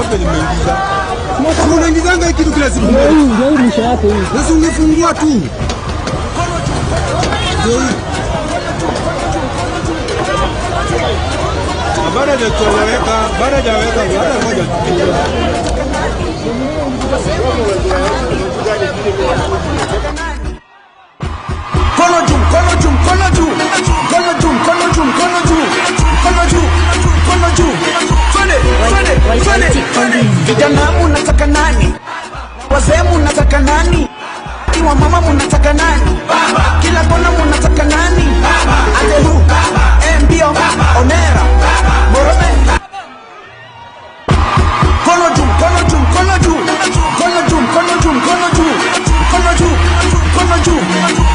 Wapi nimeingiza? Unaingizanga hii kitu kila siku. Ndio hii mwisho yake hii. Sasa ungefungua tu. Ndio hii. Bado hajaweka, bado hajaweka hata moja. Mkono juu, mkono juu, mkono juu. Mkono juu, mkono juu, mkono juu. Mkono juu, mkono juu. Twende, twende, twende, twende. Vijana munataka nani? Wazee munataka nani? Wa mama munataka nani? Kila kona munataka nani? Atehu, Mbio, Onera, Morome. Mkono juu, mkono juu, mkono juu. Mkono juu, mkono juu, mkono juu. Mkono juu, mkono juu.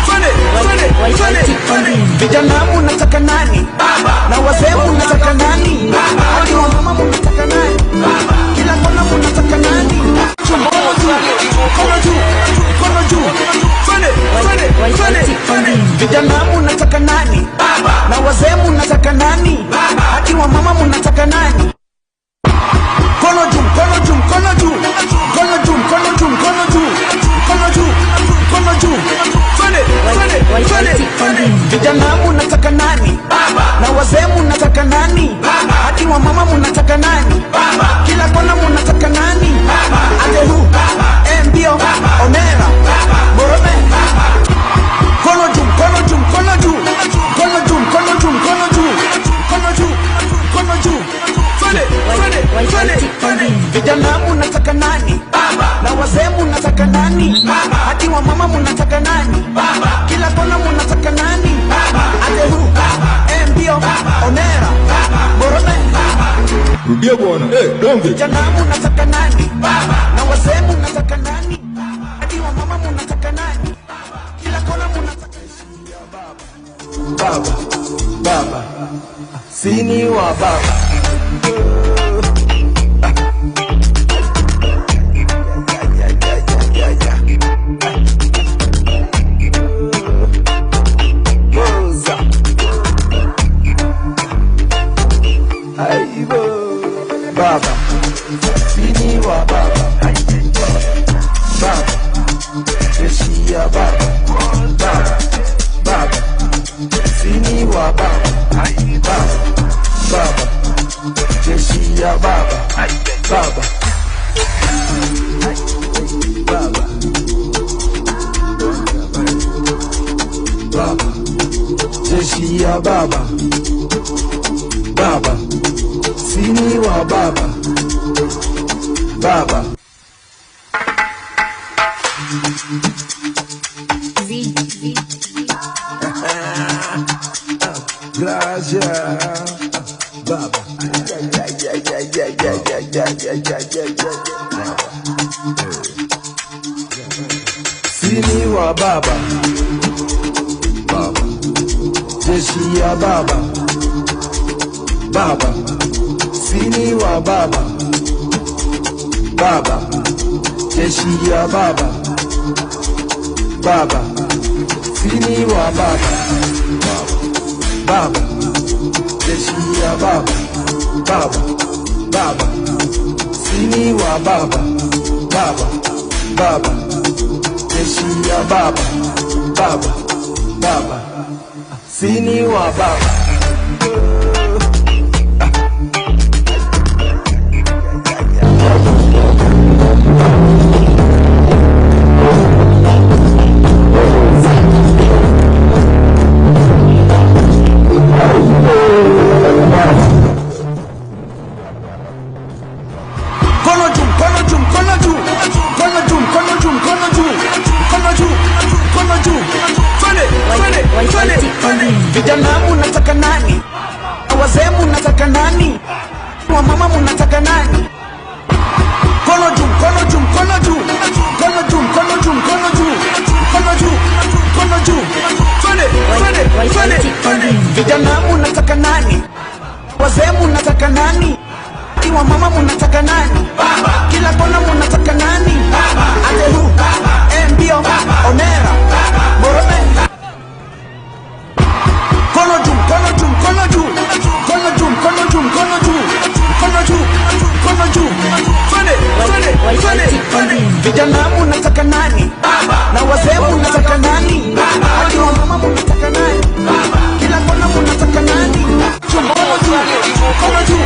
Twende, twende, twende, twende. Vijana munataka nani? Na wazee munataka nani? Hadi wa mama munataka nani? Kila kona munataka nani? Mkono juu, mkono juu, mkono juu. Twende, twende, twende, twende. Vijana munataka nani? Na wazee munataka nani? Hadi wa mama munataka nani? Mkono juu, mkono juu, mkono juu. Mkono juu, mkono juu, mkono juu. Mkono juu, mkono juu. Twende, twende, twende, twende. Vijana munataka nani? Na wazee munataka nani? Hadi wa mama munataka nani? Kila kona munataka nani? Atehu, Mbio, Onera, Morome. Mkono juu, mkono juu, mkono juu. Mkono juu, mkono juu, mkono juu. Mkono juu, mkono juu. Twende, twende, twende, twende. Vijana munataka nani? Na wazee munataka nani? Hadi wa mama munataka nani? Kila kona munataka nani? Atehu, Mbio, Onera, Morome. Rudia bwana. Eh, donge. Vijana munataka nani? Na wazee munataka nani? Hadi wa mama munataka nani? Kila kona munataka Baba, baba, sini wa baba. Boza. Aibo. Baba, sini wa baba. Baba, jeshi ya baba. Baba, baba, sini wa baba. Baba, baba, jeshi ya baba. Baba, baba, baba, jeshi ya baba. Baba, sini wa baba. Baba. Gracias, baba. Yeah, yeah, yeah, yeah, yeah, yeah, yeah, yeah, yeah, yeah, yeah, yeah. Sini wa baba. Baba. Jeshi ya baba. Baba. Sini wa baba. Baba. Jeshi ya baba. Baba. Sini wa baba. Baba, jeshi ya baba, baba, baba, sini wa baba, baba, baba, jeshi ya baba, baba, baba, sini wa baba. Mkono juu, mkono juu, mkono juu. Mkono juu, mkono juu, mkono juu. Mkono juu, mkono juu. Twende, twende, twende, twende. Vijana munataka nani? Wazee munataka nani? Wa mama munataka nani? Mkono juu, mkono juu, mkono juu. Mkono juu, mkono juu, mkono juu. Mkono juu, mkono juu. Twende, twende, twende, twende. Vijana munataka nani? Wazee munataka nani? Wa mama munataka nani? Kila kona munataka nani? Atehu, Mbio, Onera, Morome. Mkono juu, mkono juu, mkono juu. Mkono juu, mkono juu, mkono juu. Mkono juu, mkono twende. Vijana munataka nani? Na wazee munataka nani? Hadi wamama munataka nani? Kila kona munataka nani? Mkono juu, mkono juu,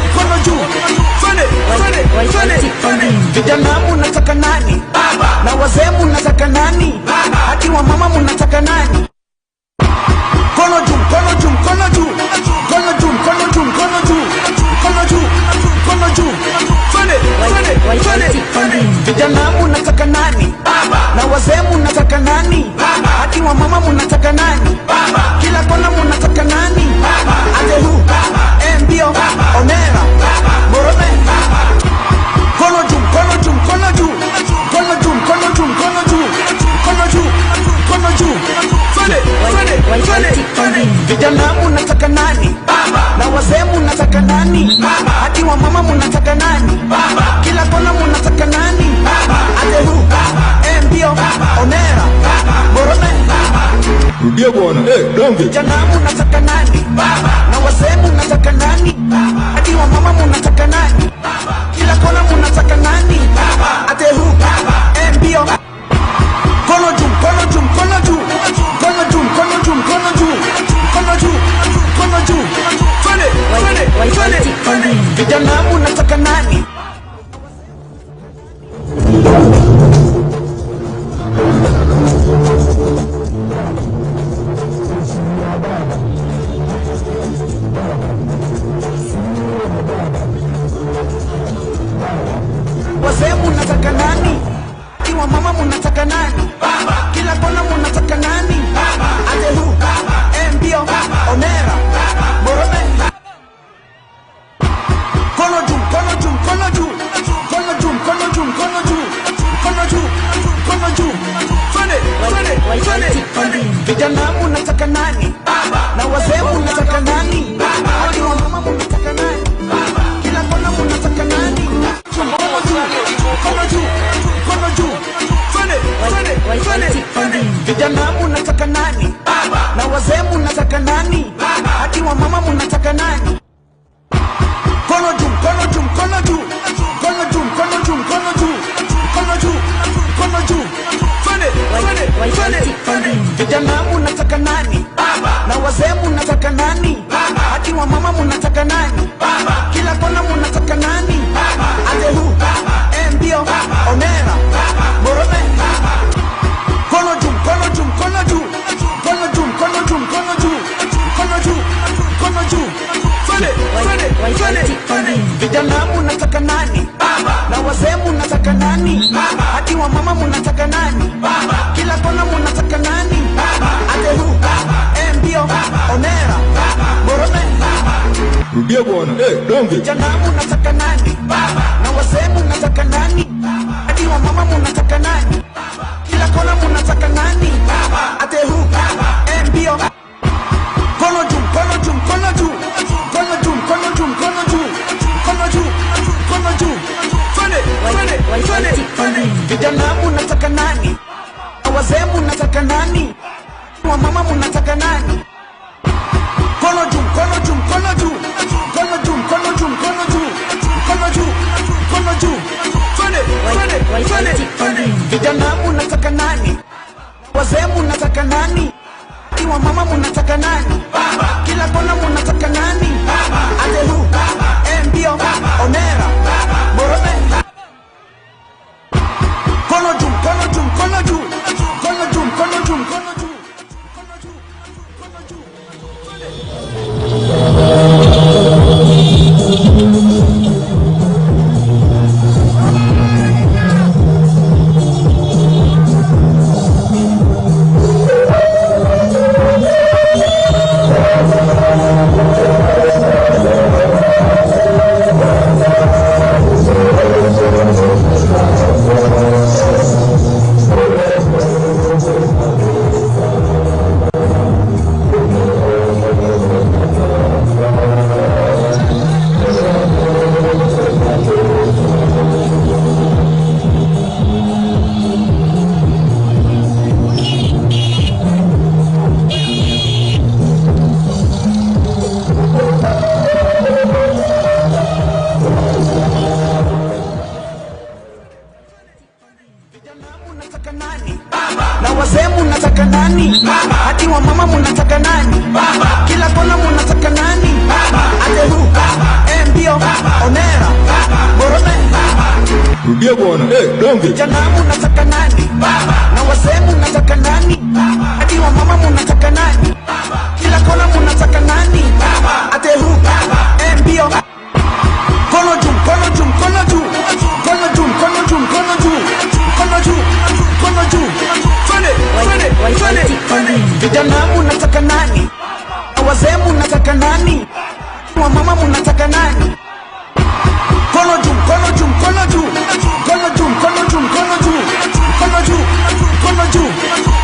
mkono juu. Twende, twende, twende, twende. Vijana munataka nani? Na wazee munataka nani? Hadi wamama munataka nani? Mkono juu, mkono juu, mkono juu. Mkono juu, mkono juu, mkono juu. Mkono juu, mkono juu. Twende, twende, twende, twende. Vijana munataka nani? Na wazee munataka nani? Hadi wamama munataka nani? Kila kona munataka nani? Atehu, Mbio, Onera, Morome. Mkono juu, mkono juu, mkono juu. Mkono juu, mkono juu, mkono juu. Mkono juu, mkono juu. Twende, twende, twende, twende. Vijana munataka nani? Na wazee munataka nani? Hadi wamama munataka nani? Kila kona munataka nani? Atehu, Mbio, Onera, Morome. Rudia bwana. Donge. Vijana munataka nani? Na wazee munataka nani? Hadi wamama munataka nani? Kila kona munataka nani? Atehu, Mbio. Mkono juu, mkono juu, mkono juu. Mkono juu, mkono juu, mkono juu. Mkono juu, mkono juu. Twende, twende, twende, twende. Vijana munataka nani? Wazee munataka nani? Iwa mama munataka nani? Kila kona munataka nani? Atehu, Mbio, Onera, Morome. Mkono juu, mkono juu, mkono juu. Mkono juu, mkono juu, mkono juu. Mkono juu, mkono juu. Twende, twende, twende, twende. Vijana munataka nani? Na wazee munataka nani? Hadi wamama munataka nani? Kila kona munataka nani? Mkono juu, mkono juu, mkono juu. Twende, twende, twende, twende. Vijana munataka nani? Na wazee munataka nani? Hadi wamama munataka nani? Mkono juu, mkono juu, mkono juu. Mkono juu, mkono juu, mkono juu. Mkono juu, mkono juu. Twende, twende, twende, twende. Vijana munataka nani? Na wazee munataka nani? Hadi wamama munataka nani? Kila kona munataka nani? Atehu, Mbio, Onera, Morome. Mkono juu, mkono juu, mkono juu. Mkono juu, mkono juu, mkono juu. Mkono juu, mkono juu. Twende, twende, twende, twende. Vijana munataka nani? Na wazee munataka nani? Hadi wamama munataka nani? Kila kona munataka nani? Atehu, Mbio, Onera, Morome. Rudia bwana. Donge. Vijana munataka nani? Na wazee munataka nani? Hadi wamama munataka nani? Kila kona munataka nani? Atehu, Mbio. Mkono juu, mkono juu, mkono juu. Mkono juu, mkono juu, mkono juu. Mkono juu, mkono juu. Twende, twende, twende, twende. Vijana munataka nani? Na wazee munataka nani? Wamama munataka nani? Mkono juu, mkono juu, mkono juu. Mkono juu, mkono juu, mkono juu. Mkono juu, mkono juu. Twende, twende, twende, twende. Vijana munataka nani? Wazee munataka nani? Wamama munataka nani? Kila kona munataka nani? Atehu, Mbio, Onera, Morome. Mkono juu, mkono juu, mkono juu. Mkono juu, mkono juu, mkono juu. Mkono juu, mkono juu. Twende. nani? Hadi wa mama munataka nani? Kila kona munataka nani? Atehu, Mbio, Onera, Borome. Rudia bwana. Eh, donge. Vijana munataka nani? Na wazee munataka nani? Hadi wa mama munataka nani? Kila kona munataka nani? Atehu, Mbio. Mkono juu, mkono juu, mkono juu. Mkono juu, mkono juu, mkono juu. Mkono juu, mkono juu. Twende, twende, twende, twende. Vijana munataka nani? Na wazee munataka nani? Wa mama munataka nani? Mkono juu, mkono juu, mkono juu. Mkono juu, mkono juu, mkono juu. Mkono juu, mkono juu.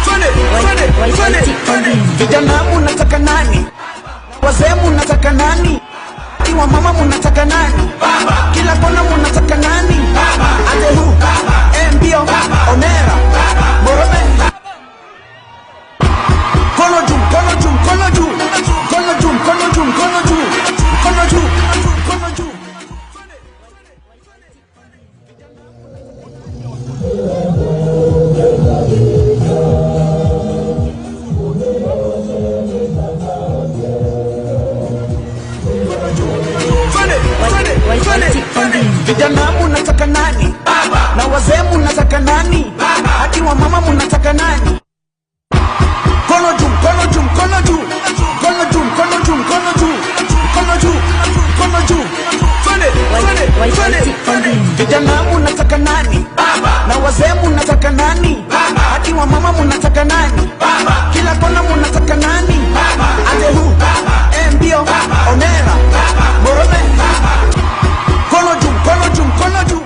Twende, twende, twende, twende. Vijana munataka nani? Wazee munataka nani? Wa mama munataka nani? Kila kona munataka nani? Atehu, Mbio, Onera, Borome. Mkono juu, mkono juu, mkono juu. Mkono juu, mkono juu, mkono juu. Mkono juu, mkono juu. Twende, twende, twende, twende. Vijana munataka nani? Na wazee munataka nani? Hadi wa mama munataka nani? Mkono juu, mkono juu, mkono juu. Mkono juu, mkono juu, mkono juu. Mkono juu, mkono juu. Twende, twende, twende, twende. Vijana munataka nani? Na wazee munataka nani? Hadi wa mama munataka nani? Kila kona munataka nani? Atehu, Mbio, Onera, Borome. Mkono juu, mkono juu, mkono juu.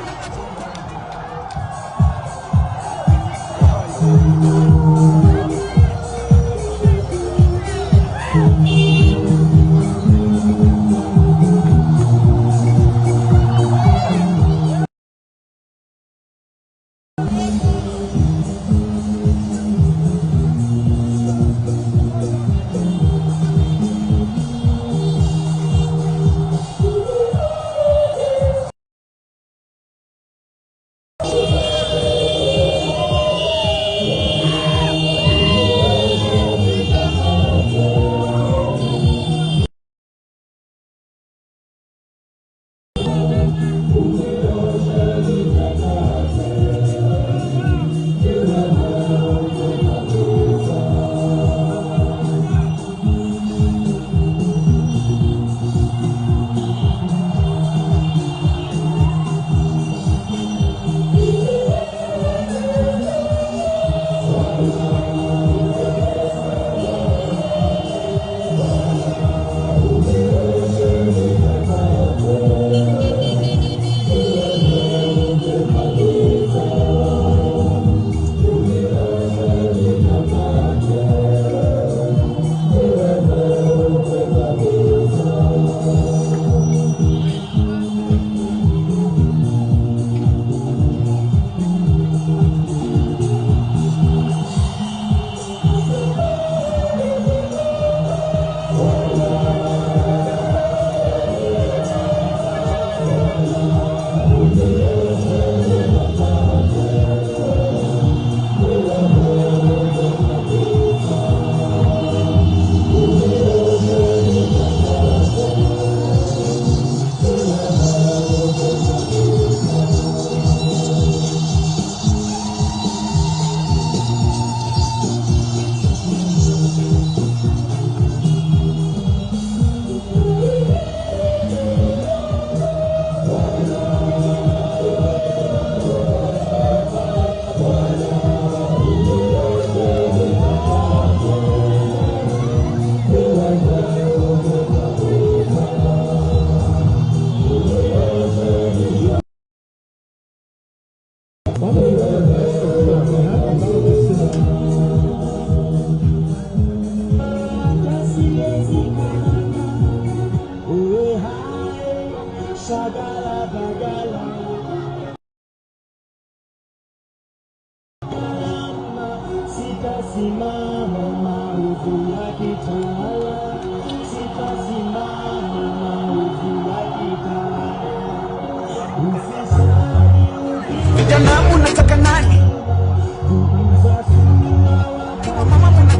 Sitasimama maovu yakitawala, sitasimama maovu yakitawala. Ufisadi Vijana munataka nani? Mama.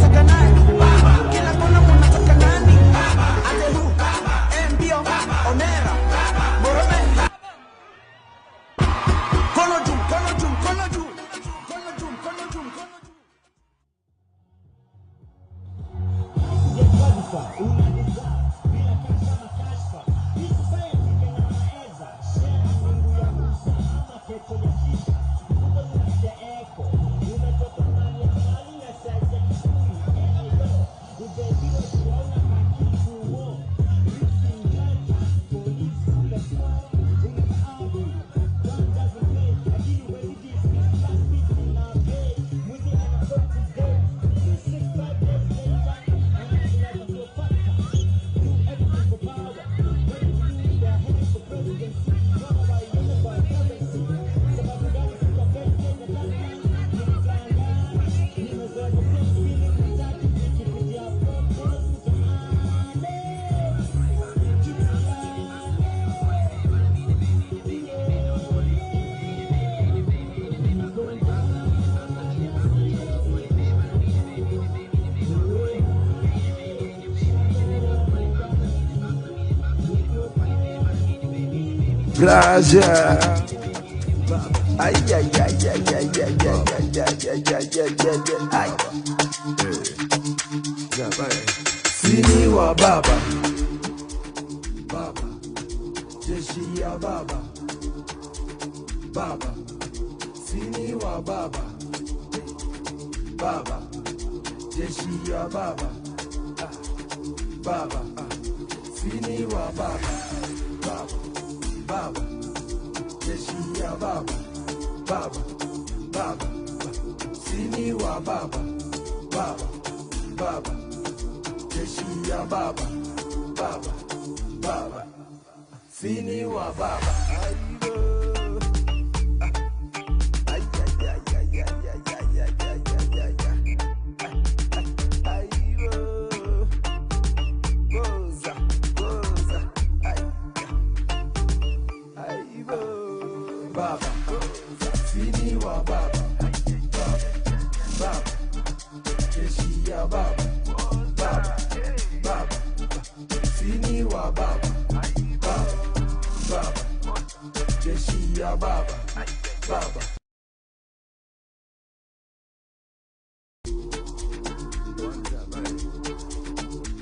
Plaza. Ay, ay, ay, ay, ay, ay, ay, ay, ay, ay, ay, ay, ay, ay. Sini wa baba, baba, jeshi ya baba, baba, sini wa baba, baba, jeshi ya baba, baba, sini wa baba, baba, baba, jeshi ya baba, baba, baba, sini wa baba, baba, baba, jeshi ya baba, baba, baba, sini wa baba. Ay, ay, ay, ay, ay, ay, ay, ay, ay, ay, ay, ay. Ay, oh. Goza, goza. Ay, ay, oh. Baba, sini wa baba, baba, baba, jeshi ya baba, baba, baba, sini wa baba, baba, baba, jeshi ya baba, baba.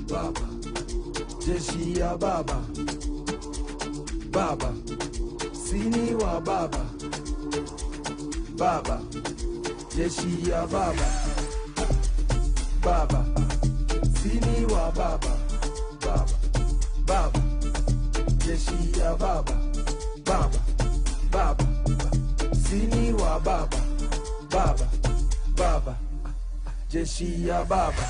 Baba, jeshi ya baba, baba, sini wa baba, baba, jeshi ya baba, baba, sini wa baba, baba, baba, jeshi ya baba, baba, baba, sini wa baba, baba, baba, jeshi ya baba.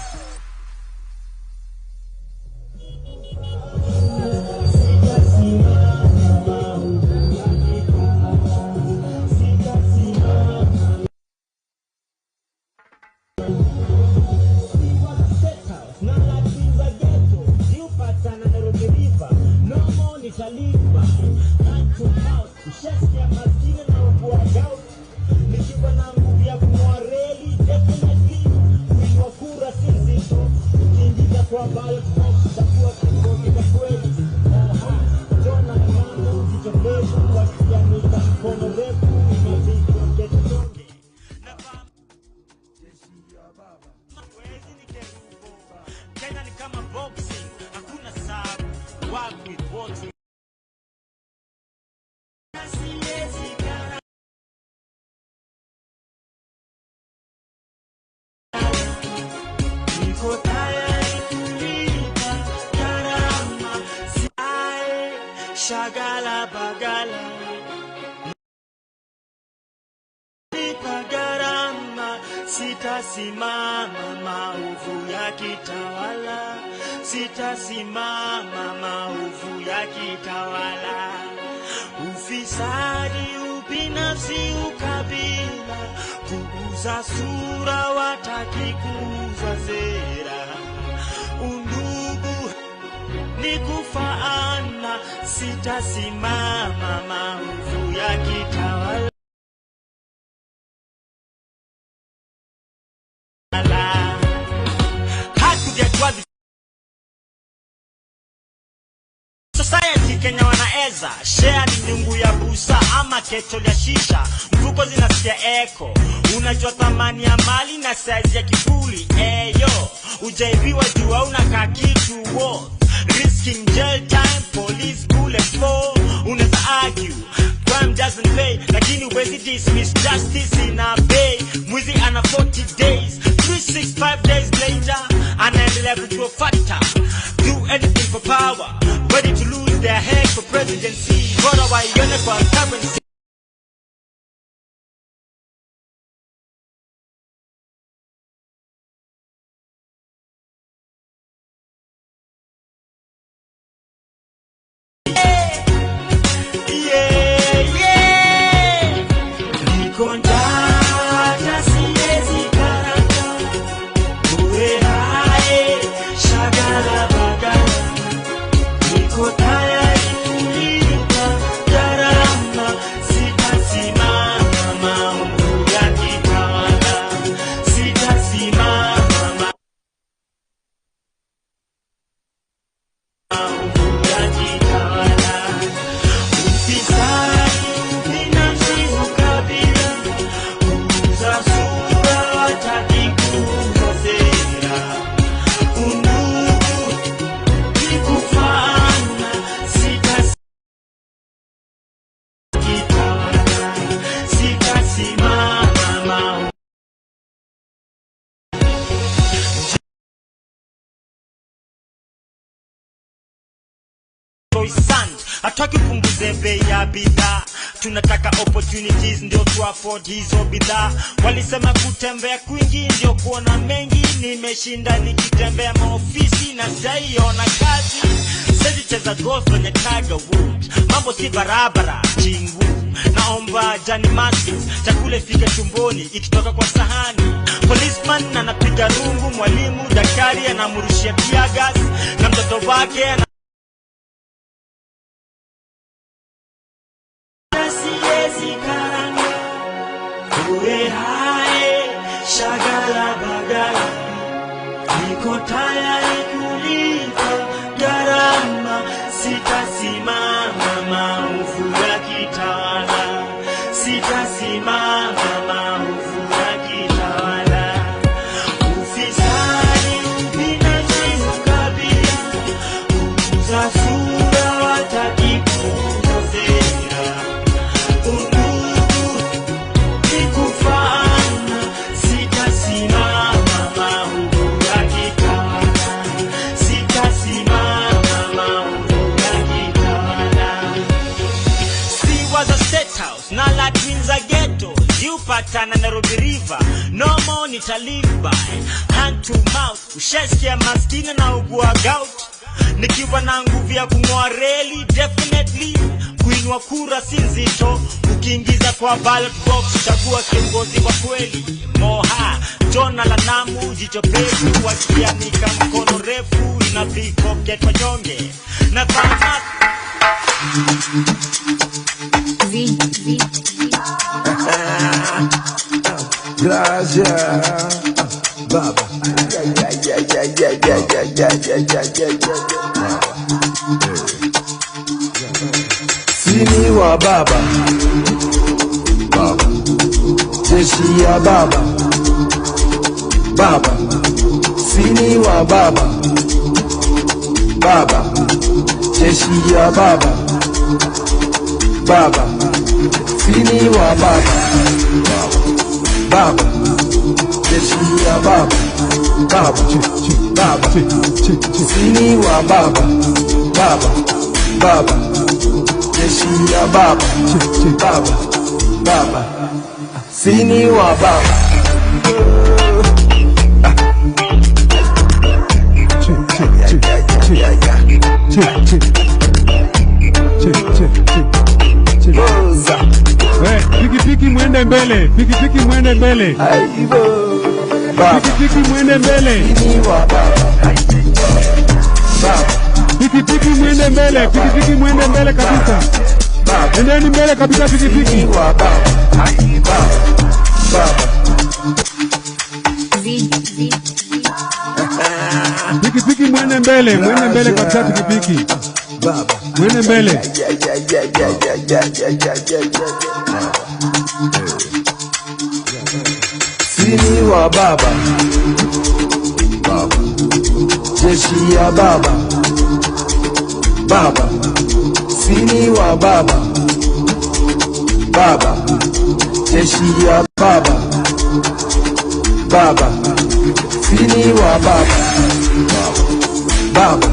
Kenya ni kama boxing, hakuna sub, work with what you. Niko tayari kulipa gharama, si shagala bagala. Lipa gharama, sitasimama maovu yakitawala, sitasimama maovu yakitawala. Ufisadi, ubinafsi, ukabila, kuuza sura, wataki kuuza sera. Undugu ni kufaana, sitasimama maovu yakitawala. Society Kenya wanaeza share ni nyungu ya busa ama kecho ya shisha, mfuko zinasikia echo. Unajua thamani ya mali na size ya kivuli. Eyo, ujaibiwa jua unakaa kitu worth risking jail time, police bullet for. Unaweza argue crime doesn't pay, lakini huwezi dismiss justice in a bay. Mwizi ana 40 days, 365 days later anaendelea kutufuata. Do anything for power, ready to lose their head for presidency. Bora waione kwa currency. Yeah, yeah. Niko njaa, siwezi karanga. Uwe hai, shagala bagala. Niko tayari kulipa gharama, Hataki upunguze bei ya bidhaa, tunataka opportunities ndio tu afford hizo bidhaa. Walisema kutembea kwingi ndio kuona mengi, nimeshinda nikitembea maofisi na sijaiona kazi. Siwezi cheza golf kwenye Tiger Woods, mambo si barabara chingu. Naomba jani masi, chakula ifike tumboni ikitoka kwa sahani. Policeman anapiga rungu, mwalimu daktari anamrushia tear gas, na mtoto wake ana siwezi karanga uwe hae shagala bagala, niko tayari kulipa gharama, sitasimama maovu yakitawala, sitasimama maovu yakitawala. Ufisadi, ubinafsi, ukabila, kuuza sura, wataki kuuza sera. Undugu ni kufaana, sitasimama maovu yakitawala, sitasimama maovu yakitawala. Siwa za State House na latrine za ghetto ziupatana Nairobi River. No more nita live by hand to mouth. Ushasikia maskini na ugua gout. Nikiwa na nguvu ya kung'oa reli, definitely kuinua kura si nzito. Ukiingiza kwa ballot box, chagua kiongozi wa kweli. Moha Jona la Namu, jicho pevu, wakianika mkono refu ina pickpocket wanyonge na vaa Z, Z, Gracias, baba. Yeah, yeah, yeah, yeah, yeah, yeah, yeah, yeah, yeah, yeah, yeah, yeah. Sini wa baba, baba. Jeshi ya baba, baba. Sini wa baba, baba. Jeshi ya baba, baba. Sini wa baba, baba. Jeshi ya baba, baba, baba. Sini wa baba, baba, baba. Jeshi ya baba, baba, baba. Sini wa baba. Rosa. Pikipiki mwende mbele, pikipiki mwende mbele, Aibo. Baba. pikipiki mwende mbele, Sini wa baba. Baba. pikipiki mwende mbele, pikipiki mwende mbele kabisa. Baba. Endeni mbele kabisa pikipiki. Sini wa baba. Baba. Baba. Z, Z, Pikipiki mwende mbele, mwende mbele kabisa pikipiki. Baba. Mwende mbele. Yeah, yeah, yeah, yeah, yeah, yeah, yeah, yeah, yeah, yeah. Sini wa baba, baba. Jeshi ya baba, baba. Sini wa baba, baba. Jeshi ya baba, baba. Sini wa baba, baba.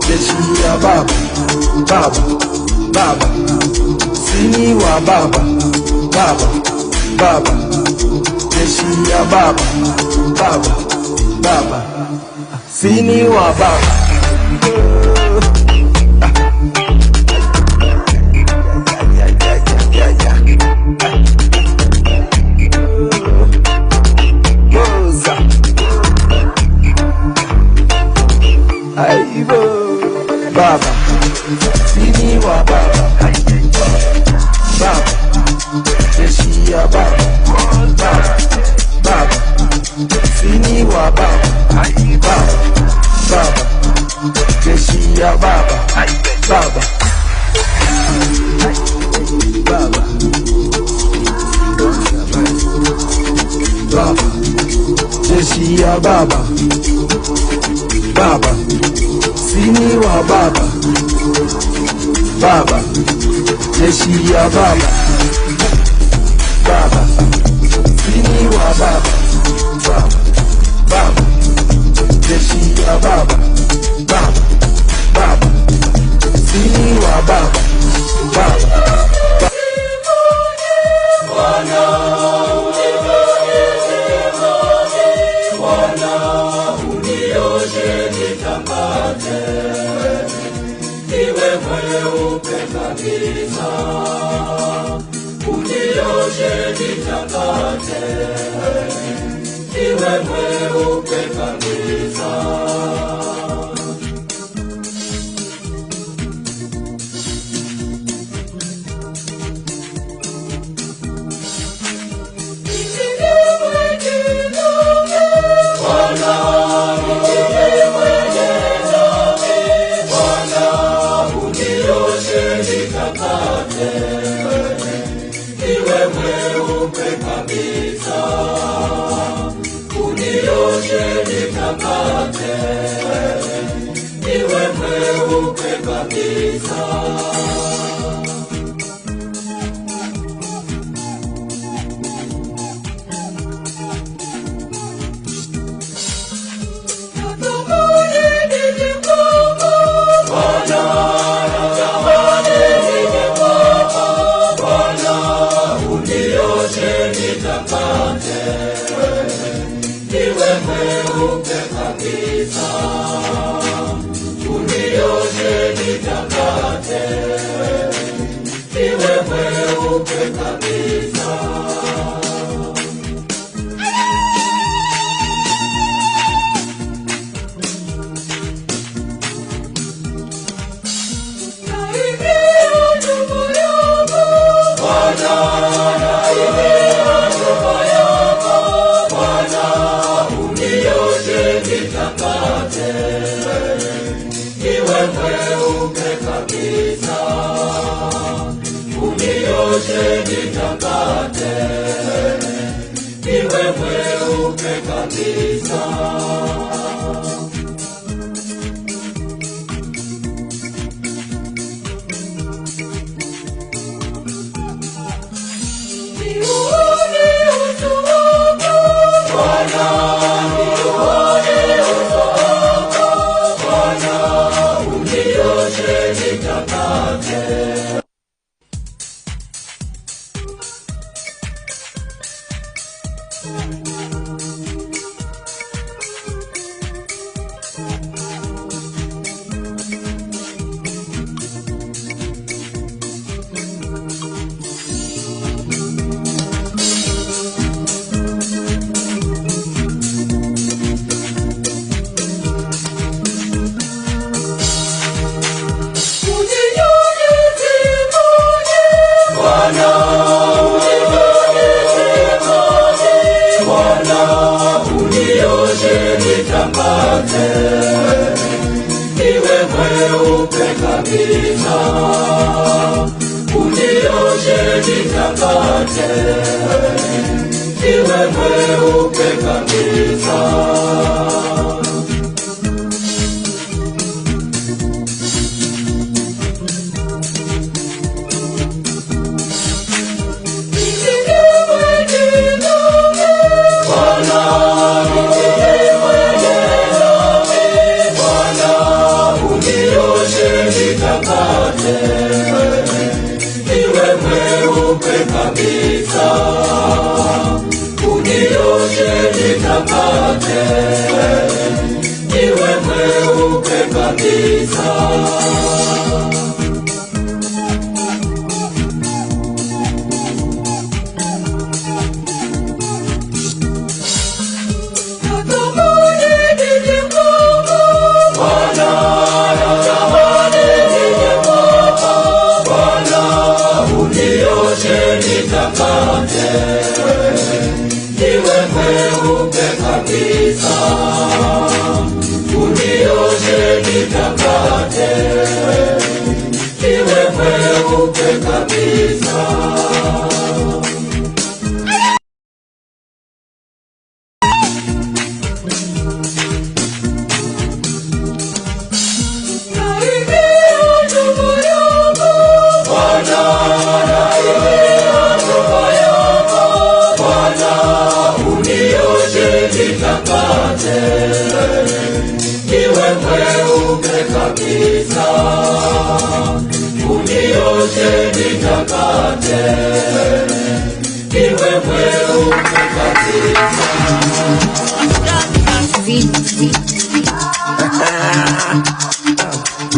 Jeshi ya baba, baba, baba. Sini wa baba, baba, baba. Jeshi ya baba, baba, baba. Sini wa baba. Rosa. Aibo. Baba. Sini wa baba. Baba. Jeshi ya baba. Baba. Baba. Sini wa baba. Baba. Baba. Jeshi ya baba. Baba. Baba. Baba. Jeshi ya baba. Baba. Sini wa baba. Baba. Jeshi ya baba. Baba. Sini wa baba. Baba. Baba. Jeshi ya baba. Baba. Baba. Sini wa baba.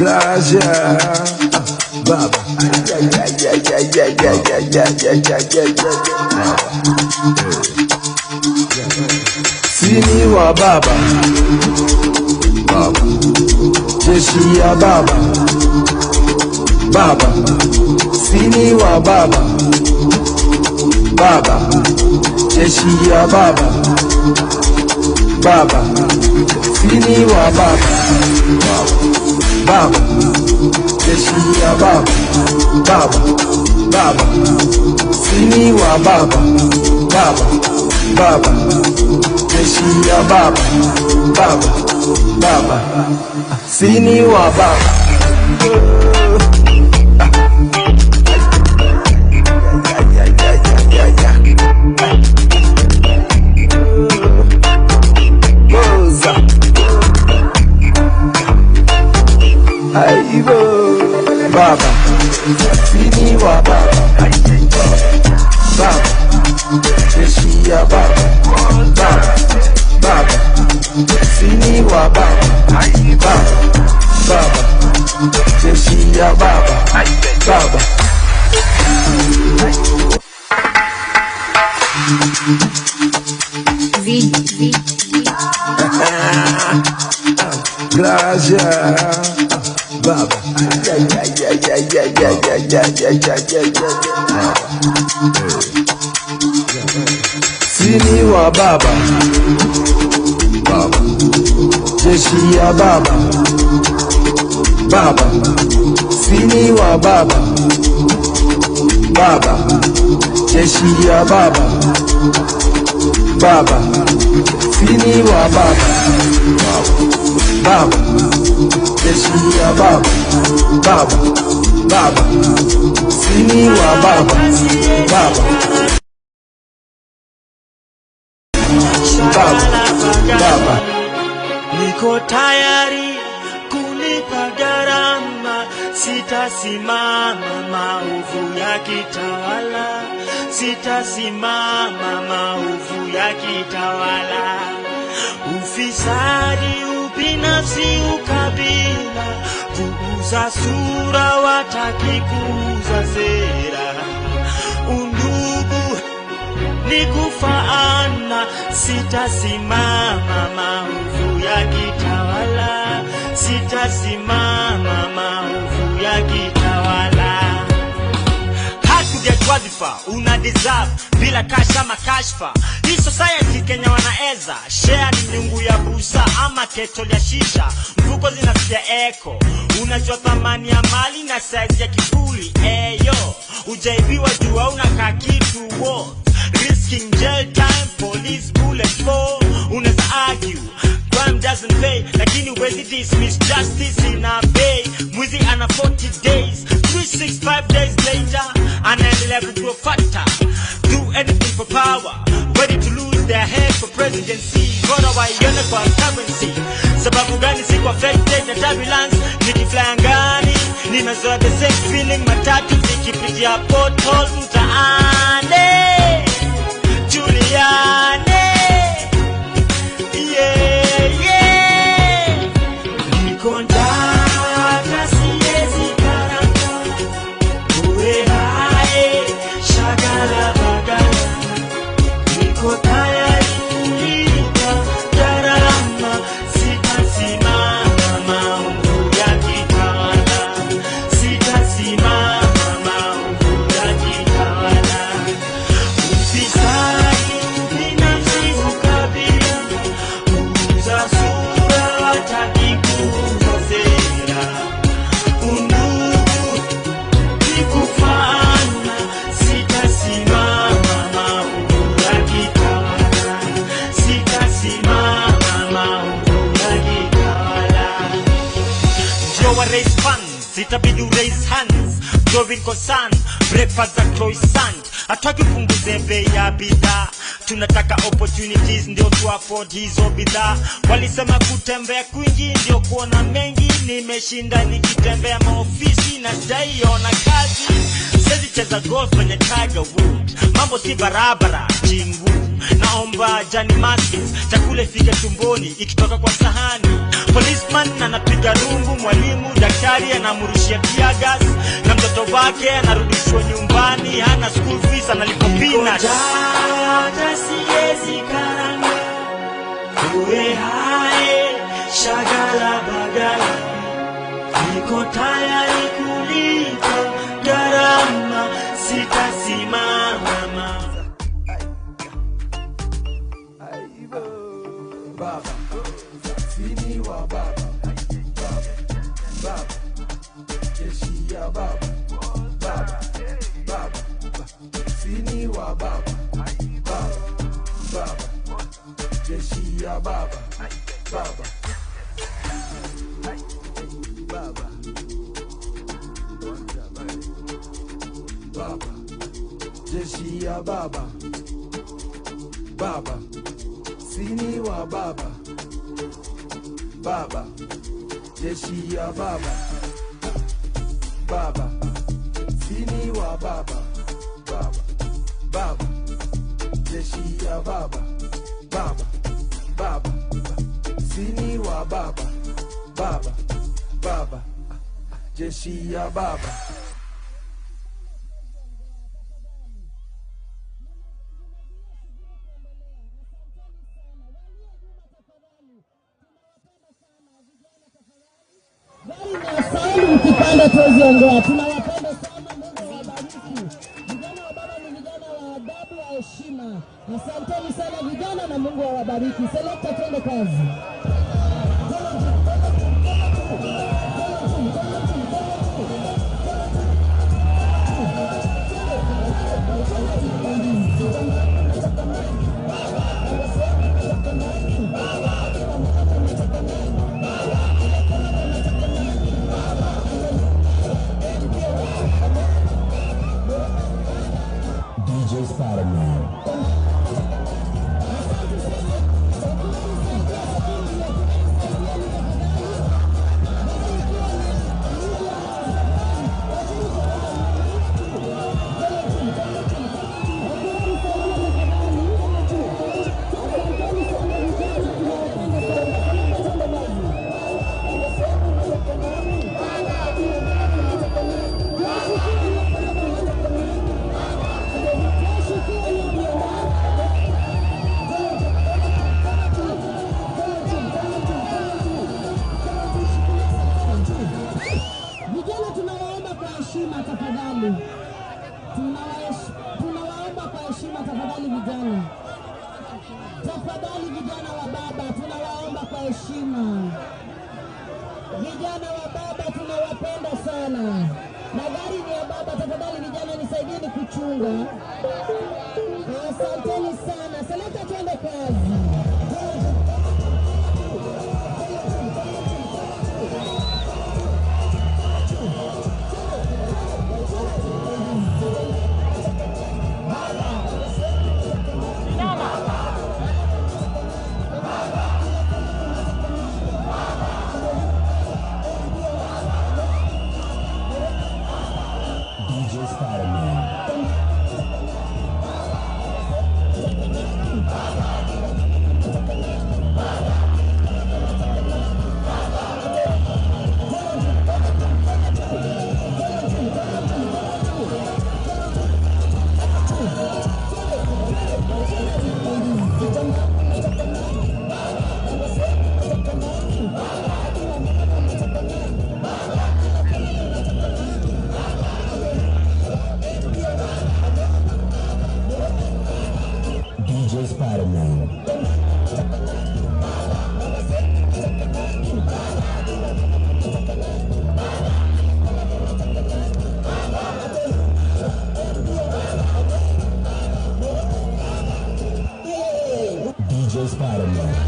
Pleasure. Baba. Yeah, yeah, yeah, yeah, yeah, yeah, yeah, yeah, yeah, yeah, yeah, yeah, yeah. Sini wa baba, baba, jeshi ya baba, baba, sini wa baba, baba, jeshi ya baba, baba, sini wa baba, baba, jeshi ya baba, baba, baba, sini wa baba, baba, baba, jeshi ya baba, baba, baba, sini wa baba. Baba, sini wa baba, baba, jeshi ya baba, baba, baba, sini wa baba, baba, baba, jeshi ya baba, baba. V, V, Gracias. Baba, yeah, yeah, yeah, yeah, yeah, yeah, yeah, yeah, yeah, yeah, yeah. Sini wa baba, baba, jeshi ya baba, baba, sini wa baba, baba, jeshi ya baba, baba, sini wa baba, baba, jeshi ya baba, baba, baba, sini wa baba, baba, baba, baba. Niko tayari kulipa gharama, sitasimama maovu yakitawala, sitasimama maovu yakitawala. Ufisadi, ubinafsi, ukabila, kuuza sura, wataki kuuza sera. Undugu ni kufaana, sitasimama maovu yakitawala, sitasimama maovu yakitawala. Hatu wadhifa una deserve bila cash ama kashfa. Hii society Kenya wanaeza share ni nyungu ya busa ama kettle ya shisha. Mfuko zinasikia echo, unajua thamani ya mali na size ya kifuli. Eyo, ujaibiwa jua unakaa kitu wo. Risking jail time, police bullet for. Unaweza argue crime doesn't pay, lakini huwezi dismiss justice in a bay. Mwizi ana 40 days, 365 days later anaendelea kugrow fatter. Do anything for power, ready to lose their head for presidency. Bora waione kwa currency. Sababu gani si kwa affected na turbulence? Nikifly angani nimezoea the same feeling, matatu zikipitia pothole mtaani. Juliane, yeah, yeah. Niko ndaka siwezi karanga, uwe hae shagala bagala. Niko tayari kulipa gharama, sitasimama maovu yakitawala, sitasimama maovu yakitawala. Ufisadi, ubinafsi, ukabila, kuuza sura, wataki kuuza sera. Undugu ni kufaana, sitasimama maovu yakitawala, sitasimama maovu yakitawala. Ndio wa raise funds, itabidi raise hands. Growing concern, breakfast za croissant. Hatutaki upunguze bei ya bidhaa, tunataka opportunities ndio tu afford hizo bidhaa. Walisema kutembea kwingi ndio kuona mengi, nimeshinda nikitembea maofisi na sijaiona kazi. Siwezi cheza golf kwenye Tiger Woods, mambo si barabara chingu. Na Omba jani massive, chakula ifike tumboni ikitoka kwa sahani. Policeman anapiga rungu, mwalimu daktari anamrushia tear gas, na mtoto wake anarudishwa nyumbani, hana school fees, analipa peanuts. Tata siwezi karanga, uwe hae shagala bagala, niko tayari kulipa gharama, sitasimama. Baba, sini wa baba, baba, baba, jeshi ya baba, baba, baba, sini wa baba, baba, baba, jeshi ya baba, baba, baba, baba, jeshi ya baba, baba, sini wa baba, baba, jeshi ya baba, baba, sini wa baba, baba, baba, jeshi ya baba, baba, baba, sini wa baba, baba, baba, jeshi ya baba. Ukipanda tuwezi ongea. Tunawapenda sana, Mungu awabariki. Vijana wa baba ni vijana wa adabu, wa heshima. Asanteni sana vijana na Mungu awabariki. Selekta, twende kazi. DJ Spider-Man. Vijana tunawaomba kwa heshima tafadhali. Tunawaomba kwa heshima tafadhali vijana. Tafadhali vijana wa baba tunawaomba kwa heshima. Vijana wa baba tunawapenda sana. Na gari ni ya baba, tafadhali vijana nisaidieni kuchunga. Asanteni sana. Selekta, twende kazi. DJ Spider-Man. DJ Spider-Man. DJ Spider-Man.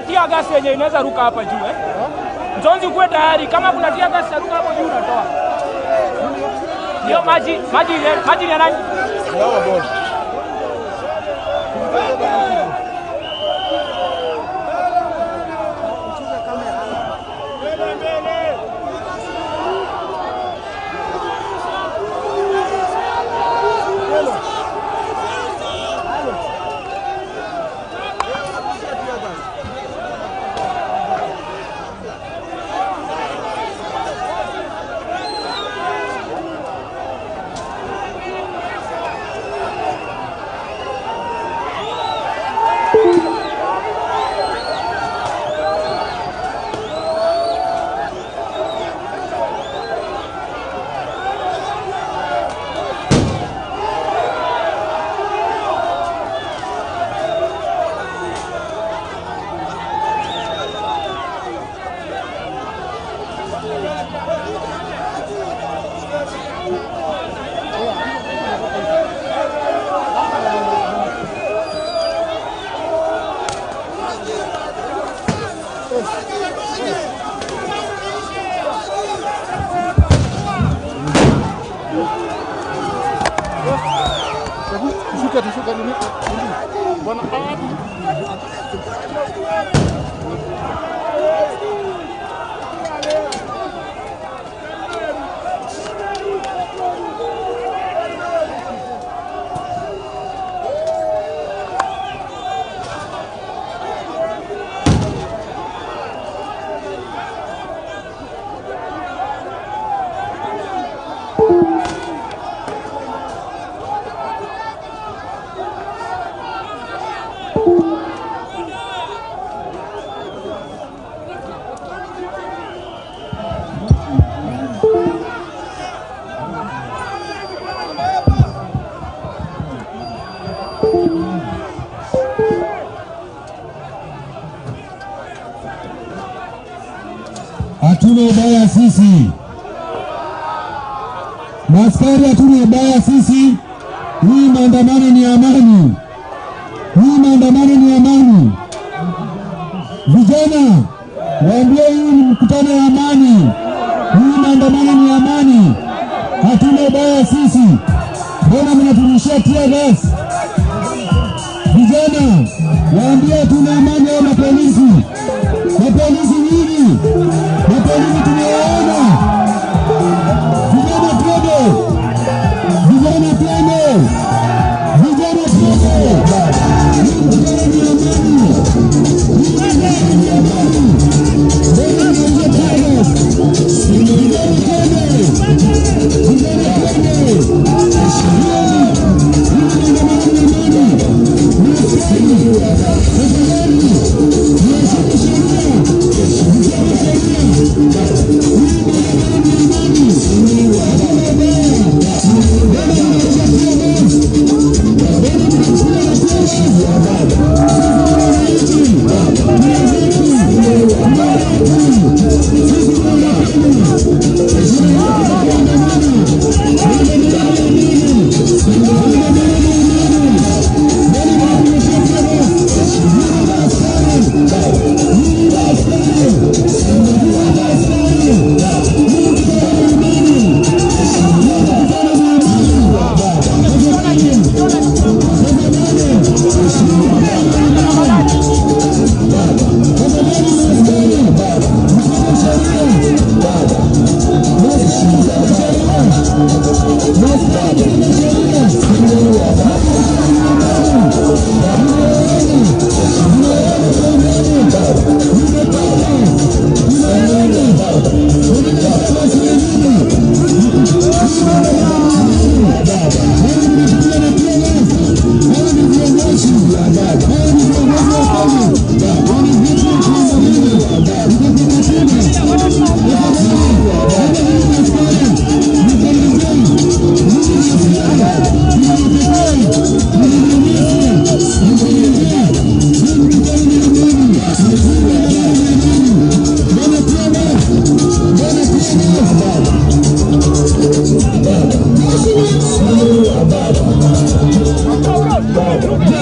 Tear gas yenye inaweza ruka hapa juu eh. Mzonzi ukuwe tayari kama kuna tear gas ruka hapo juu unatoa. Ndio maji, maji ile, maji ni nani? Ndio bwana. Hatuna ubaya sisi. Maskari hatuna ubaya sisi. Hii maandamano ni amani. Hii maandamano ni amani. Vijana, waambie hii ni mkutano wa amani. Hii maandamano ni amani. Hatuna ubaya sisi. Mbona mnaturushia tear gas? Vijana, waambie hatuna amani hao mapolisi. Mapolisi nyinyi. Mapolisi tumewaona. Vijana twende. Vijana twende. Vijana twende. Hii mkutano ni amani. Hii mkutano ni amani. Mbona mnarusha tear gas? Vijana twende. Vijana twende.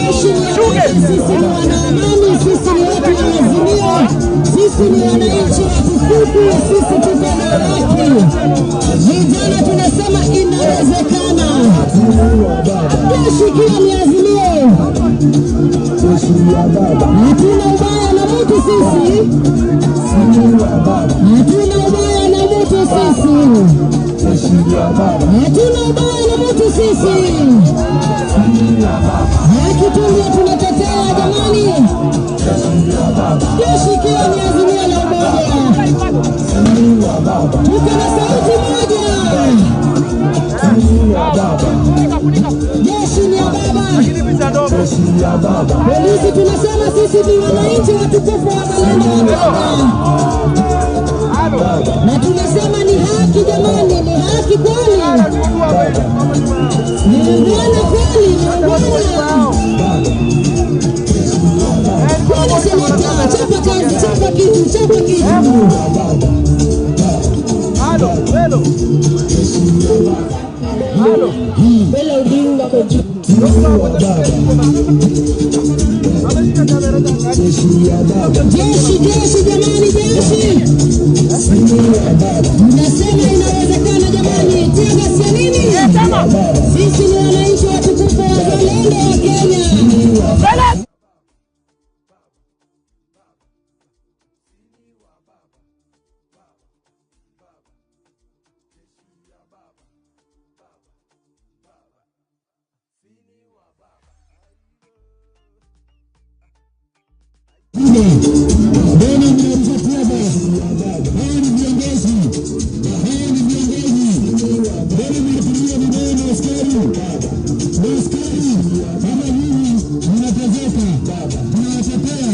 Sisi ni wanaamani, sisi ni watu wa Azimio, sisi ni wananchi watukufu, sisi tuko na haki. Vijana tunasema inawezekana. Jeshi ikiwa ni Azimio, hatuna ubaya na mtu sisi, hatuna ubaya na mtu sisi, hatuna ubaya na mtu sisi. Haki tu ndio tunatetea jamani. Jeshi ikiwa ni Azimio la Umoja, tuko na sauti moja. Jeshi ni ya baba. Polisi tunasema sisi ni wananchi watukufu wa wazalendo wa Kenya, na tunasema ni haki jamani, ni haki kweli, ni ungwana kweli, ni ungwana. Kwani seneta, chapa kazi, chapa kitu, chapa kitu. Bela Odinga kwa juu. Jeshi, jeshi jamani, jeshi. Tunasema inawezekana jamani. Tear gas ya nini? Sisi ni wananchi watukufu wazalendo wa Kenya. Mbona mnarusha tear gas? Hawa ni viongozi. Hawa ni viongozi. Mbona mnatumia vibaya na askari? Maaskari kama nyinyi mnatezeka, tunawatetea.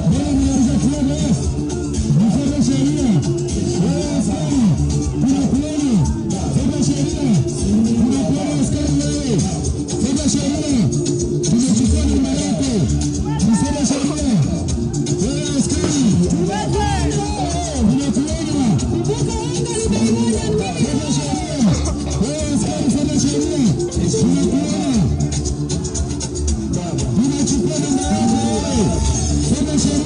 Mbona mnarusha tear gas? Mfuate sheria. Wewe askari, tunakuona. Fuata sheria. Tunakuona askari wewe. Fuata sheria. Tumechukua namba yako. Mfuate sheria. Wewe askari, tunakuona. Fuata sheria. Wewe askari, fuata sheria. Tunakuona.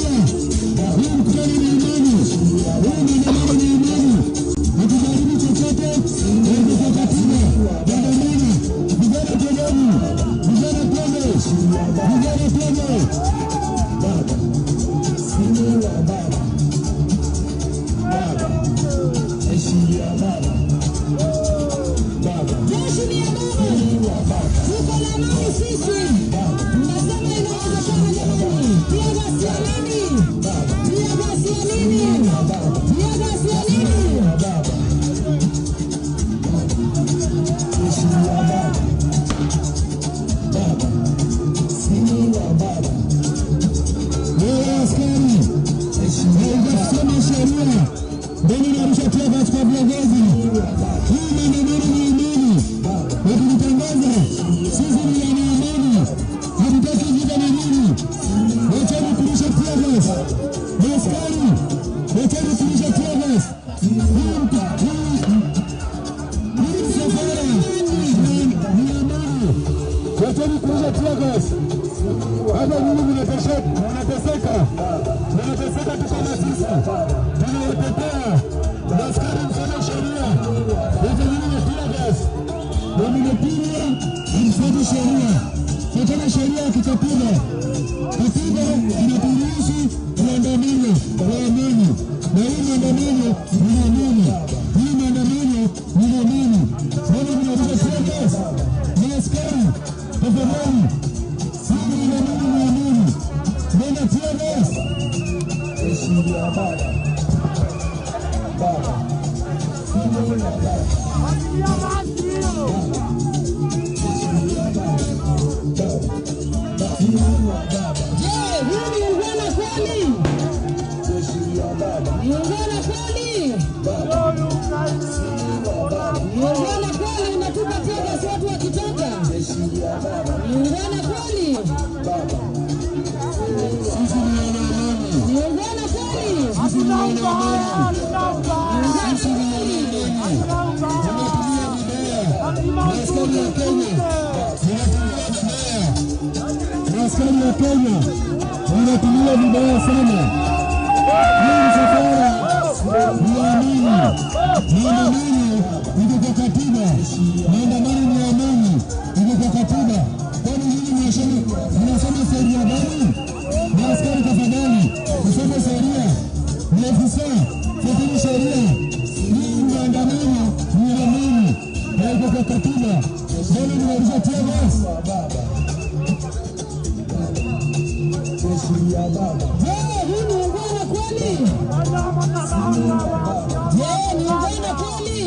sheria. Hii mkutano ni amani. Hii maandamano ni amani. Hatujaribu chochote, iko kwa katiba. Maandamano, vijana twendeni, vijana twende, vijana twende. Jeshi ni ya baba. Tuko na amani sisi. Tunasema inawezekana jamani. Tear gas ya nini? Tear gas ya nini? Tear gas ya nini? Wewe askari, haujasoma sheria, mbona unarusha tear gas kwa viongozi? Hii maandamano ni amani, na tulitangaza sisi ni wana amani, hatutaki vita na nyinyi. Wacheni kurusha tear gas. Maaskari, wacheni kurusha tear gas. Hii msafara ni amani, wacheni kurusha tear gas. Hata nyinyi mnateseka, mnateseka tu kama sisi. Tunawatetea. Askari msome sheria. Wote nyinyi na tear gas. Na mnapigwa, hamfuati sheria. Fuateni sheria ya kikatiba. Katiba inaturuhusu tuandamane kwa amani. Na hii maandamano ni amani. Hii maandamano ni amani. Mbona mnarusha tear gas? Ni askari, tafadhali. Mbona tear gas? Je, huu ni ungwana kweli? Ni ungwana kweli? Ni ungwana kweli unatupa tear gas watu wakitoka? Ni ungwana kweli? Sisi ni wana amani. Ni ungwana kweli? Sisi ni wana amani. Sisi ni wana amani. Tunatumia vibaya. Askari wa Kenya. Tunatumia vibaya. Askari wa Kenya wanatumia vibaya sana. Hii msafara ni amani. Maandamano iko kwa katiba. Maandamano ni amani, iko kwa katiba. Kwani nyinyi mnasoma sheria gani? Maaskari tafadhali, msome sheria. Maafisa, fuateni sheria. Hii maandamano ni amani na iko kwa katiba. Mbona mnarusha tear gas? Je, huu ni ungwana kweli? Je, ni ungwana kweli? Je, ni ungwana kweli?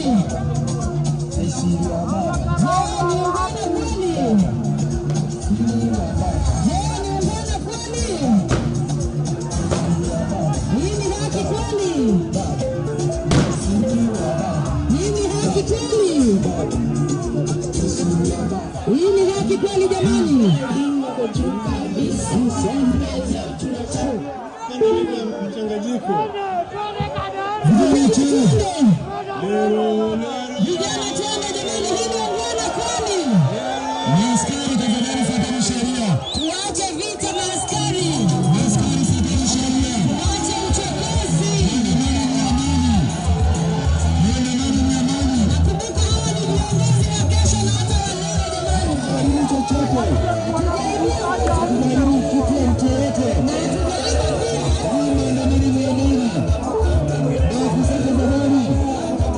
Je, ni ungwana kweli? Hii ni haki kweli? Hii ni haki kweli? Hii ni haki kweli jamani? Vijana chini. Vijana twende jamani, hii ni ungwana kweli? Maaskari tafadhali, fuateni sheria. Tuache vita maaskari. Maaskari fuateni sheria. Tuache uchokozi. Maandamano ni amani. Maandamano ni amani. Nakumbuka hawa ni viongozi wa kesho na hata wa leo jamani. Hatuharibu chochote. Hatuharibu kitu ya mtu yeyote. Na hatujaiba pia. Hii maandamano ni amani. Maafisa tafadhali,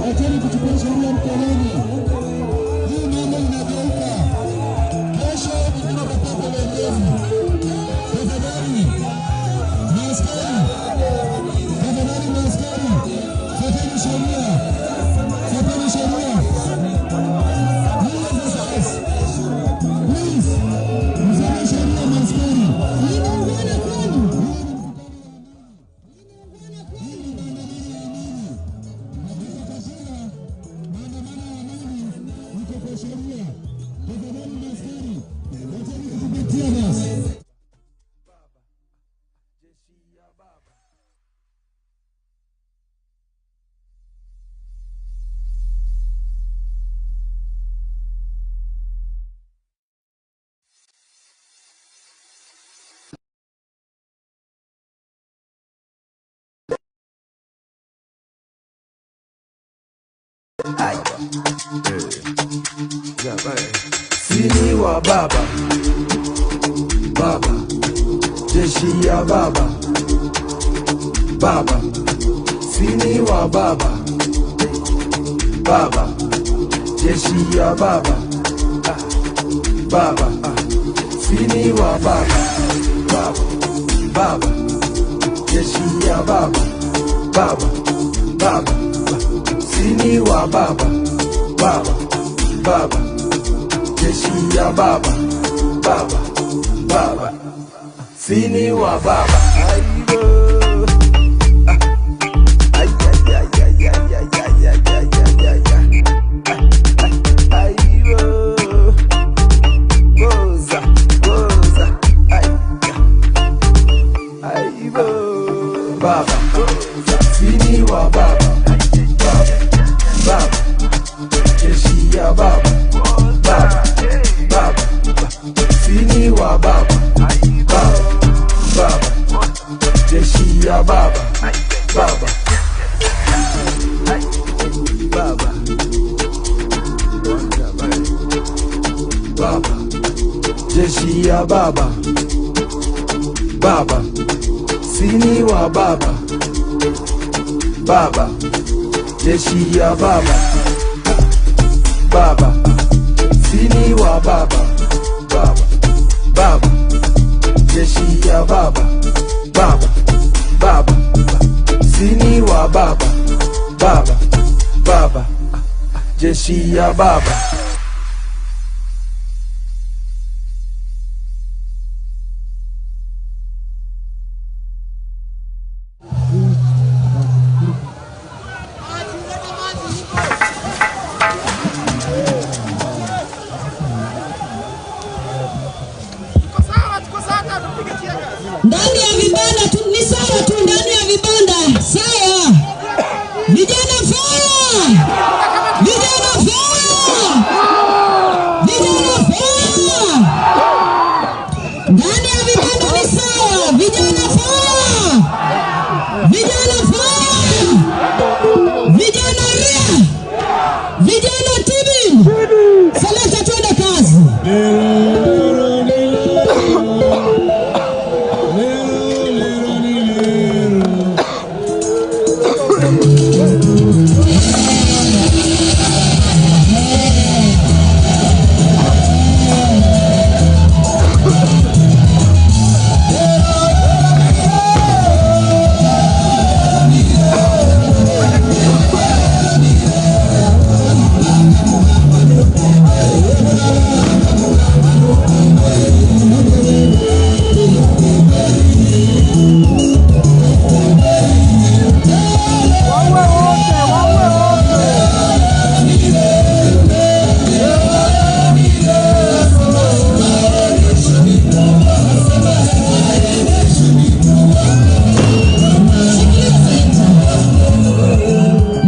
wacheni kuchukua sheria mkononi. Hii mambo inageuka. Kesho tunapata viongozi. Sini wa baba, baba, jeshi ya baba, baba, sini wa baba, baba, jeshi ya baba, baba, sini wa baba, baba, baba, jeshi ya baba, baba, baba, sini wa baba, baba, baba, jeshi ya baba, baba, baba, sini wa baba. Baba, sini wa baba, baba, baba, jeshi ya baba, baba, baba, sini wa baba, baba, baba, jeshi ya baba, baba, baba, baba, jeshi ya baba, baba, sini wa baba, baba, jeshi ya baba, baba, sini wa baba, baba, baba, jeshi ya baba, baba, baba, sini wa baba, baba, baba, jeshi ya baba. Ndani ya vibanda tu ni sawa tu, ndani ya vibanda sawa. Vijana fire! Vijana fire! Vijana fire! Ndani ya vibanda ni sawa. Vijana fire! Vijana fire! Vijana ria! Vijana tibi! Selekta, twende kazi.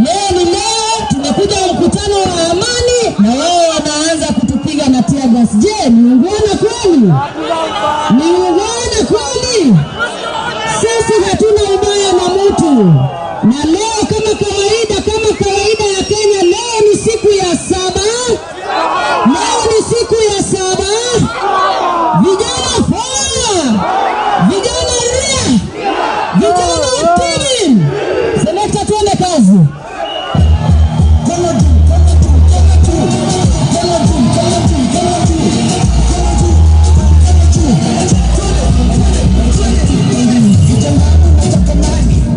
Leo ni leo, tumekuja mkutano wa amani na wao wanaanza kutupiga na tear gas. Je, ni ungwana kweli? Ni ungwana kweli? Sisi hatuna ubaya na mtu. Na leo kama kawaida ya Kenya, leo ni siku ya saba. Leo ni siku ya saba. Vijana fire! Vijana ria! Vijana timu! Selekta, tuende kazi.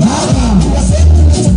Baba,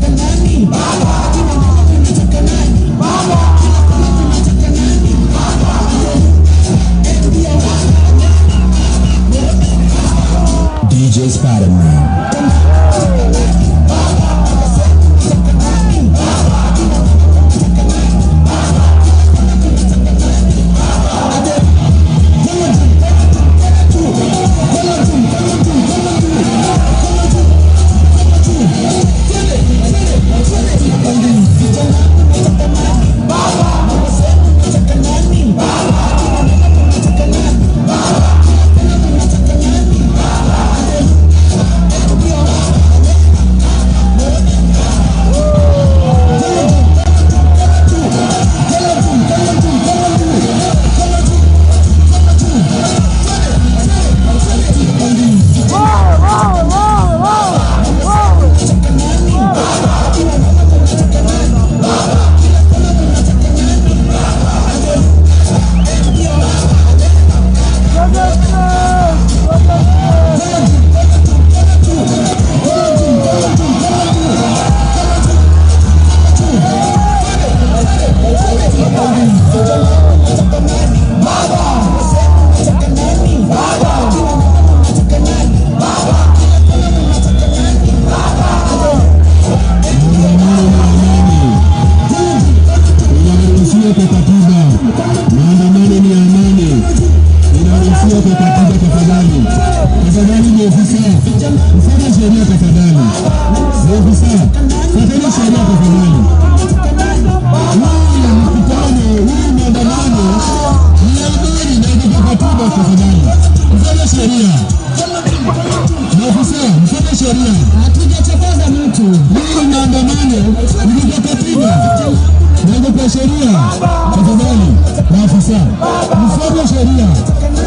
sheria. Maafisa, mfuate sheria. Hatujachokoza mtu. Hii maandamano ni kwa katiba na kwa sheria. Tafadhali maafisa, mfuate sheria.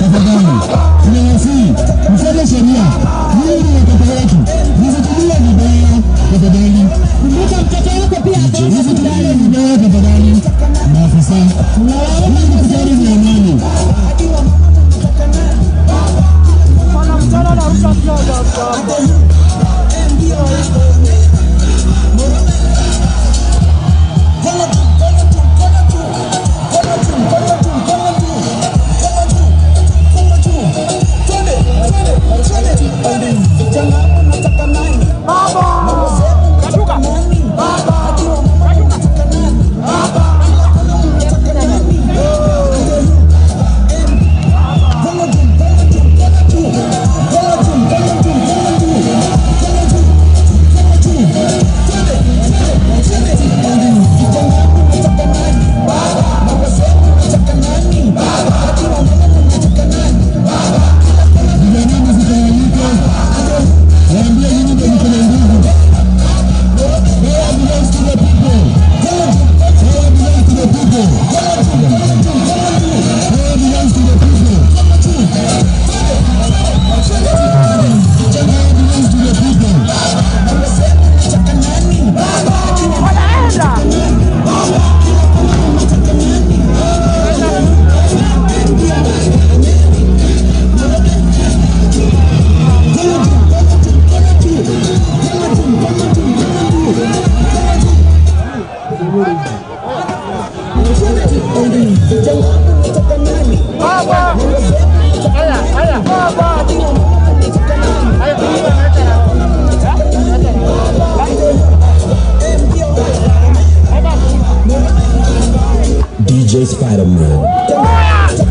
Tafadhali tunawasihi mfuate sheria. Hii ni watoto wetu, msitumie vibaya tafadhali. Kumbuka mtoto wako pia ataenda Msitumie vibaya tafadhali. Maafisa, Tunawaomba hii mkutano ni amani. Vijana msitawanyike, waambie nyinyi ndio mko na nguvu. Power belongs to the people. Power belongs to the people. Power belongs to the people. Power belongs to the people. DJ Spider-Man.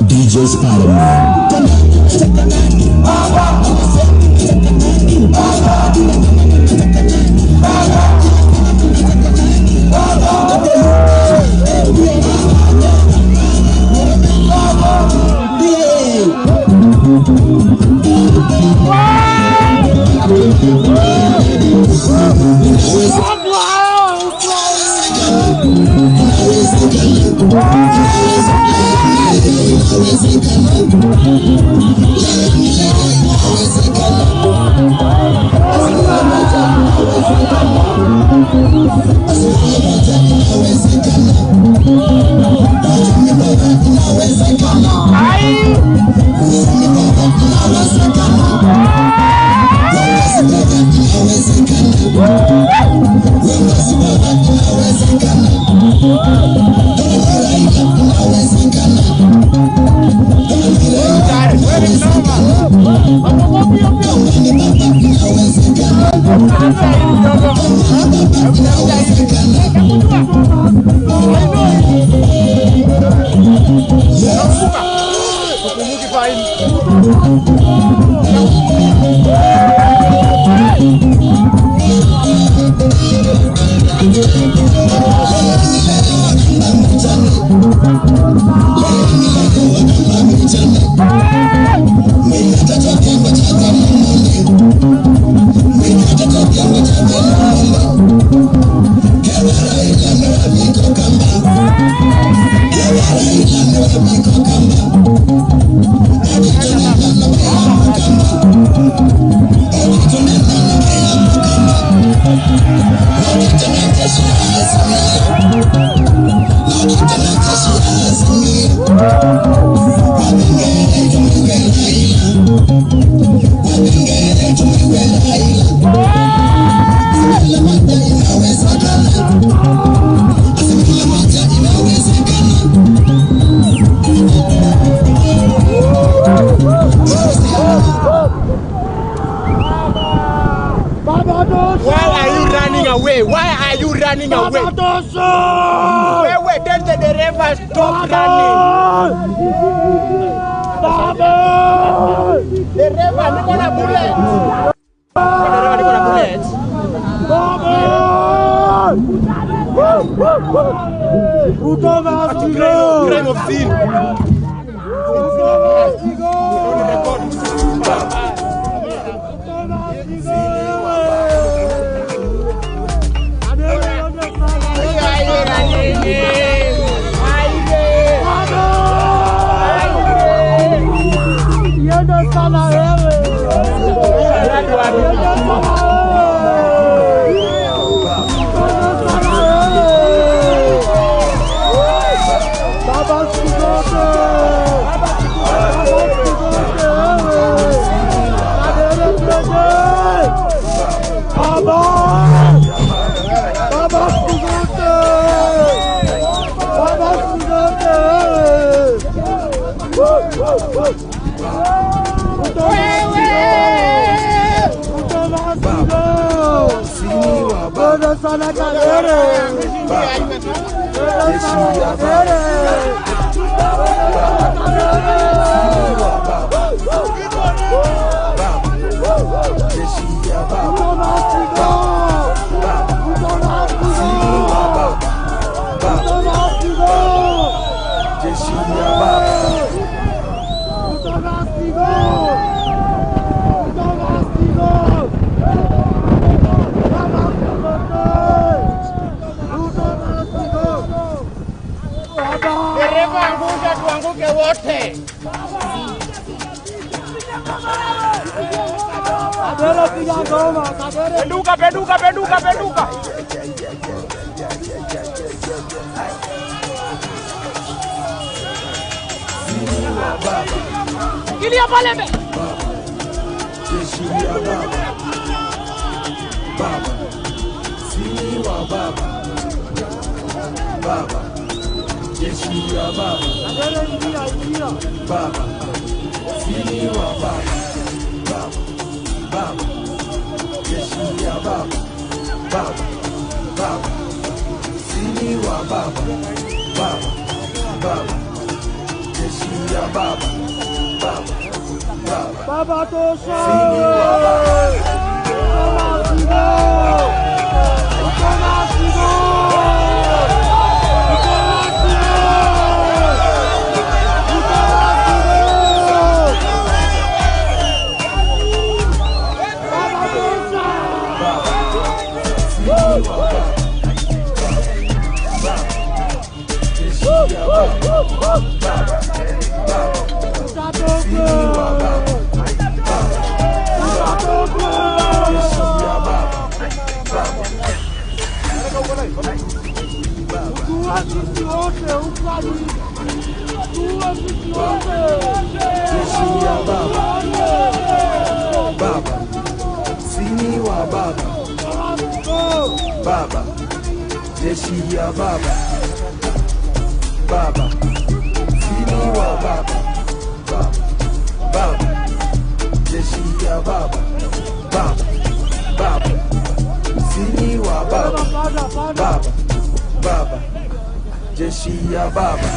DJ Spider-Man. running away. Wewe, tell the dereva stop running. Dereva, niko na bullet. Dereva, niko na bullet. Ruto must go. Crime of sin. Ruto must go. Ruto must go. Yendo sana wewe. Yendo sana wewe. Yendo sana wewe. Baba siku zote. Baba siku zote wewe. Kadere tuende. Baba. Baba siku zote. Baba siku zote wewe. Wewe sana Kadere. Wewe sana Kadere. Dereva angusha, tuanguke wote. Penduka, penduka, penduka, penduka. Kilia pale mbele. Jeshi ya baba. Baba. Sini wa baba. Baba. Jeshi ya baba. Baba. Sini wa baba. Baba. Baba. Jeshi ya baba. Baba. Baba. Sini wa baba. Baba. Baba. Jeshi ya baba. Baba. Baba. Baba tosha. Sini wa baba. Ruto must go. Ruto must go. Ruto must go. Baba tosha. Jeshi ya baba. Baba. Sini wa baba. Baba. Jeshi ya baba. Baba. Sini wa baba. Baba. Baba. Jeshi ya baba. Baba. Baba. Sini wa baba. Baba. Baba. Jeshi ya baba.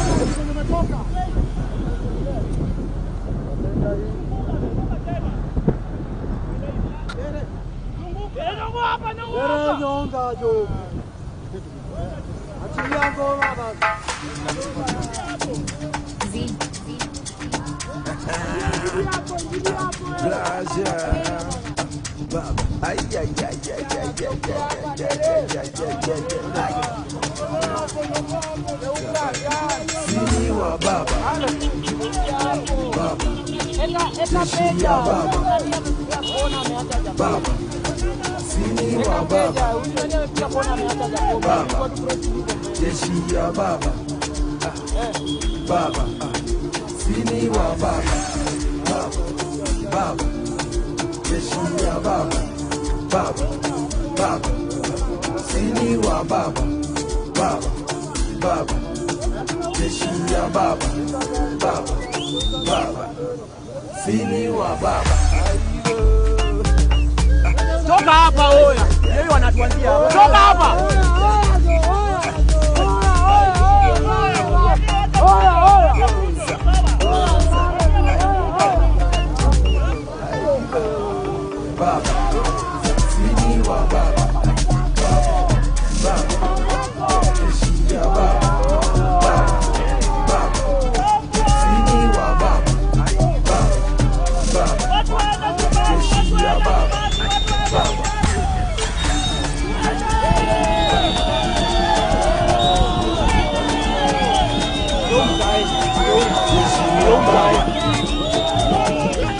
Baba. Ay, ay, ay, ay, ay, ay, ay, ay, ay, ay, ay, ay, ay. Sini wa baba. Baba. Jeshi ya baba. Baba. Sini wa baba. Baba. Jeshi ya baba. Baba. Sini wa baba. Baba. Baba. Jeshi ya baba. Baba. Baba. Sini wa baba. Baba. Baba. Jeshi ya baba. Baba. Baba. Sini wa baba. Toka hapa oya. Yeye wanatuanzia hapa. Toka hapa.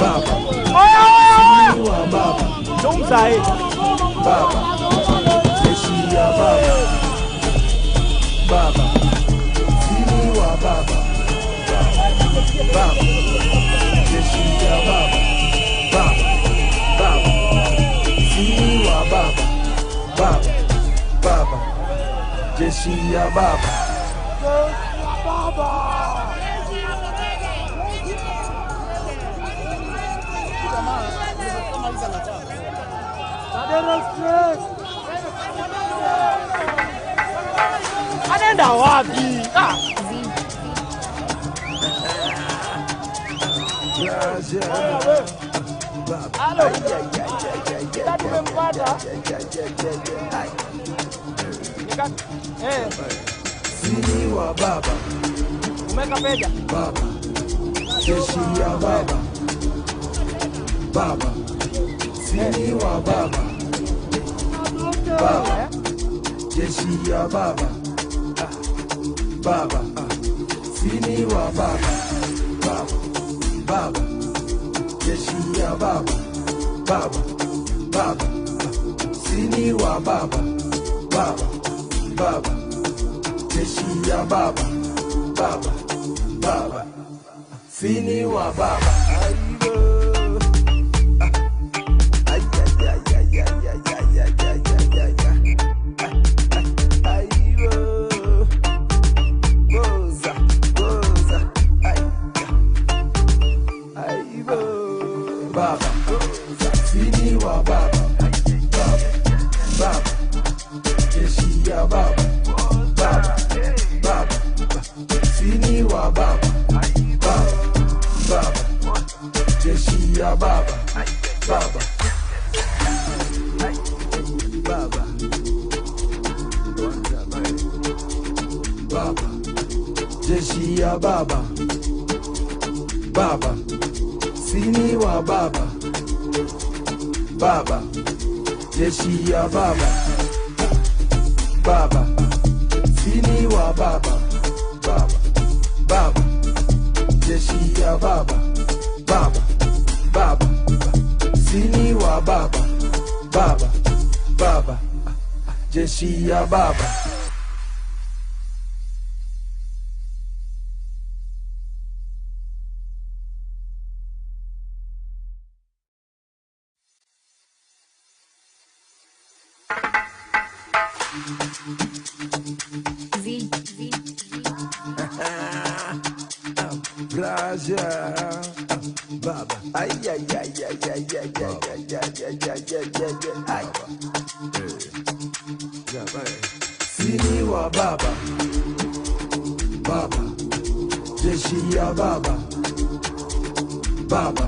Baba. Oya oya oya. Sini wa baba. Ndio mzae. Baba. Jeshi ya baba. Baba. Sini wa baba. Baba. Jeshi ya baba. Baba. Baba. Sini wa baba. Baba. Baba. Jeshi ya baba. Baba. Anaenda wapi? Ah. Halo. Tumempata. Sini wa baba. Umeka pega. Baba. Jeshi ya baba. Baba. Sini wa baba. Baba. Jeshi ya baba. Baba. Sini wa baba. Baba. Baba. Jeshi ya baba. Baba. Baba. Sini wa baba. Baba. Baba. Jeshi ya baba. Baba. Baba. Sini wa baba. Baba. Sini wa baba. Baba. Baba. Jeshi ya baba. Baba. Baba. Sini wa baba. Baba. Baba. Jeshi ya baba. Baba. Baba. Baba. Jeshi ya baba. Baba. Sini wa baba. Baba. Jeshi ya baba. Baba. Sini wa baba. Baba. Baba. Jeshi ya baba. Baba. Baba. Sini wa baba. Baba. Baba. Jeshi ya baba. Z, Z, Plaza. Baba. Ay ay ay ay ay ay ay ay ay ay ay ay ay. Sini wa baba. Baba. Jeshi ya baba. Baba.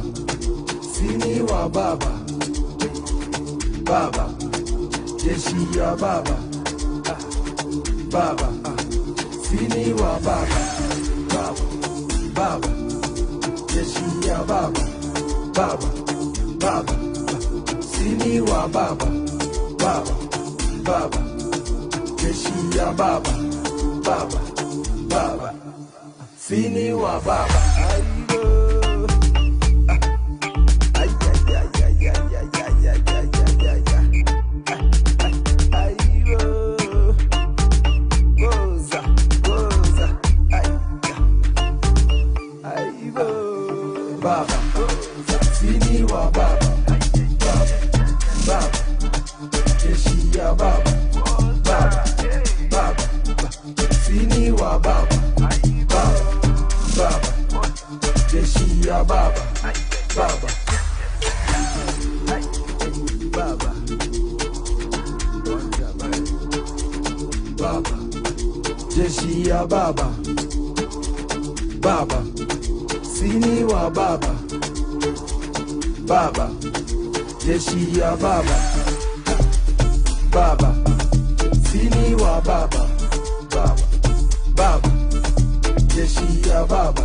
Sini wa baba. Baba. Jeshi ya baba. Baba. Sini wa baba. Baba. Baba. Jeshi ya baba. Baba. Baba. Sini wa baba. Baba. Baba. Jeshi ya baba. Baba. Baba. Sini wa baba. Ay ay ay ay ay ay ay ay ay ay ay ay. Goza, goza, ay, ay, baba. Sini wa baba. Baba. Baba. Jeshi ya baba. Baba. Baba. Sini wa baba. Baba. Baba. Jeshi ya baba. Baba. Baba. Baba. Jeshi ya baba. Baba. Sini wa baba. Baba. Jeshi ya baba. Baba. Sini wa baba. Baba. Baba. Jeshi ya baba.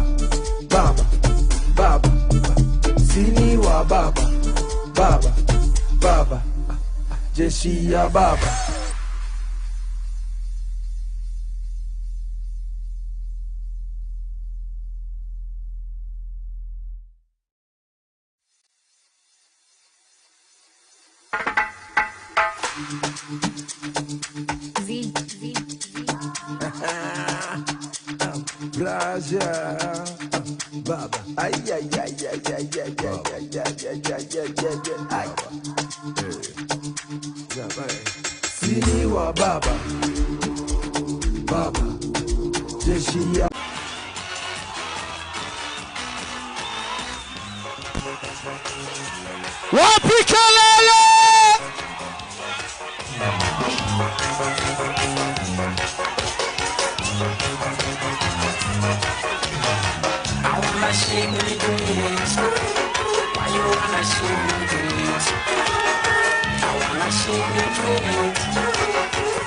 Baba. Baba. Sini wa baba. Baba. Baba. Jeshi ya baba. Z, Z, Braja, baba, ay ay ay ay ay ay ay ay ay ay ay ay ay ay. Sini wa baba, baba, jeshi ya. Wapi kelele? I wanna see me dance. Why you wanna see me dance? I wanna see me dance.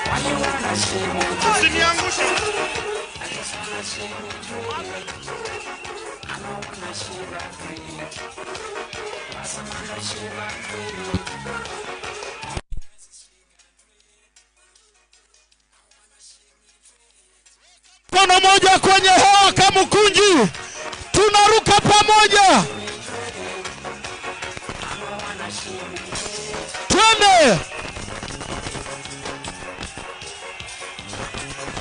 Why you wanna see me dance? I just wanna see me dance. I don't wanna see that dance. I wanna see that dance. Mkono moja kwenye hewa Kamukunji, tunaruka pamoja, twende.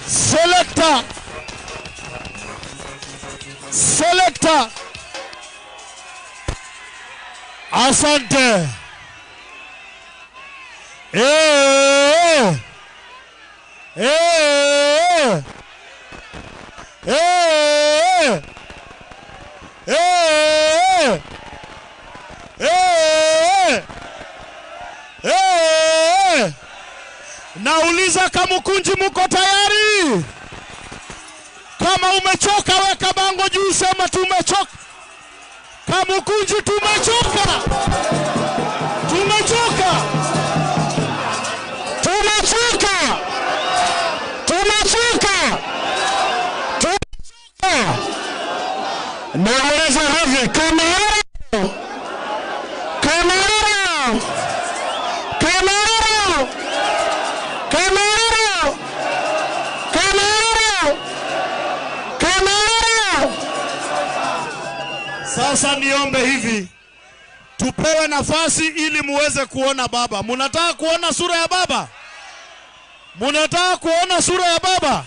Selector, selector, asante. Eh, eh, eh, eh, eh, eh. Nauliza Kamukunji, muko tayari? Kama umechoka weka bango juu, sema tumechoka. Kamukunji tumechoka, tumechoka, tumechoka, tumechoka. Nauliza hivi, Kamara, Kamara, Kamara, Kamara, Kamara, Kamara. Sasa niombe hivi, tupewe nafasi ili muweze kuona baba. Munataka kuona sura ya baba? Munataka kuona sura ya baba?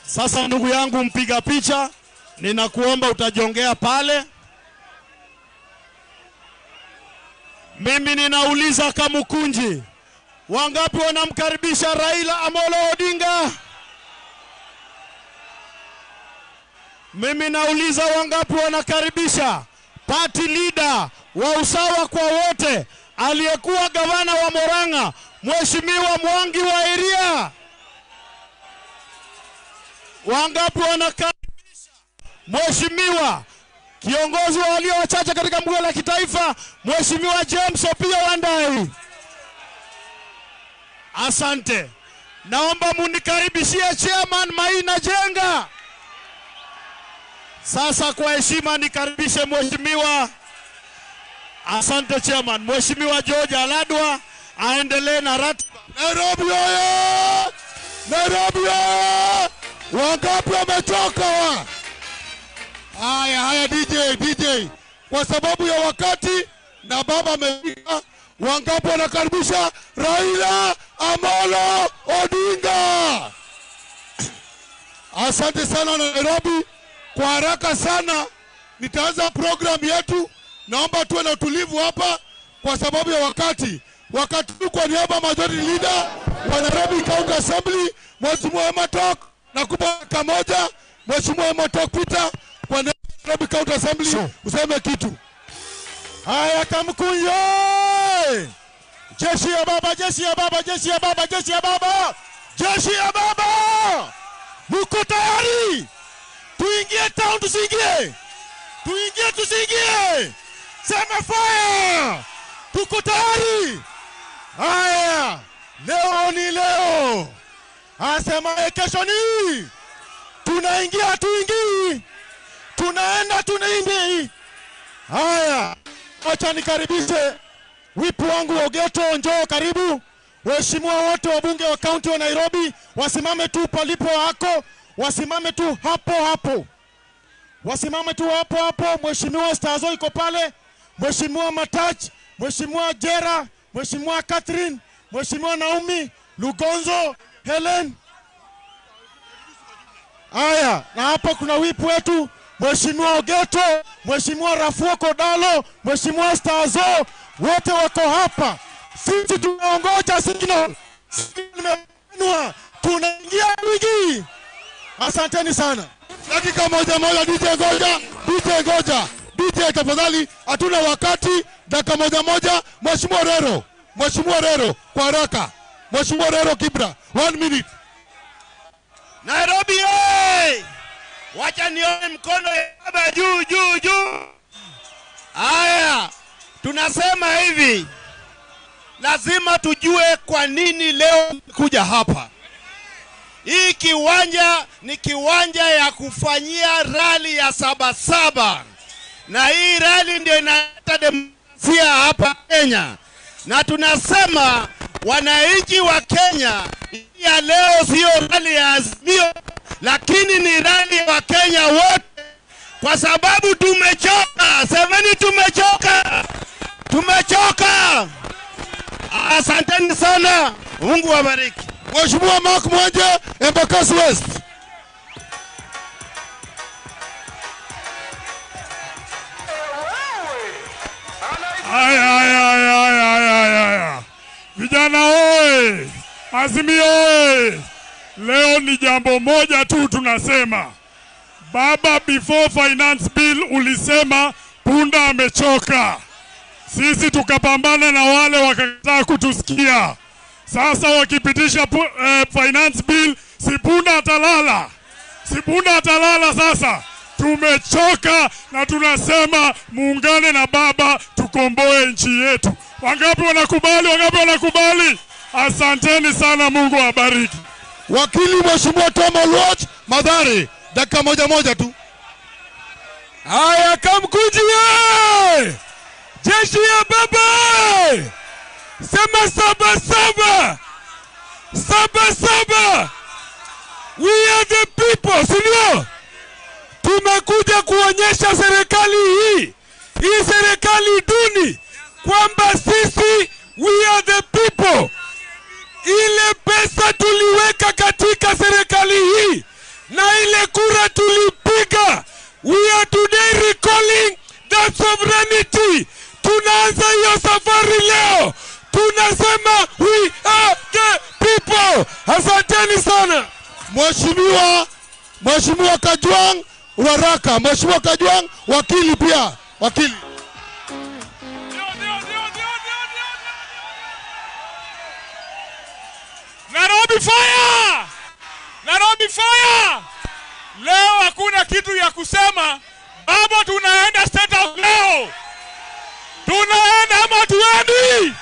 Sasa ndugu yangu mpiga picha, ninakuomba utajongea pale. Mimi ninauliza Kamukunji, wangapi wanamkaribisha Raila Amolo Odinga? Mimi nauliza wangapi wanakaribisha party leader wa usawa kwa wote, aliyekuwa gavana wa Murang'a, Mheshimiwa Mwangi wa Iria? Wangapi wanakaribisha Mheshimiwa kiongozi wa walio wachache katika bunge la kitaifa, Mheshimiwa James Opiyo Wandayi? Asante. Naomba munikaribishie Chairman Maina Jenga. Sasa kwa heshima nikaribishe Mheshimiwa, asante Chairman, Mheshimiwa George Aladwa aendelee na ratiba. Nairobi oye! Nairobi oye! Wangapi wamechoka? Haya, haya DJ, DJ. Kwa sababu ya wakati na baba amefika, wangapi wanakaribisha Raila Amolo Odinga? Asante sana Nairobi. Kwa haraka sana nitaanza program yetu. Naomba tuwe na utulivu hapa kwa sababu ya wakati. Wakati kwa niaba ya majority leader wa Nairobi County Assembly, Mheshimiwa Ematok, nakupa dakika moja. Mheshimiwa Ematok Peter, kwa niaba ya Nairobi County Assembly, useme kitu. Haya Kamukunji, jeshi ya baba, jeshi ya baba, jeshi ya baba, jeshi ya baba, jeshi ya baba, muko tayari? Tuingie town, tusiingie? Tuingie, tusiingie? Sema fire! Tuko tayari? Haya, leo ni leo, asema kesho ni tunaingia, tuingii, tunaenda, tunaingii. Haya, acha nikaribishe wipu wangu Ogeto, njoo karibu. Waheshimiwa wote wabunge wa kaunti wa Nairobi wasimame tu palipo hako, wasimame tu hapo hapo, wasimame tu hapo hapo. Mheshimiwa Stazo iko pale, Mheshimiwa Matach, Mheshimiwa Jera, Mheshimiwa Catherine, Mheshimiwa Naomi Lugonzo, Helen. Aya, na hapa kuna whip wetu Mheshimiwa Ogeto, Mheshimiwa Rafuo Kodalo, Mheshimiwa Stazo, wote wako hapa. Sisi tunaongoja signal. Signal imepeanwa. Tunaingia wiki. Asanteni sana. Dakika moja moja, DJ ngoja, DJ ngoja. DJ tafadhali, hatuna wakati. Dakika moja moja. Mheshimiwa Rero, Mheshimiwa Rero kwa haraka. Mheshimiwa Rero Kibra, 1 minute. Nairobi hey! Wacha nione mkono ya baba juu juu juu. Haya, tunasema hivi, lazima tujue kwa nini leo kuja hapa. Hii kiwanja ni kiwanja ya kufanyia rali ya Sabasaba, na hii rali ndio inaleta demokrasia hapa Kenya. Na tunasema wananchi wa Kenya, ya leo sio rali ya Azimio, lakini ni rali ya Wakenya wote, kwa sababu tumechoka. Semeni tumechoka, tumechoka. Asanteni sana, Mungu awabariki. Mheshimiwa Mark Mwanje, Embakasi West. Aya, aya, aya, aya, aya, aya. Vijana oye! Azimio oye! Leo ni jambo moja tu tunasema. Baba, before finance bill ulisema punda amechoka. Sisi tukapambana na wale wakakataa kutusikia. Sasa wakipitisha finance bill, si punda atalala. Si punda atalala sasa. Tumechoka na tunasema muungane na baba tukomboe nchi yetu. Wangapi wanakubali? Wangapi wanakubali? Asanteni sana, Mungu awabariki. Wakili Mheshimiwa Tom Oluoch, Mathare, dakika moja moja tu. Haya, Kamkunji ye! Jeshi ya baba! Sema saba saba! Saba saba! We are the people, si ndio? Tumekuja kuonyesha serikali hii, hii serikali duni, kwamba sisi we are the people. Ile pesa tuliweka katika serikali hii na ile kura tulipiga, we are today recalling that sovereignty. Tunaanza hiyo safari leo. Tunasema we are the people. Asanteni sana. Mheshimiwa Kajwang Uraraka, Mheshimiwa Kajwang wakili pia, wakili. Nairobi fire! Nairobi fire! Leo hakuna kitu ya kusema. Baba, tunaenda State House leo. Tunaenda ama tuendi?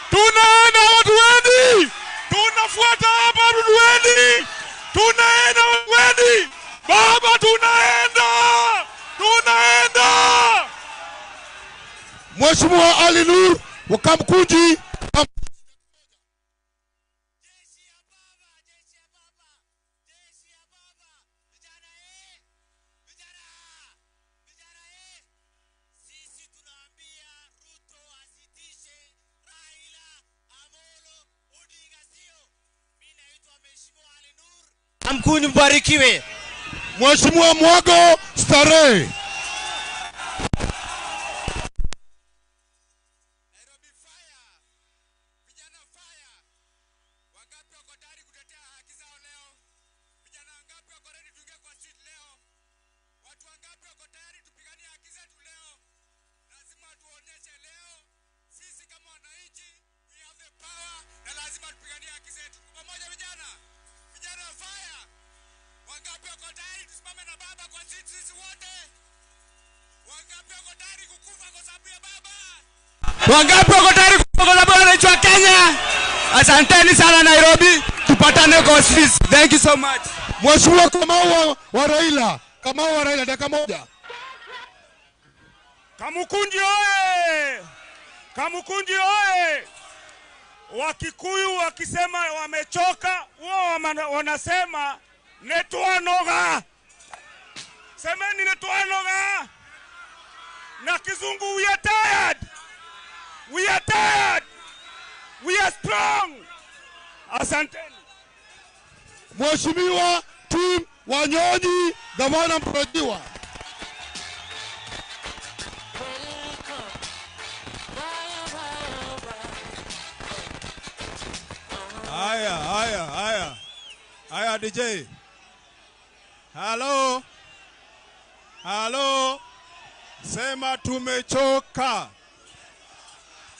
Tunaenda ama tuendi? Tunafuata hapa tuendi? Tunaenda ama tuendi? Baba, tunaenda! Tunaenda! Mheshimiwa Ali Nur wa Kamkunji. Kamkunji mbarikiwe. Mheshimiwa Mwago Starehe. Wangapi wako tayari kufa kwa sababu wananchi wa Kenya? Asanteni sana Nairobi, tupatane kwa ofisi. Thank you so much. Mheshimiwa Kamau wa Raila, Kamau wa Raila, dakika moja. Kamukunji oye! Kamukunji oye! Wakikuyu wakisema wamechoka, wao wanasema netwanoga. Semeni netwanoga. Na kizungu we are tired. We are tired. We are strong. Asanteni. Mheshimiwa Tim Wanyonyi, gavana mtarajiwa. Haya, haya, haya. Haya DJ. Halo. Halo. Sema tumechoka.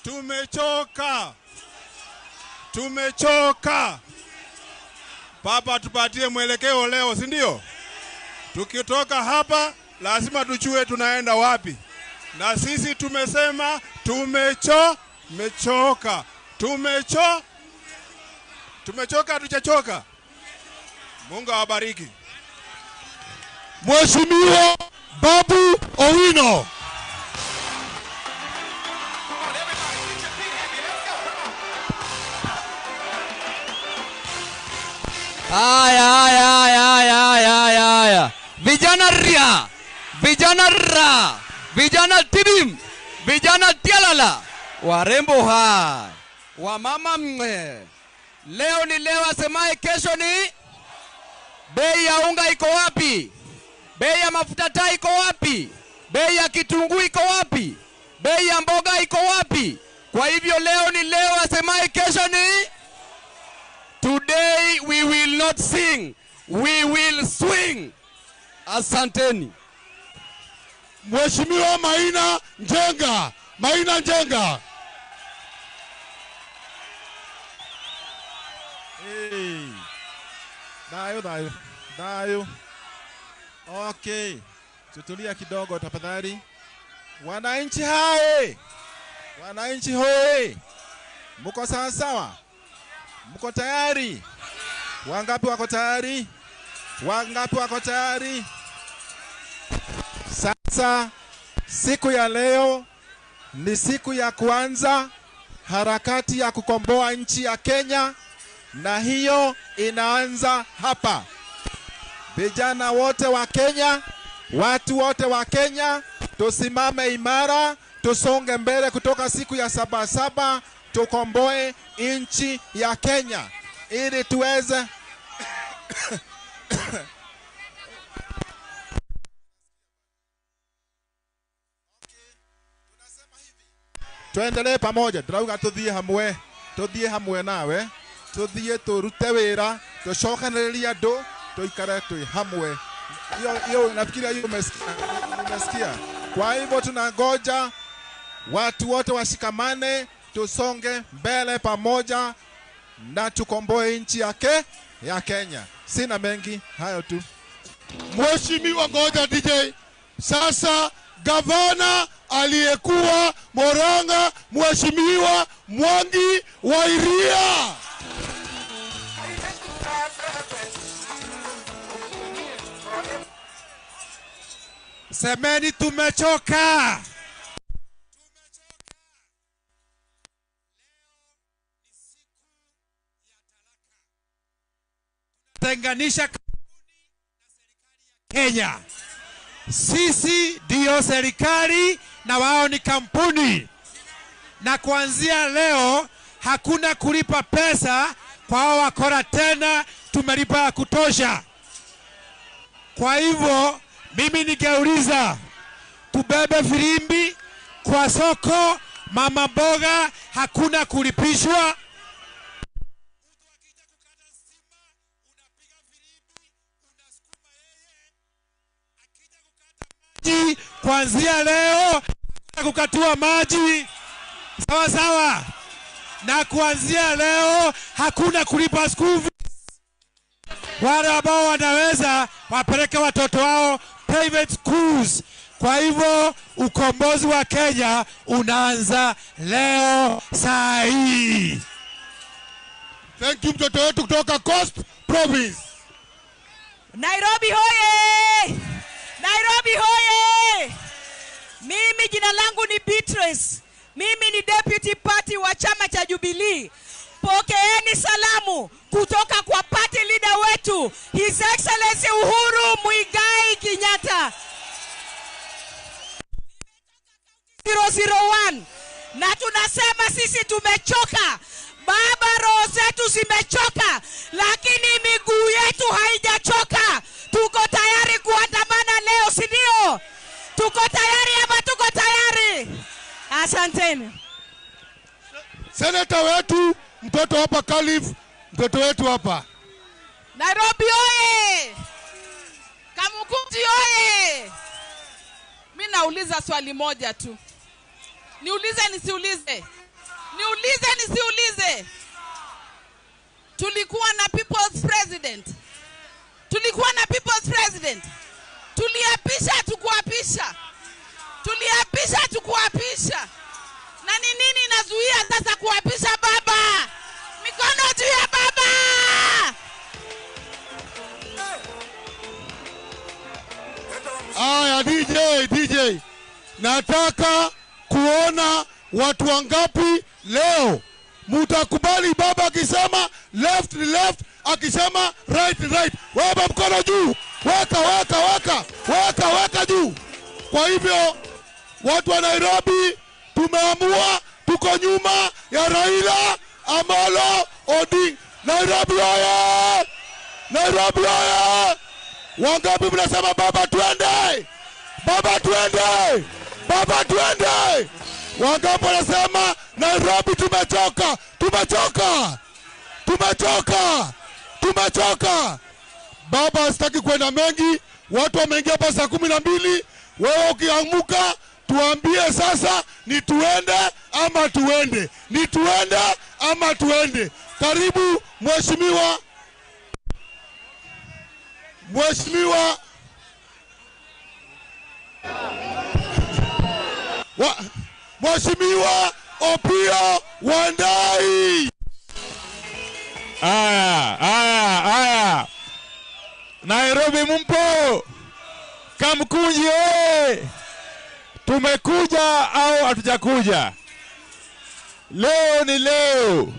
Tumechoka. Tumechoka. Papa tupatie mwelekeo leo, si ndio? Tukitoka hapa lazima tujue tunaenda wapi. Na sisi tumesema tumechoka. Tumechoka, hatujachoka. Mungu awabariki. Mheshimiwa Babu Owino. Haya, haya, haya, haya, haya, haya. Vijana ria, vijana ra, vijana tibim, vijana tialala, warembo hai, wamama mwe. Leo ni leo, asemaye kesho ni. Bei ya unga iko wapi? Bei ya mafuta taa iko wapi? Bei ya kitunguu iko wapi? Bei ya mboga iko wapi? Kwa hivyo leo ni leo, asemaye kesho ni. Today we will not sing, we will swing. Asanteni. Mheshimiwa Maina Njenga, Maina Njenga. Hey. Dayo, dayo, dayo. Okay. Tutulia kidogo tafadhali. Wananchi hai. Wananchi hoi. Mko sawa sawa? Mko tayari? Wangapi wako tayari? Wangapi wako tayari? Sasa siku ya leo ni siku ya kuanza harakati ya kukomboa nchi ya Kenya, na hiyo inaanza hapa. Vijana wote wa Kenya, watu wote wa Kenya, tusimame imara, tusonge mbele kutoka siku ya 7/7, tukomboe nchi ya Kenya ili tuweze tuendelee pamoja. Ndĩrauga tuthie hamwe, tuthie hamwe nawe, tuthie turute wira, tucokanĩrĩrie andũ, tuikare twi hamwe. Hiyo nafikiria hiyo umesikia. Kwa hivyo tunangoja watu wote washikamane, tusonge mbele pamoja na tukomboe nchi yake ya Kenya. Sina mengi, hayo tu. Mheshimiwa, ngoja DJ. Sasa gavana aliyekuwa Murang'a, Mheshimiwa Mwangi wa Iria. Semeni tumechoka. Tenganisha Kenya. Sisi ndio serikali na wao ni kampuni. Na kuanzia leo hakuna kulipa pesa kwa hao wakora tena, tumelipa ya kutosha. Kwa hivyo mimi ningeuliza, tubebe filimbi kwa soko, mama mboga hakuna kulipishwa. Kuanzia leo kukatua maji, sawa sawa. Na kuanzia leo hakuna kulipa school fees. Wale ambao wanaweza wapeleke watoto wao private schools. Kwa hivyo ukombozi wa Kenya unaanza leo saa hii. Thank you mtoto wetu kutoka Coast Province. Nairobi hoye! Nairobi hoye! Mimi jina langu ni Beatrice. Mimi ni deputy party wa chama cha Jubilee. Pokeeni salamu kutoka kwa party leader wetu, His Excellency Uhuru Muigai Kenyatta. 001. Na tunasema sisi tumechoka. Baba, roho zetu zimechoka, lakini miguu yetu haijachoka. Tuko tayari kuandamana leo, si ndio? Tuko tayari ama tuko tayari? Asanteni. Seneta wetu mtoto hapa Kalif, mtoto wetu hapa Nairobi oye! Kamukunji oye! Mi nauliza swali moja tu. Niulize nisiulize? Niulize nisiulize? Tulikuwa na People's President. Tulikuwa na People's President. Tuliapisha tukuapisha. Tuliapisha tukuapisha. Na ni nini inazuia sasa kuapisha baba? Mikono juu ya baba! Aya, DJ, nataka kuona watu wangapi leo mutakubali baba akisema left ni left, akisema right ni right. Weka mkono juu, weka weka weka weka weka juu. Kwa hivyo watu wa Nairobi tumeamua, tuko nyuma ya Raila Amolo Odinga. Nairobi oye! Nairobi oye! Wangapi mnasema baba twende? Baba twende! Baba twende! Wangapi wanasema Nairobi tumechoka? Tumechoka! Tumechoka! Tumechoka! Baba sitaki kwenda mengi, watu wameingia hapa saa 12. Wewe ukiamuka tuambie sasa ni tuende ama tuende. Ni tuende ama tuende. Karibu Mheshimiwa Mheshimiwa Opiyo Wandayi. Aya, aya, aya. Nairobi mumpo? Kamkunji oye! Tumekuja au hatujakuja? Leo ni leo.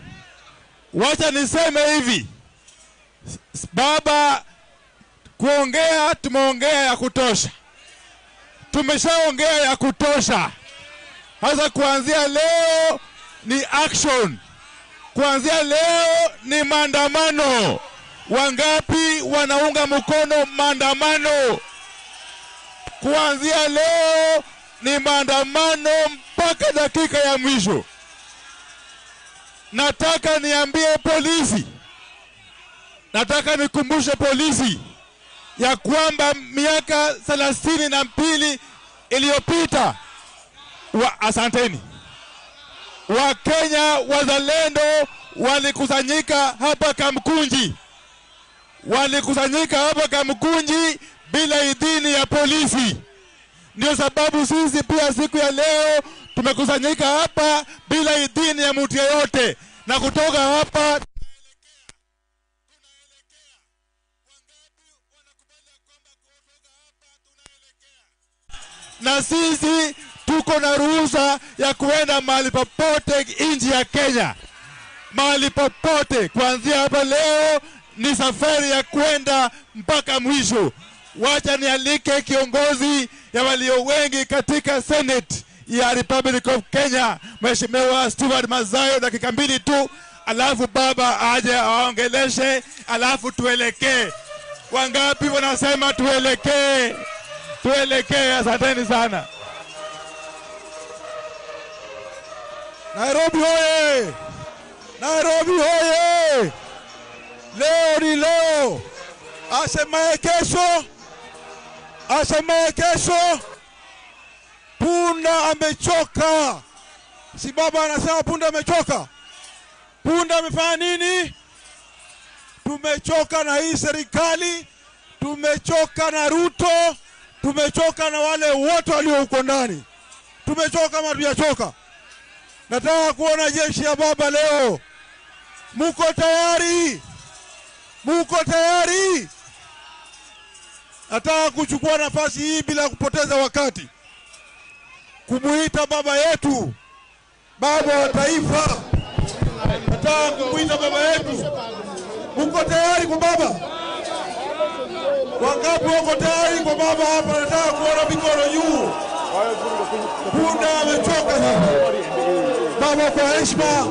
Wacha niseme hivi. Baba, kuongea tumeongea ya kutosha. Tumeshaongea ya kutosha. Sasa kuanzia leo ni action. Kuanzia leo ni maandamano. Wangapi wanaunga mkono maandamano? Kuanzia leo ni maandamano mpaka dakika ya mwisho. Nataka niambie polisi, nataka nikumbushe polisi ya kwamba miaka 32 iliyopita, asanteni, Wakenya wazalendo walikusanyika hapa Kamkunji. Walikusanyika hapa Kamkunji bila idhini ya polisi. Ndio sababu sisi pia siku ya leo tumekusanyika hapa bila idhini ya mtu yeyote. Na kutoka hapa na sisi tuko na ruhusa ya kuenda mahali popote nchi ya Kenya. Mahali popote kuanzia hapa leo ni safari ya kwenda mpaka mwisho. Wacha nialike kiongozi ya walio wengi katika Senate ya Republic of Kenya, Mheshimiwa Stewart Mazayo, dakika 2 tu, alafu baba aje aongeleshe, alafu tuelekee. Wangapi wanasema tuelekee? Tuelekee. Asanteni sana. Nairobi hoye! Nairobi hoye! Leo ni leo. Asemaye kesho, asemaye kesho, punda amechoka. Si baba anasema punda amechoka? Punda amefanya nini? Tumechoka na hii serikali, tumechoka na Ruto, tumechoka na wale wote walio huko ndani. Tumechoka kama hatujachoka. Nataka kuona jeshi ya baba leo. Muko tayari? Muko tayari? Nataka kuchukua nafasi hii bila kupoteza wakati kumuita baba yetu, baba wa taifa. Nataka kumuita baba yetu. Muko tayari kwa baba? Wangapi wako tayari kwa baba hapa? Nataka kuona mikono juu. Punda amechoka sasa. Baba kwa heshima.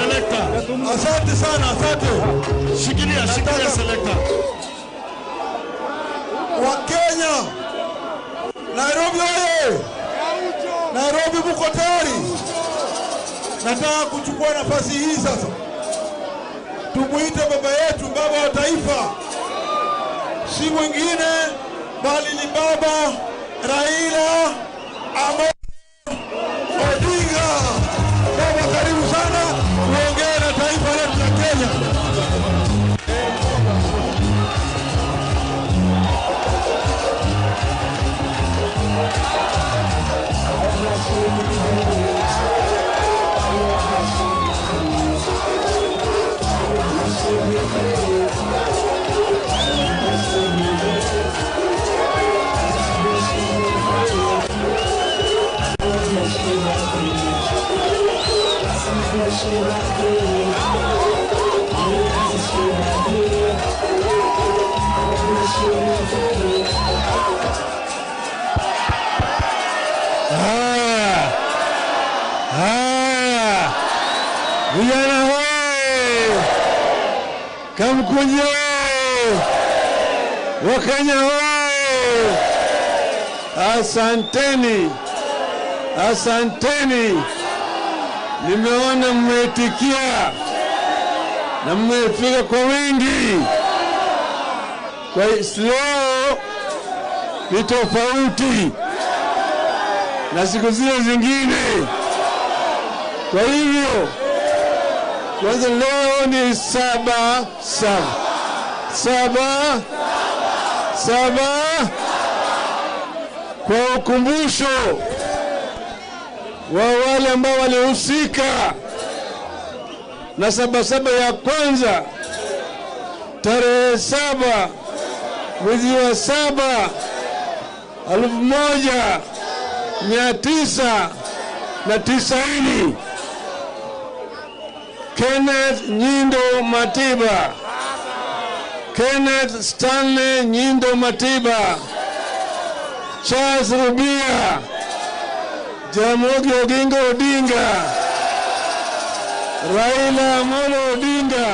Asante sana, asante. Shikilia, shikilia selector. Wakenya, Nairobi oye! Nairobi mko tayari? Nataka kuchukua nafasi hii sasa tumuite baba yetu, baba wa taifa, si mwingine bali ni Baba Raila Amolo Odinga. Baba, karibu sana uongee na taifa letu la Kenya. Haya, haya, vijana hoye, Kamkunji hoye, Wakenya hoye, asanteni, asanteni. Nimeona mmeitikia na mmefika kwa wingi. Kwa leo ni tofauti na siku zile zingine. Kwa hivyo kwanza leo ni 7 7 7 7 kwa ukumbusho wa wale ambao walihusika na 7 ya kwanza tarehe 7 mwezi wa 7 1990. Kenneth Nyindo Matiba, Kenneth Stanley Nyindo Matiba, Charles Rubia, Jaramogi Oginga Odinga, Raila Amolo Odinga.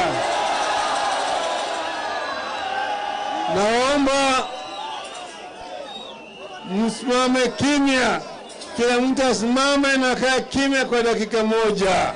Naomba msimame kimya, kila mtu asimame na akae kimya kwa dakika moja.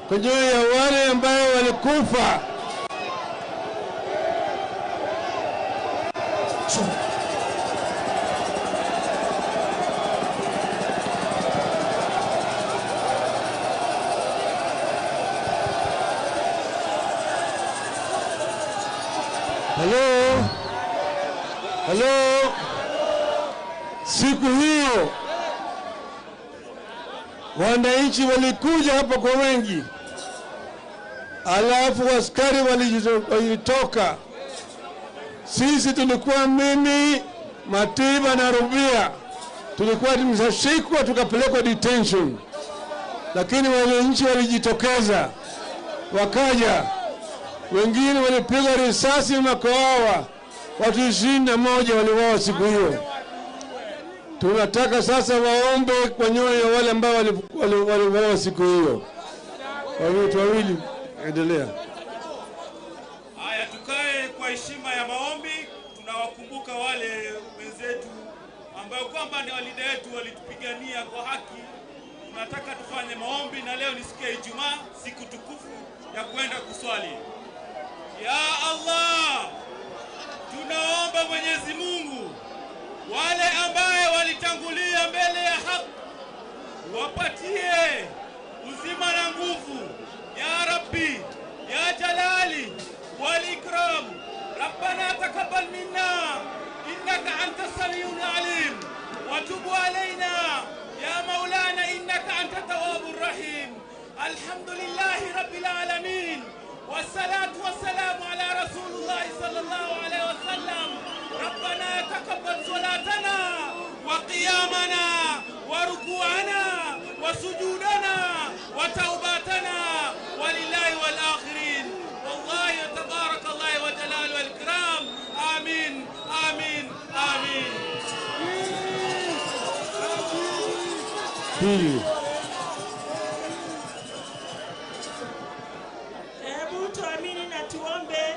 Kwa ajili ya wale ambao walikufa. Hello? Hello? Siku hiyo wananchi walikuja hapa kwa wengi, alafu askari walitoka. Sisi tulikuwa mimi, Matiba na Rubia, tulikuwa tumeshikwa tukapelekwa detention, lakini wananchi walijitokeza wakaja. Wengine walipigwa risasi makoawa, Watu 21 waliuawa siku hiyo. Tunataka sasa waombe kwa nyoyo ya wale ambao waliuawa siku hiyo. Wawili wawili, endelea. Haya, tukae kwa heshima ya maombi. Tunawakumbuka wale wenzetu ambao kwamba ni walida wetu, walitupigania kwa haki. Tunataka tufanye maombi, na leo ni siku ya Ijumaa, siku tukufu ya kwenda kuswali. Ya Allah, tunaomba Mwenyezi Mungu wale ambaye walitangulia mbele ya haki wapatie uzima na nguvu. Ya Rabbi, ya Jalali wal Ikram, Rabbana taqabbal minna innaka anta samiul alim wa tub alayna ya Maulana innaka anta tawwabur rahim. Alhamdulillahi rabbil alamin wassalatu wassalamu ala rasulillah sallallahu alayhi wasallam. Rabbana taqabbal salatana wa qiyamana wa ruku'ana wa sujudana wa taubatana walillahi wal akhirin. Wallahi tabarakallah wa jalal wal ikram. Amin, amin, amin. Pili. Hebu tuamini na tuombe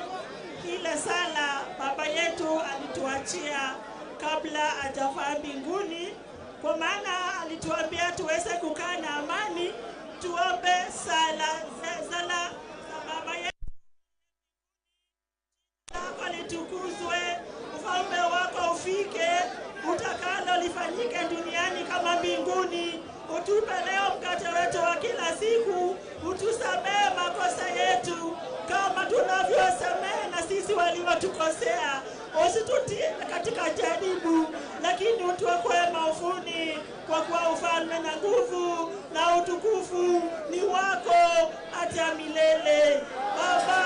ile sala baba yetu alituachia kabla hajafaa mbinguni, kwa maana alituambia tuweze kukaa na amani. Tuombe sala za baba yetu. Lako litukuzwe, ufalme wako ufike, utakalo lifanyike duniani kama mbinguni. Utupe leo mkate wetu wa kila siku, utusamehe makosa yetu kama tunavyosamehe na sisi waliotukosea, usitutie katika jaribu, lakini utuokoe maovuni, kwa kuwa ufalme na nguvu na utukufu ni wako hata milele. Baba,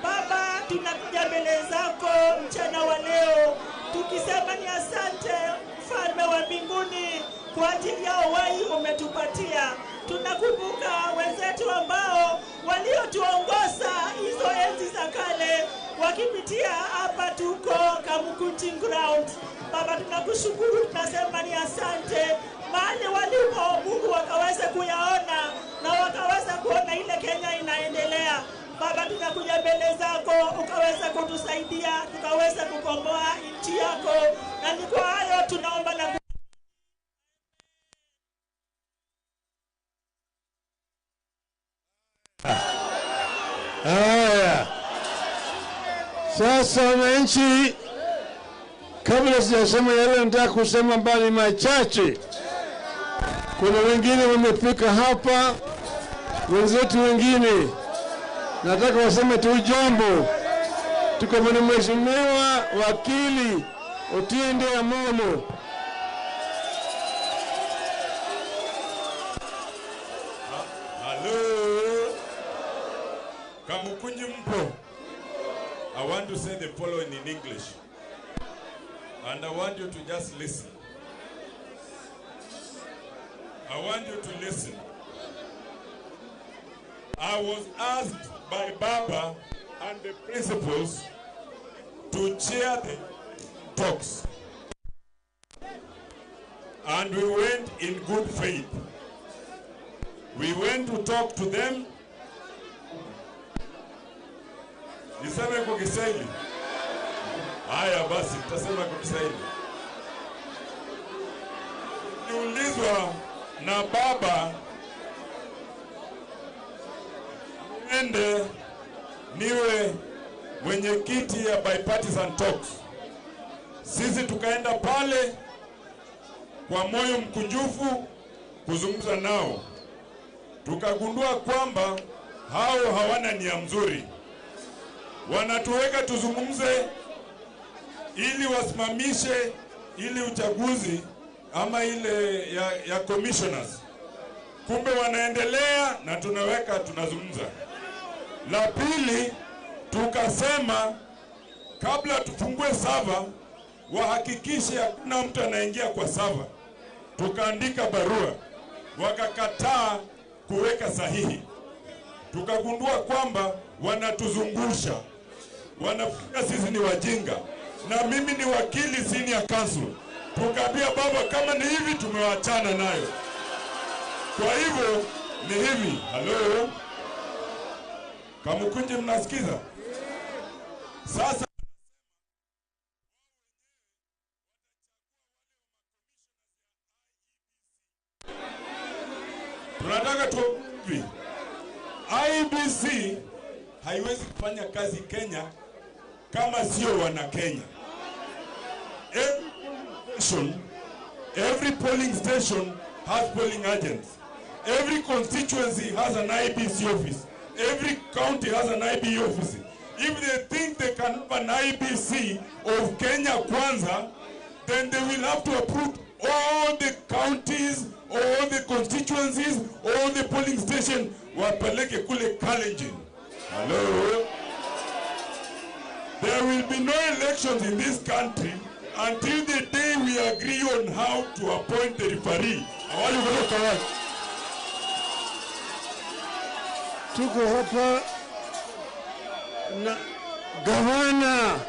Baba, tunakuja mbele zako mchana wa leo tukisema ni asante mfalme wa mbinguni kwa ajili ya uhai umetupatia. Tunakumbuka wenzetu ambao waliotuongoza hizo enzi za kale wakipitia hapa tuko Kamukunji ground. Baba, tunakushukuru, tunasema ni asante. Mahali walipo Mungu wakaweza kuyaona na wakaweza kuona ile Kenya inaendelea. Baba, tunakuja mbele zako ukaweza kutusaidia, tukaweza kukomboa nchi yako, na ni kwa hayo tunaomba na Haya. Sasa wananchi, kabla sijasema yale nataka kusema mbali machache. Kuna wengine wamefika hapa, wenzetu wengine nataka waseme tu jambo. Tuko na Mheshimiwa Wakili Otiende Amollo. Hello. Kamukunji mpo. I want to say the following in English. And I want you to just listen. I want you to listen. I was asked by Baba and the principals to chair the talks. And we went in good faith. We went to talk to them. Niseme kwa Kiswahili? Haya basi, tutasema kwa Kiswahili. Niulizwa na Baba niende niwe mwenyekiti ya bipartisan talks. Sisi tukaenda pale kwa moyo mkunjufu kuzungumza nao. Tukagundua kwamba hao hawana nia mzuri. Wanatuweka tuzungumze ili wasimamishe ili uchaguzi ama ile ya commissioners. Kumbe wanaendelea na tunaweka tunazungumza. La pili, tukasema kabla tufungue sava wahakikishe hakuna mtu anaingia kwa sava. Tukaandika barua. Wakakataa kuweka sahihi. Tukagundua kwamba wanatuzungusha, wanafikiria sisi ni wajinga, na mimi ni wakili senior counsel. Tukaambia baba, kama ni hivi tumewachana nayo. Kwa hivyo ni hivi. Halo Kamukunji, mnasikiza? Sasa tunataka tu hivi, IEBC haiwezi kufanya kazi Kenya kama sio wana Kenya. Every polling station has polling agents. Every constituency has an IEBC office. Every county has an IEBC office. If they think they can have an IEBC of Kenya Kwanza, then they will have to approve all the counties, all the constituencies, all the polling stations, wapeleke kule Kalenjin. Hello? There will be no elections in this country until the day we agree on how to appoint the referee. Awali kutoka. Tuko hapa na gavana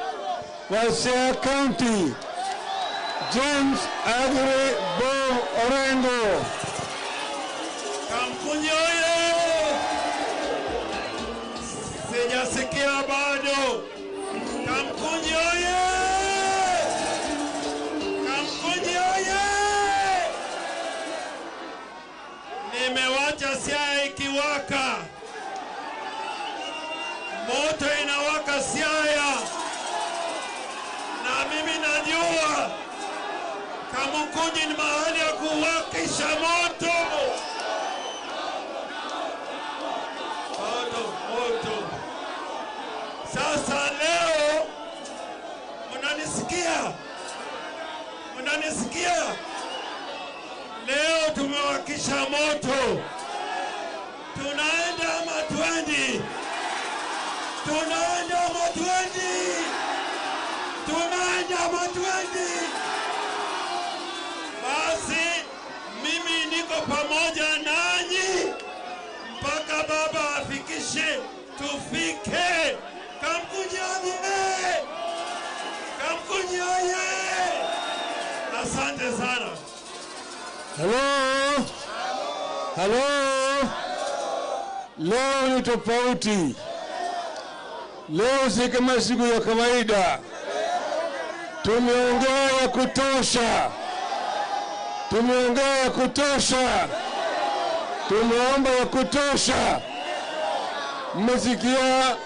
wa Siaya County James Aggrey Bob Orengo. Kamkunji oye! Sijasikia bado. Kamkunji oye! Kamkunji oye! Nimewacha Siaya ikiwaka. Moto inawaka Siaya. Na mimi najua Kamukunji ni mahali ya kuwakisha moto. Moto, moto. Sasa leo mnanisikia? Mnanisikia? Leo tumewakisha moto. Tunaenda ama twendi? Tunaenda ama twendi? Tunaenda ama twendi? Basi mimi niko pamoja nanyi mpaka baba afikishe tufike. Kamkunji oye! Kamkunji oye! Asante sana. Hello? Hello? Leo ni tofauti. Leo si kama siku ya kawaida. Tumeongea ya kutosha. Tumeongea ya kutosha. Tumeomba ya kutosha. Mmesikia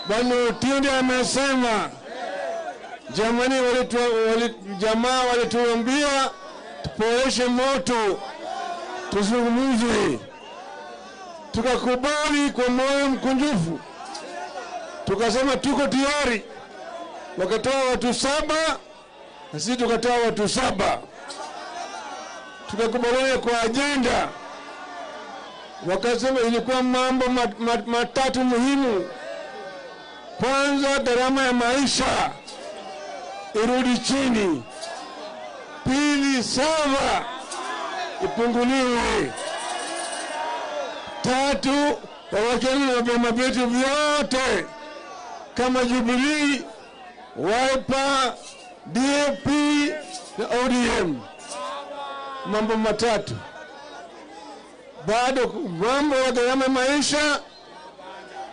Bwana Otiende amesema, jamani, jamaa walituambia tupoeshe moto, tuzungumze. Tukakubali kwa moyo mkunjufu, tukasema tuko tayari. Wakatoa watu 7 na sisi tukatoa watu 7. Tukakubaliana kwa agenda. Wakasema ilikuwa mambo matatu muhimu. Kwanza, gharama ya maisha irudi chini. Pili, sawa ipunguliwe. Tatu, wawachane na vyama vyetu vyote kama Jubilee, Wiper, DAP na ODM. Mambo matatu. Bado mambo ya gharama maisha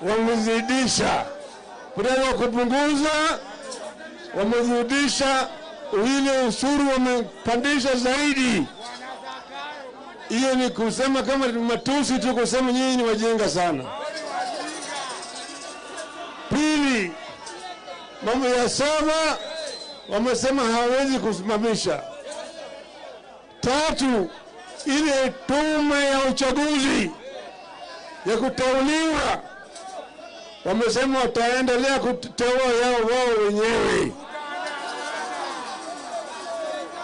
wamezidisha, badala kupunguza wamezidisha, ile ushuru wamepandisha zaidi. Hiyo ni kusema kama matusi tu, kusema nyinyi ni wajinga sana. Pili, mambo ya saba wamesema hawezi kusimamisha. Tatu, ile tume ya uchaguzi ya kuteuliwa wamesema wataendelea kuteua yao wao wenyewe.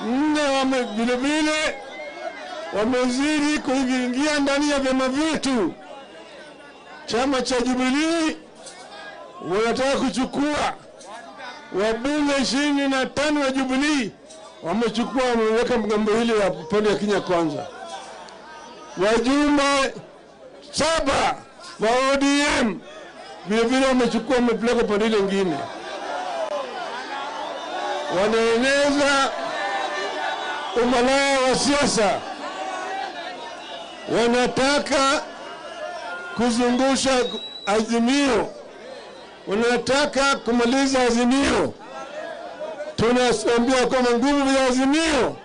Nne, vile vile wamezidi kuingia ndani ya vyama vyetu. Chama cha Jubilee wanataka kuchukua wabunge 25 wa Jubilee, wamechukua, wameweka mgambo hili wa upande wa Kenya Kwanza. Wajumbe 7 wa ODM vile vile wamechukua, wamepeleka pande ile nyingine. Wanaeneza umalaya wa siasa, wanataka kuzungusha Azimio, wanataka kumaliza Azimio. Tunaambia kwamba nguvu ya Azimio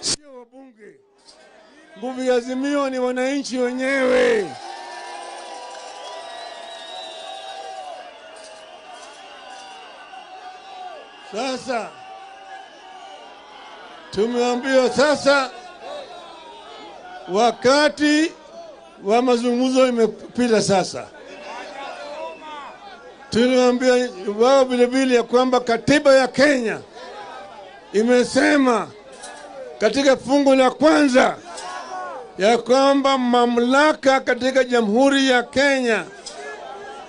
sio wabunge, nguvu ya Azimio ni wananchi wenyewe. Sasa tumeambiwa sasa wakati wa mazungumzo imepita. Sasa tuliwaambia wao vile vile ya kwamba katiba ya Kenya imesema katika fungu la kwanza ya kwamba mamlaka katika Jamhuri ya Kenya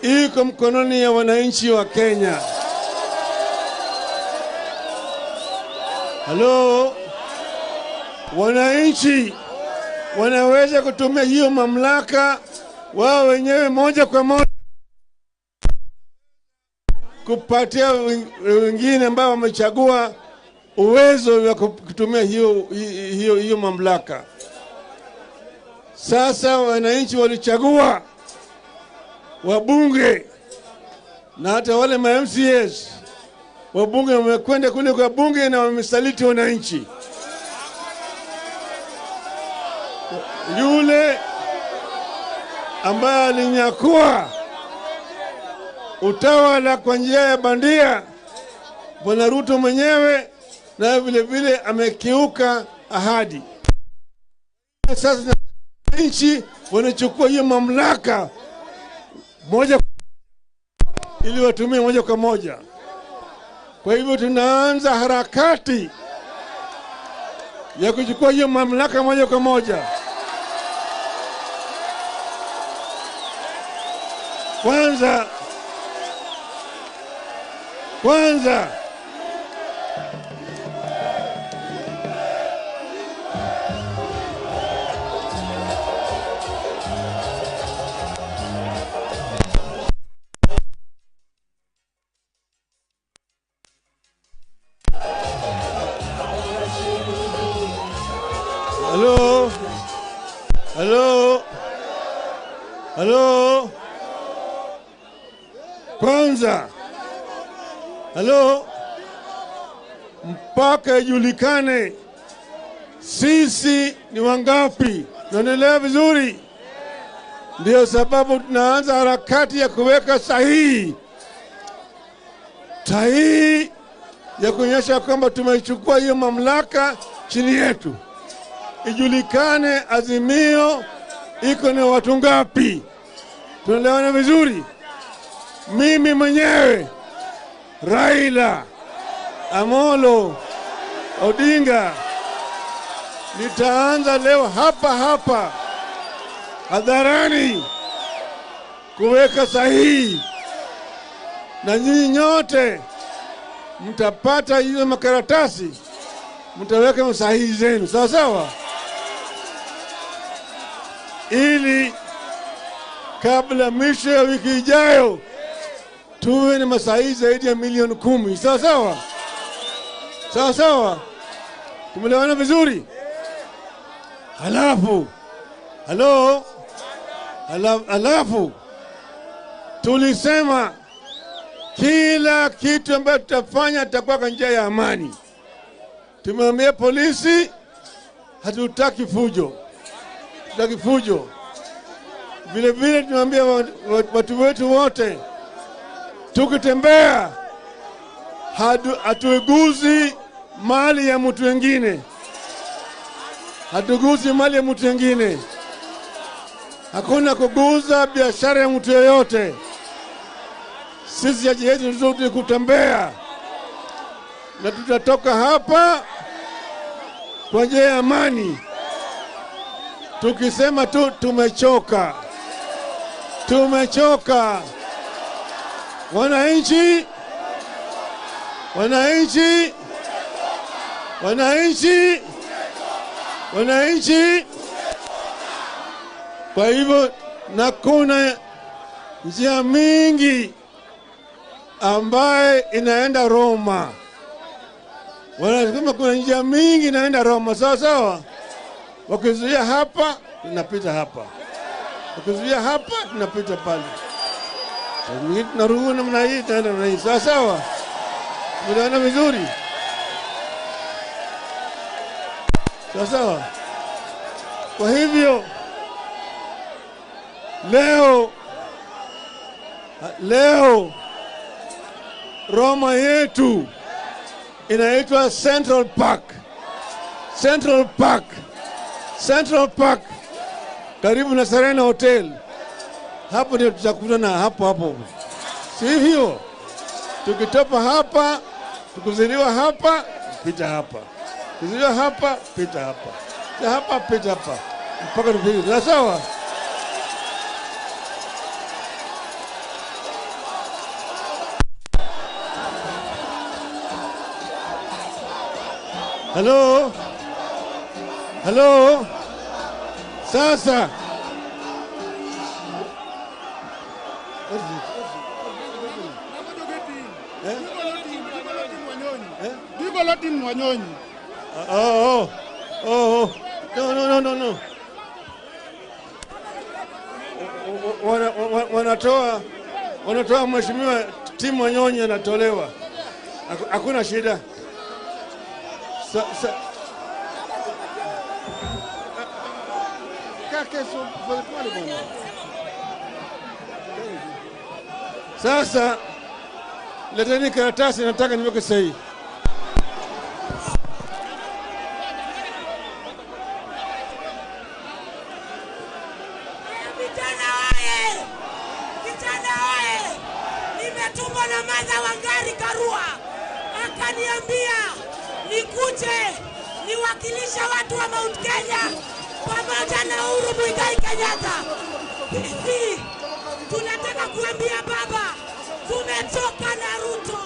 iko mkononi ya wananchi wa Kenya. Halo, wananchi wanaweza kutumia hiyo mamlaka wao wenyewe moja kwa moja kupatia wengine ambao wamechagua uwezo wa kutumia hiyo mamlaka. Sasa wananchi walichagua wabunge na hata wale ma MCAs. Wabunge wamekwenda kule kwa bunge na wamesaliti wananchi. Yule ambaye alinyakua utawala kwa njia ya bandia, Bwana Ruto mwenyewe, na vile vile amekiuka ahadi. Sasa nchi wanachukua hiyo mamlaka moja ili watumie moja kwa moja. Kwa hivyo tunaanza harakati ya kuchukua hiyo mamlaka moja kwa moja. Kwanza Halo, kwanza, halo, mpaka ijulikane sisi ni wangapi. Naendelea vizuri? Ndio sababu tunaanza harakati ya kuweka sahihi ya kuonyesha kwamba tumeichukua hiyo mamlaka chini yetu. Ijulikane Azimio iko na watu ngapi. Tunaelewana vizuri? Mimi mwenyewe Raila Amolo Odinga nitaanza leo hapa hapa hadharani kuweka sahihi, na nyinyi nyote mtapata hizo makaratasi, mtaweka sahihi zenu, sawa sawa, ili kabla mwisho ya wiki ijayo tuwe na masahihi zaidi ya milioni 10. Sawa sawa? Sawa sawa? Tumeelewana vizuri? Halafu, halo, halafu tulisema kila kitu ambacho tutafanya tutakuwa kwa njia ya amani. Tumeambia polisi hatutaki fujo. Hatutaki fujo. Vile vile tumeambia watu wetu wote, tukitembea hatuguzi mali ya mtu mwingine. Hatuguzi mali ya mtu mwingine. Hakuna kuguza biashara ya mtu yeyote. Sisi haja yetu ni kutembea, na tutatoka hapa kwa njia ya amani, tukisema tu tumechoka. Tumechoka. Wananchi, wananchi, wananchi, wananchi. Kwa hivyo na kuna njia mingi ambaye inaenda Roma. Wanasema kuna njia mingi inaenda Roma, sawa sawa. Wakizuia hapa, tunapita hapa. Wakizuia hapa, tunapita pale. Tunarudi namna hii, tunaenda namna hii, sawa sawa. Tunaenda vizuri. Sawa sawa. Kwa hivyo leo Roma yetu inaitwa Central Park. Central Park. Central Park karibu na Serena Hotel. Hapo ndio tutakutana hapo hapo. Sivyo? Tukitoka hapa, tukuziliwa hapa, pita hapa. Tukuziliwa hapa, pita hapa. Pita hapa, pita hapa. Mpaka tufike. Sawa? Hello? Hello? Sasa. Oh. No. Wanatoa mheshimiwa Tim Wanyonyi anatolewa. Hakuna shida. Sasa leteni karatasi, nataka niweke sahihi. Vijana oye! Vijana oye! Nimetumwa na Martha Wangari Karua, akaniambia nikuje niwakilisha watu wa Mount Kenya pamoja na Uhuru Muigai Kenyatta. Sisi tunataka kuambia baba, tumechoka na Ruto.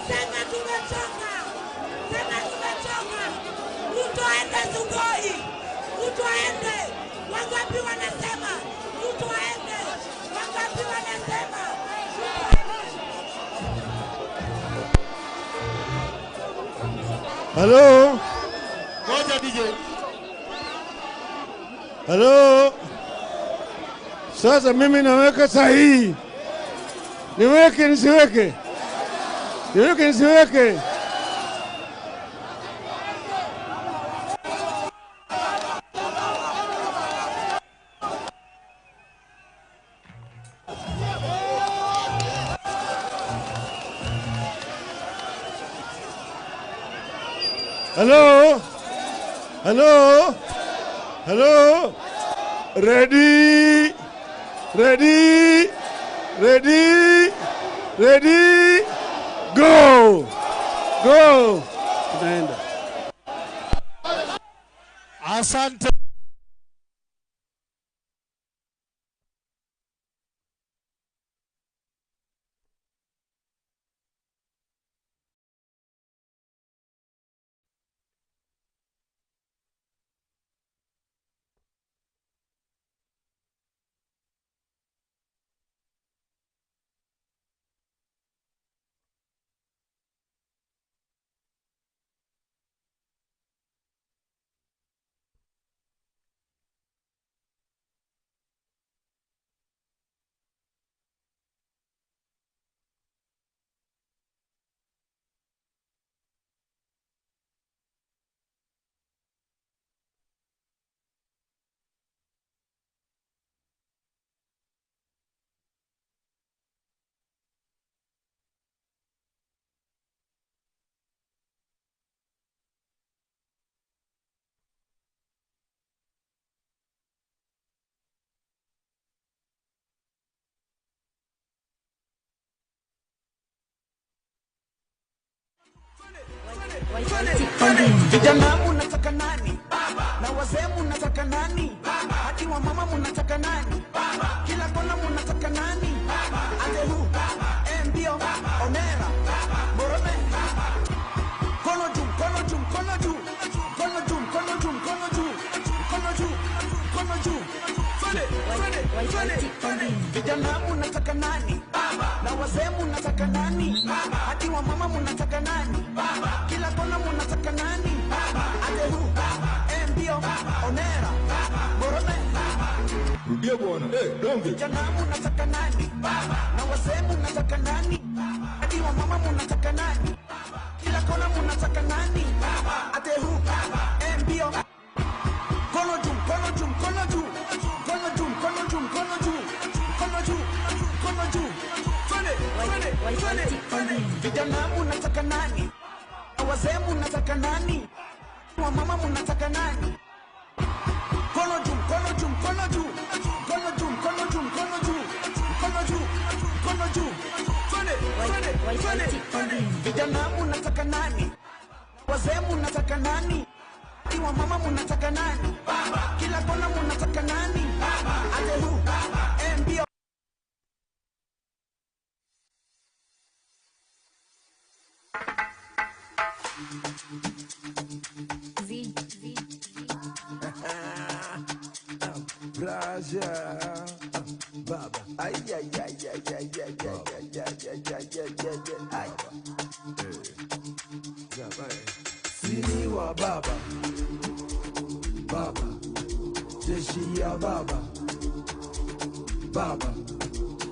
Sema tumechoka. Sema tumechoka. Ruto aende Sugoi. Ruto aende. Wangapi wanasema Ruto aende? Wangapi wanasema Ruto aende? Hello? Ngoja DJ. Hello? Sasa mimi naweka sahihi. Niweke nisiweke? Niweke nisiweke? Hello? Hello? Hello? Ready? Ready? Ready? Ready? Go! Go! Tunaenda. Asante. Vijana munataka nani? Na wazee munataka nani? Hadi wa mama munataka nani? Kila kona munataka nani? Angehu, Mbio, Omera, Borome. Kono juu, kono juu, kono juu. Kono juu, kono juu, kono juu. Kono juu, kono juu. Twende. Twende. Vijana munataka nani? Na wazee munataka nani? Hadi wa mama munataka nani? Kila kona munataka nani? Atehu, Mbio, Onera, Borome. Rudia bwana. Donge. Vijana munataka nani? Na wazee munataka nani? Hadi wa mama munataka nani? Kila kona munataka nani? Atehu, Mbio. Kono juu, kono juu, kono juu. Kono juu, kono juu, kono juu. Kono juu, kono juu. Twende, twende, twende, twende. Vijana munataka nani? Na wazee munataka nani? Wa mama munataka nani? Kono juu, kono juu, kono juu. Kono juu, kono juu, kono juu. Kono juu, kono juu. Twende, twende, twende, twende. Vijana munataka nani? Wazee munataka nani? Wa mama munataka nani? Kila kona munataka nani? Atehu, Mbio. V. Braja Baba. Ay ay ay ay ay ay ay ay ay ay ay ay ay. Sini wa baba. Baba. Jeshi ya baba. Baba.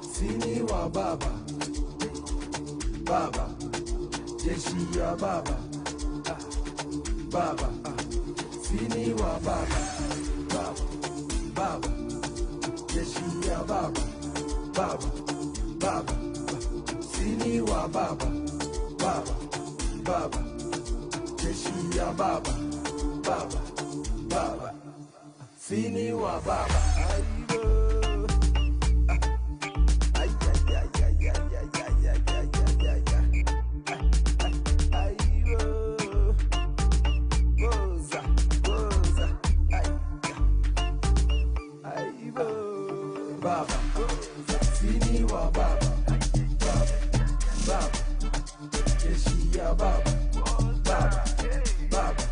Sini wa baba. Baba. Jeshi ya baba. Baba. Sini wa baba. Baba. Baba. Jeshi ya baba. Baba. Baba. Sini wa baba. Baba. Baba. Jeshi ya baba. Baba. Baba. Sini wa baba. Ay ay ay ay ay ay ay ay ay ay ay. Ay goza goza. Ay ay baba. Sini wa baba. Baba. Baba. Jeshi ya baba. Baba. Baba.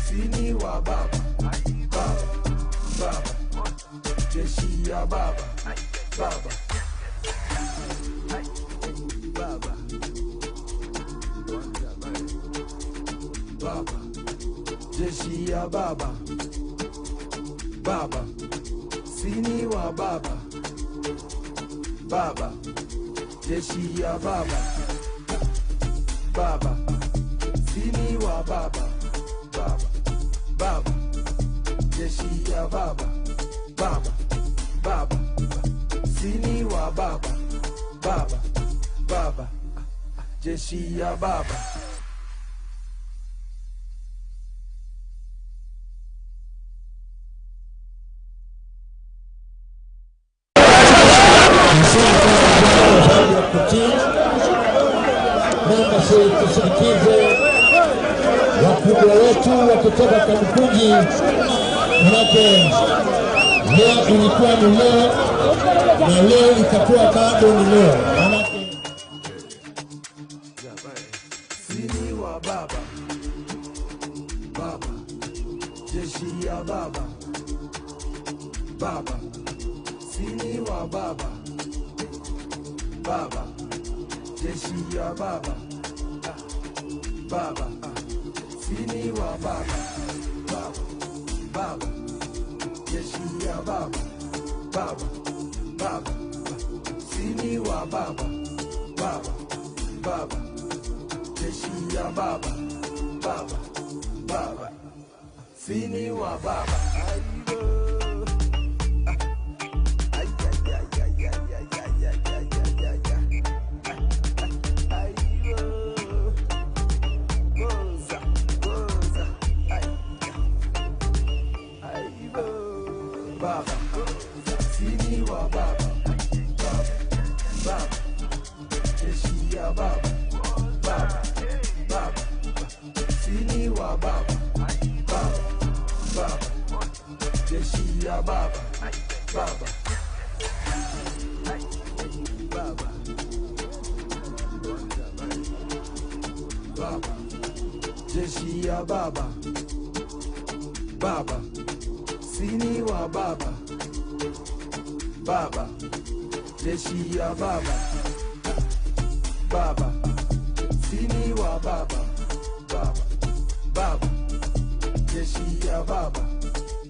Sini wa baba. Baba. Baba. Jeshi ya baba. Baba. Baba. Baba. Jeshi ya baba. Baba. Sini wa baba. Baba. Jeshi ya baba. Baba. Sini wa baba. Baba. Baba. Jeshi ya baba. Baba. Baba. Sini wa baba. Baba. Baba. Jeshi ya baba. Naomba tusindikize wakubwa wetu wakitoka Kamukunji, manake leo ilikuwa ni leo na leo itakuwa bado ni leo. Manake Sini wa baba. Baba. Jeshi ya baba. Baba. Sini wa baba. Baba. Jeshi ya baba. Baba. Sini wa baba. Baba. Baba. Jeshi ya baba. Baba. Baba. Sini wa baba. Baba. Baba. Jeshi ya baba. Baba. Baba. Sini wa baba. Ay ay ay ay ay ay ay ay ay ay ay. Ay goza goza. Ay ay baba. Sini wa baba. Baba. Baba. Jeshi ya baba. Baba. Baba. Sini wa baba. Baba. Baba. Jeshi ya baba. Baba. Baba. Baba. Jeshi ya baba. Baba. Sini wa baba. Baba, jeshi ya baba. Baba, sini wa baba. Baba, baba, jeshi ya baba.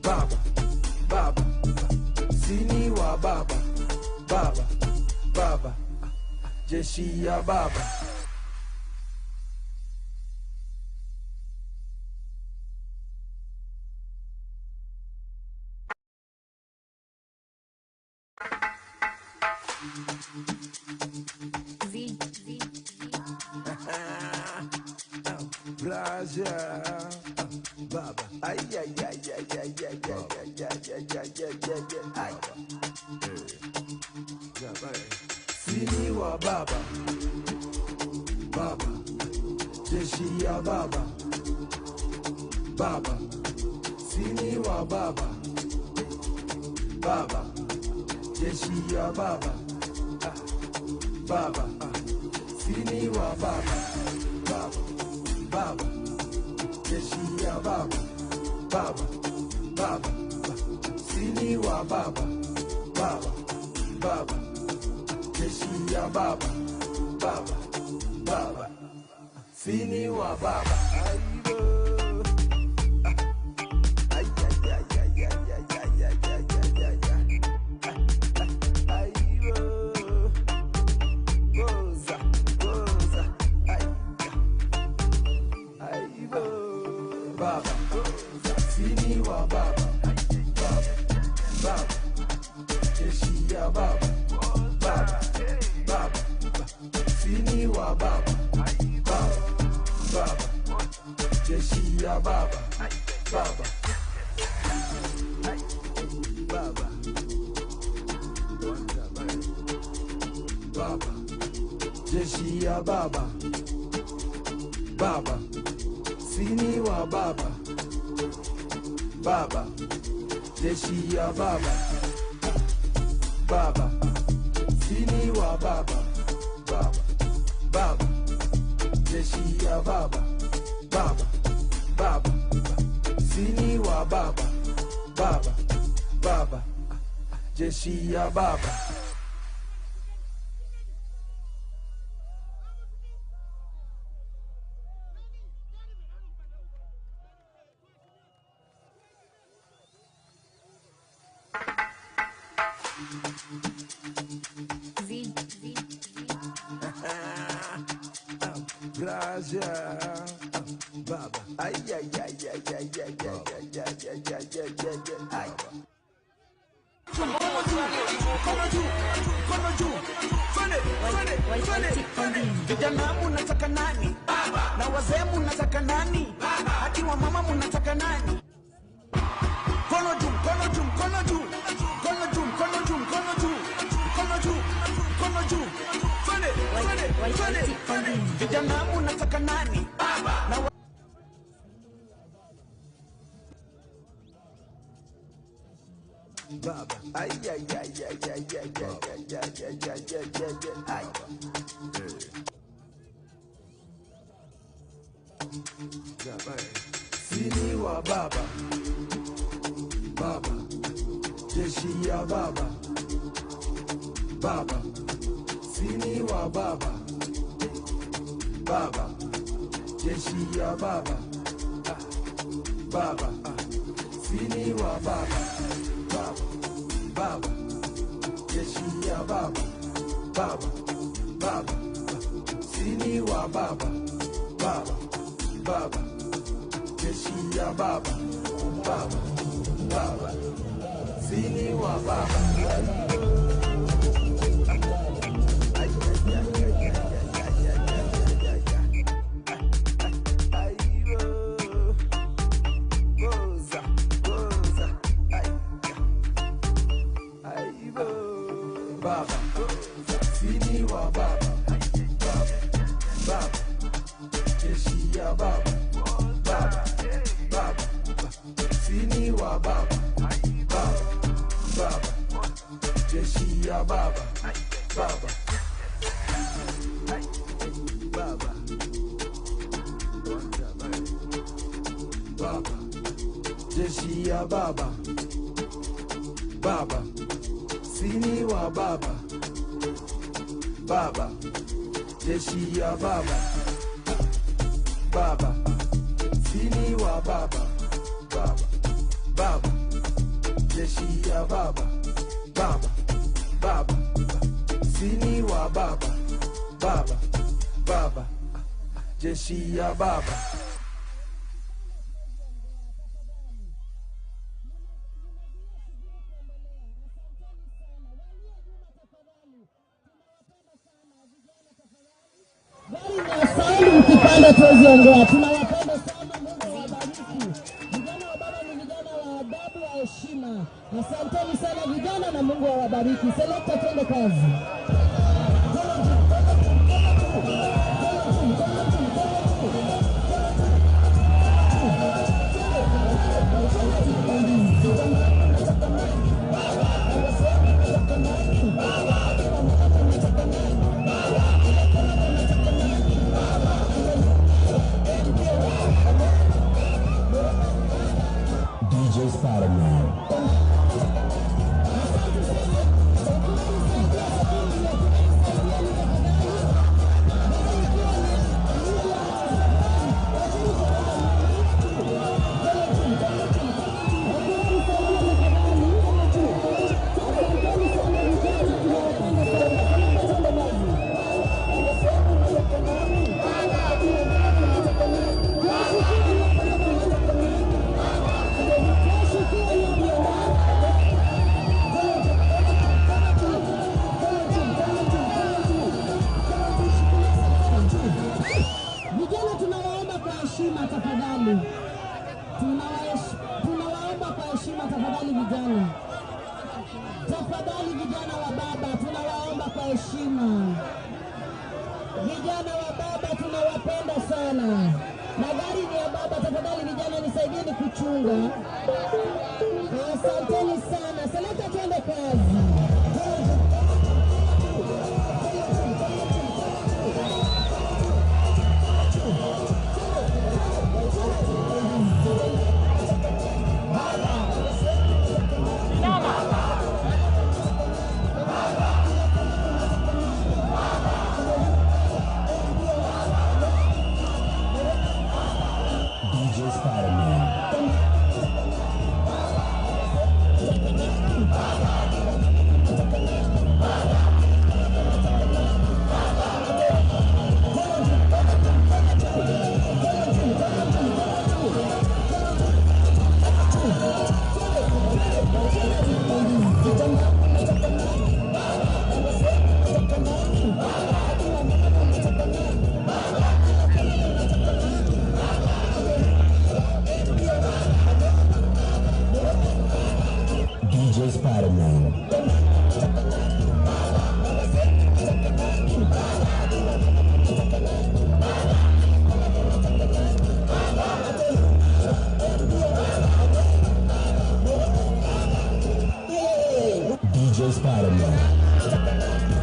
Baba, baba, sini wa baba. Baba, baba, jeshi ya baba. Z, Z. Plaza, baba, ay ay ay ay ay ay ay ay ay ay ay ay ay. Sini wa baba, baba, jeshi ya baba, baba, sini wa baba, baba, jeshi ya baba, baba, sini wa baba, baba, baba, jeshi ya baba, baba, baba, sini wa baba, baba, baba, jeshi ya baba, baba, baba, sini wa baba. Ay, ay, ay, ay, ay, ay, ay, ay, ay, ay, ay, ay. Goza, goza, ay, ay, baba, sini wa baba, baba, baba, jeshi ya baba, baba, baba, sini wa baba, baba, baba, jeshi ya baba, baba, baba, baba, jeshi ya baba, baba, sini wa baba, baba, jeshi ya baba, baba, sini wa baba, baba, baba, jeshi ya baba, baba, baba, sini wa baba, baba, baba, jeshi ya baba. Z, Z. Plaza, baba, ay ay ay ay ay ay ay ay ay ay ay ay ay ay. Vijana munataka nani? Na wazee munataka nani? Hadi wa mama munataka nani? Kono juu, kono juu, kono juu. Kono juu, kono juu, kono juu. Kono juu, kono juu. Twende, twende, twende. Vijana munataka nani? Na baba, ay ay ay ay ay ay ay ay ay ay ay ay ay. Sini wa baba, baba, jeshi ya baba, baba, sini wa baba, baba, jeshi ya baba, baba, sini wa baba, baba, baba, jeshi ya baba, baba, baba, sini wa baba, baba, baba, jeshi ya baba, baba, baba, sini wa baba. Ay, ay, ay, ay, ay, ay, ay, ay, ay, ay. Goza, goza, ay, ay, baba, sini wa baba, baba, baba, jeshi ya baba, baba, baba, sini wa baba, baba, baba, jeshi ya baba, baba, baba, baba, jeshi ya baba, baba, Sini wa baba, baba, jeshi ya baba, baba, sini wa baba, baba, baba, jeshi ya baba, baba, baba, sini wa baba, baba, baba, jeshi ya baba. Mkipanda tuwezi ongea. Tunawapenda sana, Mungu awabariki. Vijana wa baba ni vijana wa adabu, wa heshima. Asanteni sana vijana, na Mungu awabariki. Selekta, twende kazi. DJ Spider-Man. Vijana tunawaomba kwa heshima tafadhali. Tunawaomba kwa heshima tafadhali vijana. Tafadhali vijana wa baba tunawaomba kwa heshima. Vijana wa baba tunawapenda sana. Na gari ni ya baba, tafadhali vijana nisaidieni kuchunga. Asanteni sana. Selekta, twende kazi. DJ Spider-Man. DJ Spider-Man. DJ Spider-Man.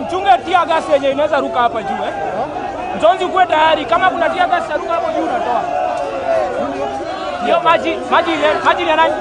Mchunge tia gas yenye inaweza ruka hapa juu eh. Mzonzi kuwe tayari kama kuna tia gas ruka hapo juu unatoa. Hiyo maji, maji ile, maji ni ya nani?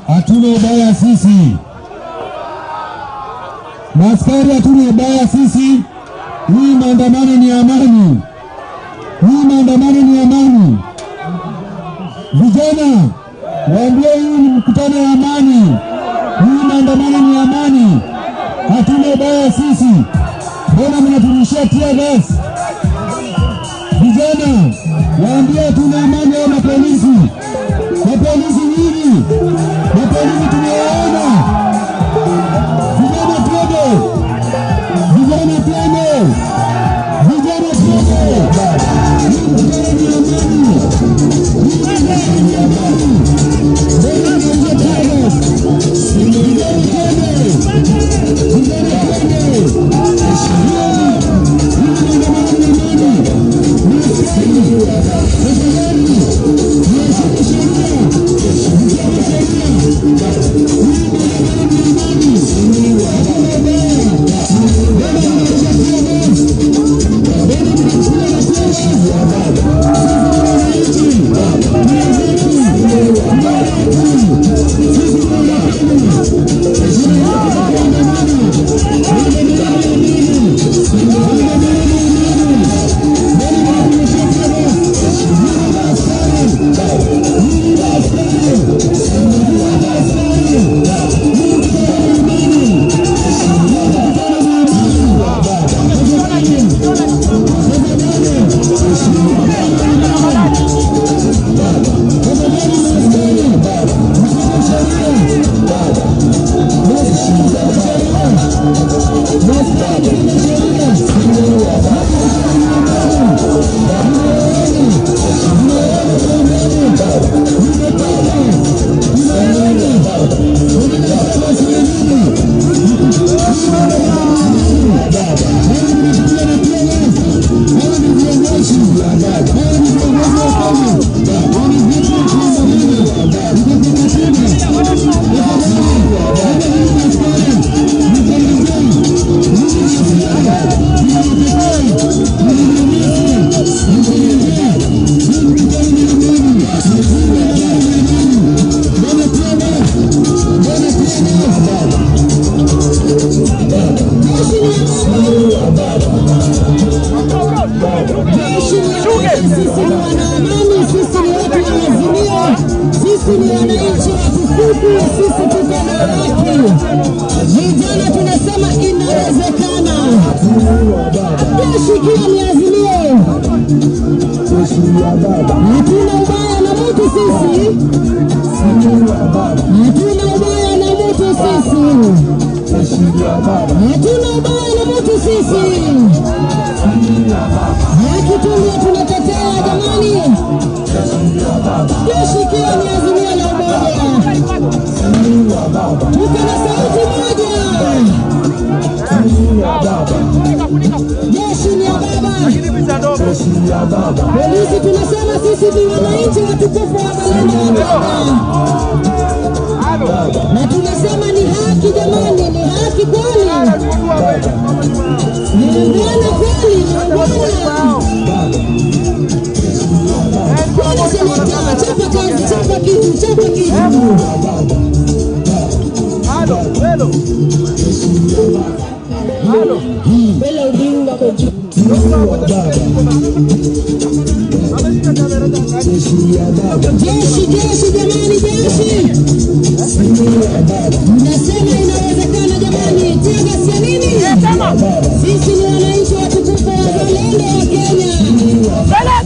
Hatuna ubaya sisi, maskari, hatuna ubaya sisi. Hii maandamano ni amani, hii maandamano ni amani. Vijana waambie hii ni mkutano wa amani, hii maandamano ni amani. Hatuna ubaya sisi. Mbona mnaturushia tear gas? Vijana waambie hatuna amani. Hao mapolisi, mapolisi nyinyi, mapolisi tumewaona. Vijana twende, vijana twende, vijana twende. Hii mkutano ni amani, hii mkutano ni amani. Mbona mnarushia tear gas? Vijana twende, vijana. Sisi ni wanaamani, sisi ni watu wa Azimio, sisi ni wananchi watukufu, sisi tuko na haki. Vijana tunasema inawezekana. Jeshi ikiwa ni Azimio, hatuna ubaya na mtu sisi, hatuna ubaya na mtu sisi, hatuna ubaya na mtu sisi. Haki tu ndio tunatetea jamani. Jeshi ikiwa ni Azimio la Umoja, tuko na sauti moja. Jeshi ni ya baba. Polisi tunasema sisi ni wananchi watukufu wa wazalendo wa Kenya, na tunasema ni haki jamani, ni haki kweli, ni ungwana kweli, ni ungwana. Kweli seneta, chapa kazi, chapa kitu, chapa kitu. Bela Odinga kwa juu. Jeshi, jeshi jamani, jeshi. Mnasema inawezekana jamani, tear gas ya nini? Sisi ni wananchi watukufu wazalendo wa Kenya.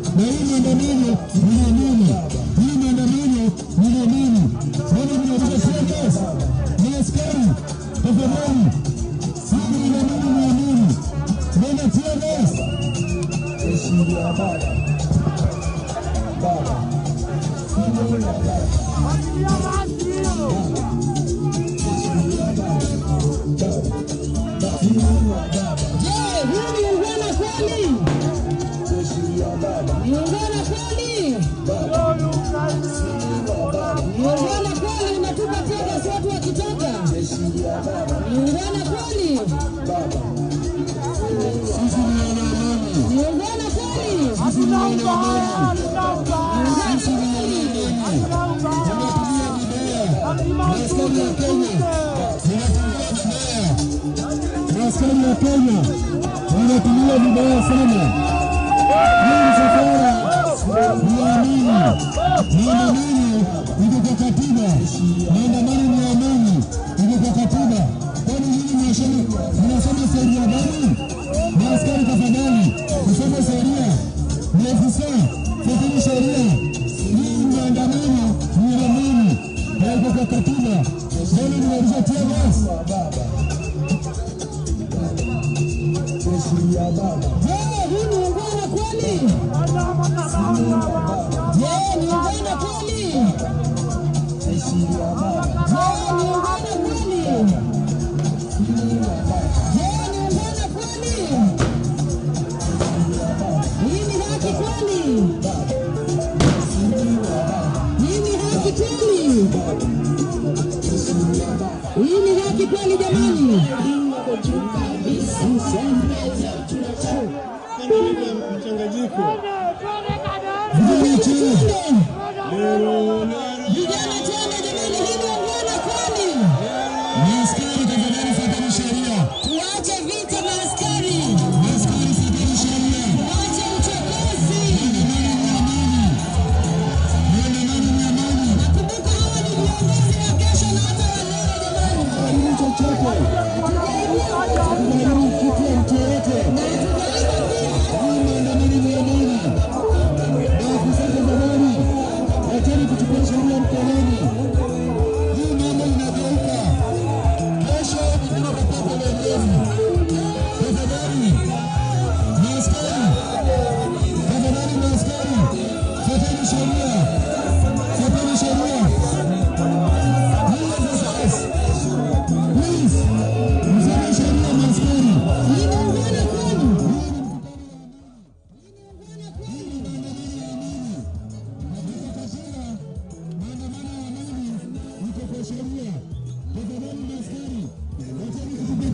Hii maandamano ni amani. Hii maandamano ni amani. Ni ungwana kweli? Sisi ni wana amani. Ni ungwana kweli? Sisi ni wana amani. Sisi ni wana amani. Tunatumia vibaya. Askari wa Kenya. Tunatumia vibaya. Askari wa Kenya wanatumia vibaya sana. Hii msafara ni amani. Maandamano iko kwa katiba. Maandamano ni amani, iko kwa katiba. Kwani nyinyi mnasoma sheria gani? Maaskari tafadhali, msome sheria. Maafisa, fuateni sheria. Hii maandamano ni amani na iko kwa katiba. Mbona mnarusha tear gas? Je, hii ni ungwana kweli? Je, ni ungwana kweli? Je, ni ungwana kweli? Je, ni ungwana kweli? Hii ni haki kweli? Hii ni haki kweli? Hii ni haki kweli jamani? Vijana twende jamani, hii ni ungwana kweli? Maaskari tafadhali, fuateni sheria. Tuache vita maaskari. Maaskari fuateni sheria. Tuache uchokozi. Maandamano ni amani. Nakumbuka hawa ni viongozi wa kesho na hata wa leo jamani. Hatuharibu chochote. Hatuharibu kitu ya mtu yeyote. Hii maandamano ni amani. Maafisa tafadhali, wacheni kuchukua sheria mkononi. Hii mambo inageuka. Kesho tunapata uongozi. Tafadhali maaskari, tafadhali maaskari, fuateni sheria, fuateni sheria. Please, please, msome sheria maaskari. Hii ni ungwana kweli?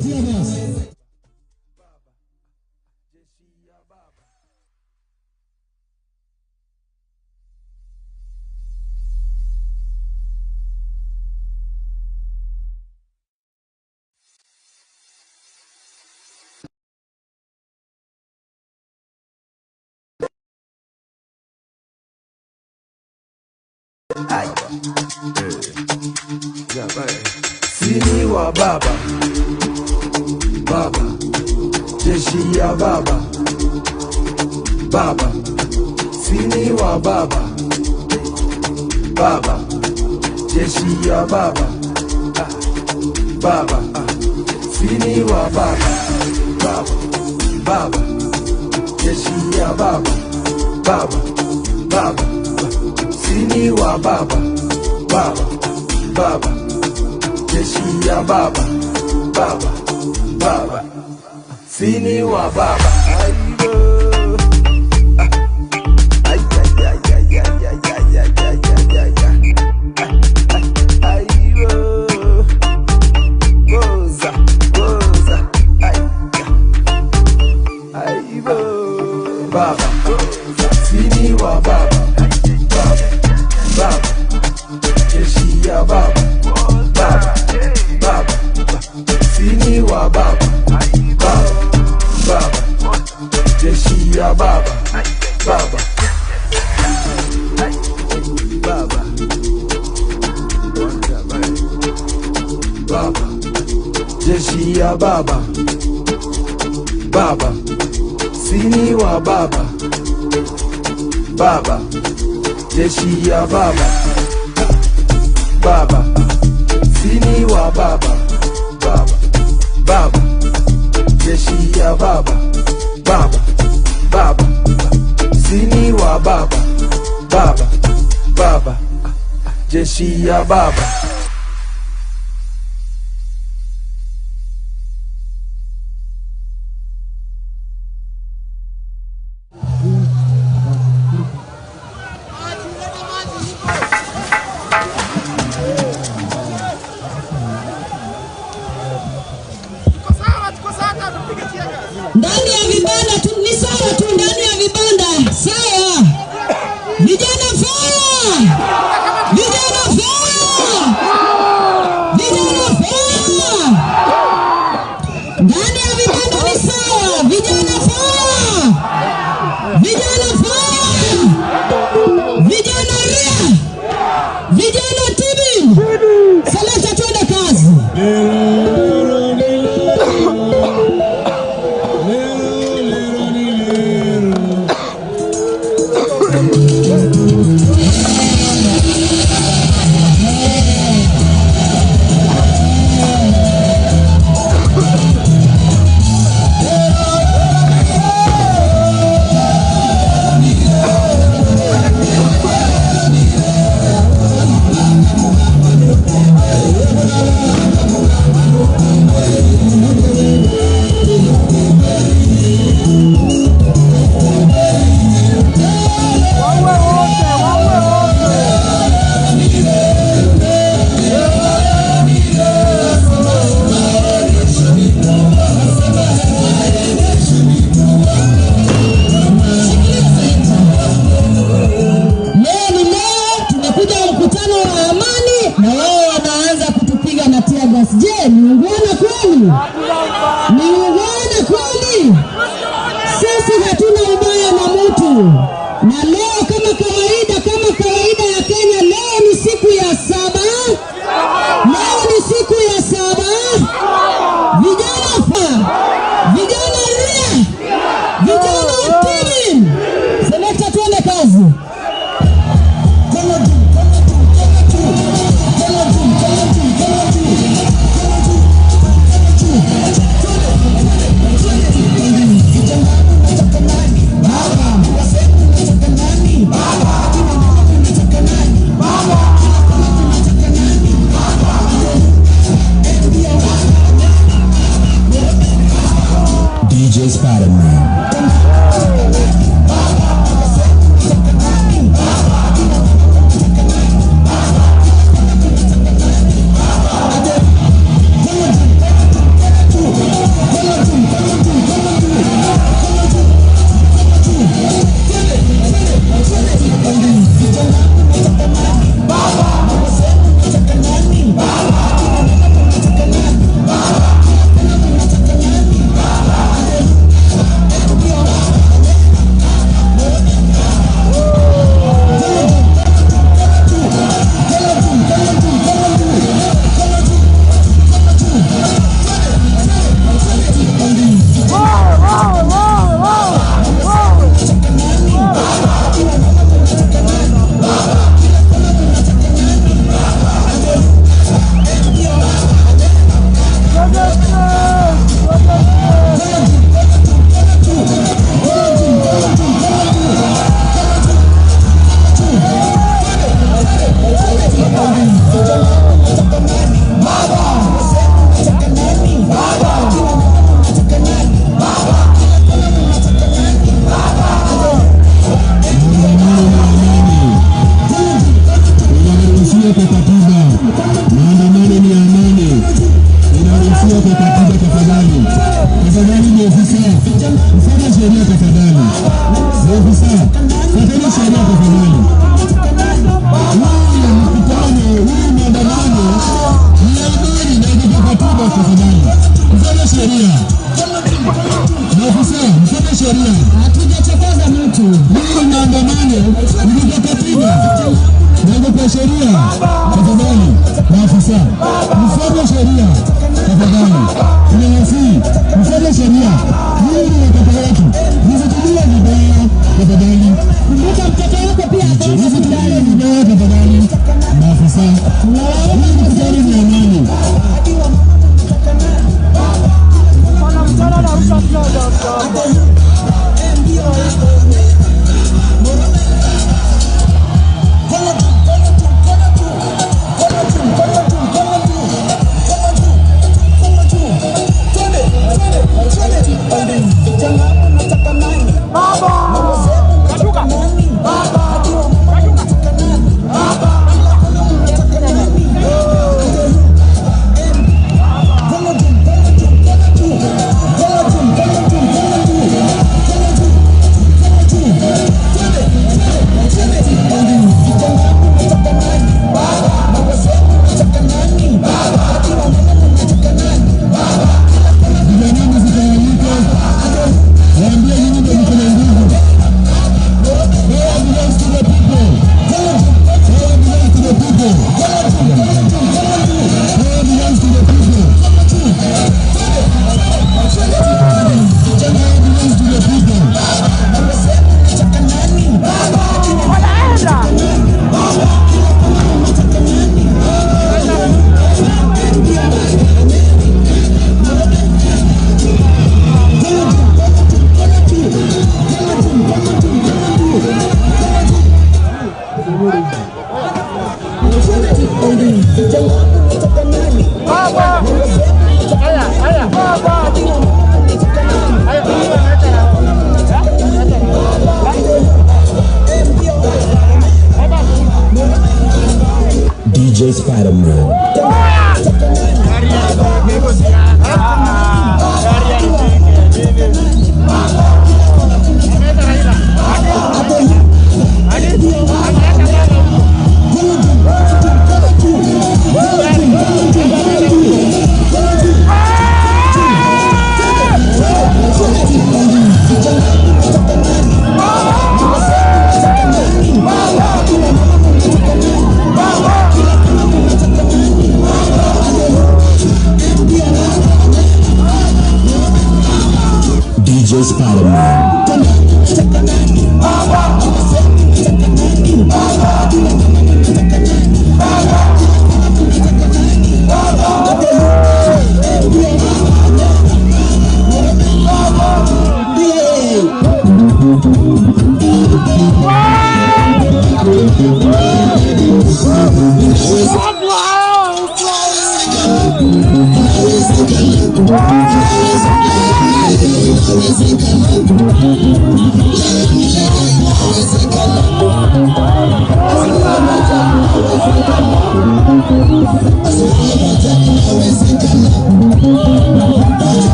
Tear gas. Sini wa baba, baba, jeshi ya baba, baba, sini wa baba, baba, jeshi ya baba, baba, sini wa baba, baba, baba, jeshi ya baba, baba, baba, sini wa baba, baba, baba, jeshi ya baba, baba, baba, sini wa baba. Ay, ay, ay, ay, ay, ay, ay, ay, ay, ay, ay, ay. Ay, oh. Goza, goza. Ay, ay, oh. Baba, sini wa baba, baba, baba, jeshi ya baba, baba, baba, sini wa baba, baba, baba, jeshi ya baba, baba, baba, baba, jeshi ya baba, baba, sini wa baba, baba, jeshi ya baba, baba, sini wa baba, baba, baba, jeshi ya baba, baba, baba, sini wa baba, baba, baba, jeshi ya baba.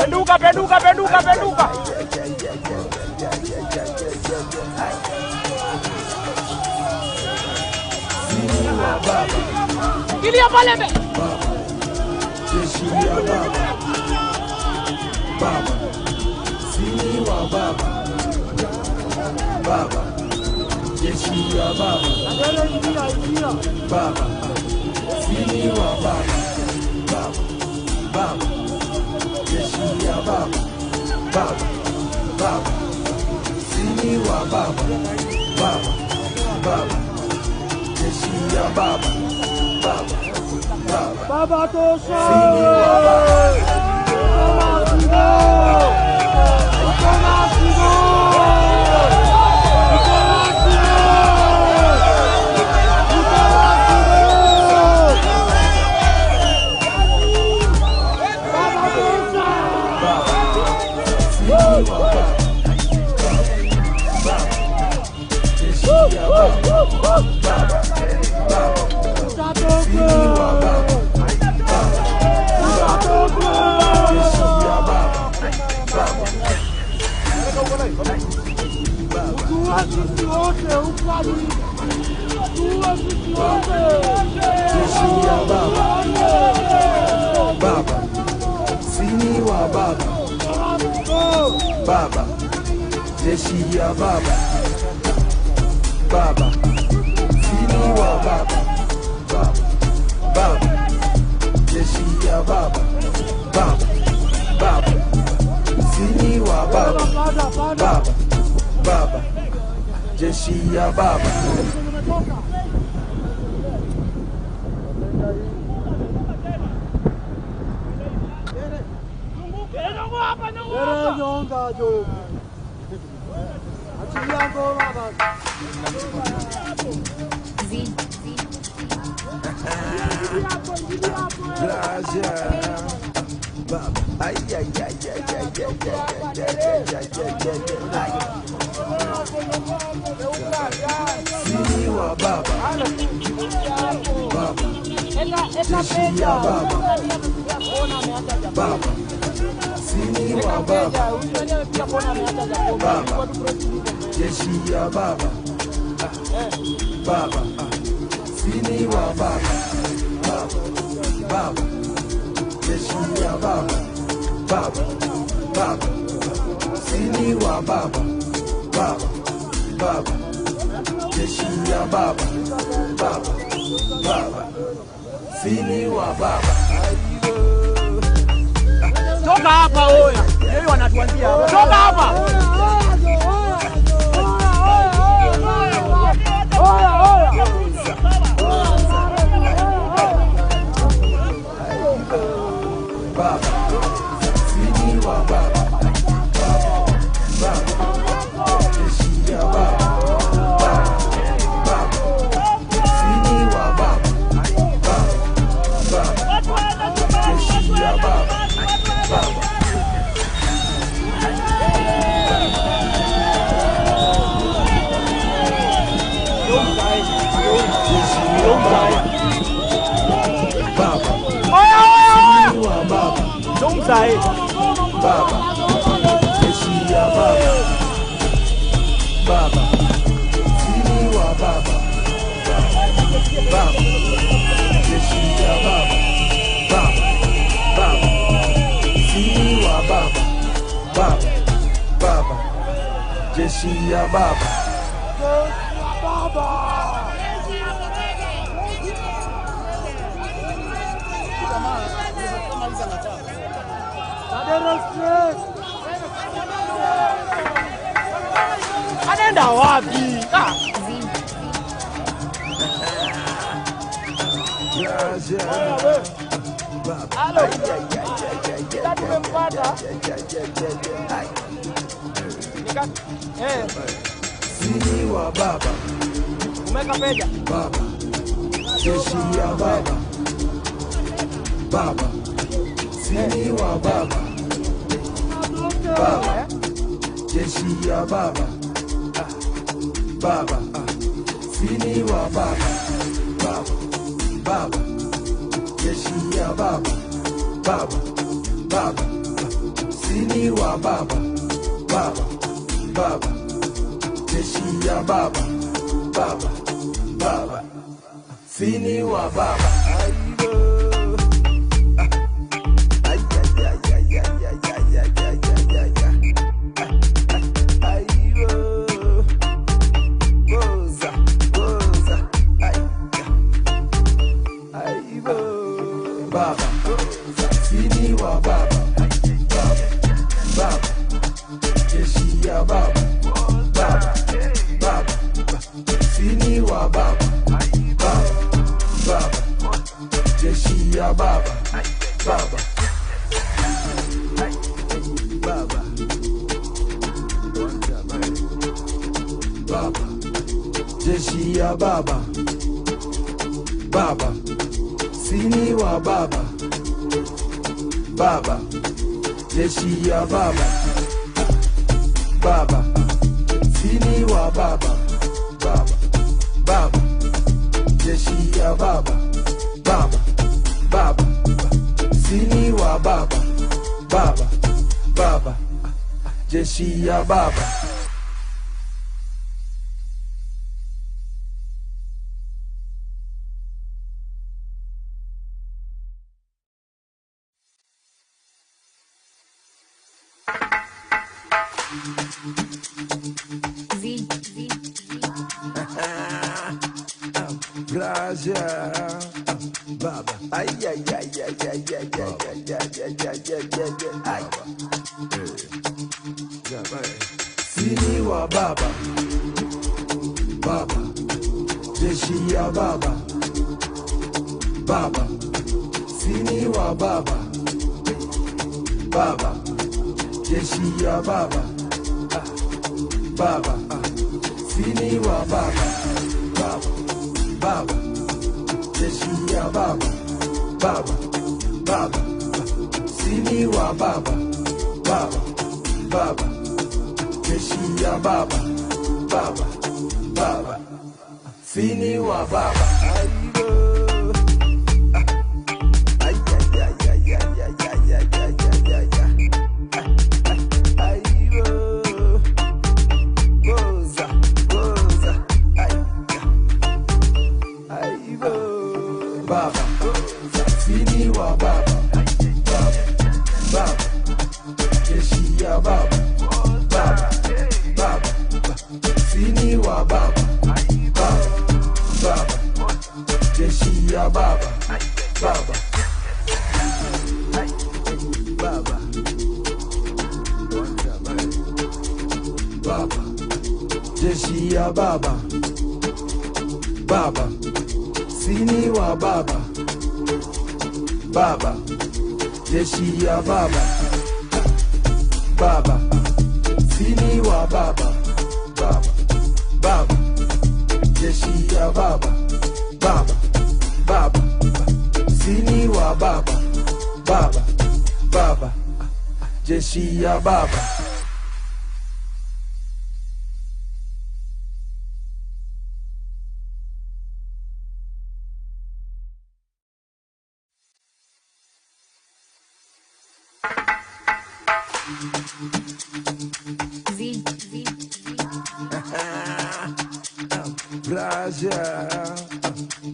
Penduka, penduka, penduka, penduka. Kilia pale mbele. Jeshi ya baba. Baba. Sini wa baba. Baba. Jeshi ya baba. Baba. Sini wa baba. Baba. Baba. Jeshi ya baba. Baba. Baba. Sini wa baba. Baba. Baba. Jeshi ya baba. Baba tosha. Baba, sini wa baba, baba, jeshi ya baba, baba, sini wa baba, baba, baba, jeshi ya baba, baba, baba, sini wa baba, baba, baba, jeshi ya baba. Sini wa baba, baba, jeshi ya baba, baba, sini wa baba, baba, jeshi ya baba, baba, sini wa baba, baba, baba, jeshi ya baba, baba, baba, sini wa baba, baba, baba, jeshi ya baba, baba, baba, sini wa baba. Toka hapa oya. Yeye wanatuanzia hapa. Toka hapa. Oya oya. Baba, sini wa baba, baba, jeshi ya baba, baba, baba, sini wa baba, baba, baba, jeshi ya baba, baba. Baba, Oya oya oya. sini wa baba, Dumsa eh. baba, jeshi ya baba, baba, sini wa baba, baba, jeshi ya baba, baba, baba, sini wa baba, baba, baba, jeshi ya baba. Anaenda wapi? Ah. Halo. Tumempata. Sini wa baba, Umeka peja. baba, jeshi ya baba, baba, sini wa baba, baba, jeshi ya baba, baba, sini wa baba, baba, baba, jeshi ya baba, baba, baba, sini wa baba, baba, baba, jeshi ya baba, baba, baba, sini wa baba. Baba, sini wa baba, baba, baba, jeshi ya baba, baba, baba, sini wa baba, baba, baba, Baba, jeshi ya baba. Baba, sini wa baba. Baba, jeshi ya baba. Baba, sini wa baba. Baba, baba, jeshi ya baba. Baba, baba, sini wa baba. Baba, baba, jeshi ya baba. Baba, ay ay ay ay ay ay ay ay ay ay ay ay ay. Sini wa baba, baba, jeshi ya baba, baba, sini wa baba, baba, jeshi ya baba, baba, sini wa baba, baba, baba. Jeshi ya baba, baba, baba, sini wa baba, baba, baba, jeshi ya baba, baba, baba, sini wa baba. Ay ay ay ay ay ay ay ay ay ay ay. Ay goza, goza, ay ay. Baba, sini wa baba, baba, baba, jeshi ya baba, baba, baba, sini wa baba, baba, baba, jeshi ya baba, baba, baba, baba, jeshi ya baba, baba. Sini wa baba, baba, jeshi ya baba, baba, sini wa baba, baba, baba, jeshi ya baba, baba, baba, sini wa baba, baba, baba, jeshi ya baba.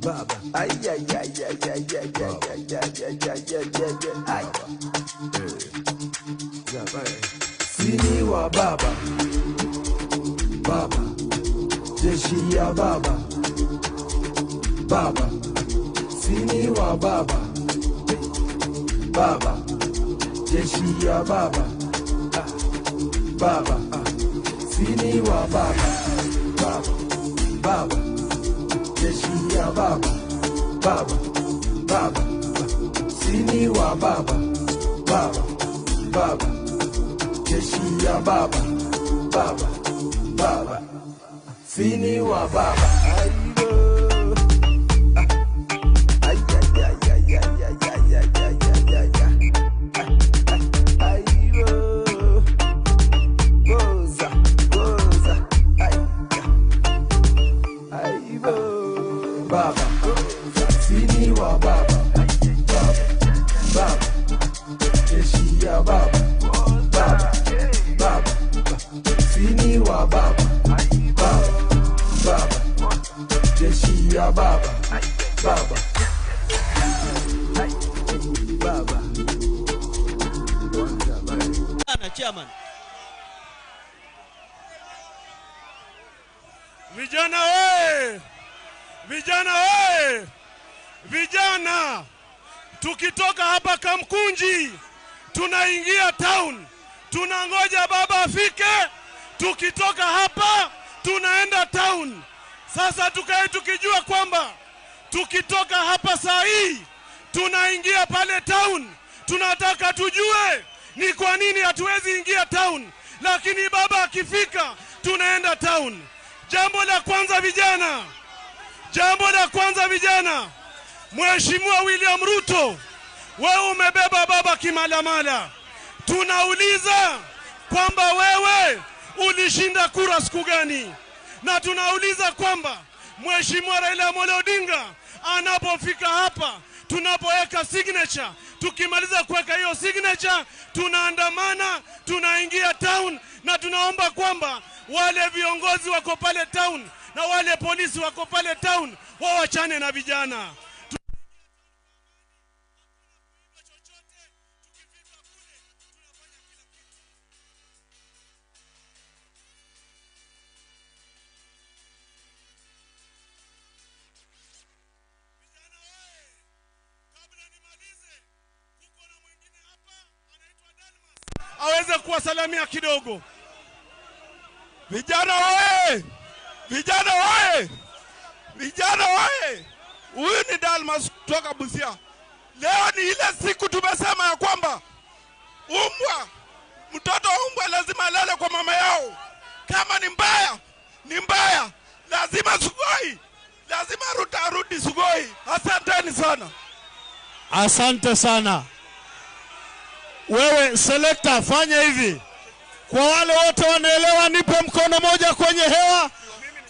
Baba, ay ay ay ay ay ay ay ay ay ay ay ay ay. Sini wa baba, baba, jeshi ya baba, baba, sini wa baba, baba, jeshi ya baba, baba, sini wa baba, baba, baba. Jeshi ya baba, baba, baba, sini wa baba, baba, baba, jeshi ya baba, baba, baba, sini wa baba. Ay ay ay ay ay ay ay ay ay ay ay. Goza, goza, ay ay. Baba, sini wa baba, baba, baba, jeshi ya baba, baba, baba, sini wa baba, baba, baba, jeshi ya baba, baba, baba. Chairman. Vijana oye! Vijana oye! Vijana, tukitoka hapa Kamkunji tunaingia town, tunangoja baba afike. Tukitoka hapa tunaenda town. Sasa tukae tukijua kwamba tukitoka hapa saa hii tunaingia pale town. Tunataka tujue ni kwa nini hatuwezi ingia town, lakini baba akifika tunaenda town. Jambo la kwanza vijana, jambo la kwanza vijana, Mheshimiwa William Ruto, wewe umebeba baba kimalamala. Tunauliza kwamba wewe ulishinda kura siku gani? Na tunauliza kwamba Mheshimiwa Raila Amolo Odinga anapofika hapa, tunapoweka signature, tukimaliza kuweka hiyo signature, tunaandamana, tunaingia town, na tunaomba kwamba wale viongozi wako pale town na wale polisi wako pale town wawachane na vijana. Aweze kuwasalamia kidogo. Vijana oye! Vijana oye! Vijana oye! Huyu ni Dalmas kutoka Busia. Leo ni ile siku tumesema ya kwamba umbwa, mtoto wa umbwa lazima alale kwa mama yao. Kama ni mbaya, ni mbaya. Lazima Sugoi, lazima Ruto arudi Sugoi. Asanteni sana. Asante sana. Wewe selector, fanya hivi. Kwa wale wote wanaelewa, nipe mkono moja kwenye hewa.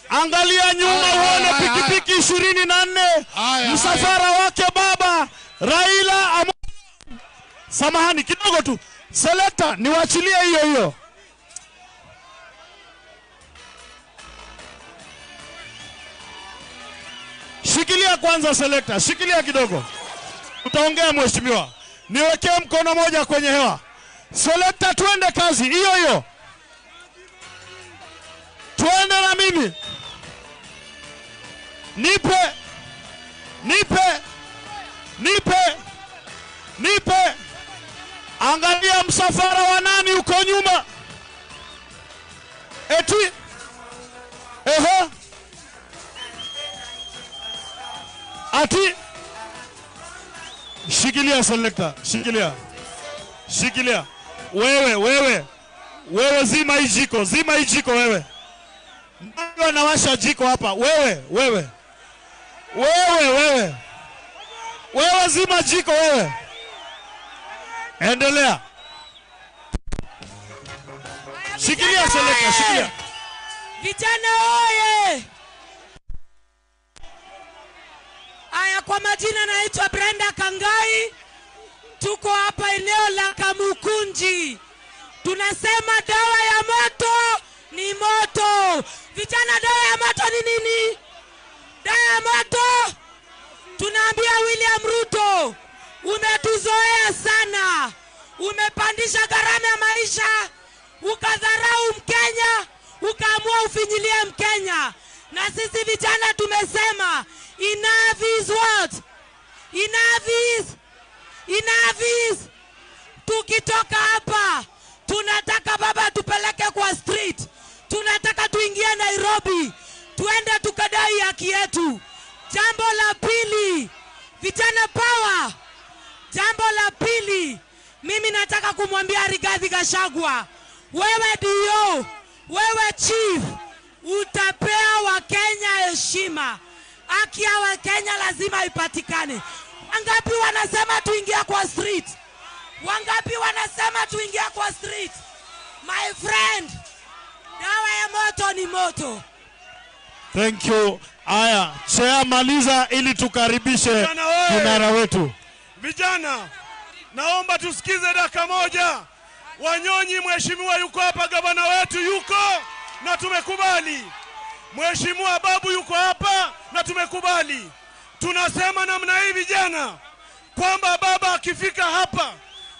Angalia nyuma uone pikipiki 24 msafara wake baba Raila Amolo. Samahani kidogo tu. Selector, niwachilie hiyo hiyo. Shikilia kwanza selector, shikilia kidogo. Utaongea mheshimiwa. Niwekee mkono moja kwenye hewa. Selector, twende kazi hiyo hiyo. Twende na mimi. Nipe. Nipe. Nipe. Nipe. Angalia msafara wa nani uko nyuma. Eti. Ehe. Ati. Shikilia selector, shikilia. Shikilia. Wewe, wewe. Wewe zima hii jiko, zima hii jiko wewe. Nani anawasha jiko hapa? Wewe, wewe. Wewe, wewe. Wewe zima jiko wewe. Endelea. Shikilia selector, shikilia. Vijana oye! Aya, kwa majina naitwa Brenda Kangai. Tuko hapa eneo la Kamukunji. Tunasema dawa ya moto ni moto. Vijana, dawa ya moto ni nini? Dawa ya moto. Tunaambia William Ruto, umetuzoea sana. Umepandisha gharama ya maisha, ukadharau Mkenya, ukaamua ufinyilie Mkenya. Na sisi vijana tumesema enough is what? Enough is. Enough is. Tukitoka hapa, tunataka baba tupeleke kwa street. Tunataka tuingie Nairobi, tuende tukadai haki yetu. Jambo la pili, vijana power. Jambo la pili, mimi nataka kumwambia Rigathi Gachagua, wewe ndio, wewe chief, utapea Wakenya heshima. Haki ya Wakenya lazima ipatikane. Wangapi wanasema tuingie kwa street? Wangapi wanasema tuingie kwa street? My friend, dawa ya moto ni moto. Thank you. Aya, chair maliza ili tukaribishe kinara wetu. Vijana, naomba tusikize dakika moja. Wanyonyi, mheshimiwa yuko hapa, gavana wetu yuko na tumekubali. Mheshimiwa Babu yuko hapa na tumekubali. Tunasema namna hii vijana, kwamba baba akifika hapa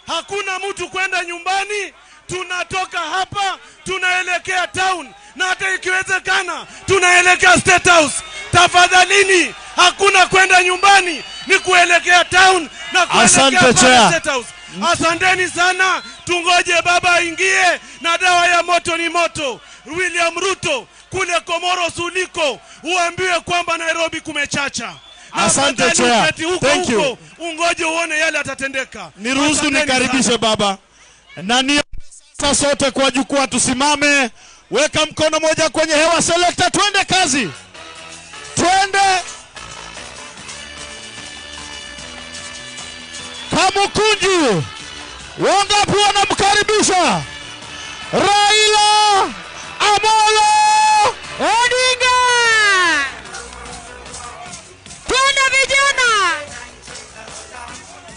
hakuna mtu kwenda nyumbani. Tunatoka hapa tunaelekea town, na hata ikiwezekana tunaelekea State House. Tafadhalini, hakuna kwenda nyumbani, ni kuelekea town na kuelekea State House. Asanteni sana, tungoje baba aingie, na dawa ya moto ni moto. William Ruto kule Komoro suliko, uambiwe kwamba Nairobi kumechacha. Asante chair. Thank you. Ungoje uone yale atatendeka. Niruhusu nikaribishe baba. Na ni sasa sote kwa jukwaa tusimame Weka mkono moja kwenye hewa, selector, twende kazi. Twende. Kamukunji, wangapi wanamkaribisha Raila Amolo Odinga? Twende vijana,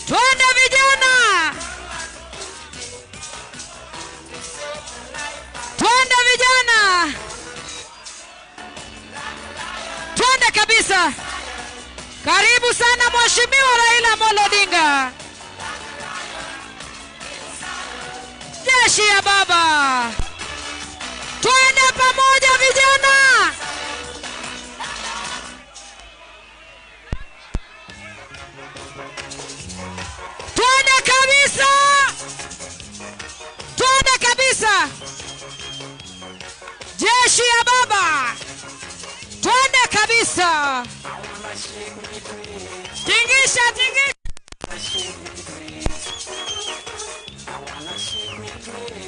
twende vijana, twende vijana, twende kabisa. Karibu sana Mheshimiwa Raila Amolo Odinga. Jeshi ya baba, twende pamoja vijana. Twende kabisa, twende kabisa. Jeshi ya baba, twende kabisa. Tingisha, tingisha.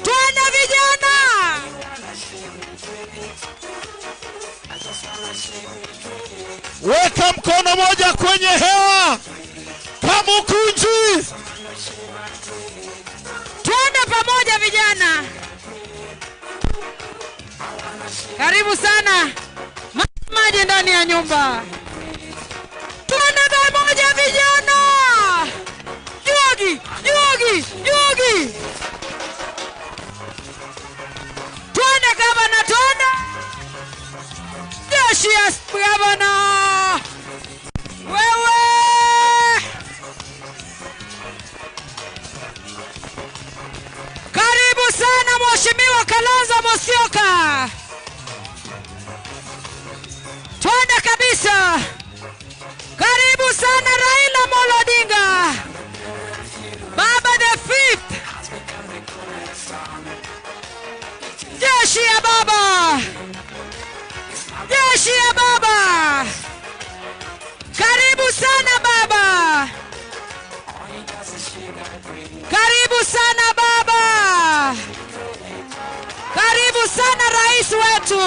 Twende vijana. Weka mkono moja kwenye hewa. Kamukunji, twende pamoja vijana. Karibu sana maji ndani ya nyumba. Twende pamoja vijana. Juogi, juogi, juogi. Twende gavana, twende. Jeshi ya gavana. Wewe. Karibu sana Mheshimiwa Kalonzo Musyoka. Twende kabisa. Karibu sana Raila Amolo Odinga, Baba the fifth. Jeshi ya baba, jeshi ya baba. Karibu sana baba, karibu sana baba, karibu sana rais wetu.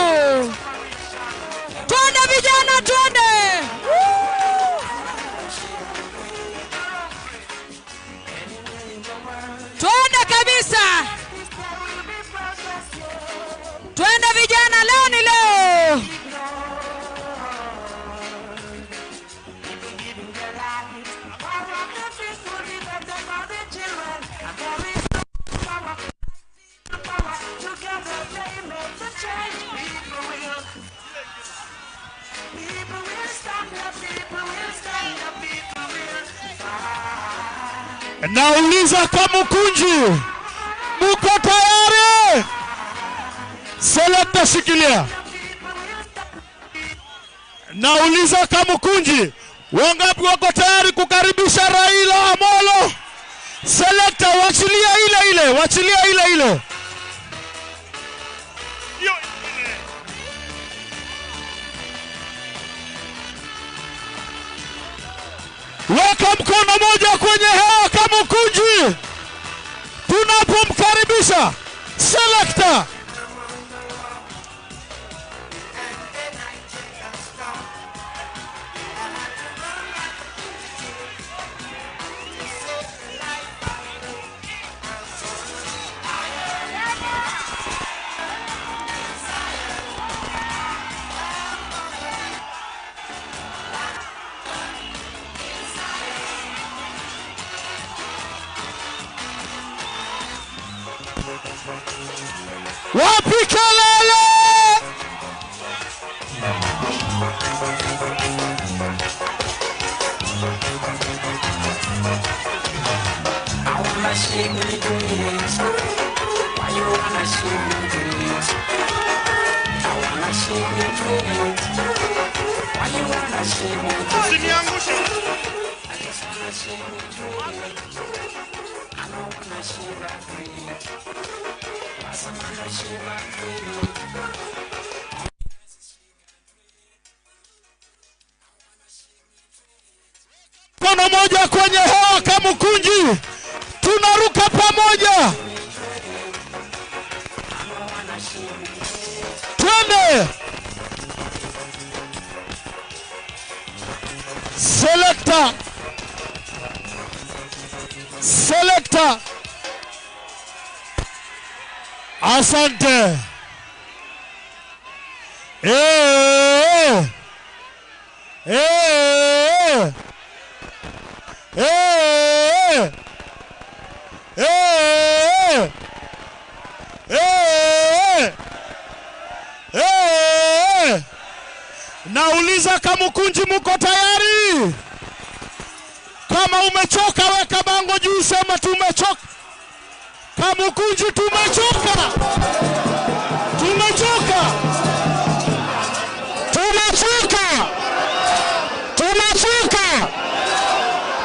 Twende vijana, twende. Twende kabisa. Twende vijana, leo ni leo. Nauliza Kamukunji, muko tayari? Selekta shikilia. Nauliza Kamukunji, wangapi wako tayari kukaribisha Raila Amolo? Selekta, wachilia ile ile, wachilia ile ile. Weka mkono moja kwenye hewa Kamukunji tunapomkaribisha selekta. Wapi kelele? I wanna shake me dreams. Why you wanna shake me dreams? I wanna shake me dreams. Why you wanna shake me dreams? I just wanna shake me dreams. I don't wanna shake my dreams. Mkono moja kwenye hewa Kamukunji, tunaruka pamoja. Sasa asante. Eh. Eh. Eh. Eh. Eh. Eh. Nauliza Kamukunji, muko tayari? Kama umechoka weka bango juu, sema tumechoka. Kamukunji tumechoka. Tumechoka. Tumechoka. Tumechoka.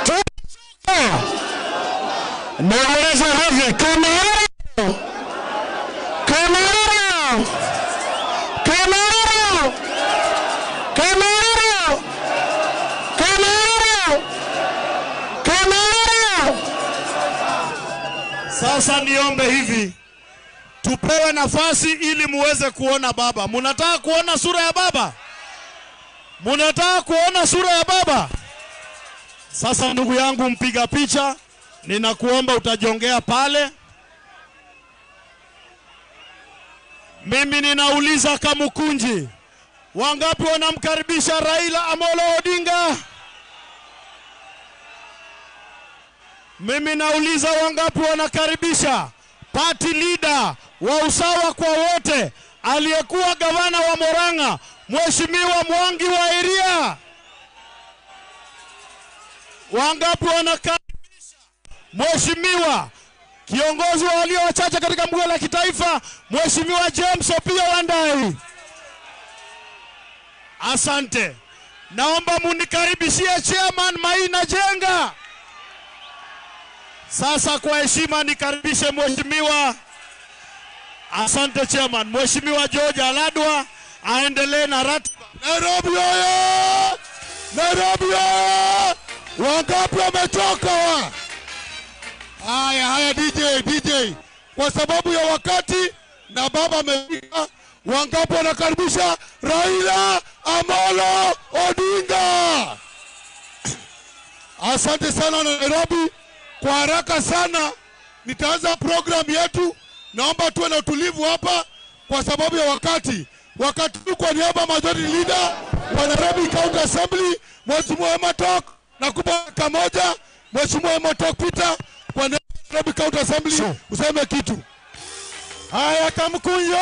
Tumechoka. Nauliza hivi, Kamara. Kamara. Kamara. Kamara. Kamara. Kamara. Sasa niombe hivi, tupewe nafasi ili muweze kuona baba. Munataka kuona sura ya baba? Munataka kuona sura ya baba? Sasa ndugu yangu mpiga picha, ninakuomba utajongea pale. Mimi ninauliza Kamukunji, wangapi wanamkaribisha Raila Amolo Odinga? Mimi nauliza wangapi wanakaribisha party leader wa usawa kwa wote, aliyekuwa gavana wa Murang'a, Mheshimiwa Mwangi wa Iria? Wangapi wanakaribisha Mheshimiwa kiongozi wa walio wachache katika bunge la kitaifa, Mheshimiwa James Opiyo Wandayi? Asante. Naomba munikaribishie Chairman Maina Jenga. Sasa kwa heshima nikaribishe Mheshimiwa, asante Chairman, Mheshimiwa George Aladwa aendelee na ratiba. Nairobi oye! Nairobi oye! Wangapi wamechoka? Haya haya, DJ, kwa sababu ya wakati na baba amefika, wangapi wanakaribisha Raila Amolo Odinga? Asante sana Nairobi. Kwa haraka sana nitaanza program yetu. Naomba tuwe na utulivu hapa kwa sababu ya wakati. Wakati kwa niaba ya majority leader wa Nairobi County Assembly, Mheshimiwa Ematok, nakupa dakika moja. Mheshimiwa Ematok Peter, kwa niaba ya Nairobi County Assembly useme kitu. Haya Kamukunji!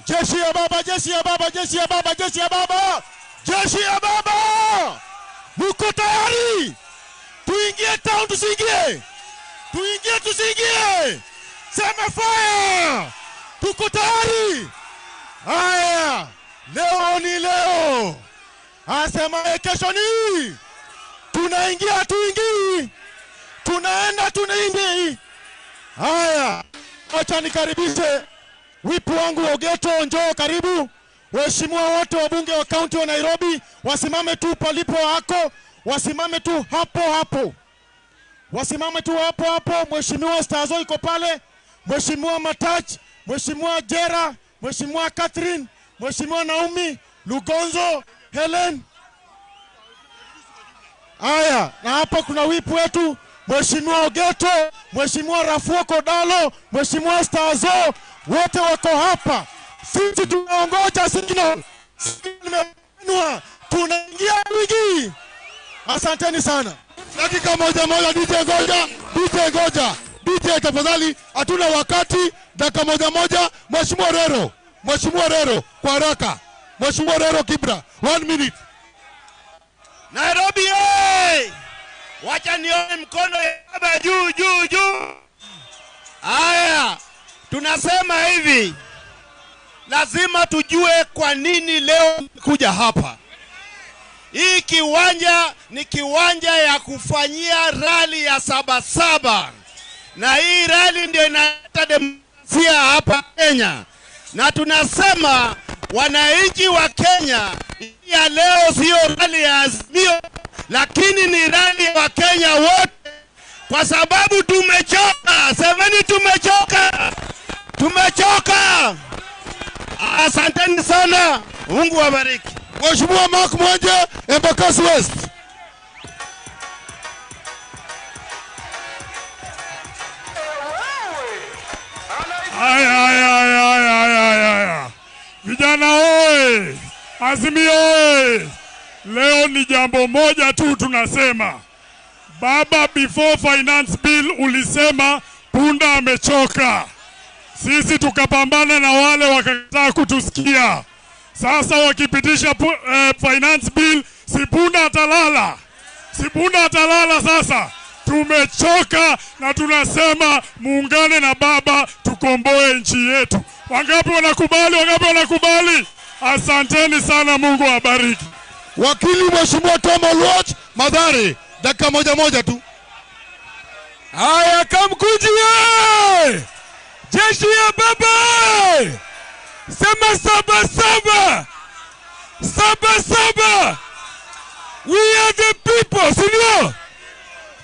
Jeshi ya baba, jeshi ya baba, jeshi ya baba, jeshi ya baba. Jeshi ya baba! Muko tayari? Tuingie town tusiingie? Tuingie tusiingie? Sema fire! Tuko tayari? Haya, leo ni leo. Asema kesho ni. Tunaingia tuingii. Tunaenda tunaingii. Haya, acha nikaribishe wipu wangu Ogeto, njoo karibu. Waheshimiwa wote wabunge wa kaunti wa Nairobi wasimame tu palipo hako. Wasimame tu hapo hapo. Wasimame tu hapo hapo. Mheshimiwa Stazo iko pale, Mheshimiwa Matach, Mheshimiwa Jera, Mheshimiwa Catherine, Mheshimiwa Naomi, Lugonzo, Helen. Aya, na hapa kuna wipu wetu Mheshimiwa Ogeto, Mheshimiwa Rafuo Kodalo, Mheshimiwa Stazo, wote wako hapa. Sisi tunaongoja signal. Signal imebanwa. Tunaingia wiki. Asanteni sana. Dakika moja moja, DJ ngoja, DJ ngoja. DJ tafadhali, hatuna wakati. Dakika moja moja. Mheshimiwa Rero, Mheshimiwa Rero kwa haraka. Mheshimiwa Rero Kibra, 1 minute. Nairobi hey! Wacha nione mkono ya baba juu juu juu. Haya, tunasema hivi, lazima tujue kwa nini leo kuja hapa. Hii kiwanja ni kiwanja ya kufanyia rali ya 77. Na hii rali ndio inaleta demokrasia hapa Kenya. Na tunasema wananchi wa Kenya, ya leo sio rali ya Azimio, lakini ni rali ya Wakenya wote, kwa sababu tumechoka. Semeni tumechoka. Tumechoka. Asanteni sana. Mungu awabariki. Mheshimiwa Mark Mwanje, Embakasi West. Haya, haya, haya, haya, haya. Vijana oye! Azimio oye! Leo ni jambo moja tu tunasema. Baba, before finance bill ulisema punda amechoka. Sisi tukapambana na wale wakakataa kutusikia. Sasa wakipitisha finance bill, si punda atalala. Si punda atalala sasa. Tumechoka na tunasema muungane na baba tukomboe nchi yetu. Wangapi wanakubali? Wangapi wanakubali? Asanteni sana, Mungu awabariki. Wakili Mheshimiwa Tom Oluoch, Mathare, dakika moja moja tu. Haya, Kamkunji ye! Jeshi ya baba! Sema saba saba! Saba saba! We are the people, si ndio?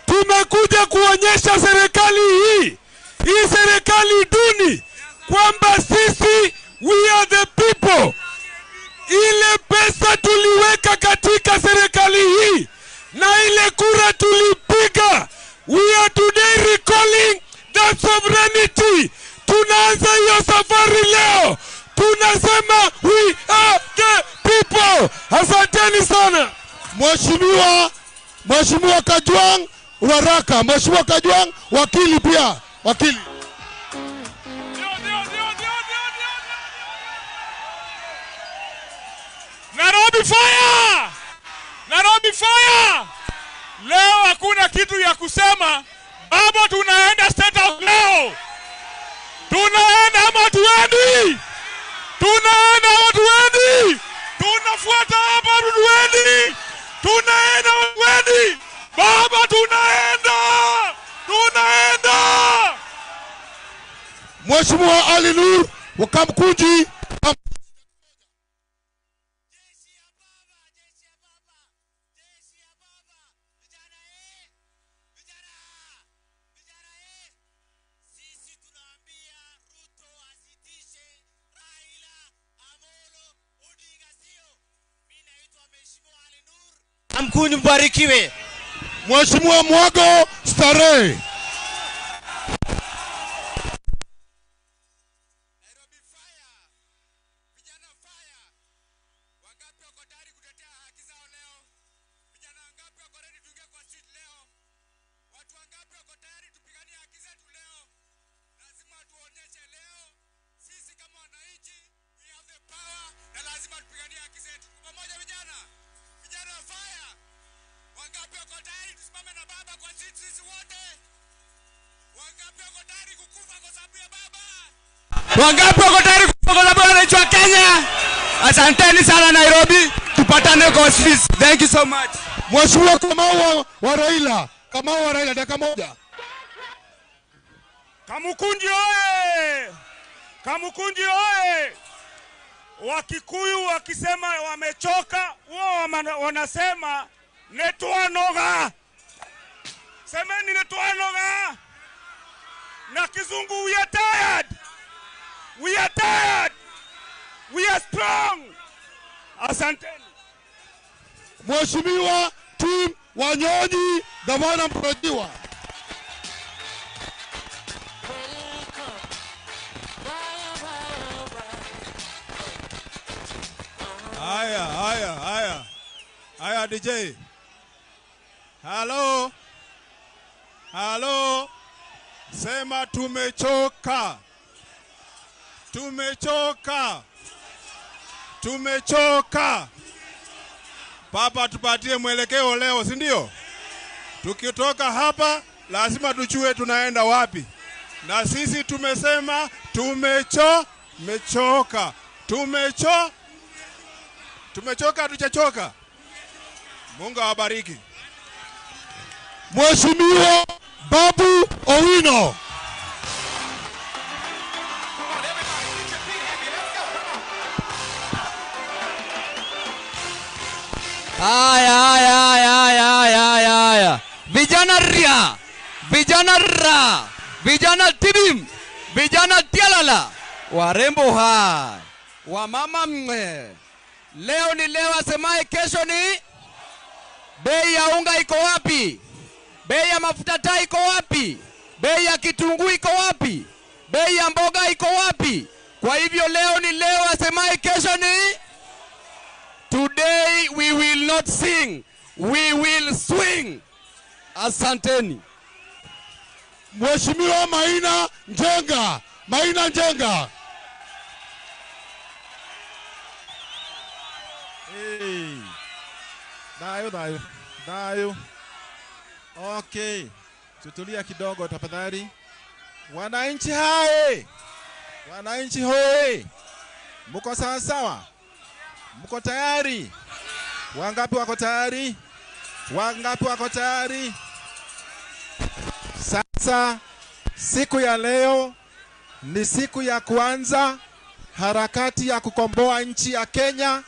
Tumekuja kuonyesha serikali hii, hii serikali duni, kwamba sisi we are the people. Ile pesa tuliweka katika serikali hii na ile kura tulipiga, we are today recalling that sovereignty. Tunaanza hiyo safari leo. Tunasema we are the people. Asanteni sana. Mheshimiwa Kajwang' Waraka, Mheshimiwa Kajwang' wakili pia, wakili. Nairobi fire! Nairobi fire! Leo hakuna kitu ya kusema. Baba, tunaenda State House leo. Tunaenda ama tuendi? Tunaenda ama tuendi? Tunafuata hapa tuendi? Tunaenda ama tuendi? Baba, tunaenda! Tunaenda! Mheshimiwa Ali Nur wa Kamkunji. Kamkunji mbarikiwe. Mheshimiwa Mwago Starehe. Wangapi wako tayari kufa kwa sababu wananchi wa Kenya? Asanteni sana Nairobi, tupatane kwa office. Thank you so much. Mheshimiwa Kamau wa Raila, Kamau wa Raila, dakika moja. Kamukunji oye! Kamukunji oye! Wakikuyu wakisema wamechoka, wao wanasema netwanoga. Semeni netwanoga. Na kizungu, we are tired. We are tired. We are strong. Asanteni. Mheshimiwa Tim Wanyonyi, gavana mtarajiwa. Haya, haya, haya. Haya DJ. Halo. Halo. Sema tumechoka. Tumechoka. Tumechoka. Papa, tupatie mwelekeo leo, si ndio? Tukitoka hapa lazima tujue tunaenda wapi. Na sisi tumesema tumechoka. Tumechoka, hatujachoka. Mungu awabariki. Mheshimiwa Babu Owino. Haya, haya, haya, haya, haya, haya. Vijana ria, vijana ra, vijana tibim, vijana tialala, warembo hai, wamama mwe. Leo ni leo, asemaye kesho ni. Bei ya unga iko wapi? Bei ya mafuta taa iko wapi? Bei ya kitunguu iko wapi? Bei ya mboga iko wapi? Kwa hivyo leo ni leo, asemaye kesho ni today. We will not sing, we will swing. Asanteni. Mheshimiwa Maina Njenga, Maina Njenga. Hey. Dayo, dayo, dayo. Okay, tutulia kidogo tafadhali. Wananchi hai, wananchi hoi, muko sawa sawa? Muko tayari? Wangapi wako tayari? Wangapi wako tayari? Sasa siku ya leo ni siku ya kuanza harakati ya kukomboa nchi ya Kenya,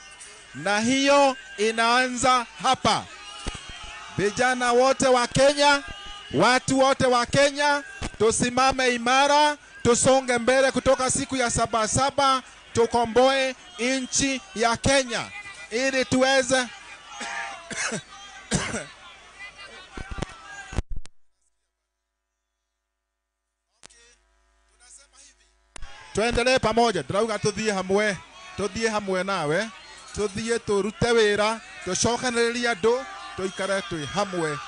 na hiyo inaanza hapa. Vijana wote wa Kenya, watu wote wa Kenya, tusimame imara, tusonge mbele kutoka siku ya 7/7, tukomboe nchi ya Kenya ili tuweze tuendelee pamoja. Ndĩrauga tũthiĩ hamwe, tũthiĩ hamwe nawe, tũthiĩ tũrute wĩra, tũcokanĩrĩrie andũ, tuikare twi hamwe.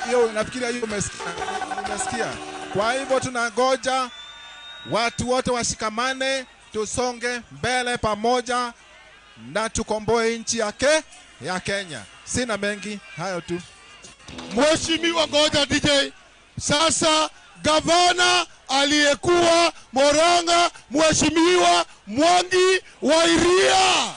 Hiyo nafikiria hiyo umesikia. Kwa hivyo tunangoja watu wote washikamane, tusonge mbele pamoja na tukomboe nchi yake ya Kenya. Sina mengi, hayo tu. Mheshimiwa, ngoja DJ. Sasa gavana aliyekuwa Murang'a, Mheshimiwa Mwangi wa Iria.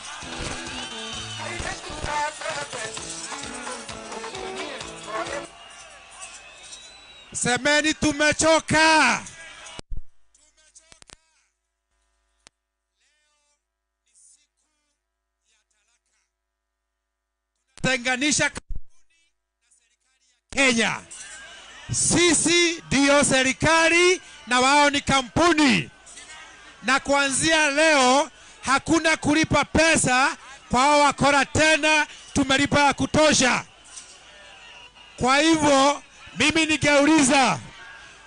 Semeni tumechoka. Tenganisha Kenya. Sisi ndio serikali na wao ni kampuni. Na kuanzia leo hakuna kulipa pesa kwa hao wakora tena, tumelipa ya kutosha. Kwa hivyo mimi ningeuliza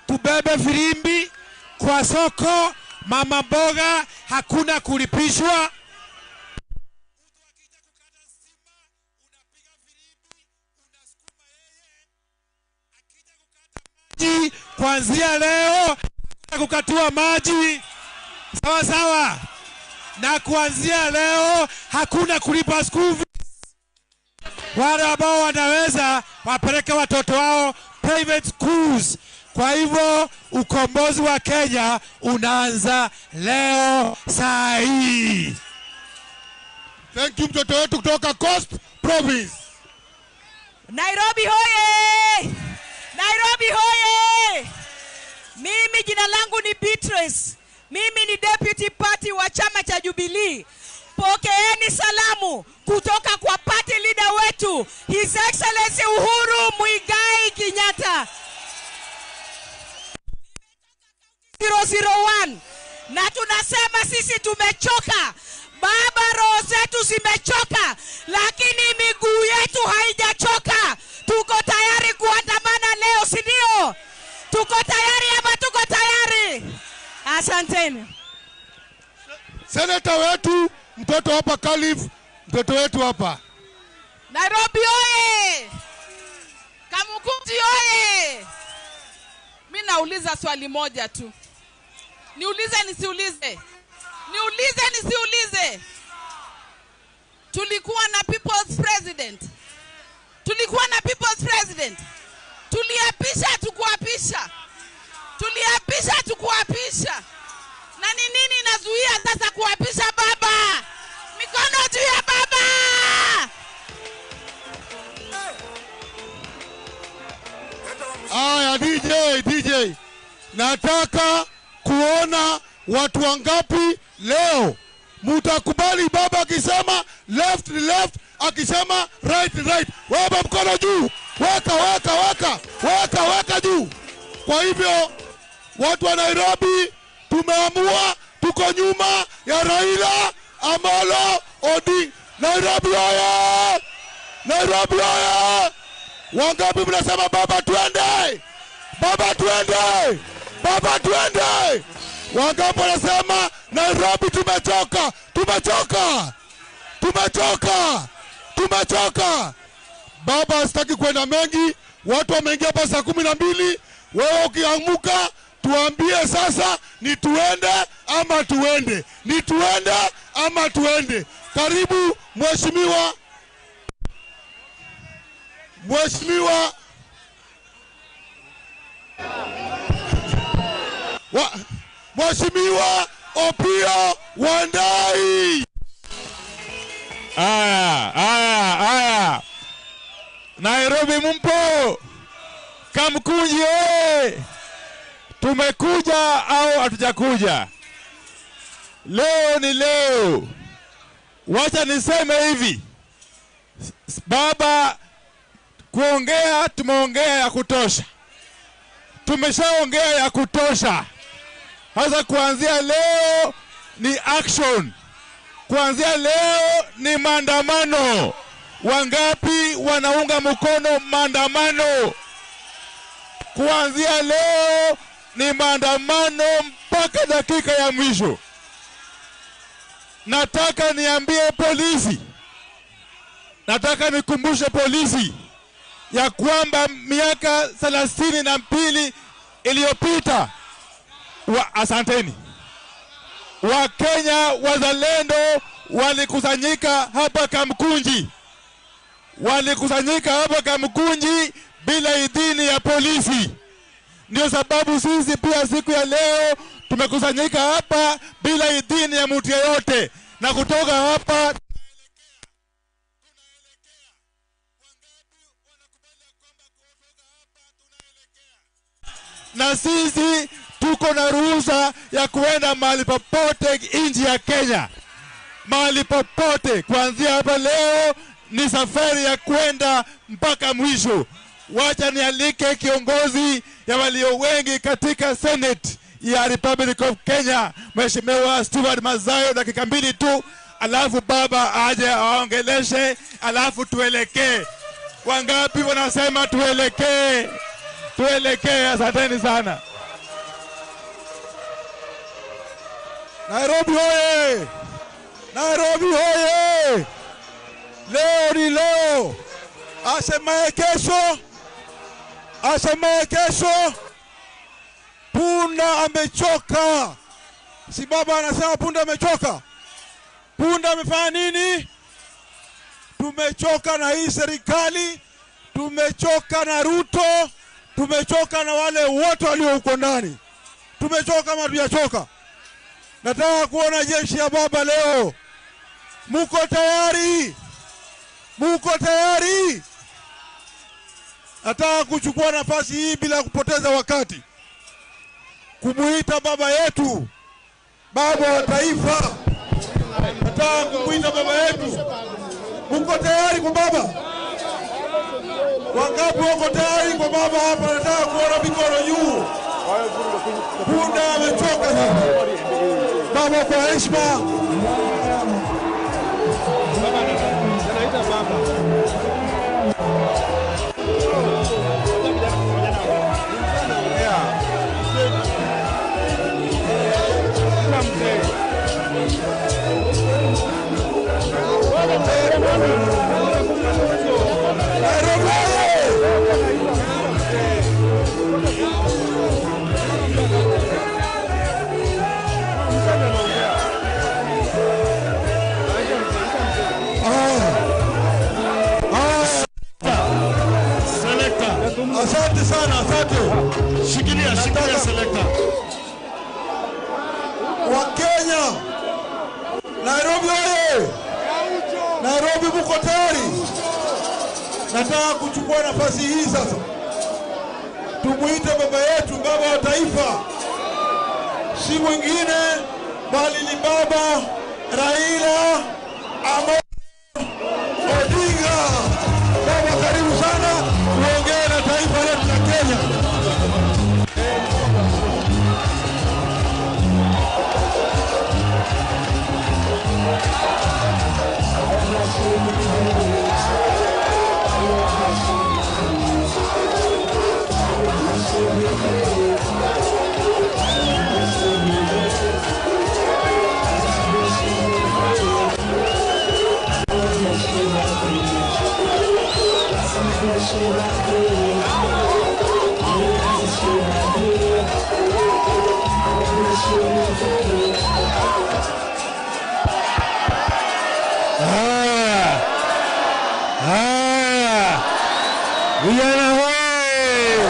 tubebe filimbi kwa soko, mama mboga hakuna kulipishwa. Kuanzia leo kukatiwa maji, sawa sawa. Na kuanzia leo hakuna kulipa school fees. Wale ambao wanaweza wapeleke watoto wao private schools. Kwa hivyo ukombozi wa Kenya unaanza leo saa hii. Thank you mtoto wetu kutoka Coast Province. Nairobi hoye! Nairobi hoye! Mimi jina langu ni Beatrice. Mimi ni deputy party wa chama cha Jubilee. Pokeeni salamu kutoka kwa party leader wetu, His Excellency Uhuru Muigai Kenyatta. 001. Na tunasema sisi tumechoka. Baba, roho zetu zimechoka, lakini miguu yetu haijachoka. Tuko tayari kuandamana leo, si ndio? Tuko tayari ama tuko tayari? Asanteni. Senator wetu, mtoto hapa Kalif, mtoto wetu hapa. Nairobi oye! Kamukunji oye! Mimi nauliza swali moja tu. Niulize nisiulize? Niulize nisiulize? Tulikuwa na People's President. Tulikuwa na People's President. Tuliapisha tukuapisha. Tuliapisha tukuapisha. Na ni nini inazuia sasa kuapisha baba? Mikono juu ya baba! Aya, DJ, nataka kuona watu wangapi leo mutakubali baba akisema left ni left, akisema right ni right. Weka mkono juu, weka weka weka weka weka juu. Kwa hivyo watu wa Nairobi tumeamua, tuko nyuma ya Raila Amolo Odinga. Nairobi oye! Nairobi oye! Wangapi mnasema baba twende? Baba twende! Baba twende! Wangapi wanasema Nairobi tumechoka? Tumechoka, tumechoka, tumechoka. Baba, sitaki kwenda mengi. Watu wameingia hapa saa 12. Wewe ukiamuka tuambie sasa, ni tuende ama tuende, ni tuende ama tuende. Karibu mheshimiwa, mheshimiwa Mheshimiwa Opiyo Wandayi. Aya, aya, aya. Nairobi mumpo? Kamkunji oye! Tumekuja au hatujakuja? Leo ni leo. Wacha niseme hivi. Baba, kuongea tumeongea ya kutosha. Tumeshaongea ya kutosha. Sasa kuanzia leo ni action. Kuanzia leo ni maandamano. Wangapi wanaunga mkono maandamano? Kuanzia leo ni maandamano mpaka dakika ya mwisho. Nataka niambie polisi, nataka nikumbushe polisi ya kwamba miaka 32 iliyopita, asanteni, Wakenya wazalendo walikusanyika hapa Kamkunji. Walikusanyika hapa Kamkunji bila idhini ya polisi. Ndio sababu sisi pia siku ya leo tumekusanyika hapa bila idhini ya mtu yeyote. Na kutoka hapa na sisi tuko na ruhusa ya kuenda mahali popote nchi ya Kenya. Mahali popote kuanzia hapa leo ni safari ya kwenda mpaka mwisho. Wacha nialike kiongozi ya walio wengi katika Senate ya Republic of Kenya, Mheshimiwa Stewart Mazayo, dakika 2 tu, alafu baba aje aongeleshe, alafu tuelekee. Wangapi wanasema tuelekee? Tuelekee. Asanteni sana. Nairobi hoye! Nairobi hoye! Leo ni leo. Asemaye kesho, asemaye kesho, punda amechoka. Si baba anasema punda amechoka? Punda amefanya nini? Tumechoka na hii serikali, tumechoka na Ruto, tumechoka na wale wote walio huko ndani. Tumechoka ama hatujachoka? Nataka kuona jeshi ya baba leo. Muko tayari? Muko tayari? Nataka kuchukua nafasi hii bila kupoteza wakati kumuita baba yetu, baba wa taifa. Nataka kumuita baba yetu. Muko tayari kwa baba? Wangapi wako tayari kwa baba hapa? Nataka kuona mikono juu. Punda amechoka sasa. Baba, kwa heshima. Asante sana, asante. Shikilia, shikilia selector. Wakenya, Nairobi oye! Nairobi mko tayari? Nataka kuchukua nafasi hii sasa tumuite baba yetu, baba wa taifa, si mwingine bali ni baba Raila Amolo Odinga. Baba, karibu sana uongee na taifa letu la Kenya. Haya, haya, vijana hoye,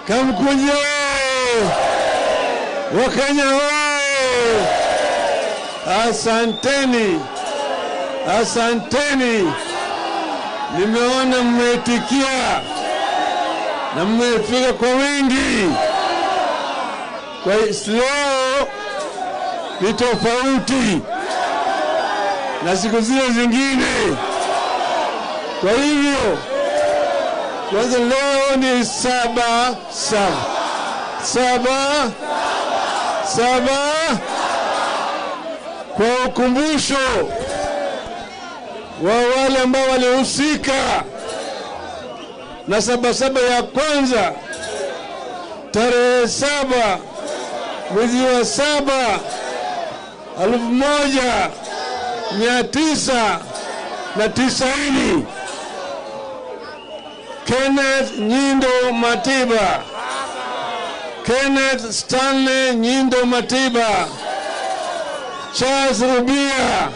Kamkunji hoye, Wakenya hoye, asanteni, asanteni. Nimeona mmeitikia na mmefika kwa wingi. Kwa leo ni tofauti na siku zile zingine. Kwa hivyo kwanza leo ni 7 7 7 7 kwa ukumbusho wa wale ambao walihusika na 7/7 ya kwanza tarehe 7 mwezi wa 7 1990. Kenneth Nyindo Matiba, Kenneth Stanley Nyindo Matiba, Charles Rubia,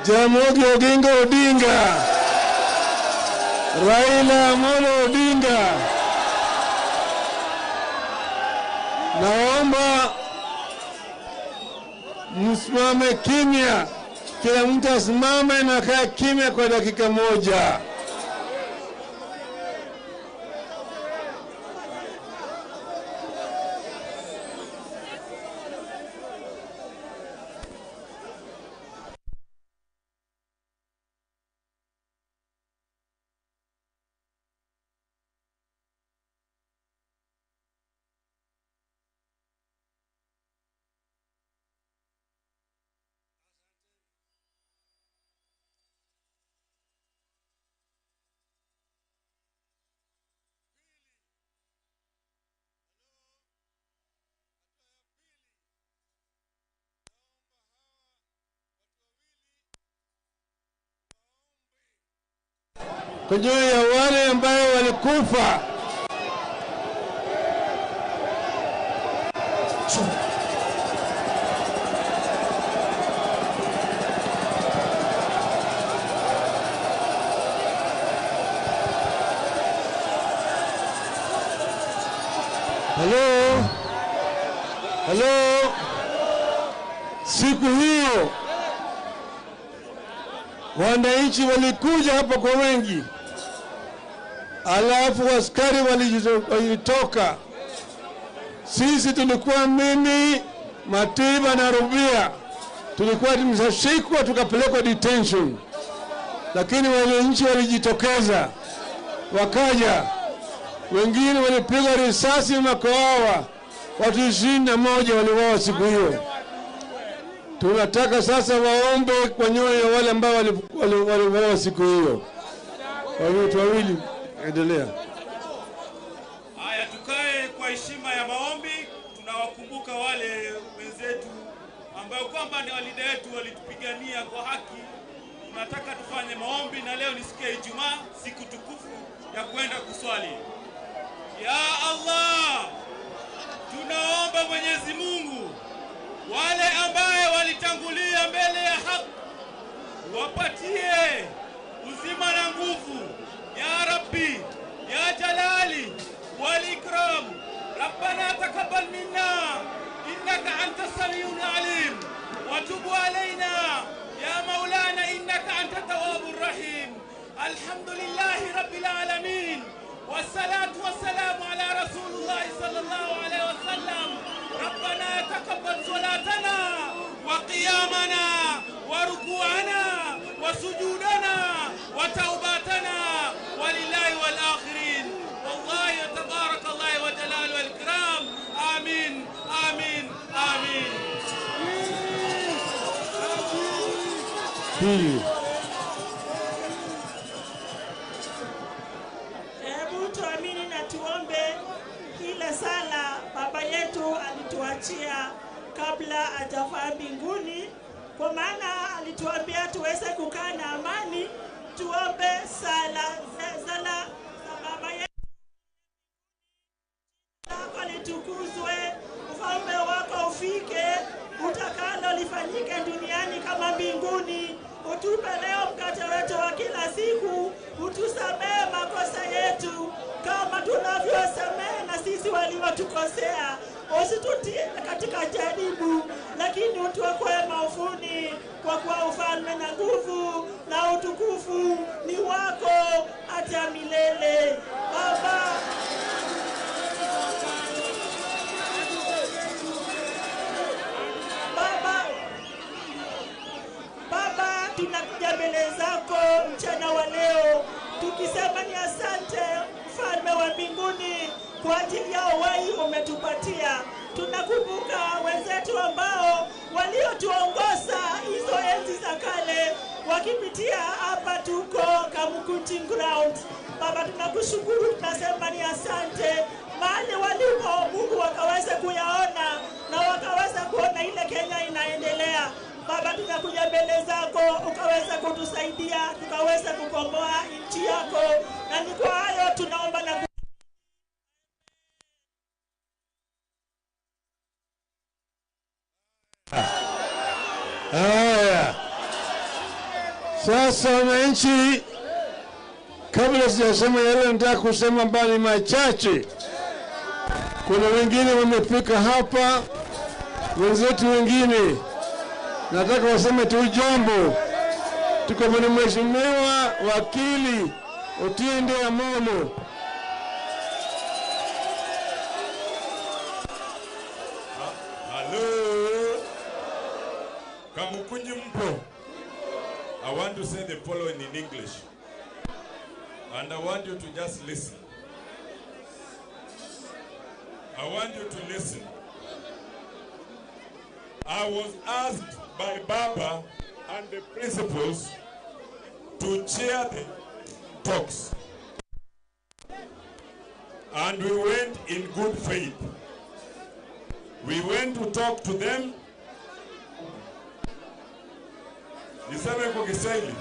Jaramogi Oginga Odinga, Raila Amolo Odinga. Naomba msimame kimya, kila mtu asimame na kaa kimya kwa dakika moja. Kwa juu ya wale ambao walikufa. Hello? Hello? Siku hiyo wananchi walikuja hapa kwa wengi, alafu askari walitoka. Sisi tulikuwa mimi, Matiba na Rubia, tulikuwa tumeshikwa tukapelekwa detention, lakini wananchi walijitokeza wakaja. Wengine walipigwa risasi makoawa, watu 21 waliuawa siku hiyo. Tunataka sasa waombe kwa nyoyo wale ambao waliuawa siku hiyo. Watu wawili, endelea. Haya, tukae kwa heshima ya maombi. Tunawakumbuka wale wenzetu ambao kwamba ni walida wetu, walitupigania kwa haki. Tunataka tufanye maombi, na leo ni siku ya Ijumaa, siku tukufu ya kwenda kuswali. Ya Allah, tunaomba Mwenyezi Mungu wale ambaye walitangulia mbele ya haki wapatie uzima na nguvu. Ya Rabbi, ya Jalali wal Ikram, Rabbana taqabbal minna innaka anta samiul alim wa tub alayna ya Maulana innaka anta tawwabur rahim. Alhamdulillahi rabbil alamin, wassalatu wassalamu ala rasulillah sallallahu alayhi wasallam. ربنا تقبل صلاتنا وقيامنا وركوعنا وسجودنا وتوباتنا ولله والآخرين. والله تبارك الله وجلاله والإكرام. آمين آمين آمين. Hebu tuamini na tuombe ile sala baba yetu alituachia kabla hajafaa mbinguni, kwa maana alituambia tuweze kukaa na amani Tuombe sala sala za Baba yetu lako litukuzwe, ufalme wako ufike, utakalo lifanyike duniani kama mbinguni. Utupe leo mkate wetu wa kila siku, utusamehe makosa yetu kama tunavyosamehe na sisi waliotukosea, usitutie katika jaribu, lakini utuokoe maovuni, kwa kuwa ufalme na nguvu na utukufu ni wako hata milele. Baba, Baba, tunakuja mbele zako mchana wa leo tukisema ni asante mfalme wa mbinguni kwa ajili ya uhai umetupatia. Tunakumbuka wenzetu ambao waliotuongoza hizo enzi za kale wakipitia hapa tuko Kamukunji ground. Baba, tunakushukuru, tunasema ni asante. Mahali walipo Mungu wakaweza kuyaona na wakaweza kuona ile Kenya inaendelea. Baba, tunakuja mbele zako ukaweza kutusaidia, tukaweza kukomboa nchi yako, na ni kwa hayo tunaomba na Haya, sasa wananchi, kabla sijasema yale nataka kusema mbali machache. Kuna wengine wamefika hapa, wenzetu wengine nataka waseme tu jambo. Tuko na Mheshimiwa Wakili Otiende Amollo. Hello. Kamukunji mpo. I want to say the following in English. And I want you to just listen. I want you to listen. I was asked by Baba and the principals to chair the talks. And we went in good faith. We went to talk to them. Niseme kwa Kiswahili?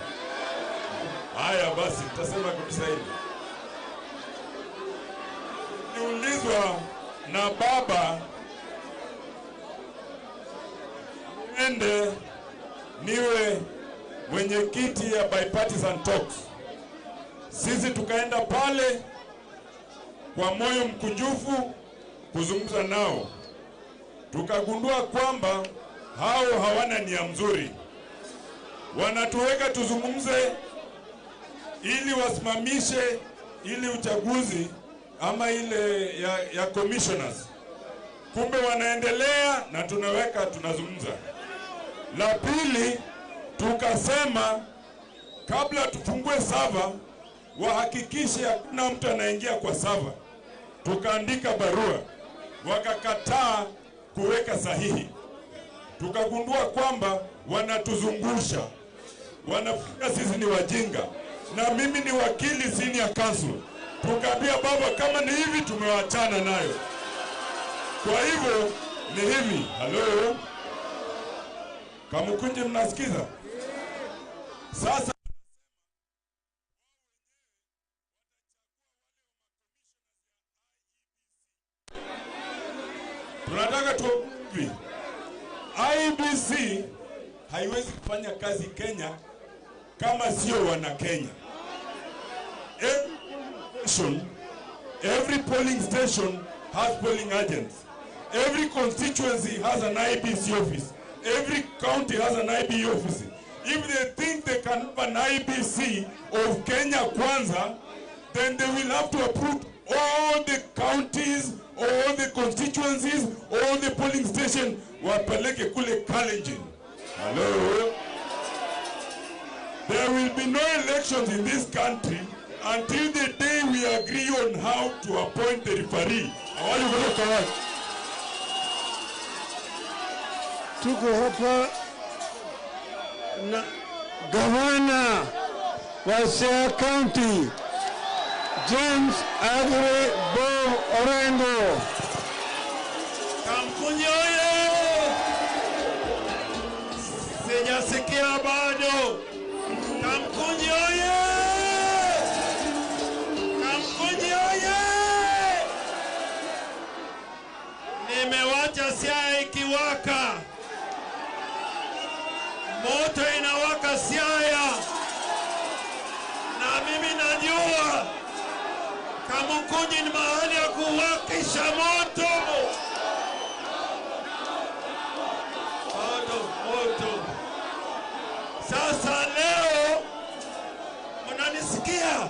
Haya basi, nitasema kwa Kiswahili. Niulizwa na Baba ende niwe mwenyekiti ya bipartisan talks. Sisi tukaenda pale kwa moyo mkunjufu kuzungumza nao. Tukagundua kwamba hao hawana nia mzuri. Wanatuweka tuzungumze ili wasimamishe ili uchaguzi ama ile ya commissioners. Kumbe wanaendelea na tunaweka tunazungumza. La pili, tukasema kabla tufungue sava wahakikishe hakuna mtu anaingia kwa sava. Tukaandika barua, wakakataa kuweka sahihi. Tukagundua kwamba wanatuzungusha, wanafikiri sisi ni wajinga, na mimi ni wakili senior counsel. Tukaambia Baba, kama ni hivi tumewachana nayo. Kwa hivyo ni hivi. Hello, Kamukunji, mnasikiza? Sasa tunataka tu hivi. IEBC haiwezi kufanya kazi Kenya kama sio wana Kenya. Every polling station has polling agents. Every constituency has an IEBC office. Every county has an IEBC office. If they think they can have an IEBC of Kenya Kwanza, then they will have to approve all the counties, all the constituencies, all the polling stations, wapeleke kule Kalenjin. Hello? There will be no elections in this country until the day we agree on how to appoint the referee. Tuko hapa na gavana wa Siaya County James Aggrey Bob Orengo. Kamkunji oye! Sijasikia bado. Kamkunji oye! ya Siaya, na mimi najua Kamukunji ni mahali ya kuwakisha moto. Moto, moto. Sasa leo mnanisikia?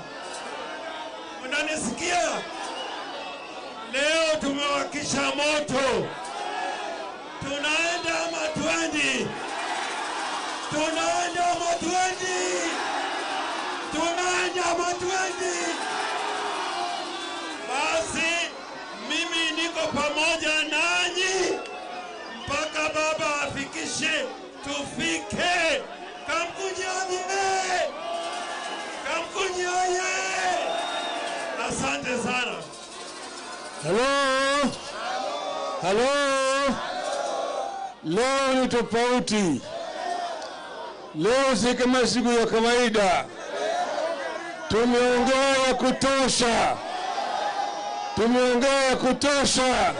Mnanisikia? Leo tumewakisha moto. Tunaenda ama twendi? Tunaenda ama twendi? Tunaenda ama twendi? Basi mimi niko pamoja nanyi mpaka baba afikishe tufike. Kamkunji oye! Kamkunji oye! Asante sana. Hello? Hello? Leo ni tofauti. Leo si kama siku ya kawaida. Tumeongea ya kutosha. Tumeongea ya kutosha.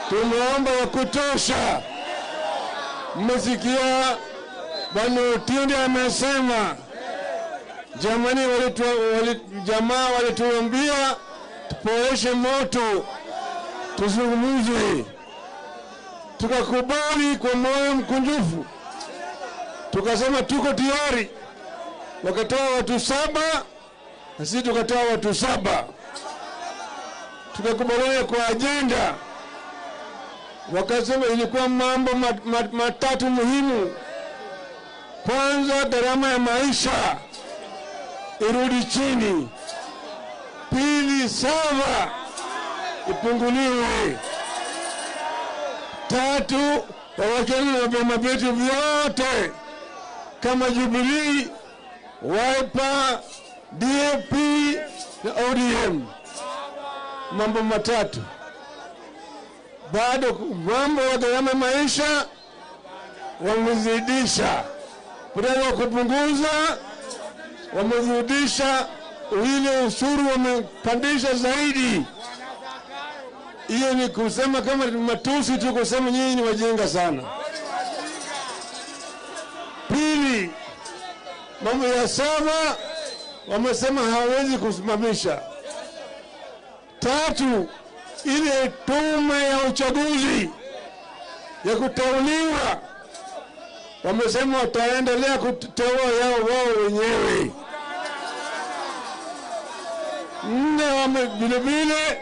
Tumeomba ya kutosha. Mmesikia Bwana Otiende amesema, jamani, jamaa walituambia tupoeshe moto, tuzungumze. Tukakubali kwa moyo mkunjufu, tukasema tuko tayari. Wakatoa watu 7 na sisi tukatoa watu 7. Tukakubaliana kwa agenda. Wakasema ilikuwa mambo matatu muhimu. Kwanza, gharama ya maisha irudi chini. Pili, sawa ipunguliwe. Tatu, wawachane na vyama vyetu vyote kama Jubilee, Wiper, DAP na ODM. Mambo matatu. Bado mambo ya gharama ya maisha wamezidisha, badala ya kupunguza wamezidisha, ile ushuru wamepandisha zaidi. Hiyo ni kusema kama matusi tu, kusema nyinyi ni wajinga sana. Pili, mambo ya sawa wamesema hawawezi kusimamisha. Tatu, ile tume ya uchaguzi ya kuteuliwa wamesema wataendelea kuteua yao wao wenyewe. Nne, vile vile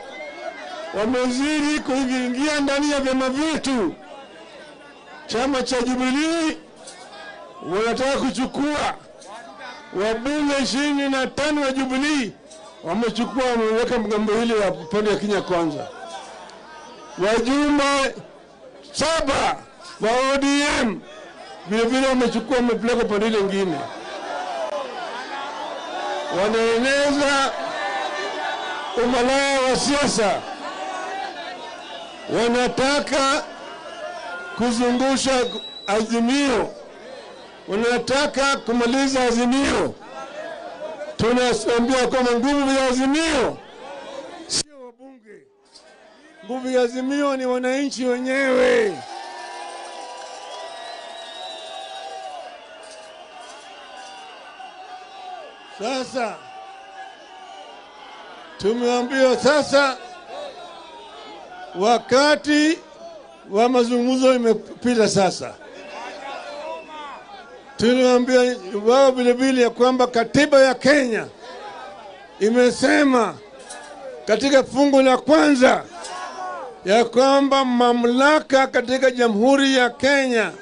wamezidi kuingia ndani ya vyama vyetu. Chama cha Jubilee wanataka kuchukua wabunge 25 wa Jubilee, wamechukua, wameweka mgambo hili wa upande wa Kenya Kwanza. Wajumbe 7 wa ODM vile vile wamechukua, wamepeleka upande ile nyingine. Wanaeneza umalaya wa siasa. Wanataka kuzungusha Azimio, wanataka kumaliza Azimio. Tunaambia kwamba nguvu ya Azimio sio wabunge, nguvu ya Azimio ni wananchi wenyewe. Sasa tumeambiwa sasa wakati wa mazungumzo imepita sasa. Tuliwaambia wao vile vile ya kwamba katiba ya Kenya imesema katika fungu la kwanza ya kwamba mamlaka katika Jamhuri ya Kenya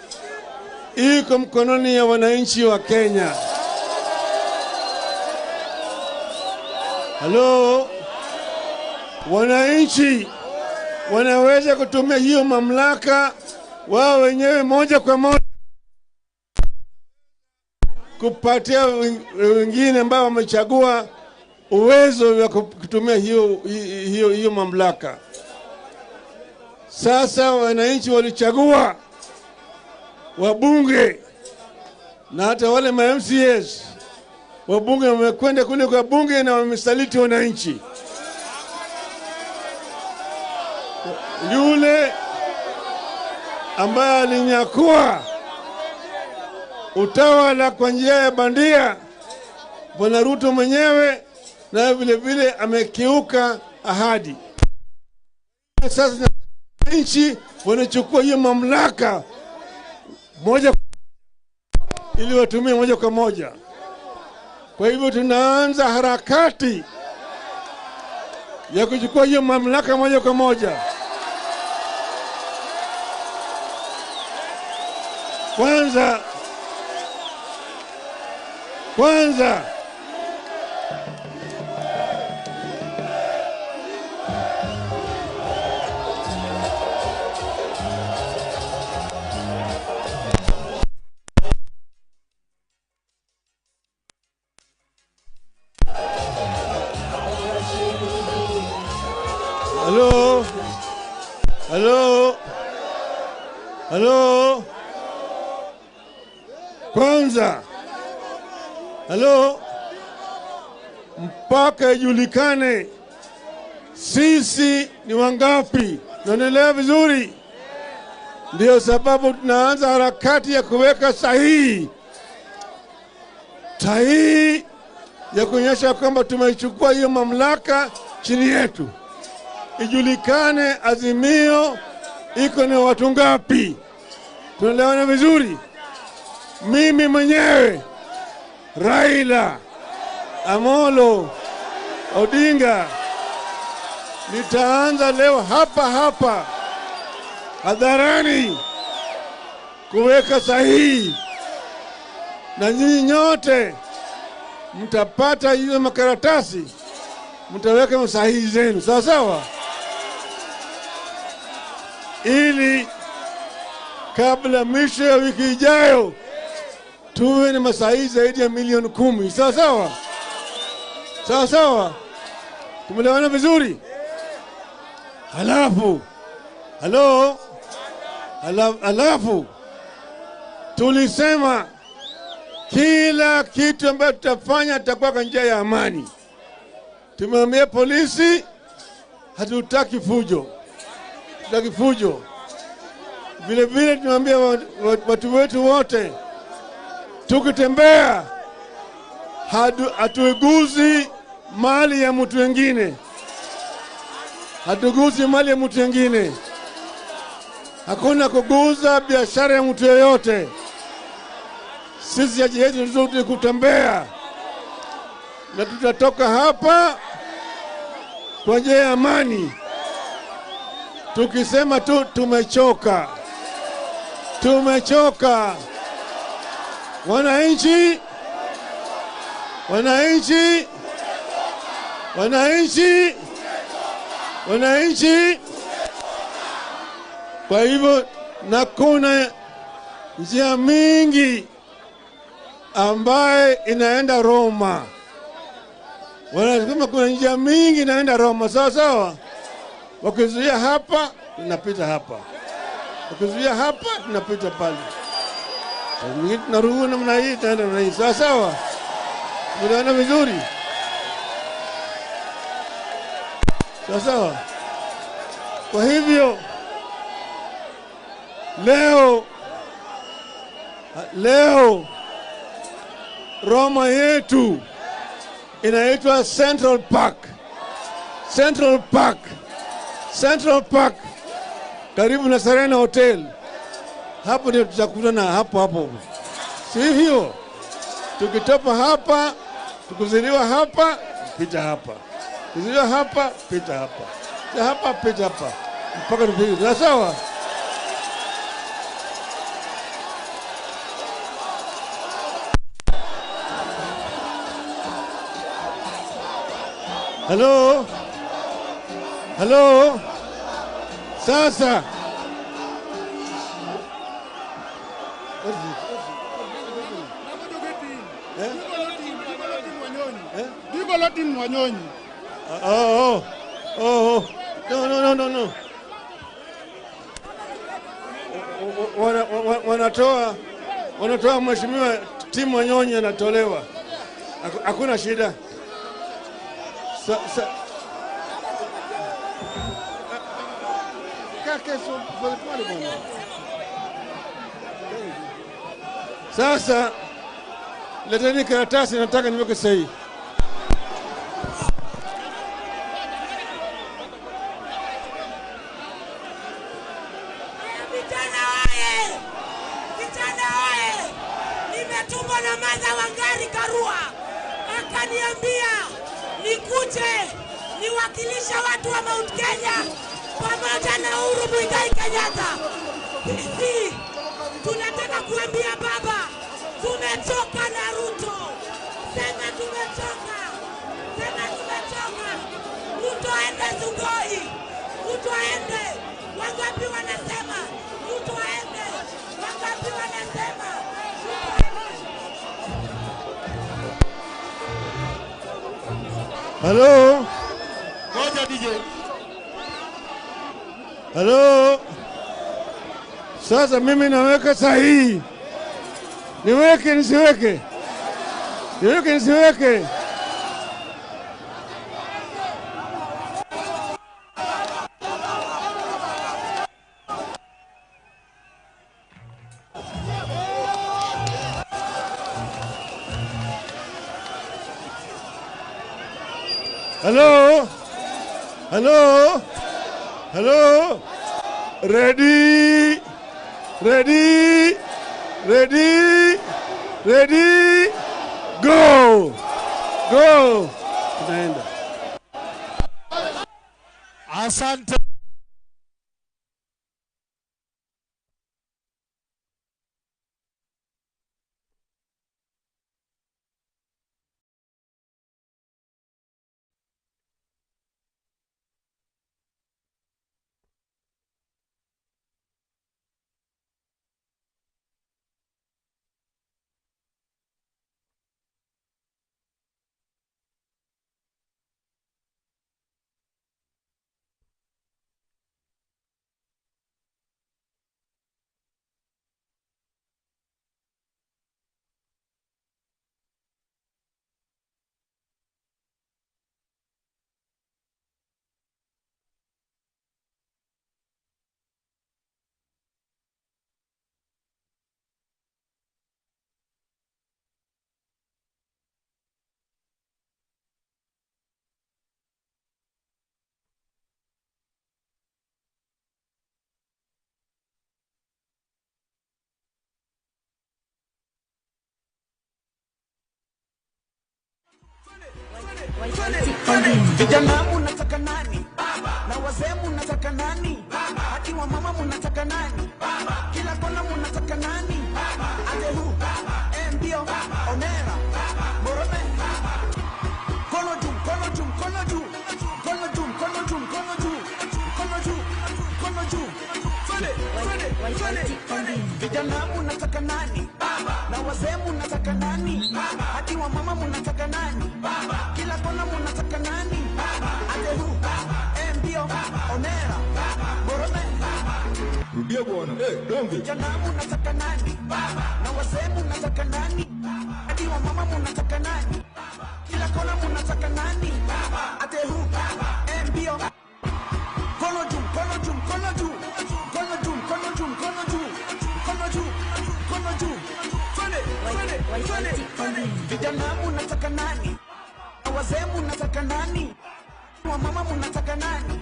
iko mkononi ya wananchi wa Kenya. Halo, wananchi wanaweza kutumia hiyo mamlaka wao wenyewe moja kwa moja kupatia wengine ambao wamechagua uwezo wa kutumia hiyo mamlaka. Sasa wananchi walichagua wabunge na hata wale ma MCAs. Wabunge wamekwenda kule kwa bunge na wamesaliti wananchi. Yule ambaye alinyakua Utawala kwa njia ya bandia. Bwana Ruto mwenyewe na vile vile amekiuka ahadi. Sasa nchi wanachukua hiyo mamlaka moja ili watumie moja kwa moja. Kwa hivyo tunaanza harakati ya kuchukua hiyo mamlaka moja kwa moja. Kwanza Hello? Hello? Hello? Kwanza, hello, mpaka ijulikane sisi ni wangapi. Naendelea vizuri? Ndio sababu tunaanza harakati ya kuweka sahihi ya kuonyesha kwamba tumeichukua hiyo mamlaka chini yetu. Ijulikane Azimio iko na watu ngapi. Tunaelewana vizuri? Mimi mwenyewe Raila Amolo Odinga nitaanza leo hapa hapa hadharani kuweka sahihi, na nyinyi nyote mtapata hizo makaratasi, mtaweka sahihi zenu, sawa sawa, ili kabla mwisho ya wiki ijayo tuwe na masahihi zaidi ya 10,000,000. Sawa sawa? Sawa sawa? Tumeelewana vizuri? Halafu, halo, halafu tulisema kila kitu ambacho tutafanya tutakuwa kwa njia ya amani. Tumeambia polisi hatutaki fujo. Hatutaki fujo. Vile vile tumeambia watu wetu wote, tukitembea hatuguzi mali ya mtu mwingine. Hatuguzi mali ya mtu mwingine. Hakuna kuguza biashara ya mtu yeyote. Sisi haja yetu ni kutembea, na tutatoka hapa kwa njia ya amani, tukisema tu tumechoka. Tumechoka. Wananchi, wananchi, wananchi, wananchi. Kwa hivyo na kuna njia mingi ambaye inaenda Roma. Wanasema kuna njia mingi inaenda Roma, sawa sawa? Wakizuia hapa, tunapita hapa. Wakizuia hapa, tunapita pale. Tunarudi namna hii, tunaenda namna hii, sawa sawa? Tunaona vizuri? Sawa sawa? Kwa hivyo leo Roma yetu inaitwa Central Park. Central Park. Central Park karibu na Serena Hotel. Hapo ndio tutakutana, hapo hapo. Sivyo? Tukitoka hapa, tukuziliwa hapa, pita hapa. Kuziliwa hapa, pita hapa. Pita hapa, pita hapa. Mpaka tufike. Sawa? Hello? Hello? Sasa. Oh, oh, oh. No, no, no, no, no. Wanatoa mheshimiwa Tim Wanyonyi anatolewa. Hakuna shida. Sasa leteni karatasi, nataka niweke sahihi. Vijana oye! Vijana oye! Nimetumwa na Martha Wangari Karua, akaniambia nikuje niwakilisha watu wa Mount Kenya pamoja na Uhuru Muigai Kenyatta. Sisi tunataka kuambia baba, tumechoka na Ruto. Sema tumechoka, sema tumechoka. Ruto aende Sugoi, Ruto aende. Wangapi wanasema Ruto aende? Wangapi wanasema Halo, Ngoja DJ. halo. Sasa mimi naweka sahihi, niweke nisiweke? Niweke nisiweke? Hello? Hello? Hello? Ready? Ready? Ready? Ready? Go! Go! Tunaenda. Asante. Vijana munataka nani? Na wazee munataka nani? Hadi wa mama munataka nani? Kila kona munataka nani? Atehu, Mbio, Onera, Morome. Kono juu, kono juu, kono juu. Kono juu, kono juu, kono juu. Kono juu, kono juu. Twende, twende, twende, twende. Vijana munataka nani? Na wazee munataka nani? Hadi wa mama munataka nani? Kila kona munataka nani? Atehu, Mbio, Onera, Morome. Rudia bwana. Donge. Vijana munataka nani? Na wazee munataka nani? Hadi wa mama munataka nani? Kila kona munataka nani? Atehu, Mbio. Kono juu, kono juu, kono juu. Kono juu, kono juu, kono juu. Kono juu, kono juu. Twende, twende, twende, twende. Vijana munataka nani? Na wazee munataka nani? Wa mama munataka nani?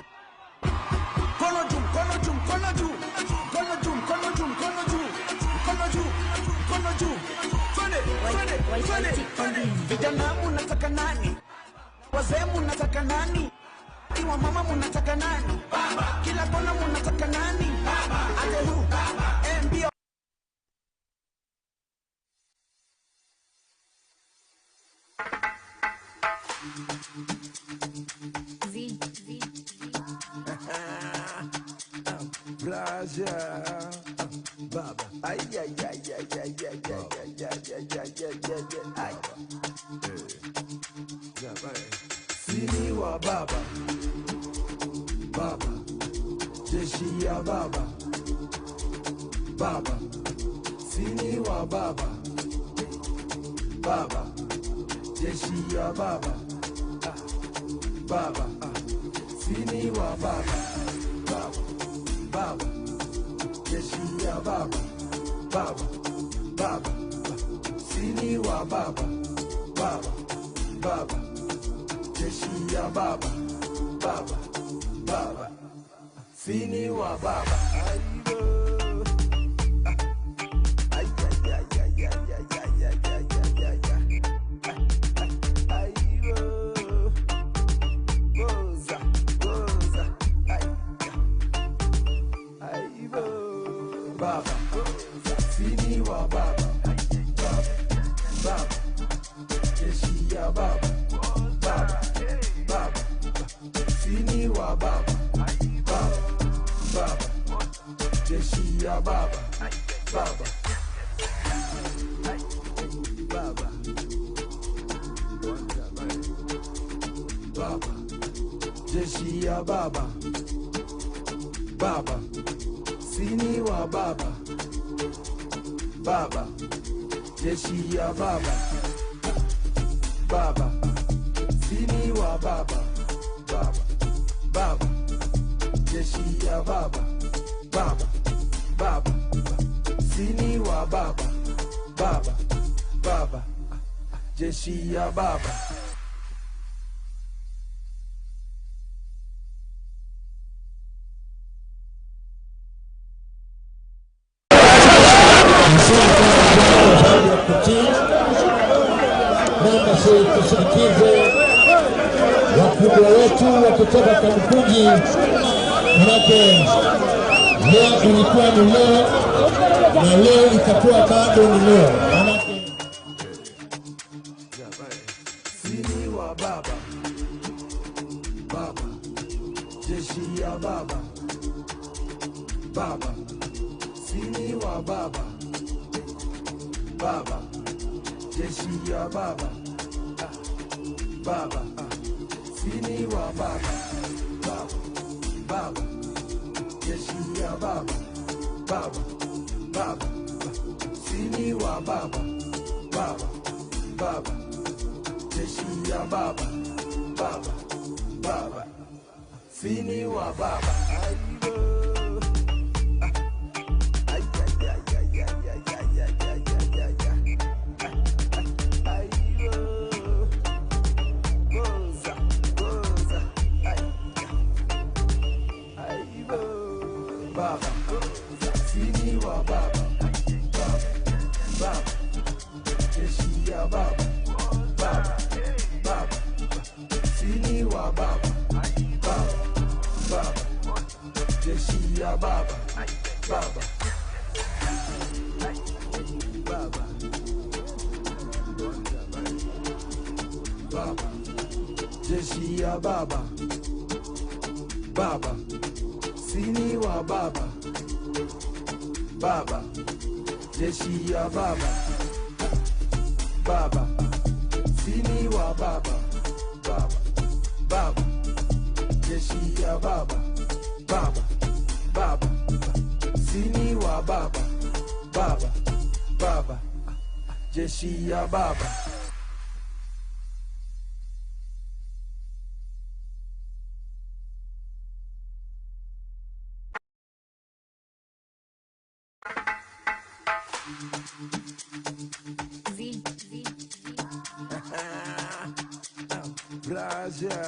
Kono juu, kono juu, kono juu. Kono juu, kono juu, kono juu. Kono juu, kono juu. Twende, twende, twende, twende. Vijana munataka nani? Wazee munataka nani? Wa mama munataka nani? Kila kona munataka nani? Atehu, Mbio. Blaja Baba. Ay ay ay ay ay ay ay ay ay ay ay ay ay ay. Sini wa baba. Baba. Jeshi ya baba. Baba. Sini wa baba. Baba. Jeshi ya baba. Baba. Sini wa baba. Baba. Baba. Jeshi ya baba. Baba. Baba. Sini wa baba, baba, baba, jeshi ya baba, baba, baba, sini wa baba. Ay, ay, ay, ay, ay, ay, ay, ay, ay, ay, ay, ay. Ay, oh. Goza, goza, ay, ay, oh. Baba, sini wa baba, baba, baba, jeshi ya baba, baba, baba, sini wa baba, baba, baba, jeshi ya baba, baba, baba, baba, jeshi ya baba, baba, sini wa baba, baba, jeshi ya baba, baba, sini wa baba, baba, baba, jeshi ya baba, baba, baba, sini wa baba, baba, baba, jeshi ya baba. Naomba tusindikize wakubwa wetu wa kutoka Kamukunji, manake leo ilikuwa ni leo na leo itakuwa bado ni leo, manake Sini wa baba, baba, jeshi ya baba, baba, sini wa baba, baba, jeshi ya baba, baba, sini wa baba, baba, baba, jeshi ya baba, baba, baba, sini wa baba, baba, baba, jeshi ya baba, baba, baba, sini wa baba. Ay, ay, ay, ay, ay, ay, ay, ay, ay, ay, ay, ay. Ay, oh. Goza, goza, ay, ay, oh. Baba, sini wa baba, baba, baba, jeshi ya baba, baba, baba, sini wa baba, baba, baba, jeshi ya baba, baba, baba, baba, jeshi ya baba, baba, sini wa baba, baba, jeshi ya baba, baba, sini wa baba, baba, baba, jeshi ya baba, baba, baba, sini wa baba, baba, baba, jeshi ya baba. Z, Z, Braja,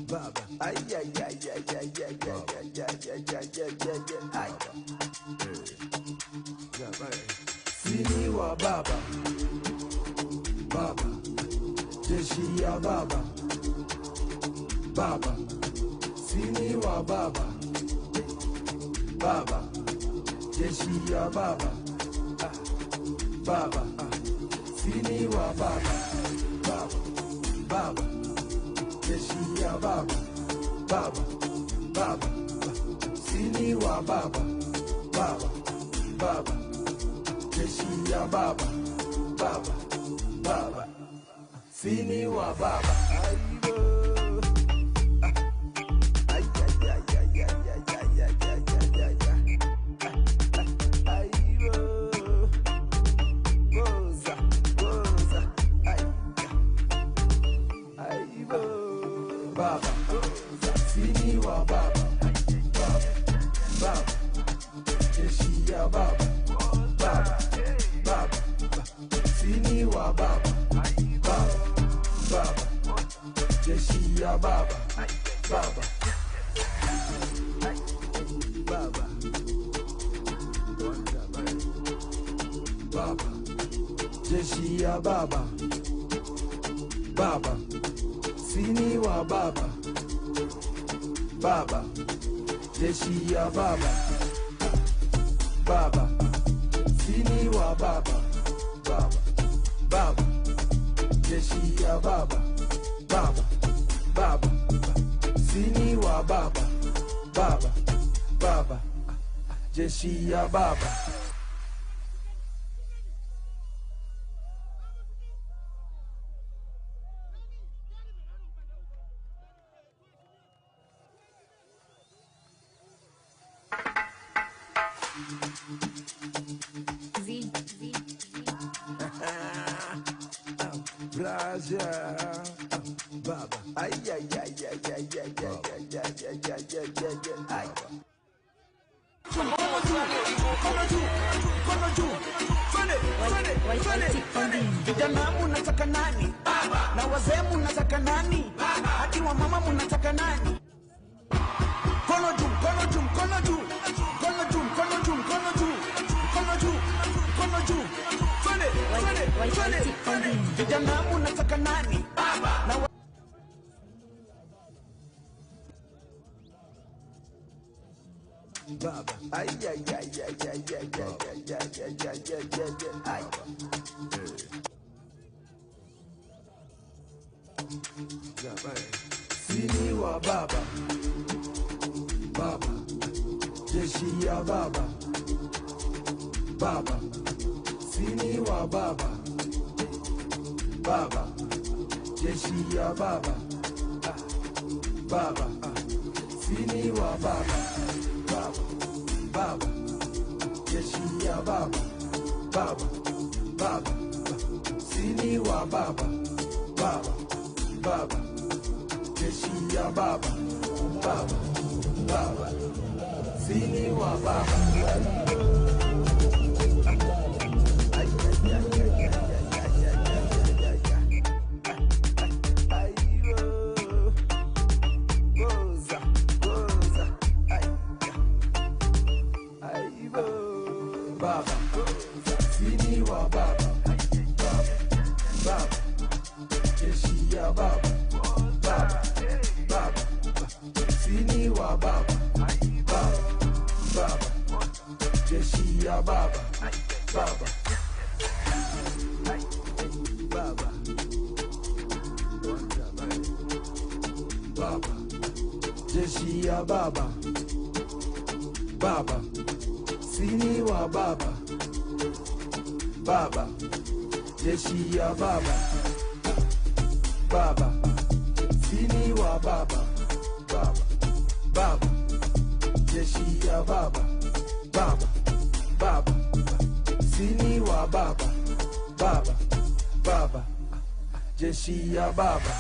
baba, ay ay ay ay ay ay ay ay ay ay ay ay ay ay. Sini wa baba, baba, jeshi ya baba, baba, sini wa baba, baba, jeshi ya baba, baba, sini wa baba, baba, baba, jeshi ya baba, baba, baba, sini wa baba, baba, baba, jeshi ya baba, baba, baba, sini wa baba. Ay, ay, ay, ay, ay, ay, ay, ay, ay, ay, ay, ay. Ay, oh. Goza, goza, ay, ay, oh. Baba, sini wa baba, baba, baba, jeshi ya baba, baba, baba, Jeshi ya baba, baba, baba, baba, jeshi ya baba, baba, sini wa baba, baba, jeshi ya baba, baba, sini wa baba, baba, baba, jeshi ya baba, baba, baba, sini wa baba, baba, baba, jeshi ya baba. Baba, ay ay ay ay ay ay ay ay ay ay ay ay ay ay. Vijana munataka nani? Na wazee munataka nani? Hadi wa mama munataka nani? Kono juu, kono juu, kono juu. Kono juu, kono juu, kono juu. Kono juu, kono juu. Twende, twende, twende, twende. Vijana munataka nani? Na Baba, ay ay ay ay ay ay ay ay ay ay ay ay ay. Sini wa baba, baba, jeshi ya baba, baba, sini wa baba, baba, jeshi ya baba, baba, sini wa baba. Baba, baba, jeshi ya baba, baba, baba, sini wa baba, baba, baba, jeshi ya baba, baba, baba, sini wa baba. Ay, ay, ay, ay, ay, ay, ay, ay, ay, ay. Goza, goza, ay. Baba, sini wa baba, baba, baba, jeshi ya baba, baba, baba, sini wa baba, baba, baba, jeshi ya baba, baba, baba, baba, jeshi ya baba, baba. Sini wa baba, baba, jeshi ya baba, baba, sini wa baba, baba, baba, jeshi ya baba, baba, baba, sini wa baba, baba, baba, jeshi ya baba.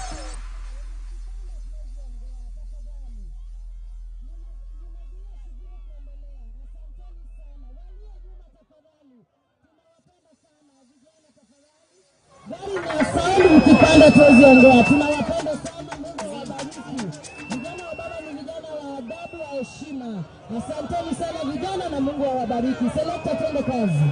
Mkipanda tuwezi ongea. Tunawapenda sana, Mungu awabariki. Vijana wa baba ni vijana wa adabu, wa heshima. Asanteni sana vijana na Mungu awabariki. Selekta, twende kazi.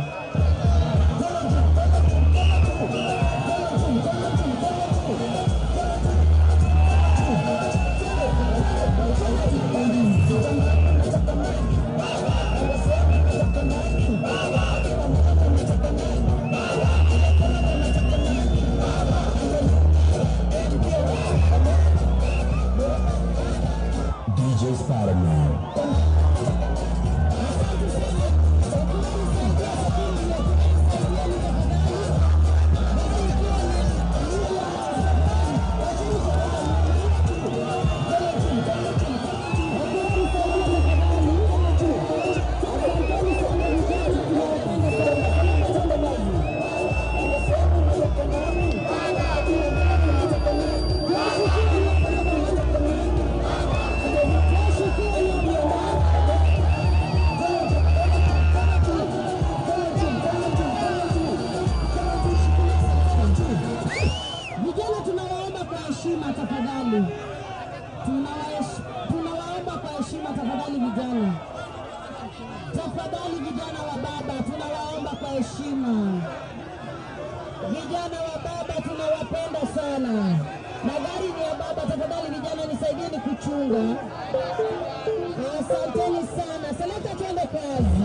DJ Spider-Man. Vijana tunawaomba kwa heshima tafadhali. sana. Magari ni ya baba, tafadhali vijana nisaidieni kuchunga. Asanteni sana. Selekta, twende kazi.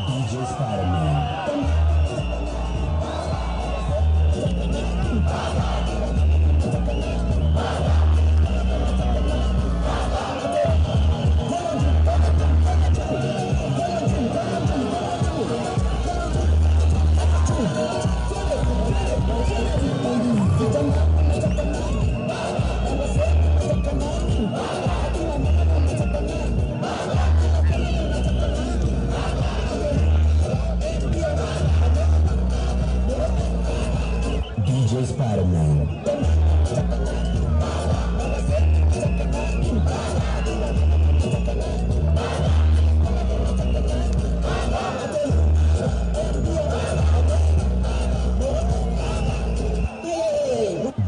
DJ Spider-Man. DJ Spider-Man.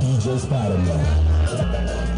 DJ Spider-Man.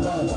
Thank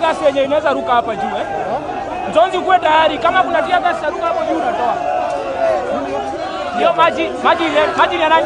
gas yenye inaweza ruka hapa juu eh. Mtonzi kuwe tayari kama kuna tear gas itaruka hapo juu unatoa. Hiyo maji, maji ile, maji ni ya nani?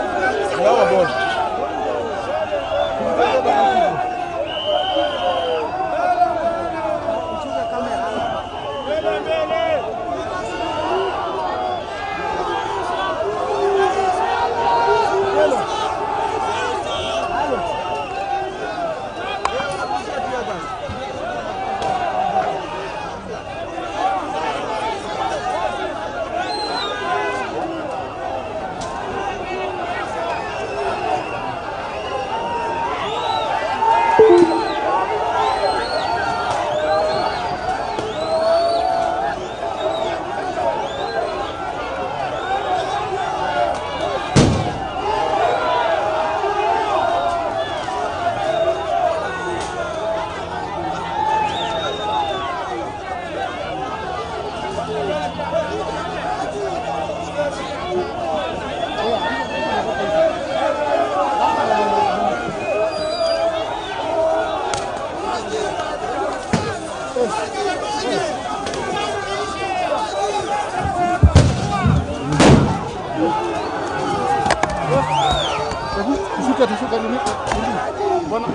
Tushuka, tushuka nini? Bwana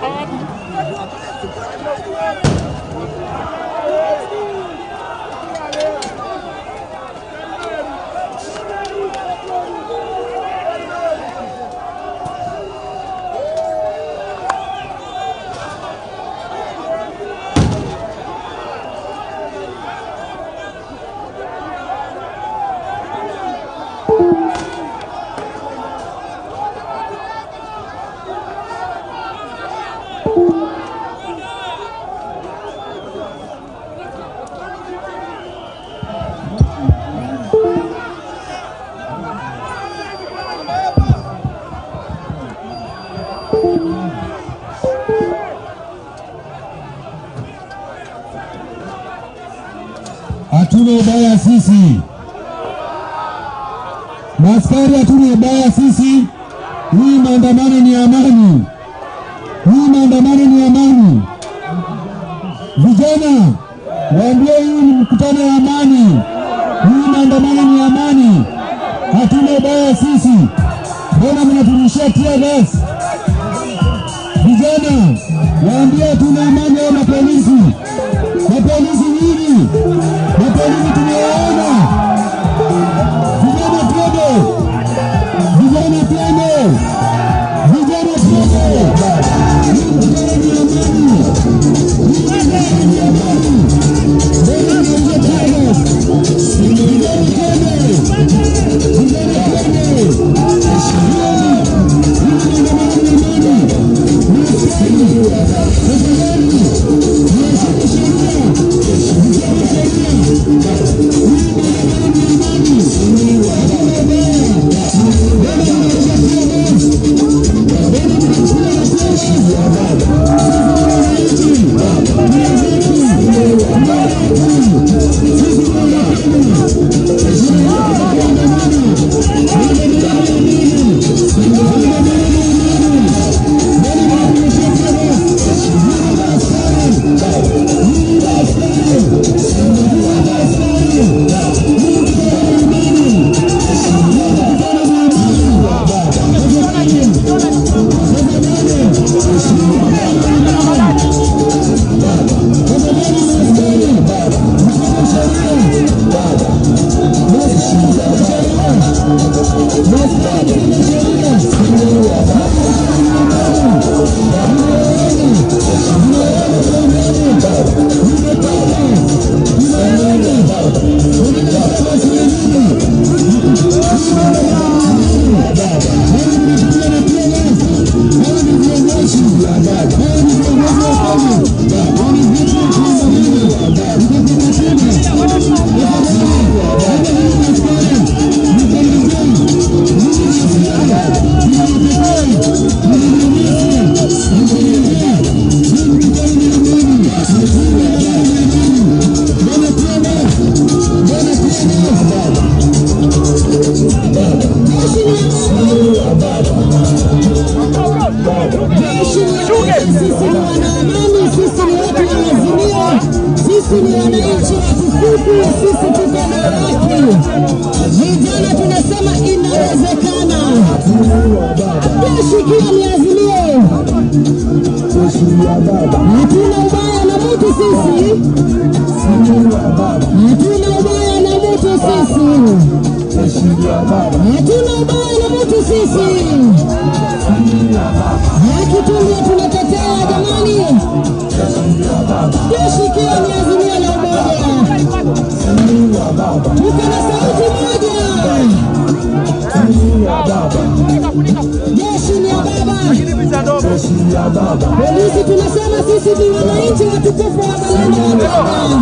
Hatuna ubaya sisi, maskari, hatuna ubaya sisi. Hii maandamano ni amani, hii maandamano ni amani. Vijana waambie hii ni mkutano wa amani, hii maandamano ni amani, hatuna ubaya sisi. Mbona mnaturushia tear gas? Vijana waambie hatuna amani. Hao mapolisi, mapolisi nyinyi, mapolisi tumewaona. Vijana twende, vijana twende, vijana twende. Hii mkutano ni amani, hii mkutano ni amani. Mbona mnarushia tear gas? Vijana twende, vijana twende. Hii maandamano ni amani. Tafadhali mheshimu sheria, mheshimu sheria. Hii maandamano ni amani, hakuna ubaya. Mbona mnarusha tear gas? Mbona mnapiga na tear gas? Sisi ni wananchi, ni wenzetu, ni watu. Sisi ni Wakenya, tuna haki ya kuandamana. Maandamano ni amani, maandamano ni amani. Mbona mnaturushia tear gas? Nyinyi askari, nyinyi askari, nyinyi askari, hii mkutano ni amani, hii mkutano ni amani. Tafadhali, tafadhali, hii mkutano ni amani. Tafadhali maaskari, mfuate sheria, maaskari mfuate sheria, maaskari mfuate sheria. Hii mkutano ni amani. Vijana tunasema inawezekana. Jeshi ikiwa ni Azimio. Hatuna ubaya na mtu sisi. Hatuna ubaya na mtu sisi. Hatuna ubaya na mtu sisi. Haki tu ndio tunatetea jamani. Jeshi ikiwa ni Azimio la Umoja. Tuko na sauti moja. Jeshi ni ya baba. Polisi tunasema sisi ni wananchi watukufu wa wazalendo wa Kenya.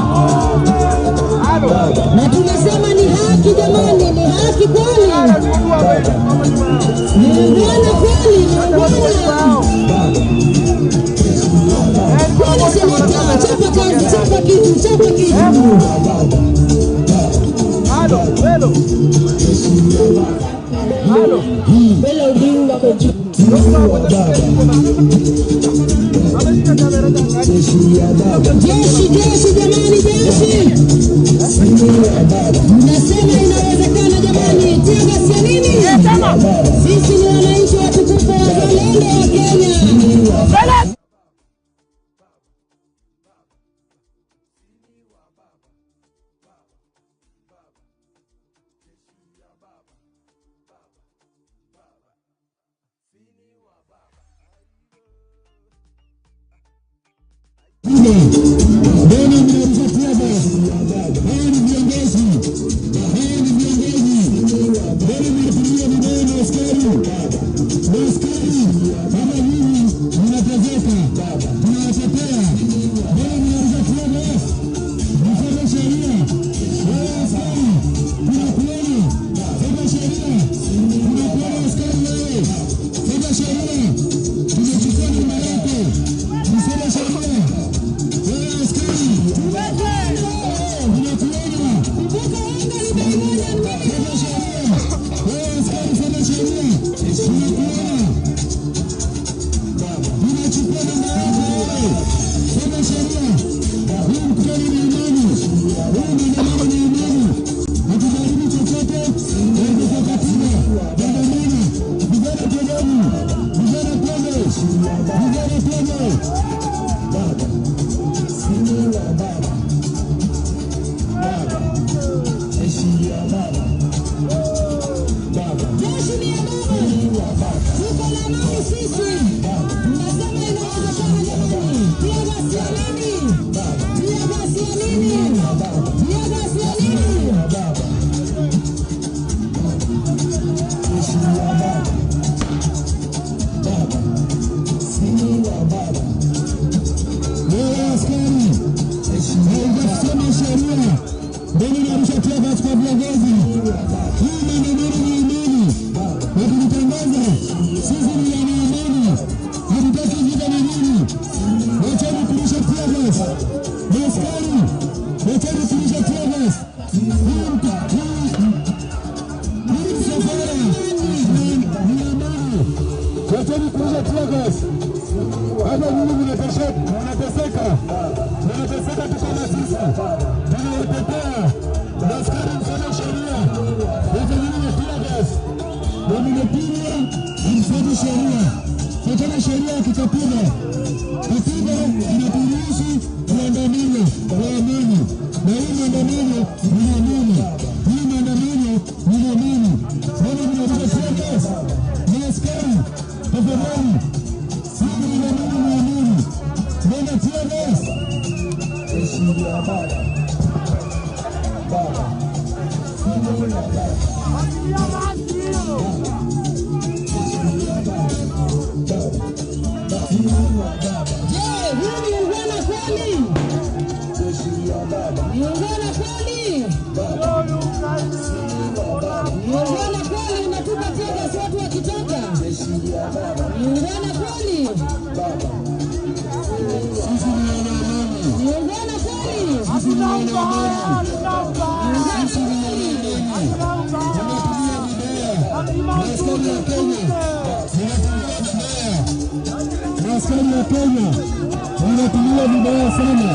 Na tunasema ni haki jamani, ni haki kweli. Ni ungwana kweli, ni ungwana. Kweli seneta, chapa kazi, chapa kitu, chapa kitu. Bela Odinga kwa juu. Jeshi, jeshi jamani, jeshi. Mnasema inawezekana jamani. Tear gas ya nini? Sisi ni wananchi watukufu wazalendo wa Kenya. Mbona mnarusha tear gas? Hawa ni viongozi. Hawa ni viongozi. Mbona mnatumia vibaya na askari? Maaskari kama nyinyi mnatezeka, tunawatetea. Mbona mnarusha tear gas? Mfuate sheria. Wewe askari, tunakuona. Fuata sheria. Tunakuona askari wewe. Fuata sheria. Tumechukua namba yako. Mfuate sheria. Askari wa Kenya wanatumia vibaya sana.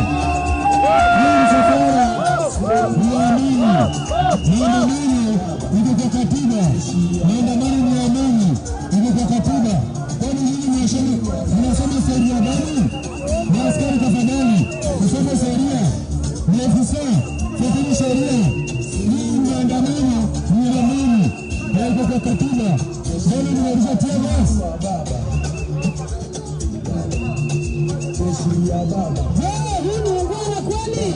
Hii msafara Ni amani. Maandamano iko kwa katiba. Maandamano ni amani, iko kwa katiba. Kwani nyinyi mnasoma sheria gani? Maaskari tafadhali, msome sheria. Maafisa, fuateni sheria. Hii maandamano ni amani na iko kwa katiba. Mbona mnarusha tear gas? Je, hii ni ungwana kweli?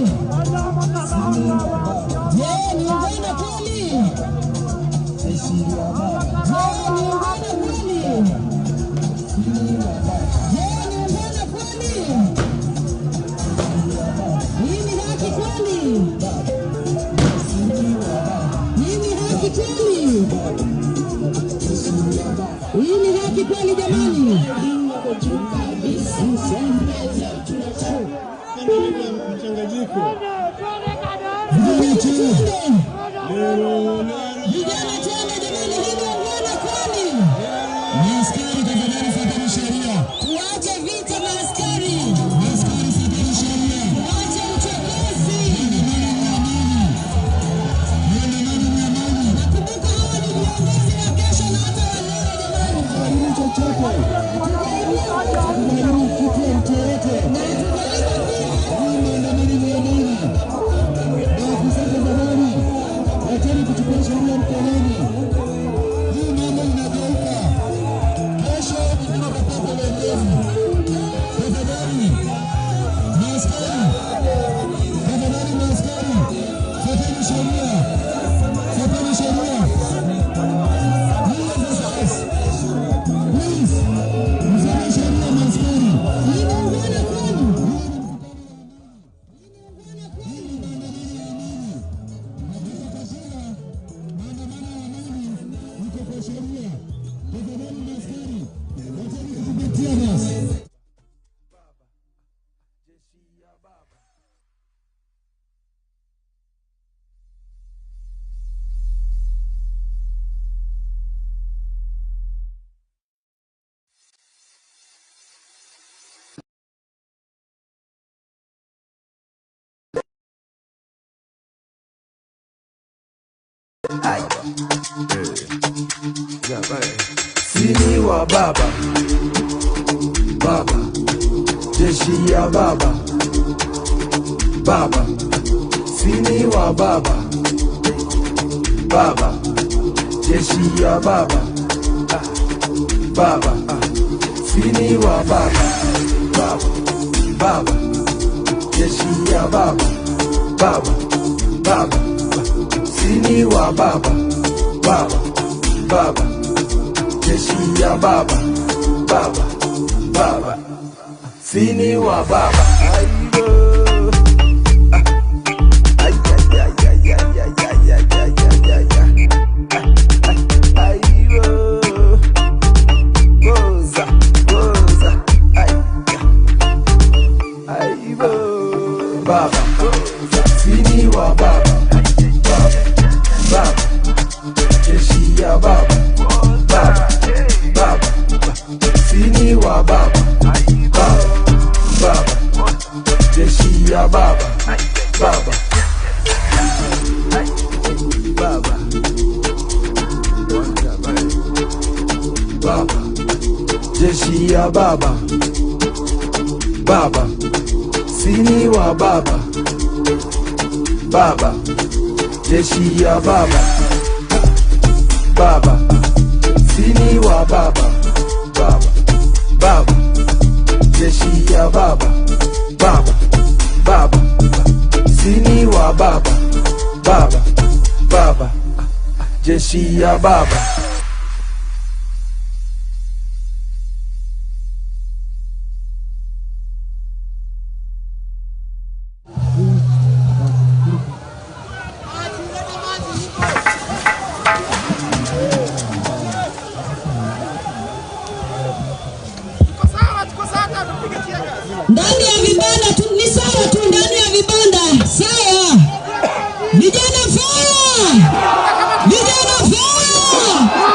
Je, ni ungwana kweli? Je, ni ungwana kweli? Je, ni ungwana kweli? Hii ni haki kweli? Hii ni haki kweli? Hii ni haki kweli jamani? Vijana chini. Vijana tena jamani, hii ni ungwana kweli? Maaskari tafadhali, fuateni sheria. Tuache vita maaskari. Maaskari fuateni sheria. Tuache uchokozi. Maandamano ni amani. Nakumbuka hawa ni viongozi wa kesho na hata wa leo jamani. Hatuharibu chochote. Hatuharibu kitu ya mtu yeyote. Hii maandamano ni amani. Maafisa tafadhali, wacheni kuchukua sheria mkononi. Hii mambo inageuka. Kesho tutakuwa kwa wengine. Tafadhali maaskari, tafadhali maaskari, fuateni sheria, fuateni sheria. You officers, please, mfuate sheria maaskari. Hii ni ungwana kweli? Tear gas. Sini wa baba baba, jeshi ya baba baba, sini wa baba baba, jeshi ya baba baba, sini wa baba baba baba, jeshi ya baba baba baba, sini wa baba baba baba, jeshi ya baba baba baba, sini wa baba. Ay, ay, ay, ay, ay, ay, ay, ay, ay, ay, ay, ay. Ay, oh. Goza, goza. Ay, ay, oh. Baba, sini wa baba baba baba, jeshi ya baba baba baba, sini wa baba baba baba, jeshi ya baba baba Baba, baba, jeshi ya baba baba, sini wa baba baba, jeshi ya baba baba, sini wa baba baba baba, jeshi ya baba baba baba, sini wa baba baba baba, jeshi ya baba. Ndani ya vibanda tu ni sawa tu, ndani ya vibanda sawa. Vijana fire! Vijana fire!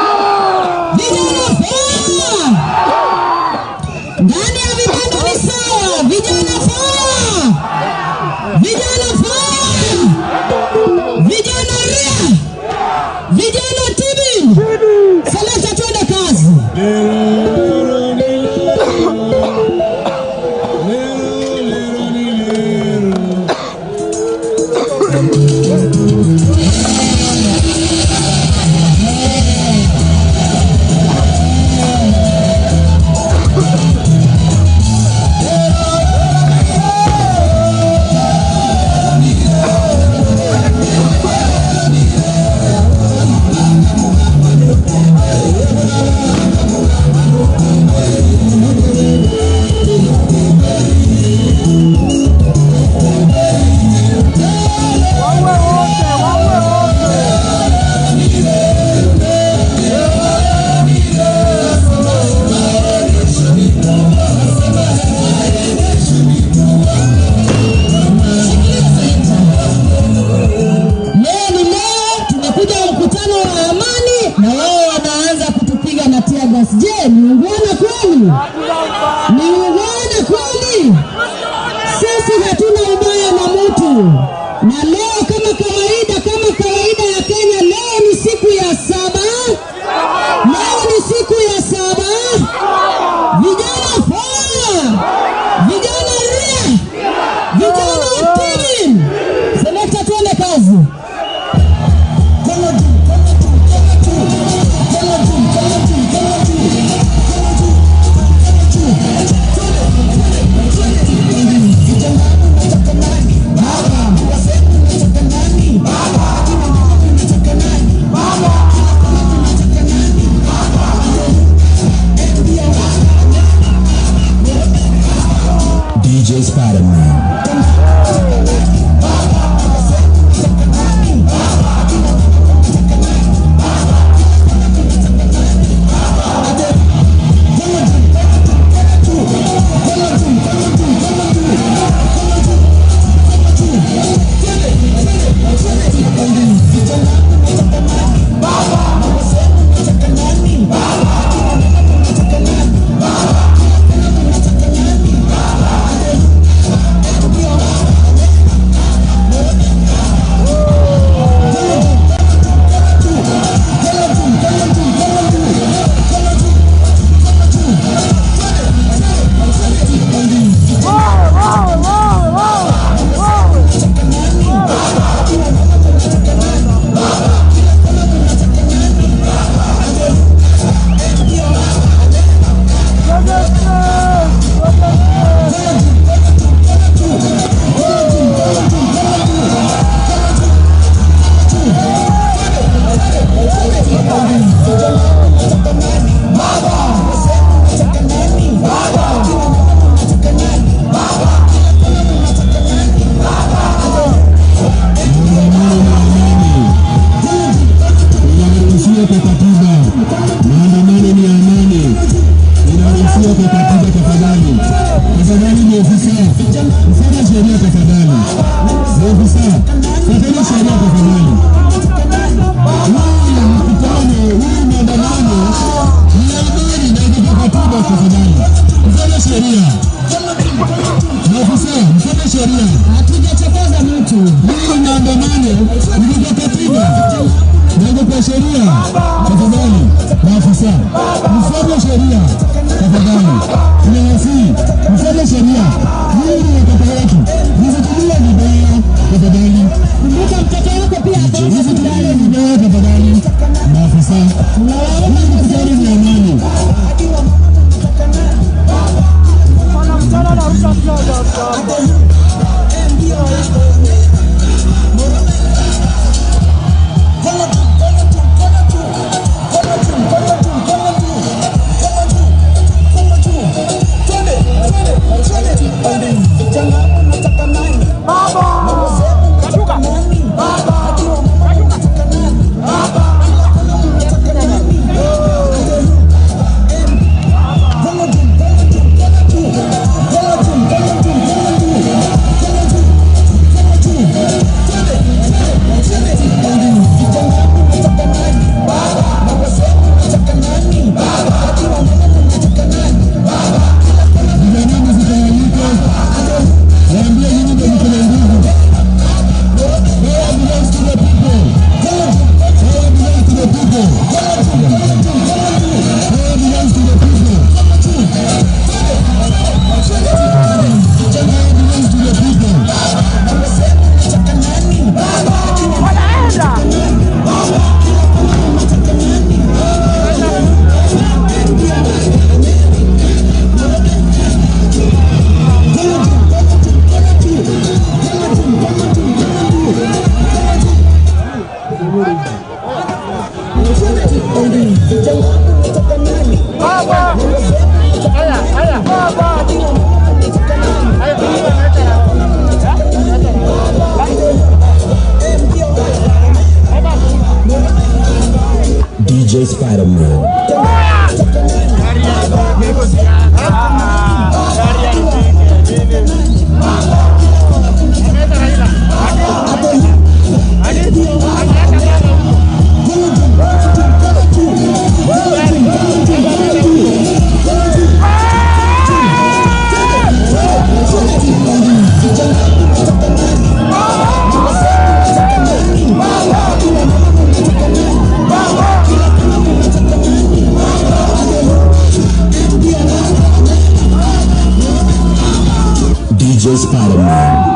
kweli? Ni ungwana kweli? Sisi hatuna ubaya na mtu. Na leo kama kawaida ya Kenya, leo ni siku ya saba. Leo ni siku ya saba. Vijana fire! Vijana ria! Vijana timu! Selekta, tuende kazi. DJ Spider-Man. Inaruhusiwa kwa katiba. Maandamano ni amani. Inaruhusiwa kwa katiba, tafadhali. Tafadhali maofisa, mfuate sheria tafadhali. Maofisa, fuateni sheria tafadhali. Huu mkutano, huu maandamano ni amani na iko kwa katiba tafadhali. Mfuate sheria. Maofisa, mfuate sheria. Hatujachokoza mtu. Huu maandamano ni kwa katiba. Ndio kwa sheria tafadhali, maafisa mfuate sheria tafadhali, tunawasihi mfuate sheria. Hii ni watoto wetu, msitumie vibaya tafadhali. Kumbuka mtoto wako pia ako Msitumie vibaya tafadhali, maafisa. Hii mkutano ni amani. Vijana msitawanyike, waambie nyinyi ndio mko na nguvu. Power belongs to the people. Power belongs to the people. Power belongs to the people. Power belongs to the people. DJ Spider-Man. Baba! DJ Spider-Man.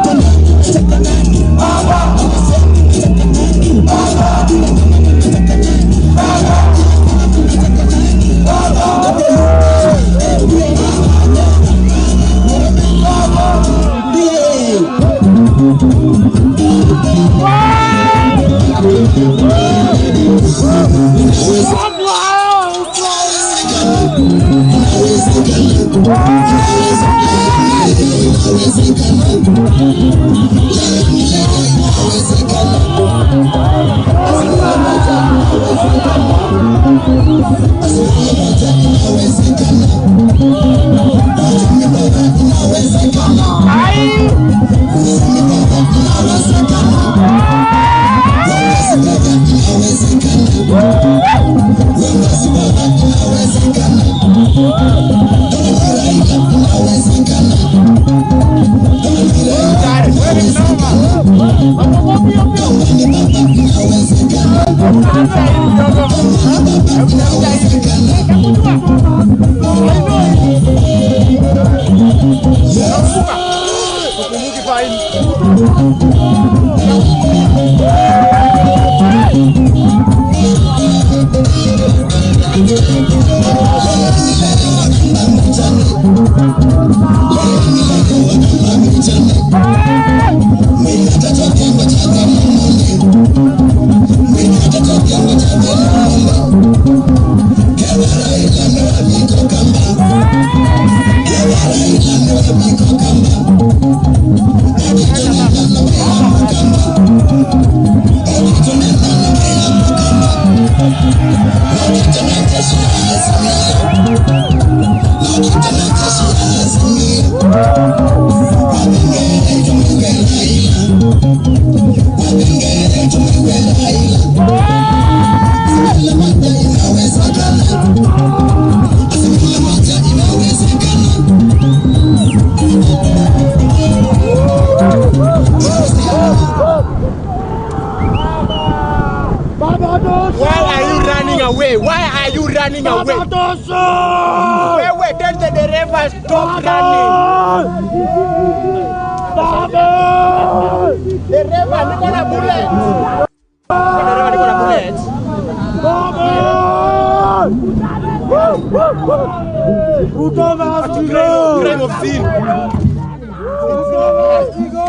Why are you running away? Why are you running away? Wait, tell the driver stop running. Dereva, niko na bullet. Dereva, niko na bullet. Ruto must go. Crime of sin. Ruto must go.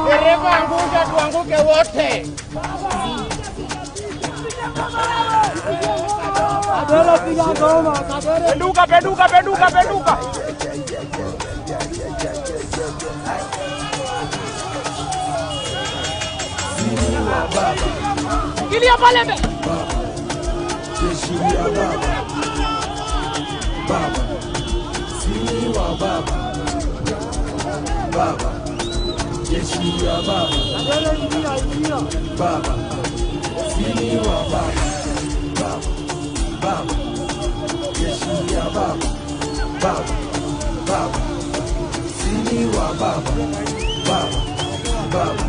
Dereva anguka, tuanguke wote. Penduka, penduka, penduka, penduka. Kilia pale mbele. Jeshi ya baba. Baba. Sini wa baba. Baba. Jeshi ya baba. Baba. Sini wa baba. Baba. Baba. Jeshi ya baba. Baba. Baba. Sini wa baba. Baba. Baba.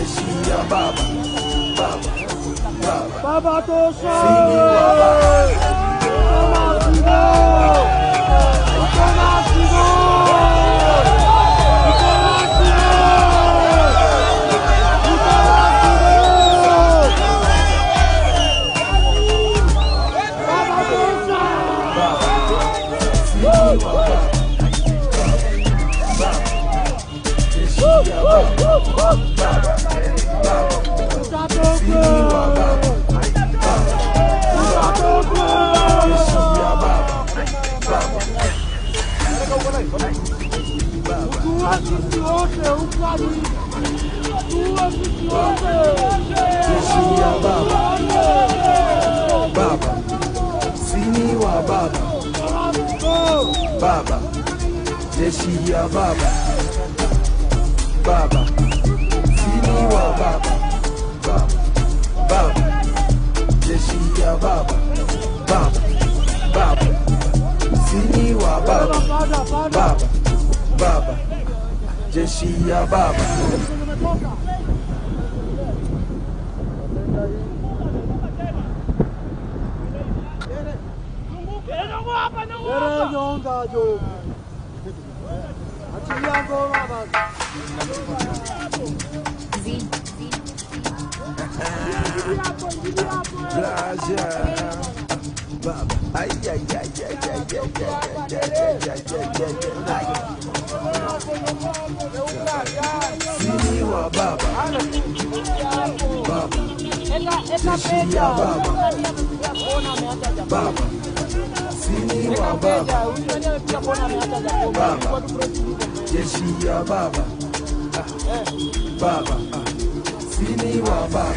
Jeshi ya baba. Baba. Baba. Baba tosha. Sini wa baba. Jeshi ya baba. Baba. Sini wa baba. Baba. Jeshi ya baba. Baba. Sini wa baba. Baba. Baba. Jeshi ya baba. Baba. Baba. Sini wa baba. Baba. Baba. Jeshi ya baba. Baba. Ay, ay, ay, ay, ay, ay, ay, ay, ay, ay, ay, ay. Sini wa baba. Baba. Jeshi ya baba. Baba. Sini wa baba. Baba. Jeshi ya baba. Baba. Sini wa baba.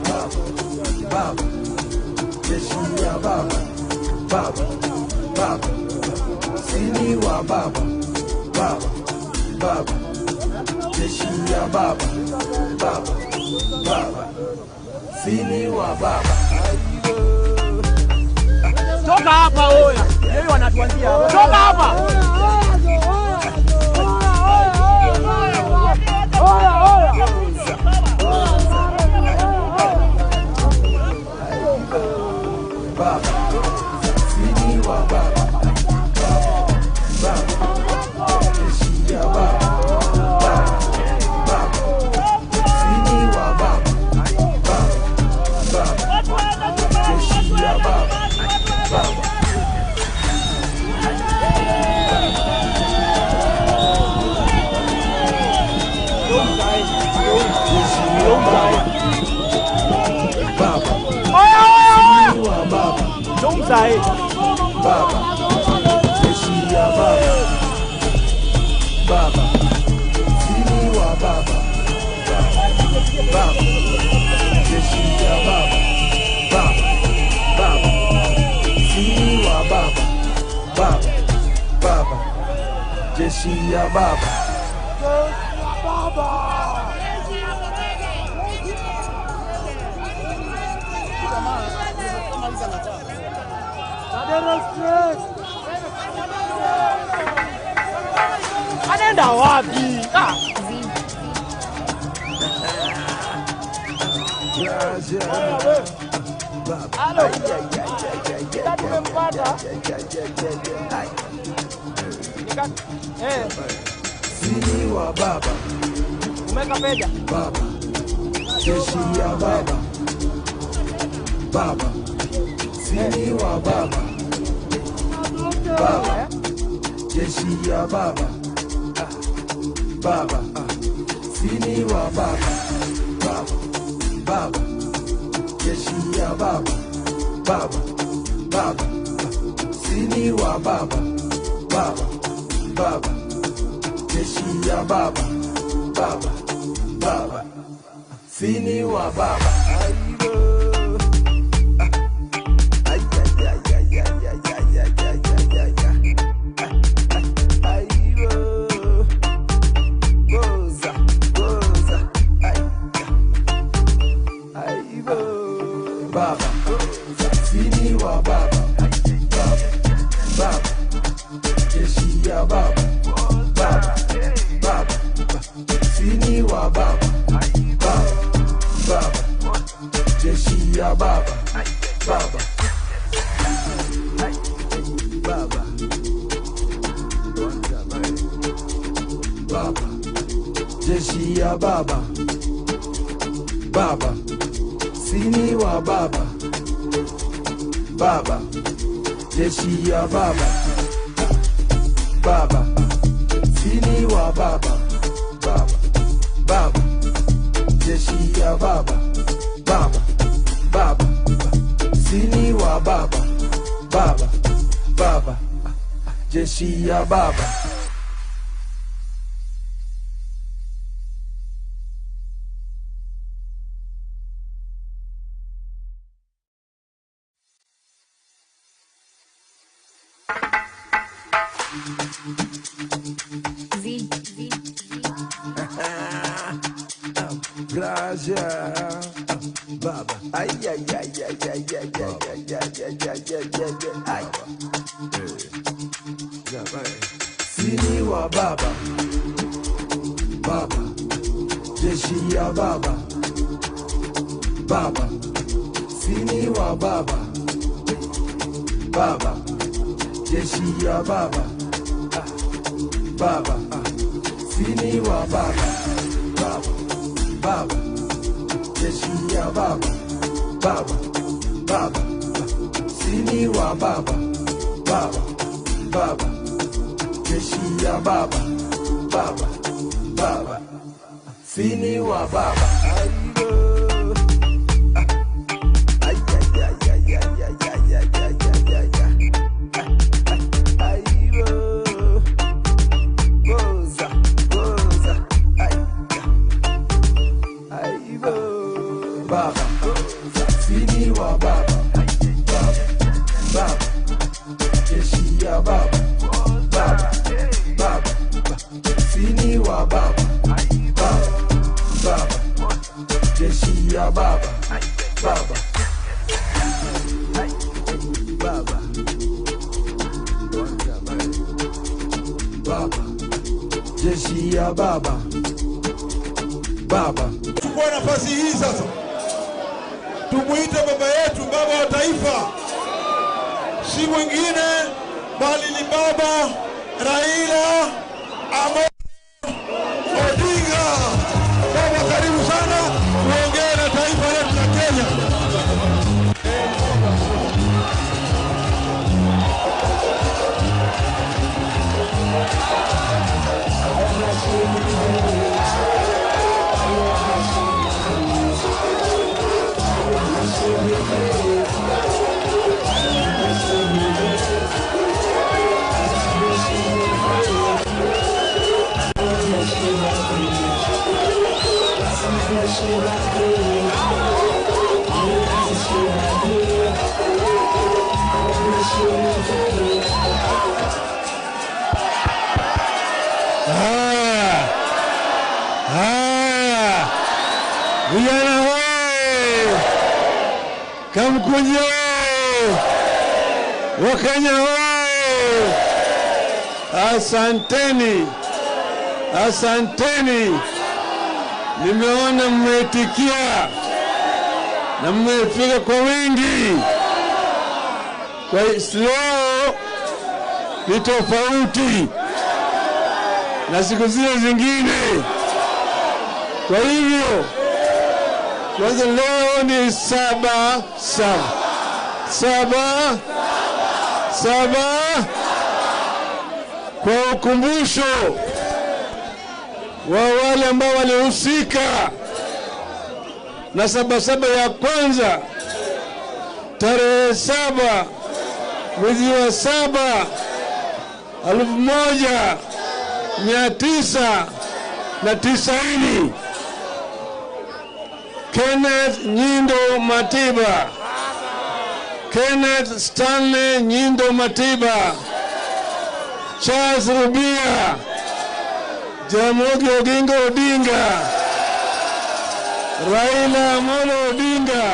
Baba. Baba. Jeshi ya baba. Baba. Baba. Sini wa baba. Baba. Baba. Jeshi ya baba. Baba. Baba. Sini wa baba. Toka hapa oya. Yeye wanatuanzia hapa. Toka hapa. Oya oya. Baba. Sini wa baba. Baba. Jeshi ya baba. Baba. Baba. Sini wa baba. Baba. Baba. Jeshi ya baba. Baba. Jeshi ya baba. Baba. Oya oya oya. Sini wa baba. Domsai. Baba. Jeshi ya baba. Baba. Sini wa baba. Baba. Jeshi ya baba. Baba. Baba. Sini wa baba. Baba. Baba. Jeshi ya baba. Baba. Anaenda wapi? Ah. Halo. Tumempata. Sini wa baba. Umeka peja. Baba. Jeshi ya baba. Baba. Sini wa baba. Baba. Jeshi ya baba. Baba. Sini wa baba. Baba. Baba. Jeshi ya baba. Baba. Baba. Sini wa baba. Baba. Baba. Jeshi ya baba. Baba. Baba. Sini wa baba. Baba. Sini wa baba. Baba. Baba. Jeshi ya baba. Baba. Baba. Sini wa baba. Baba. ya baba, baba, sini wa baba, baba, jeshi ya baba, baba, sini wa baba, baba, baba, jeshi ya baba, baba, baba, sini wa baba, baba, baba, jeshi ya baba. Baba, ay ay ay ay ay ay ay ay ay ay ay ay ay ay. Sini wa baba, baba, jeshi ya baba, baba, sini wa baba, baba, jeshi ya baba, baba, sini wa baba, baba, baba. Jeshi ya baba, baba, baba, sini wa baba, baba, baba, jeshi ya baba, baba, baba, sini wa baba. Ay ay ay ay ay ay ay ay ay ay ay ay. Goza, goza, ay, ay. Baba, sini wa baba, baba, baba, jeshi ya baba, baba, baba, sini wa baba, baba, baba, jeshi ya baba, baba, baba, baba, jeshi ya baba, baba. Chukua nafasi hii sasa tumuite baba yetu, baba wa taifa, si mwingine bali ni Baba Raila Amolo Odinga. Baba, karibu sana uongee na taifa letu la Kenya. Haya, haya, vijana hoye, Kamkunji hoye, Wakenya hoye, asanteni, asanteni. Nimeona mmeitikia na mmefika kwa wingi. Kwa leo ni tofauti na siku zile zingine. Kwa hivyo kwanza leo ni 7 7 7 7 kwa ukumbusho wa wale ambao walihusika na 7 ya kwanza tarehe 7 mwezi wa 7 1990. Kenneth Nyindo Matiba, Kenneth Stanley Nyindo Matiba, Charles Rubia, Jaramogi Oginga Odinga, Raila Amolo Odinga.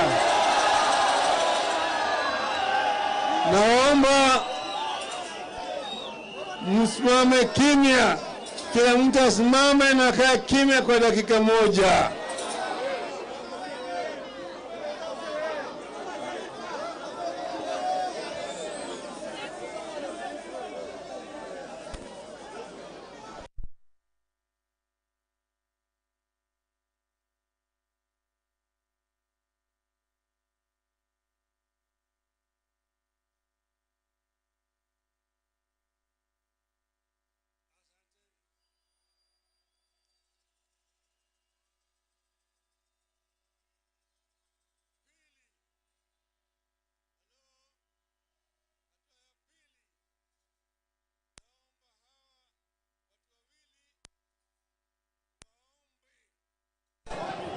Naomba msimame kimya, kila mtu asimame na akae kimya kwa dakika moja.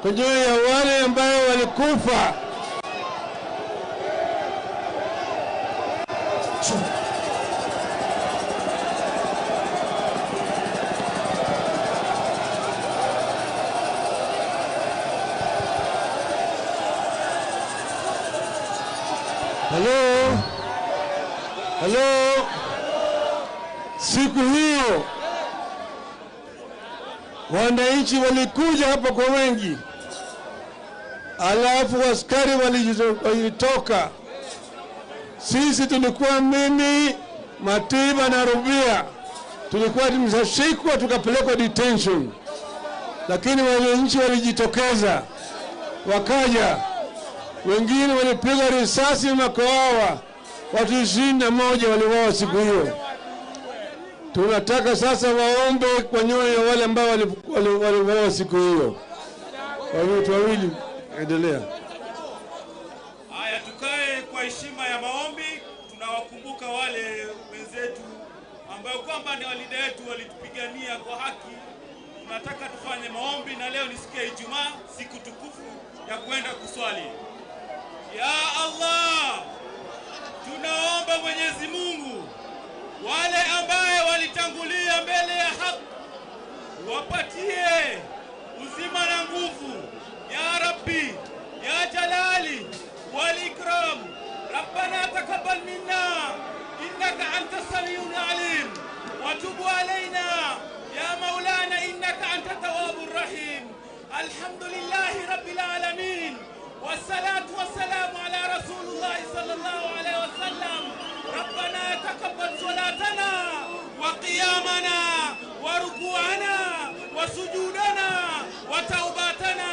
kwa nyoyo ya wale ambao walikufa. Hello? Hello? Siku hiyo wananchi walikuja hapa kwa wengi, alafu askari walitoka. Sisi tulikuwa mimi, Matiba na Rubia, tulikuwa tumeshikwa tukapelekwa detention, lakini wananchi walijitokeza wakaja. Wengine walipiga risasi makaawa, watu 21 waliuawa siku hiyo. Tunataka sasa waombe kwa nyoyo ya wale ambao waliuawa siku hiyo. Watu wawili, endelea. Haya, tukae kwa heshima ya maombi. Tunawakumbuka wale wenzetu ambao kwamba ni walida wetu, walitupigania kwa haki. Tunataka tufanye maombi, na leo ni siku ya Ijumaa, siku tukufu ya kwenda kuswali. Ya Allah, tunaomba Mwenyezi Mungu wale ambaye walitangulia mbele ya haki wapatie uzima na nguvu. Ya Rabbi, ya Jalali wal Ikram, Rabbana taqabbal minna innaka anta samiul alim wa tub alayna ya Maulana innaka anta tawwabur rahim. Alhamdulillahi rabbil alamin, wassalatu wassalamu ala rasulillah sallallahu alayhi wasallam. ربنا تقبل صلاتنا وقيامنا وركوعنا وسجودنا وتوباتنا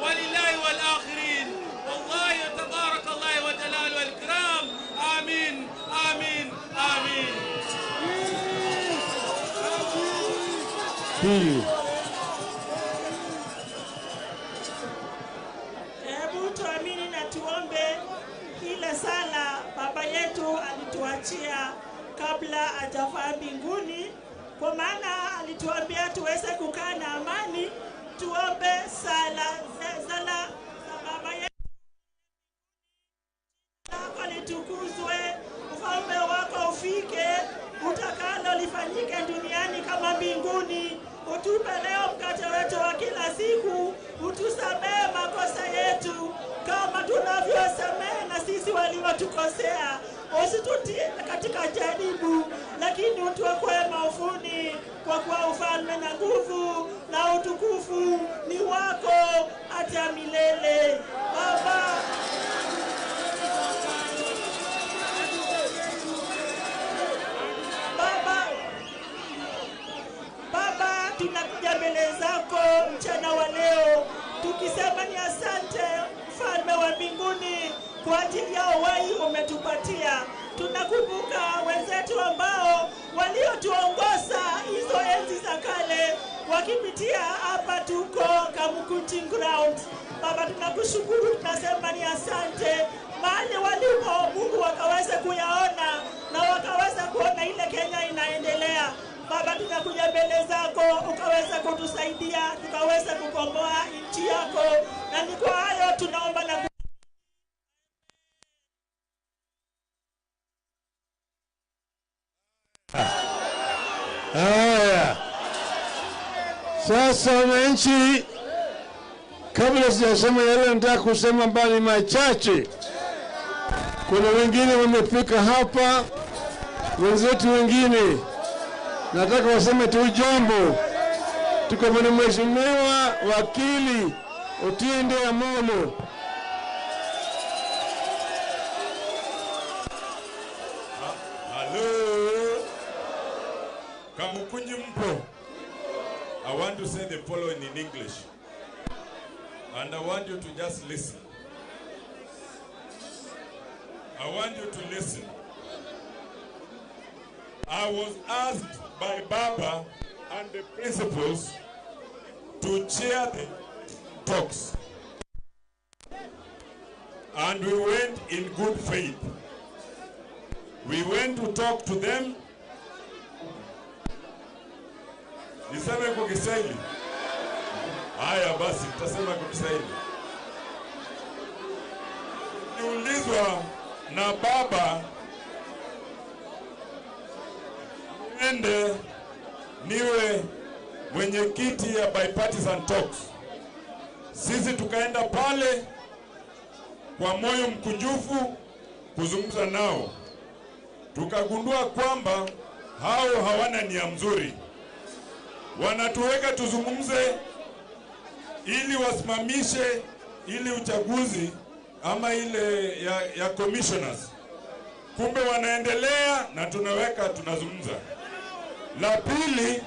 ولله والآخرين. والله تبارك الله وجلاله والإكرام. آمين آمين آمين. Hebu tuamini na tuombe ile sala baba yetu alituachia kabla hajafaa mbinguni, kwa maana alituambia tuweze kukaa na amani. Tuombe sala za baba yetu. Lako litukuzwe, ufalme wako ufike, utakalo lifanyike duniani kama mbinguni. Utupe leo mkate wetu wa kila siku, utusamehe makosa yetu kama tunavyosamehe na sisi waliotukosea, usitutie katika jaribu, lakini utuokoe maovuni, kwa kuwa ufalme na nguvu na utukufu ni wako hata milele. Baba, Baba, tunakuja mbele zako mchana wa leo tukisema ni asante Mfalme wa mbinguni kwa ajili ya uhai umetupatia. Tunakumbuka wenzetu ambao waliotuongoza hizo enzi za kale wakipitia hapa tuko Kamukunji ground. Baba, tunakushukuru, tunasema ni asante. Mahali walipo Mungu wakaweza kuyaona na wakaweza kuona ile Kenya inaendelea. Baba, tunakuja mbele zako ukaweza kutusaidia, tukaweza kukomboa nchi yako, na ni kwa hayo tunaomba na Haya. Sasa wananchi, kabla sijasema yale nataka kusema mbali machache, kuna wengine wamefika hapa, wenzetu wengine nataka waseme tu jambo. Tuko na Mheshimiwa Wakili Otiende Amollo. Hello. Kamukunji mpo. I want to say the following in English, and I want you to just listen. I want you to listen. I was asked by Baba and the principals to chair the talks, and we went in good faith. We went to talk to them. Niseme kwa Kiswahili. Haya basi, tutasema kwa Kiswahili. Niulizwa na baba ende niwe mwenyekiti ya bipartisan talks. Sisi tukaenda pale kwa moyo mkunjufu kuzungumza nao, tukagundua kwamba hao hawana nia mzuri, wanatuweka tuzungumze ili wasimamishe ili uchaguzi ama ile ya commissioners. Kumbe wanaendelea na tunaweka tunazungumza. La pili,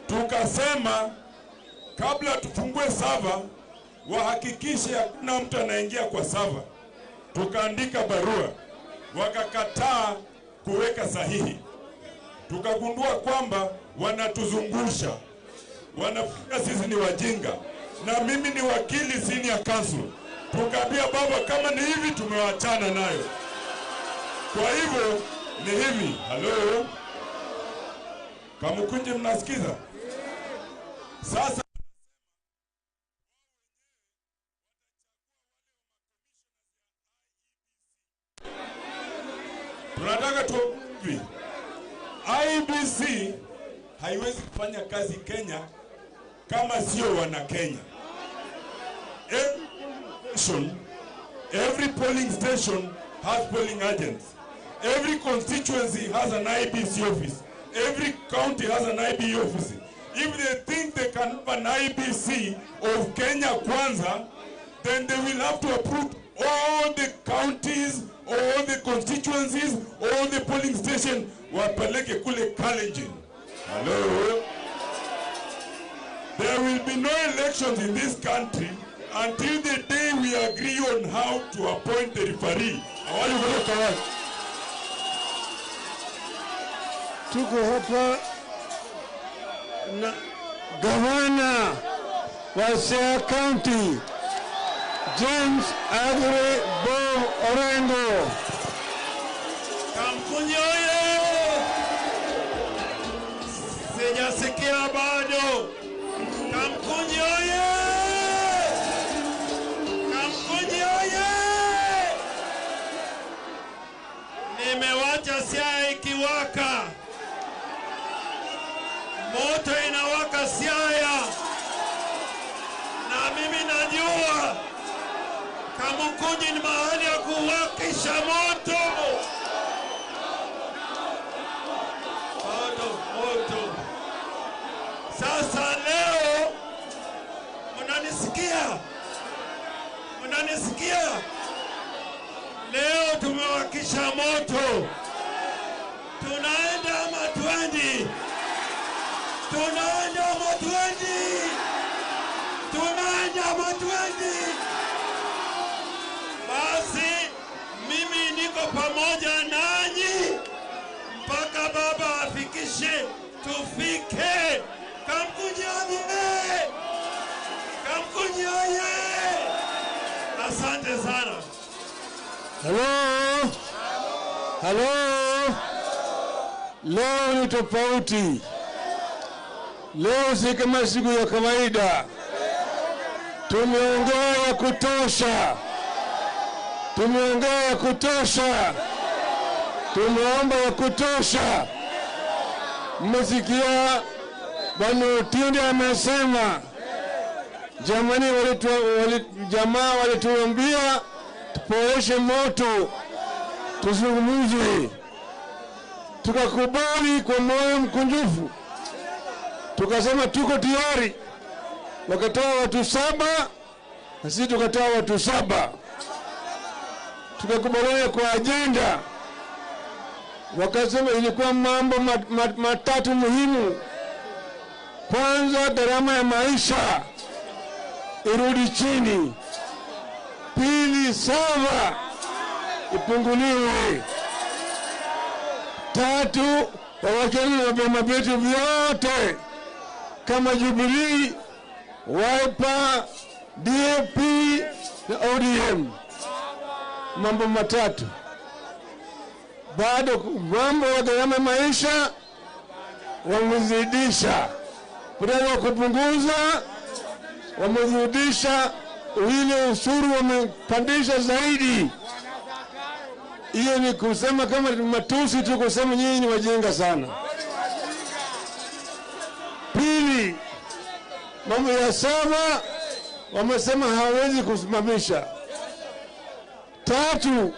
tukasema kabla tufungue sava wahakikishe hakuna mtu anaingia kwa sava. Tukaandika barua, wakakataa kuweka sahihi. Tukagundua kwamba wanatuzungusha, wanafikiria sisi ni wajinga, na mimi ni wakili senior counsel. Tukaambia baba, kama ni hivi tumewachana nayo. Kwa hivyo ni hivi. Halo Kamukunji, mnasikiza? Sasa tunataka tu hivi, IEBC haiwezi kufanya kazi Kenya kama sio wana Kenya. Every polling station has polling agents. Every constituency has an IEBC office. Every county has an IB office. If they think they can have an IEBC of Kenya Kwanza, then they will have to approve all the counties, all the constituencies, all the polling stations, wapeleke kule Kalenjin. Hello? There will be no elections in this country until the day we agree on how to appoint the referee. Tuko hapa na gavana wa Siaya County James Aggrey Bob Orengo. Kamkunji oye! Sijasikia bado. Kamkunji oye! Kamkunji oye! Nimewacha Siaya ikiwaka. Moto inawaka Siaya. Na mimi najua Kamukunji ni mahali ya kuwakisha moto. Moto, moto. Sasa leo mnanisikia? Mnanisikia? Leo tumewakisha moto. Tunaenda ama twendi? Tunaenda ama twendi? Tunaenda ama twendi? Basi mimi niko pamoja nanyi mpaka baba afikishe tufike. Kamkunji oye! Kamkunji oye! Asante sana. Hello? Hello? Leo ni tofauti. Leo si kama siku ya kawaida. Tumeongea ya kutosha. Tumeongea ya kutosha. Tumeomba ya kutosha. Mmesikia Bwana Otiende amesema, jamani, jamaa walituambia tupoeshe moto, tuzungumze. Tukakubali kwa moyo mkunjufu, tukasema tuko tayari. Wakatoa watu 7 na sisi tukatoa watu 7. Tukakubaliana kwa agenda. Wakasema ilikuwa mambo matatu muhimu. Kwanza, gharama ya maisha irudi chini. Pili, sawa ipunguliwe. Tatu, wawachane na vyama vyetu vyote kama Jubilee, Wiper, DAP na ODM. Mambo matatu. Bado mambo ya gharama maisha wamezidisha, badala ya kupunguza Wamerudisha ile ushuru, wamepandisha zaidi. Hiyo ni kusema kama matusi tu, kusema nyinyi ni wajinga sana. Pili, mambo ya saba wamesema hawezi kusimamisha. Tatu,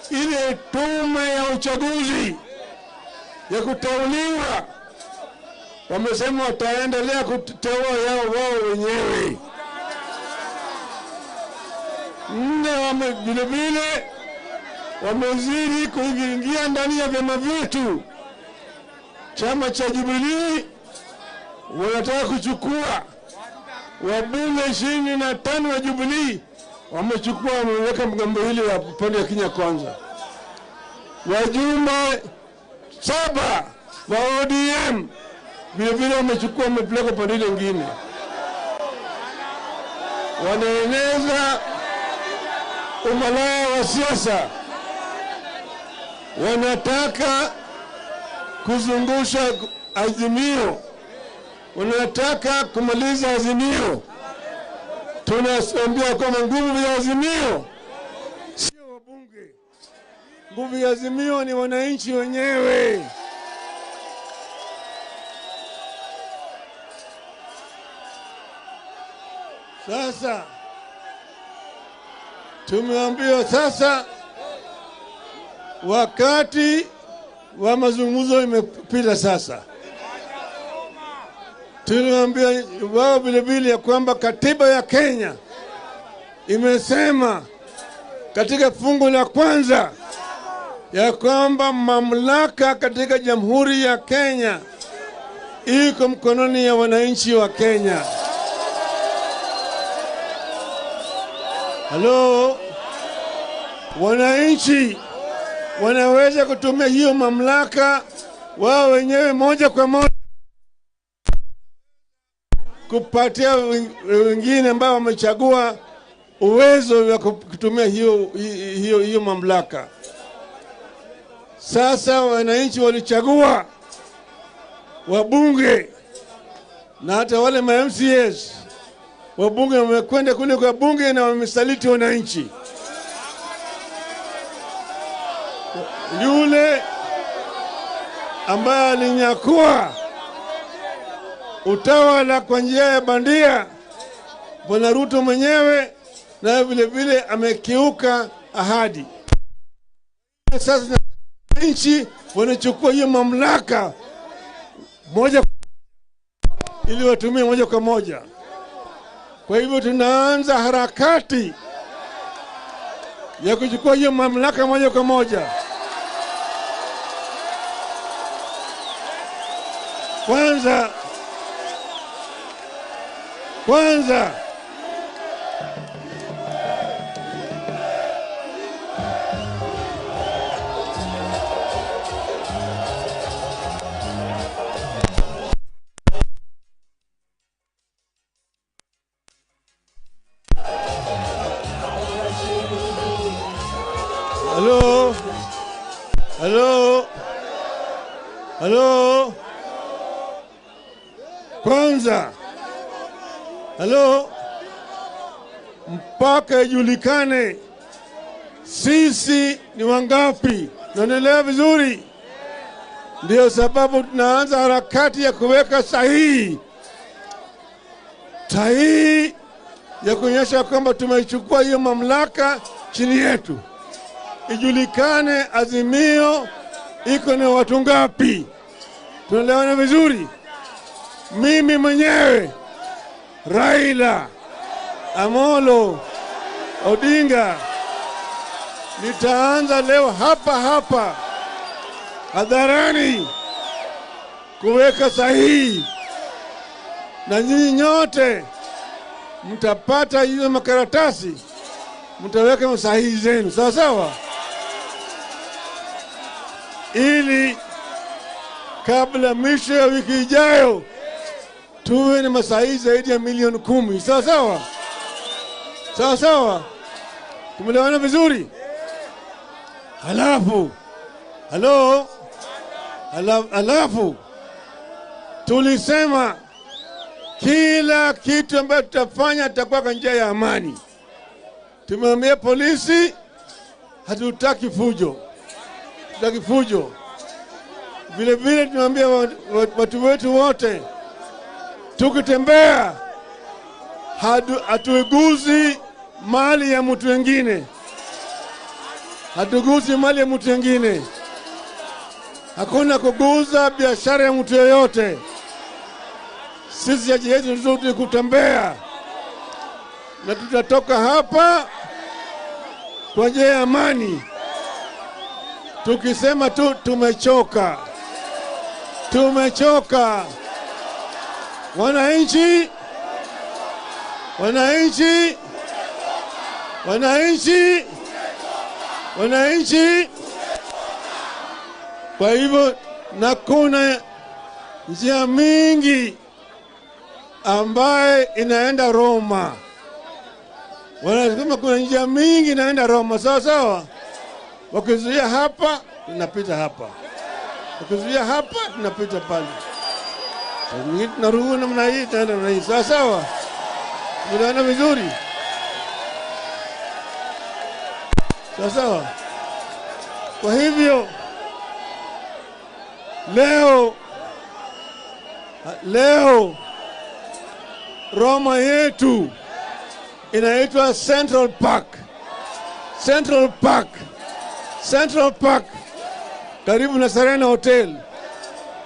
ile tume ya uchaguzi ya kuteuliwa wamesema wataendelea kuteua yao wao wenyewe. Nne, vile vile wamezidi kuingia ndani ya vyama vyetu. Chama cha Jubilee wanataka kuchukua wabunge 25 wa Jubilee, wamechukua, wameweka mgambo hili wa upande wa Kenya Kwanza. Wajumbe 7 wa ODM vile vile wamechukua, wamepeleka upande ile nyingine. Wanaeneza umalaya wa siasa, wanataka kuzungusha Azimio, wanataka kumaliza Azimio. Tunaambia kwamba nguvu ya Azimio sio wabunge, nguvu ya Azimio ni wananchi wenyewe. Sasa tumeambiwa sasa wakati wa mazungumzo imepita. Sasa tuliwaambia wao vile vile ya kwamba katiba ya Kenya imesema katika fungu la kwanza ya kwamba mamlaka katika Jamhuri ya Kenya iko mkononi ya wananchi wa Kenya. Halo, wananchi wanaweza kutumia hiyo mamlaka wao wenyewe moja kwa moja kupatia wengine ambao wamechagua uwezo wa kutumia hiyo mamlaka. Sasa wananchi walichagua wabunge na hata wale ma MCAs. Wabunge wamekwenda kule kwa bunge na wamesaliti wananchi. Yule ambaye alinyakua utawala kwa njia ya bandia, Bwana Ruto mwenyewe, na vile vile amekiuka ahadi. Sasa nchi wanachukua hiyo mamlaka moja ili watumie moja kwa moja. Kwa hivyo tunaanza harakati ya kuchukua hiyo mamlaka moja kwa moja. Kwanza Halo, kwanza, halo, mpaka ijulikane sisi ni wangapi. Naendelea vizuri? Ndio sababu tunaanza harakati ya kuweka sahihi ya kuonyesha kwamba tumeichukua hiyo mamlaka chini yetu. Ijulikane Azimio iko na watu ngapi. Tunaelewana vizuri? Mimi mwenyewe Raila Amolo Odinga nitaanza leo hapa hapa hadharani kuweka sahihi, na nyinyi nyote mtapata hizo makaratasi, mtaweka sahihi zenu, sawa sawa, ili kabla mwisho ya wiki ijayo tuwe na masahihi zaidi ya milioni 10. Sawa sawa, sawa sawa, tumeelewana vizuri? Halafu halo, halafu tulisema Kila kitu ambacho tutafanya tutakuwa kwa njia ya amani. Tumeambia polisi hatutaki fujo, hatutaki fujo. Vile vile tumeambia watu wetu wote, tukitembea hatuiguzi mali ya mtu mwingine, hatuguzi mali ya mtu mwingine. Hakuna kuguza biashara ya mtu yoyote. Sisi haja yetu ni kutembea, na tutatoka hapa kwa njia ya amani, tukisema tu tumechoka, tumechoka. Wananchi, wananchi, wananchi, wananchi. Kwa hivyo na kuna njia mingi ambaye inaenda Roma. Wanasema kuna njia mingi inaenda Roma, sawa sawa. Wakizuia hapa, tunapita hapa. Wakizuia hapa, tunapita pale. Tunarudi namna hii, tena namna hii, sawa sawa. Tunaona vizuri. Sawa sawa. Kwa hivyo leo Roma yetu inaitwa Central Park. Central Park. Central Park karibu na Serena Hotel.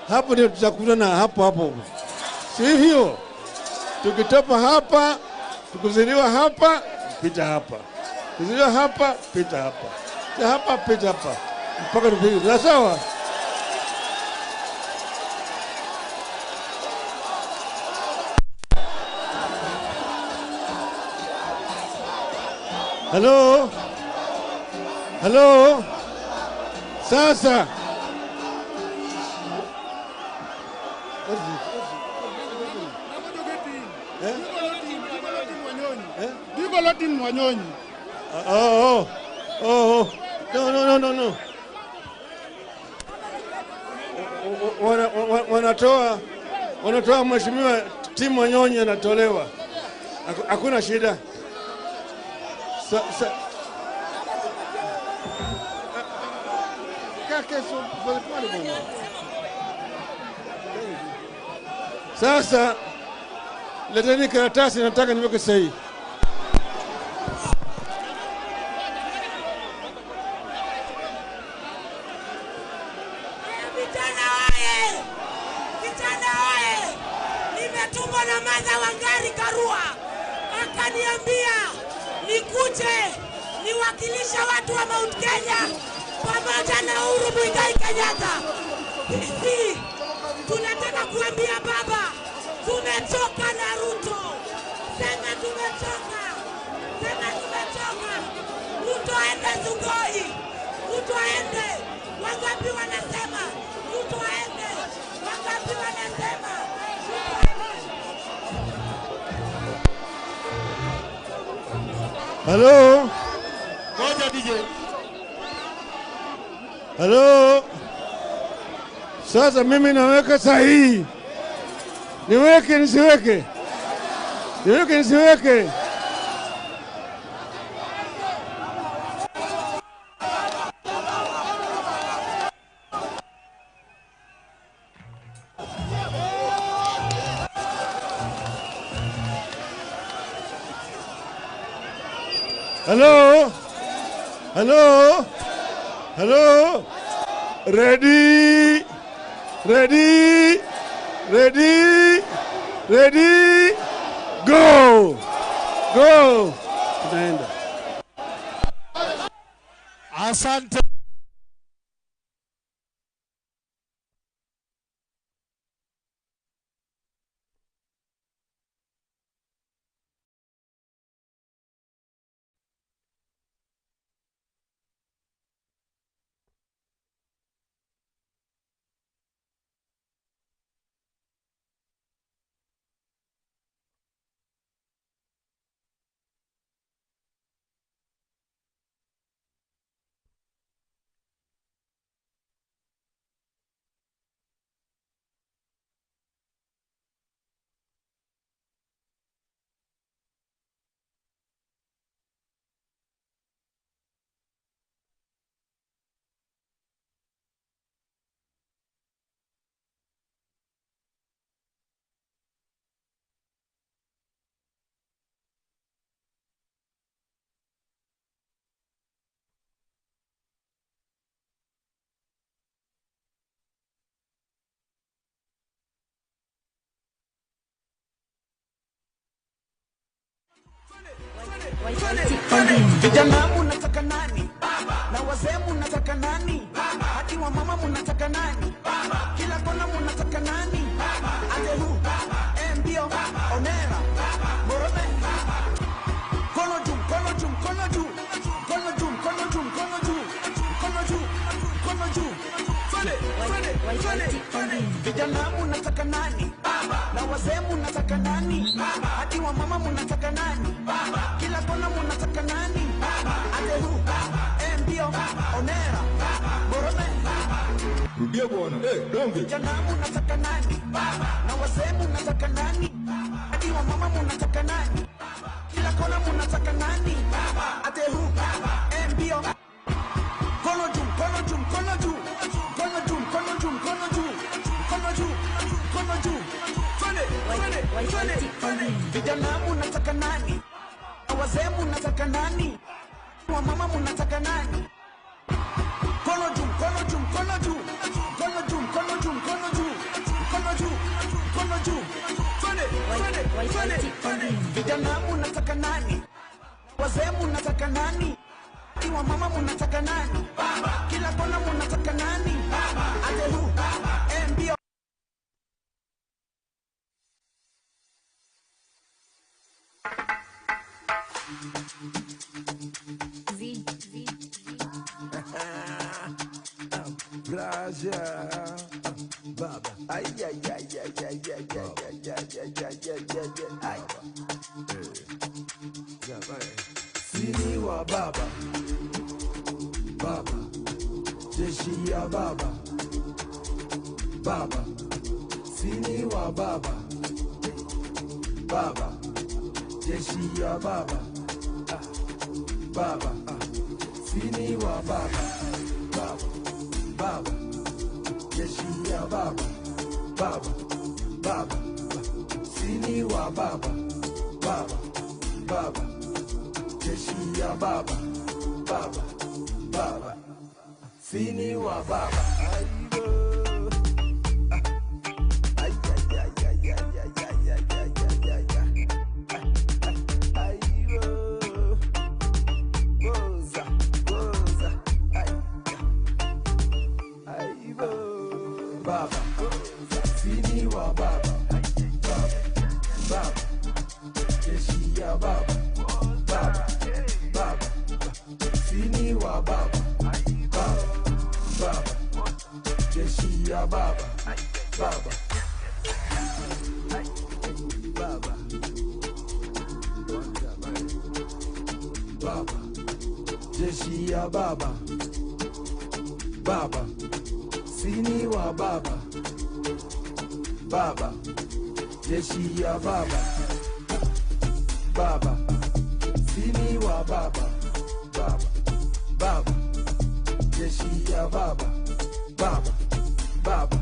Hapo ndio tutakutana, hapo hapo. Sivyo? Tukitoka hapa, tukuziliwa hapa, pita hapa. Kuziliwa hapa, pita hapa. Pita hapa, pita hapa. Mpaka tufike. Sawa? Hello? Hello? Sasa. Oh, oh, oh. No, no, no, no, no. Wanatoa mheshimiwa Tim Wanyonyi anatolewa. Hakuna shida. Sasa leteni karatasi, nataka niweke sahihi. Vijana oye! Vijana oye! Nimetumwa na Martha Wangari Karua, akaniambia nikuje niwakilisha watu wa Mount Kenya pamoja na Uhuru Muigai Kenyatta. Sisi tunataka kuambia baba, tumechoka na Ruto. Sema tumechoka. Sema tumechoka. Ruto aende Sugoi. Ruto aende. Wangapi wanasema Ruto aende? Wangapi wanasema Ruto aende? Hello? Ngoja DJ. Hello? Sasa mimi naweka sahihi. Niweke nisiweke? Niweke nisiweke? Hello? Hello? Hello? Ready? Ready? Ready? Ready? Go! Go! Tunaenda. Asante. Vijana munataka nani? Na wazee munataka nani? Hadi wa mama munataka nani? Kila kona munataka nani? Atehu, Mbio, Onera, Morome. Kono juu, kono juu, kono juu. Kono juu, kono juu, kono juu. Kono juu, kono juu. Twende, twende, twende, twende. Vijana munataka nani? Na wazee munataka nani? Hadi wa mama munataka nani? Kila kona munataka nani? Atehu, Mbio, Onera, Morome. Rudia bwana. Donge. Vijana munataka nani? Na wazee munataka nani? Hadi wa mama munataka nani? Kila kona munataka nani? Atehu, Mbio. Kono juu, kono juu, kono juu. Kono juu, kono juu, kono juu. Kono juu, kono juu. Twende, twende, twende, twende. Vijana munataka nani? Na wazee munataka nani? Wa mama munataka nani? Kono juu, kono juu, kono juu. Kono juu, kono juu, kono juu. Kono juu, kono juu. Twende, twende, twende, twende. Vijana munataka nani? Wazee munataka nani? Wa mama munataka nani? Kila kona munataka nani? Atehu, Mbio. Z. Raja Baba. Ay ay ay ay ay ay ay ay ay ay ay ay ay. Sini wa baba. Baba. Jeshi ya baba. Baba. Sini wa baba. Baba. Jeshi ya baba. Baba. Sini wa baba. Baba. Baba. Jeshi ya baba. Baba. Baba. Sini wa baba. Baba. Baba. Jeshi ya baba. Baba. Baba. Sini wa baba. Ay ay ay ay ay ay ay ay ay ay ay. Ay Boza, boza. Ay ay baba. Sini wa baba. Baba. Baba. Jeshi ya baba. Baba. Baba. Sini wa baba. Baba. Baba. Jeshi ya baba. Baba. Baba. Baba. Jeshi ya baba. Baba. Sini wa baba. Baba. Jeshi ya baba. Baba. Sini wa baba. Baba. Baba. Jeshi ya baba. Baba. Baba.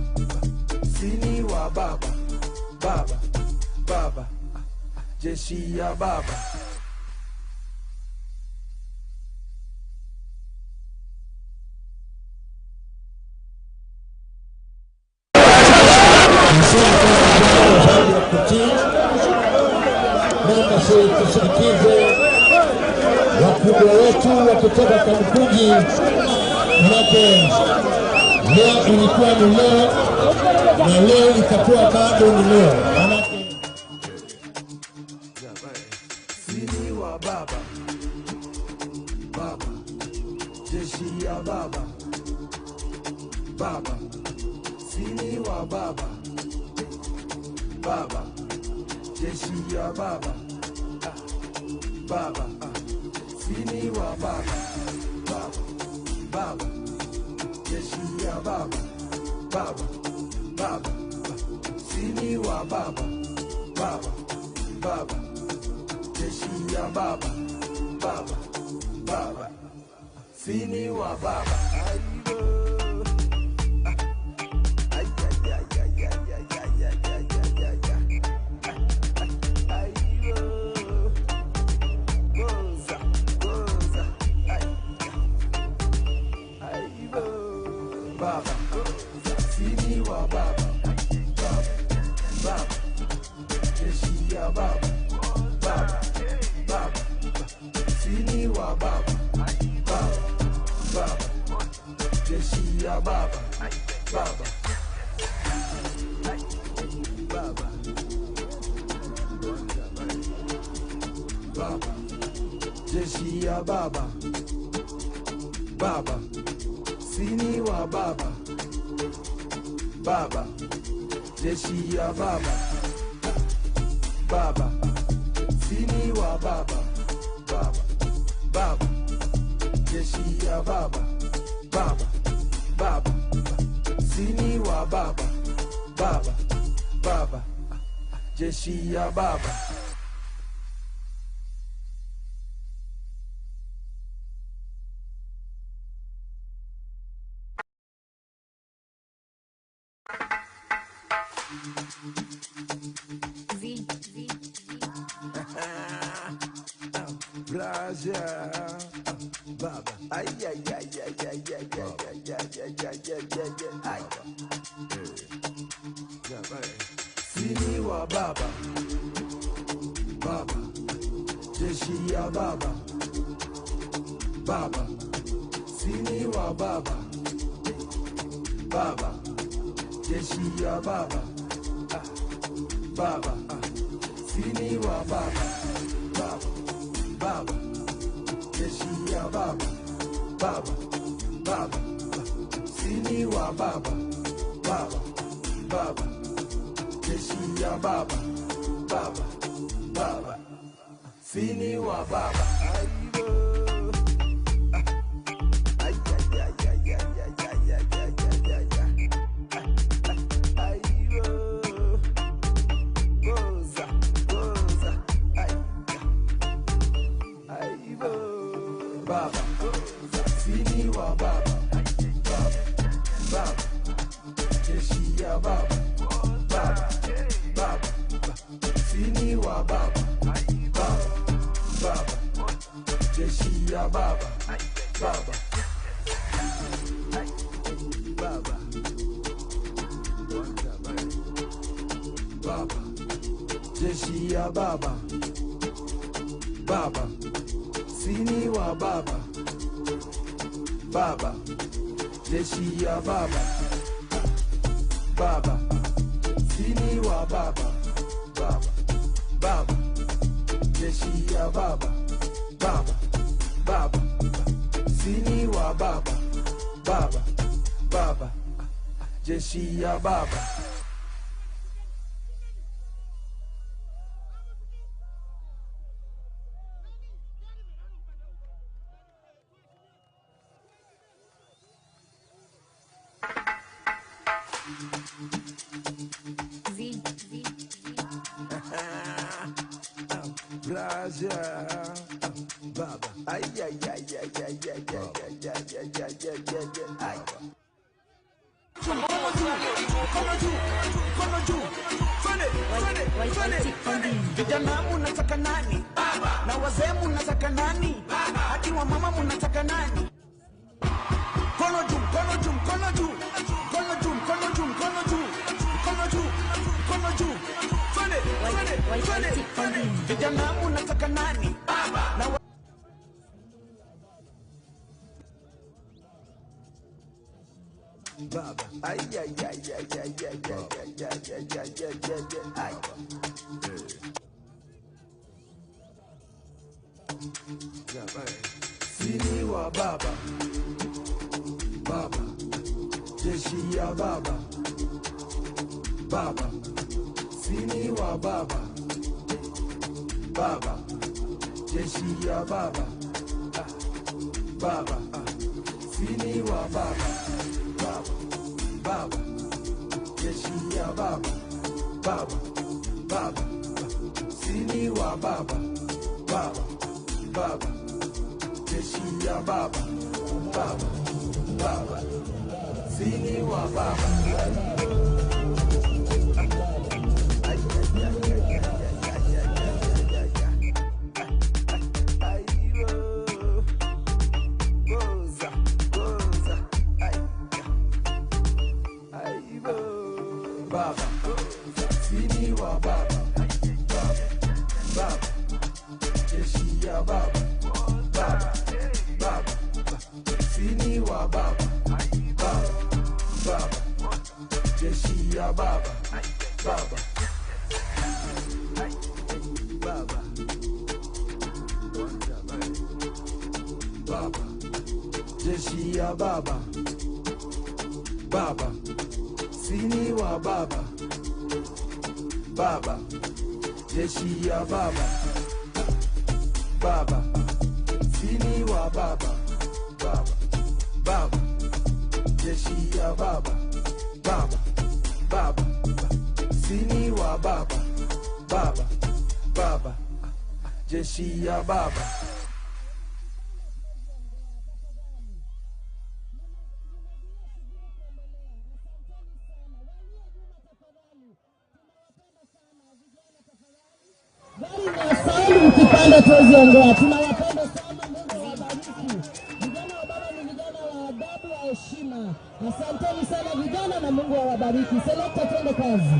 Sini wa baba. Baba. Baba. Jeshi ya baba. Tusindikize wakubwa wetu wakitoka Kamukunji, manake leo ilikuwa ni leo na leo itakuwa bado ni leo, manake Sini wa baba. Baba. Jeshi ya baba. Baba. Sini wa baba. Baba. Jeshi ya baba. Baba. Sini wa baba. Baba. Baba. Jeshi ya baba. Baba. Baba. Sini wa baba. Baba. Baba. Jeshi ya baba. Baba. Baba. Sini wa baba. Ay ay ay ay ay ay ay ay ay ay ay ay. Boza, boza. Ay ay baba. Sini wa baba. Baba. Baba. Jeshi ya baba. Baba. Baba. ya baba, baba, baba, baba, jeshi ya baba, baba, sini wa baba, baba, jeshi ya baba, baba, sini wa baba, baba, baba, jeshi ya baba, baba, baba, sini wa baba, baba, baba, jeshi ya baba. V, V, Blazer, baba, ay ay ay ay ay ay ay ay ay ay ay ay ay ay. Sini wa baba, baba, jeshi ya baba, baba, sini wa baba, baba, jeshi ya baba, baba, sini wa baba, baba, baba, jeshi ya baba, baba, baba, sini wa baba, baba, baba, jeshi ya baba, baba, baba, sini wa baba. Ay, ay, ay, ay, ay, ay, ay, ay, ay, ay, ay, ay. Goza, goza, ay, ay, baba, sini wa baba, baba, baba, jeshi ya baba, baba, baba, sini wa baba, baba, baba, jeshi ya baba, baba, baba, baba, jeshi ya baba, baba, sini wa baba, baba, jeshi ya baba, baba, sini wa baba, baba, baba, jeshi ya baba, baba, baba, sini wa baba, baba, baba, jeshi ya baba. V, V, Blazer, baba, ay ay ay ay ay ay ay ay ay ay ay ay ay ay. Mkono juu, mkono juu, twende, twende, twende, twende. Vijana munataka nani? Baba. Na wazee munataka nani? Baba. Hadi wa mama munataka nani? Mkono juu, mkono juu, mkono juu, mkono juu, mkono juu, mkono juu, mkono juu, mkono juu. Twende, twende, twende, twende. Vijana munataka nani? Baba. Na baba, ay ay ay ay ay ay ay ay ay ay ay ay ay ay. Sini wa baba, baba, jeshi ya baba, baba, sini wa baba, baba, jeshi ya baba, baba, sini wa baba, baba, baba, jeshi ya baba, baba, baba, sini wa baba, baba, baba, jeshi ya baba, baba, baba, sini wa baba. Ay, ay, ay, ay, ay, ay, ay, ay, ay, ay, ay. Goza, goza, ay, ay, baba, sini wa baba, baba, baba, jeshi ya baba, baba, baba, sini wa baba, baba, Baba, jeshi ya baba, baba, baba, baba, jeshi ya baba, baba, sini wa baba, baba, jeshi ya baba, baba, sini wa baba, baba, baba, jeshi ya baba, baba, baba, sini wa baba, baba, baba, jeshi ya baba. Ukipanda tuwezi ongea. Tunawapenda sana, Mungu awabariki. Vijana wa baba ni vijana wa adabu, wa heshima. Asanteni sana vijana, na Mungu awabariki. Selekta, twende kazi.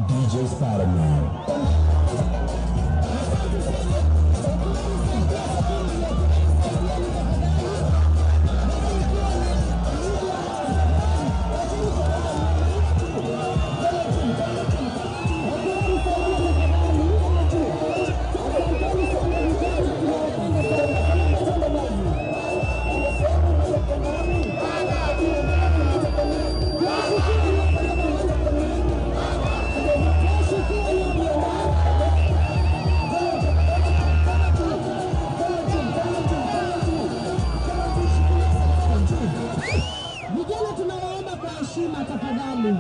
DJ Spider-Man. Vijana tunawaomba kwa heshima tafadhali.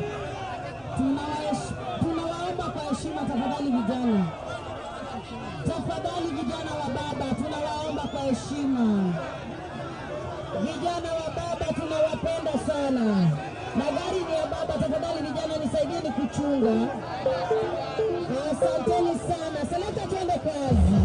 Tunawaomba kwa heshima tafadhali vijana. Tafadhali vijana wa baba tunawaomba kwa heshima. Vijana wa baba tunawapenda sana. Na gari ni ya baba, tafadhali vijana nisaidieni kuchunga. Asanteni sana. Selekta, twende kazi.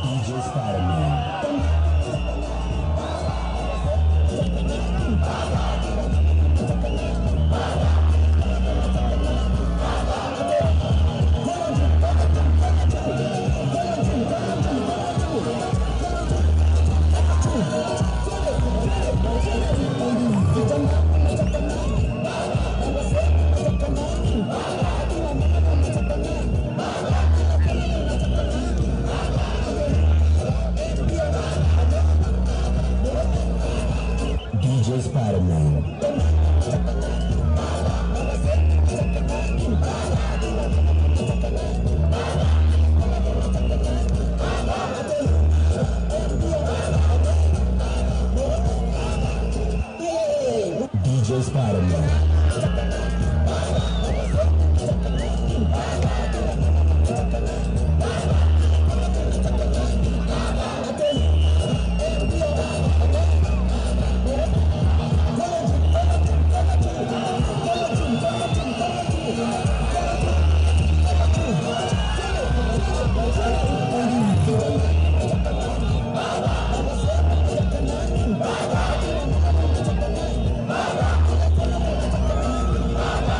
DJ Spider-Man. DJ Spider-Man. DJ Spider-Man. Baba.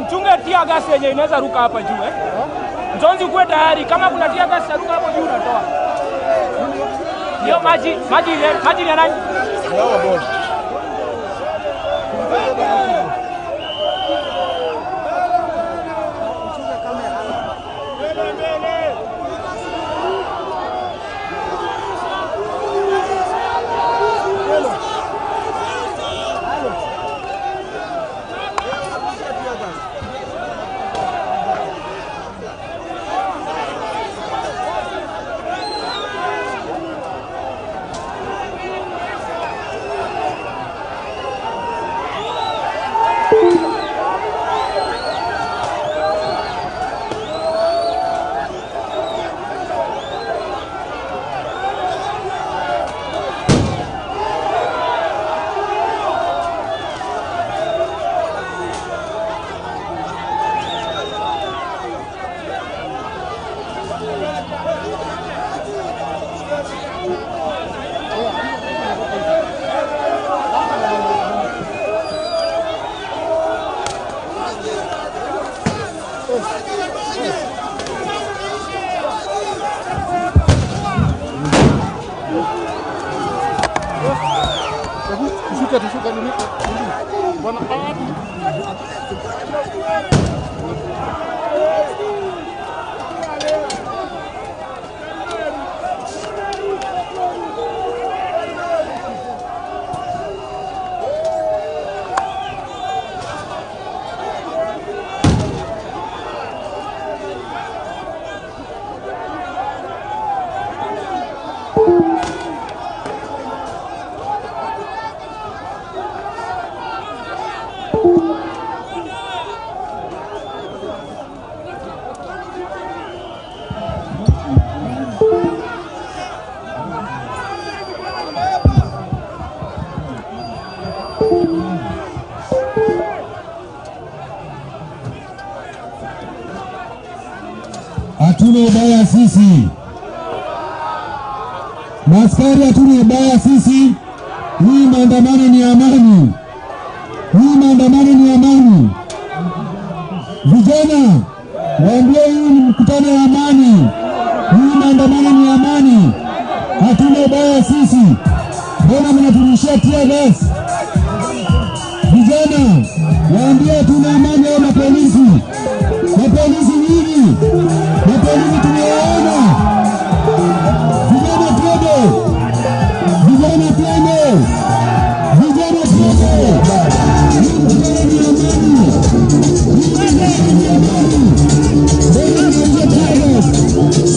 Mchunge tear gas yenye inaweza ruka hapa juu eh. Mzonzi ukuwe tayari kama kuna tear gas ruka hapo juu unatoa. Hiyo maji, maji ile, maji ni ya nani? Hatuna ubaya sisi, maskari, hatuna ubaya sisi. Hii maandamano ni amani, hii maandamano ni amani. Vijana waambie, hii ni mkutano wa amani, hii maandamano ni amani, hatuna ubaya sisi. Mbona mnaturushia tear gas? Vijana waambie hatuna amani. Hao mapolisi, mapolisi nyinyi, mapolisi tumewaona. Vijana twende, vijana twende, vijana twende. Hii mkutano ni amani, hii mkutano ni amani. Mbona mnarushia tear gas?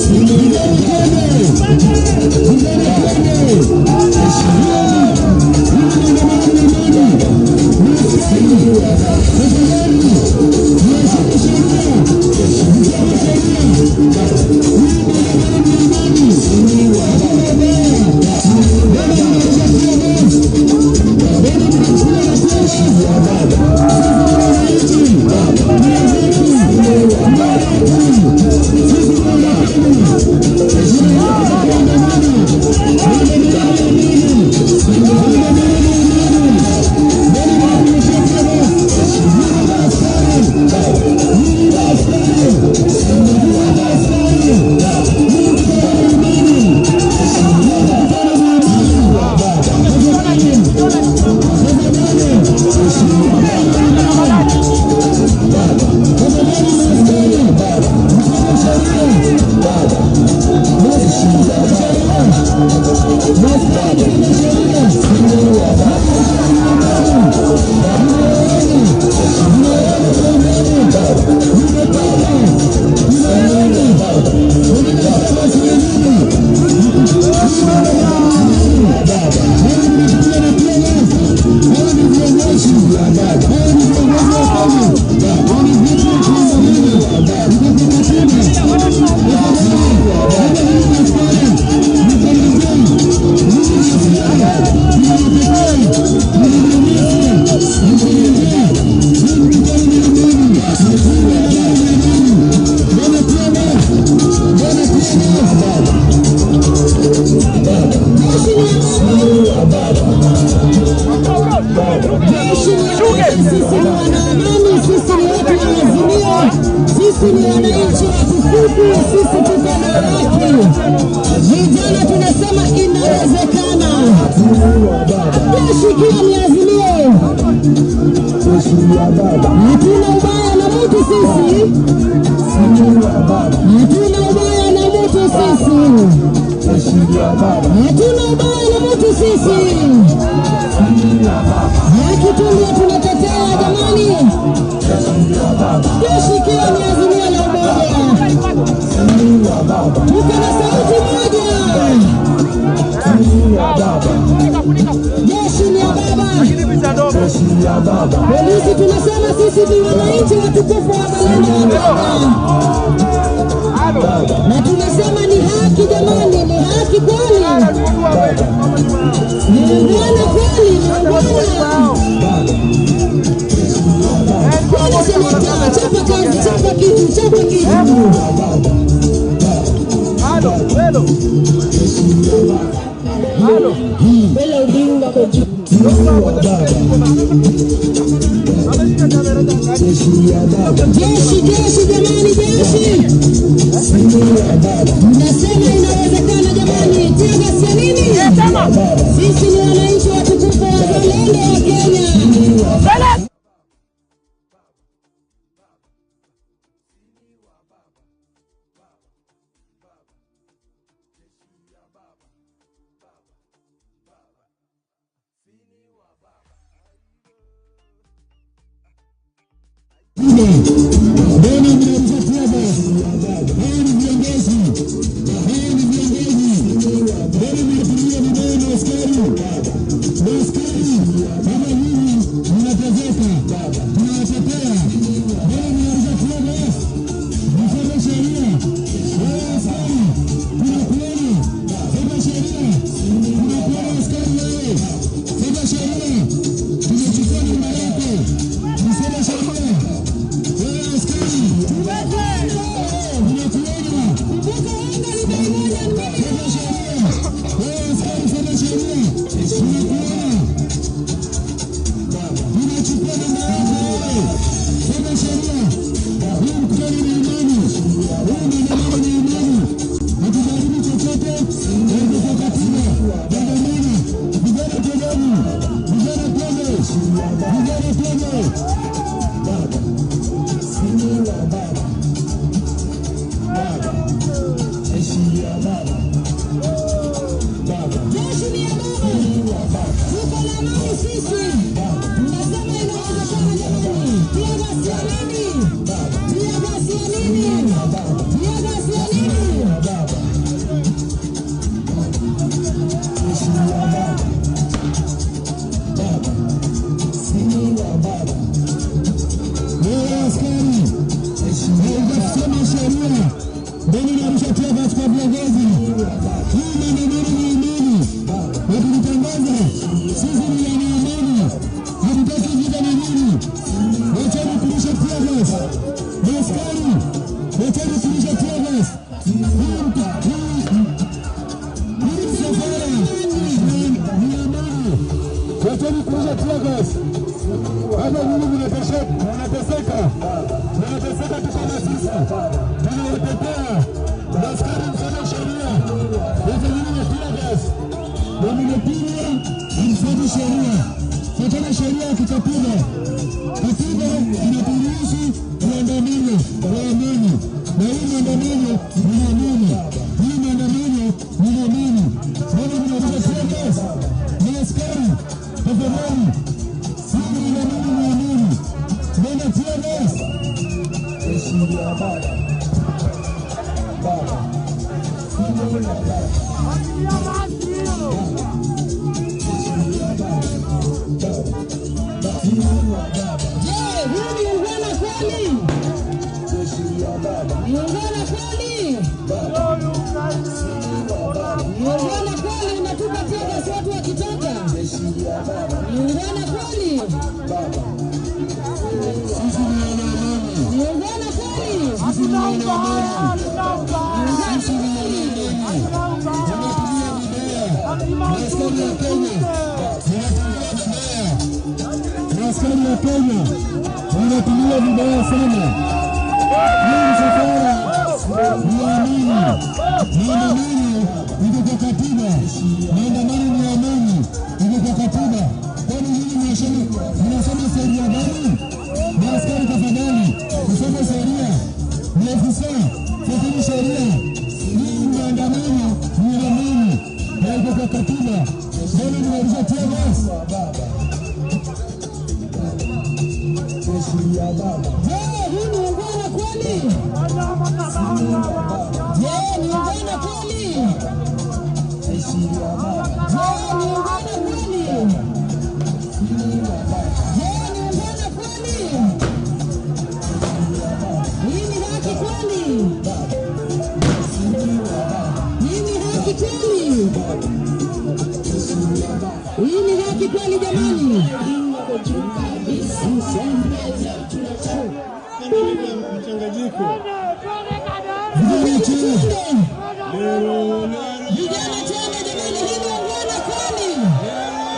Sisi ni wanaamani, sisi ni watu wa Azimio, sisi ni wananchi watukufu, sisi tuko na haki. Vijana tunasema inawezekana. Jeshi ikiwa ni Azimio, hatuna ubaya na mtu sisi, hatuna ubaya na mtu sisi, hatuna ubaya na mtu sisi. Haki tu ndio tunatetea jamani. Jeshi ikiwa ni Azimio la Umoja, tuko na sauti moja. Jeshi ni ya baba. Polisi tunasema sisi ni wananchi watukufu wa wazalendo wa Kenya, na tunasema ni haki jamani, ni haki kweli, ni ungwana kweli, ni ungwana kweli. Seneta, chapa kazi, chapa kitu, chapa kitu. Jeshi, jeshi jamani, jeshi. Tunasema inawezekana jamani. Tear gas ya nini? Sisi ni wananchi watukufu wazalendo wa Kenya. Mbona mnarusha tear gas? Hawa ni viongozi, hawa ni viongozi. Mbona mnatumia vibaya na askari? Na askari kama nyinyi mnatezeka, tunawatetea. Mbona mnarusha tear gas? Mfuate sheria. Wewe askari, tunakuona. Fuata sheria, tunakuona askari wewe. Fuata sheria, tumechukua namba yako. Mfuate sheria. Jeshi ni ya baba. Tuko na amani sisi. Tunasema inawezekana jamani. Tear gas ya nini? Tear gas ya nini? Tear gas ya nini? Hii maandamano ni amani, na tulitangaza sisi ni wana amani, hatutaki vita na nini. Wacheni kurusha tear gas, maaskari, wacheni kurusha tear gas. Hii msafara ni amani, wacheni kurusha tear gas. Hata nyinyi mnateseka, mnateseka tu kama sisi, tunawatetea. Askari mfuate sheria, wacheni na tear gas na mnapigwa, hamfuati sheria. Fuateni sheria ya kikatiba. Katiba inaturuhusu tuandamane kwa amani, na hii maandamano ni amani, hii maandamano ni amani. Mbona mnarusha tear gas? Ni askari, tafadhali, hii maandamano ni amani. Mbona tear gas? Je, huu ni ungwana kweli? Ni ungwana kweli? Ni ungwana kweli unatupa tear gas watu wakitoka? Ni ungwana kweli? Sisi ni wana amani. Ni ungwana kweli? Sisi ni wana amani. Sisi ni wana amani. Tunatumia vibaya. Askari ya Kenya. Tunatumia vibaya. Askari ya Kenya wanatumia vibaya sana. Hii msafara ni amani. Maandamano iko kwa katiba. Maandamano ni amani, iko kwa katiba. Kwani nyinyi mnasoma sheria gani? Maaskari tafadhali, msome sheria. Maafisa, fuateni sheria. Hii maandamano ni amani na iko kwa katiba. Mbona mnarusha tear gas? Je, huu ni ungwana kweli? Je, ni ungwana kweli? Je, ni ungwana kweli? Je, ni ungwana kweli? Hii ni haki kweli? Hii ni haki kweli? Hii ni haki kweli jamani? Vijana twende jamani, hii ni ungwana kweli?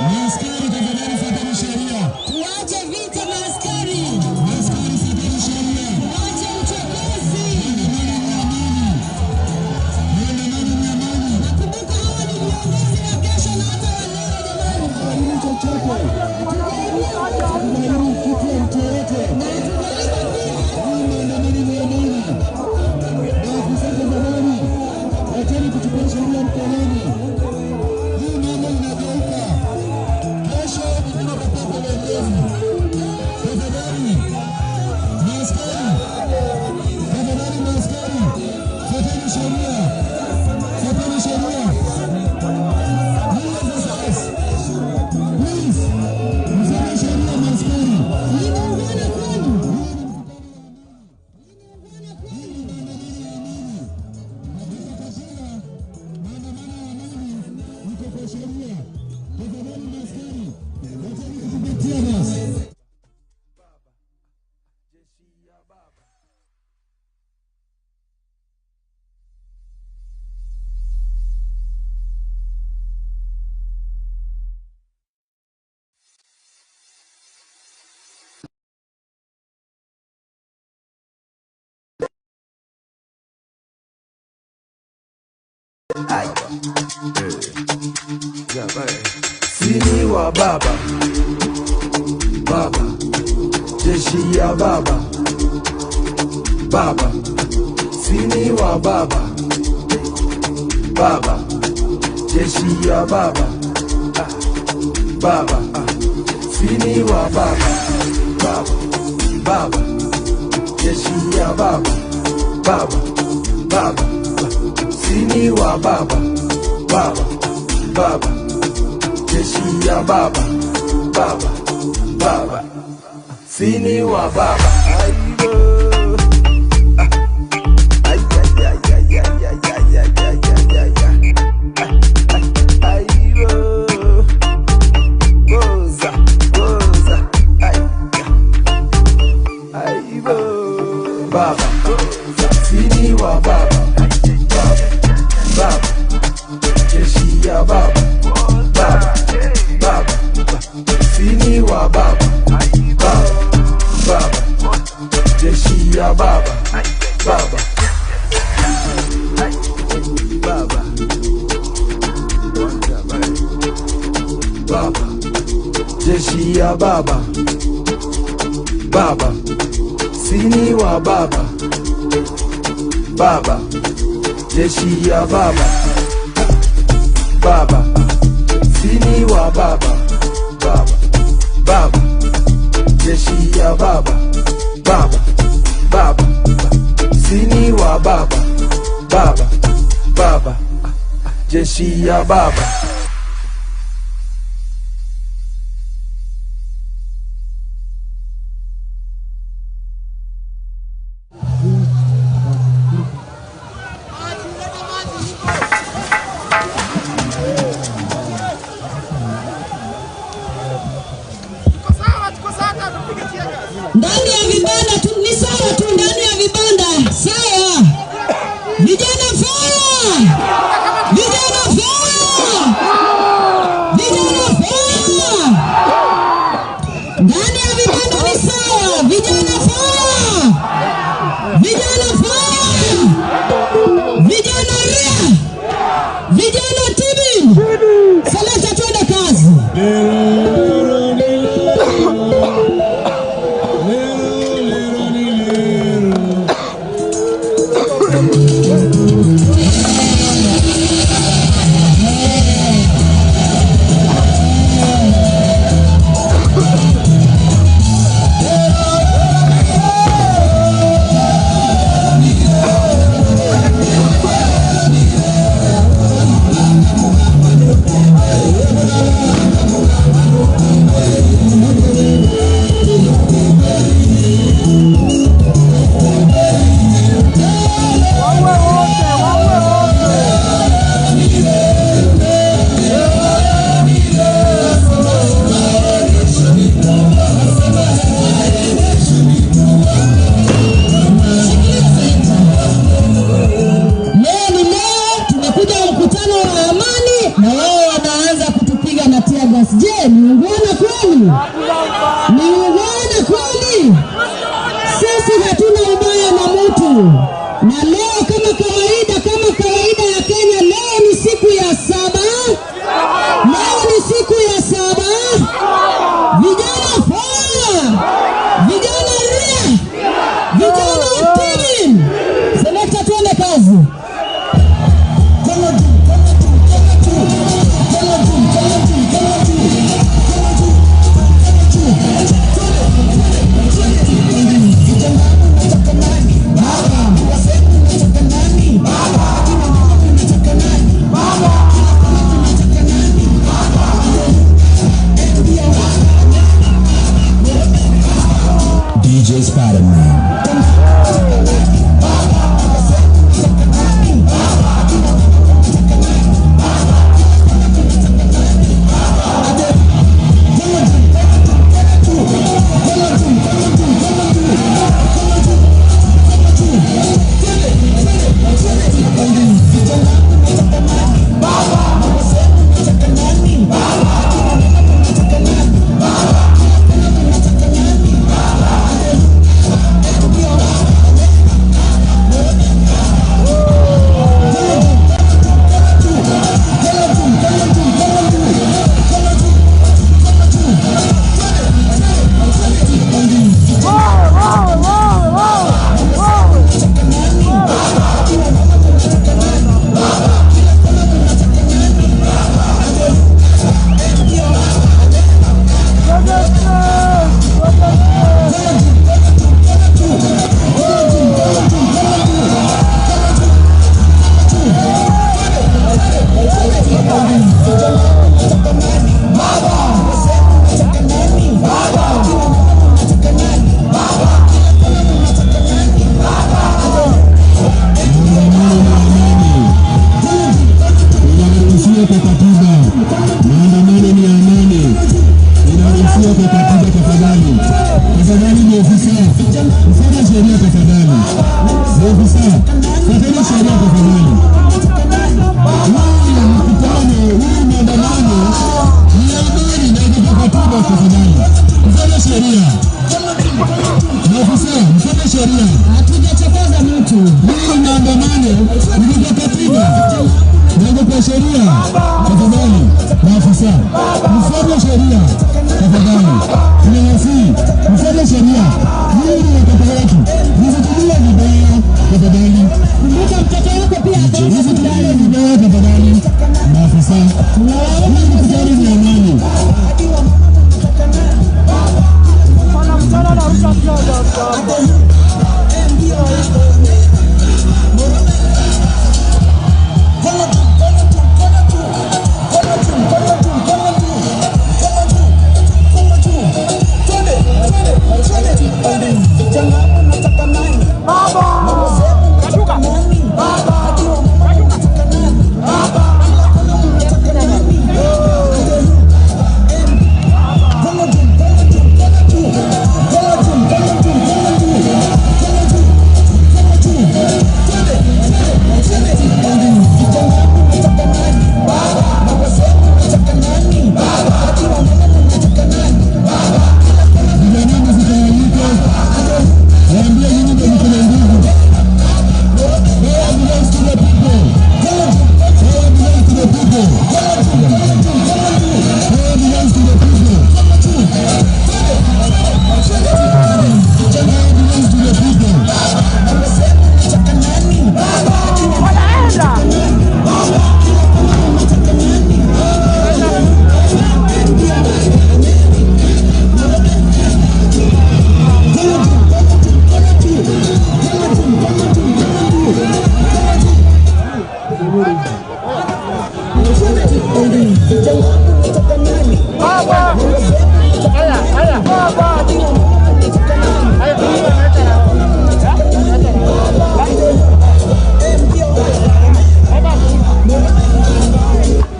Maaskari tafadhali, fuateni sheria. Tuache vita maaskari. Maaskari fuateni sheria. Tuache uchokozi. Maandamano ni amani. Nakumbuka hawa ni viongozi wa kesho na hata wa leo jamani. Hatuharibu chochote. Hatuharibu kitu ya mtu yeyote. Hii maandamano ni amani. Maafisa tafadhali, wacheni kuchukua sheria mkononi. Hii mambo inageuka. Kesho ni kwa uongozi. Tafadhali, maaskari, tafadhali maaskari, fuateni sheria. Fuateni sheria. You officers, please, mfuate sheria maaskari. Hii ni ungwana kweli? Tear gas. Sini wa baba baba, jeshi ya baba baba, sini wa baba baba, jeshi ya baba baba, sini wa baba baba baba, jeshi ya baba baba baba, sini wa baba baba baba, jeshi ya baba baba baba, sini wa baba. Ay, ay, ay, ay, ay, ay, ay, ay, ay, ay, ay. Baba, sini wa baba, baba, baba, jeshi ya baba, baba, baba, sini wa baba, baba, baba, jeshi ya baba, baba, baba, baba, jeshi ya baba, baba, sini wa baba, baba, jeshi ya baba, baba, sini wa baba, baba, baba, jeshi ya baba, baba, baba, sini wa baba, baba, baba, jeshi ya baba. Ndani ya vibanda tu ni sawa tu, ndani ya vibanda sawa. Vijana fire! Vijana fire! Vijana fire! Ndani ya vibanda ni sawa. Vijana fire! Vijana fire! Vijana ria! Vijana tibi! Selekta, twende kazi. Leo ni leo, tumekuja mkutano wa amani na wao wanaanza kutupiga na tear gas. Je, ni ungwana kweli? Ni ungwana kweli? Sisi hatuna ubaya na mtu, na leo kama kawaida, kama kawaida ya Kenya, leo ni siku ya saba. Leo ni siku ya saba. Vijana fire! Vijana ria! Vijana tibi! Selekta, tuende kazi. DJ Spider-Man. Baba. Maofisa, mfuate sheria tafadhali. Maofisa, fuateni sheria tafadhali. Huu mkutano, huu maandamano ni amani na iko kwa katiba tafadhali. Mfuate sheria. Maofisa, mfuate sheria. Hatujachokoza mtu. Huu maandamano ni kwa katiba na iko kwa sheria tafadhali. Maafisa, mfuate sheria tafadhali. Tunawasihi mfuate sheria. Hii ni watoto wetu, msitumie vibaya tafadhali. Kumbuka mtoto wako pia Msitumie vibaya tafadhali. Maafisa, hii mkutano ni amani. Vijana msitawanyike, waambie nyinyi ndio mko na nguvu. Power belongs to the people. Power belongs to the people. Power belongs to the people. Power belongs to the people.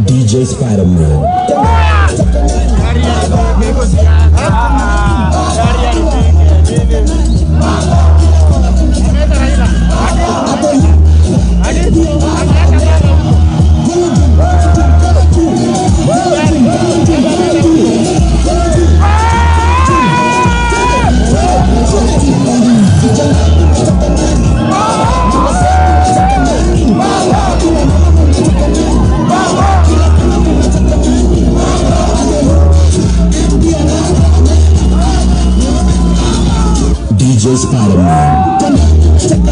DJ Spider-Man. DJ Spider-Man.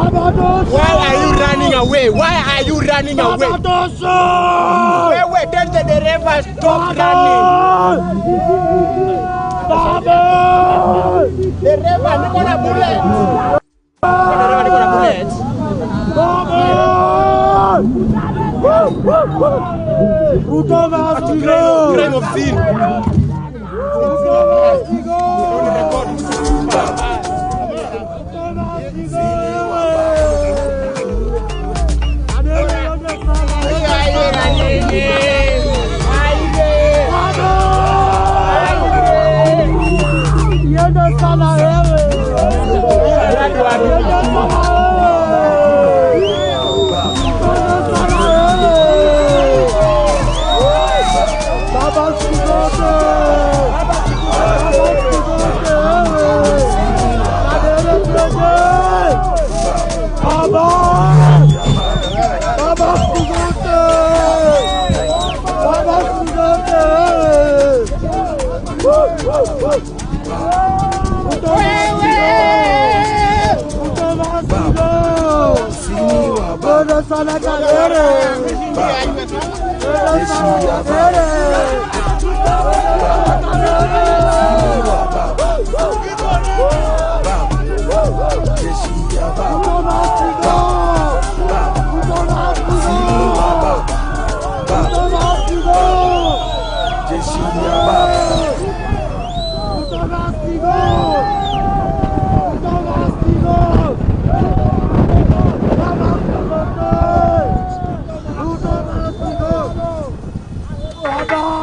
Why are you running away? Why are you running away? Wewe, tell the driver stop running. Dereva, niko na bullet. Dereva, niko na bullet. Ruto must go. Crime of sin. Ruto must go.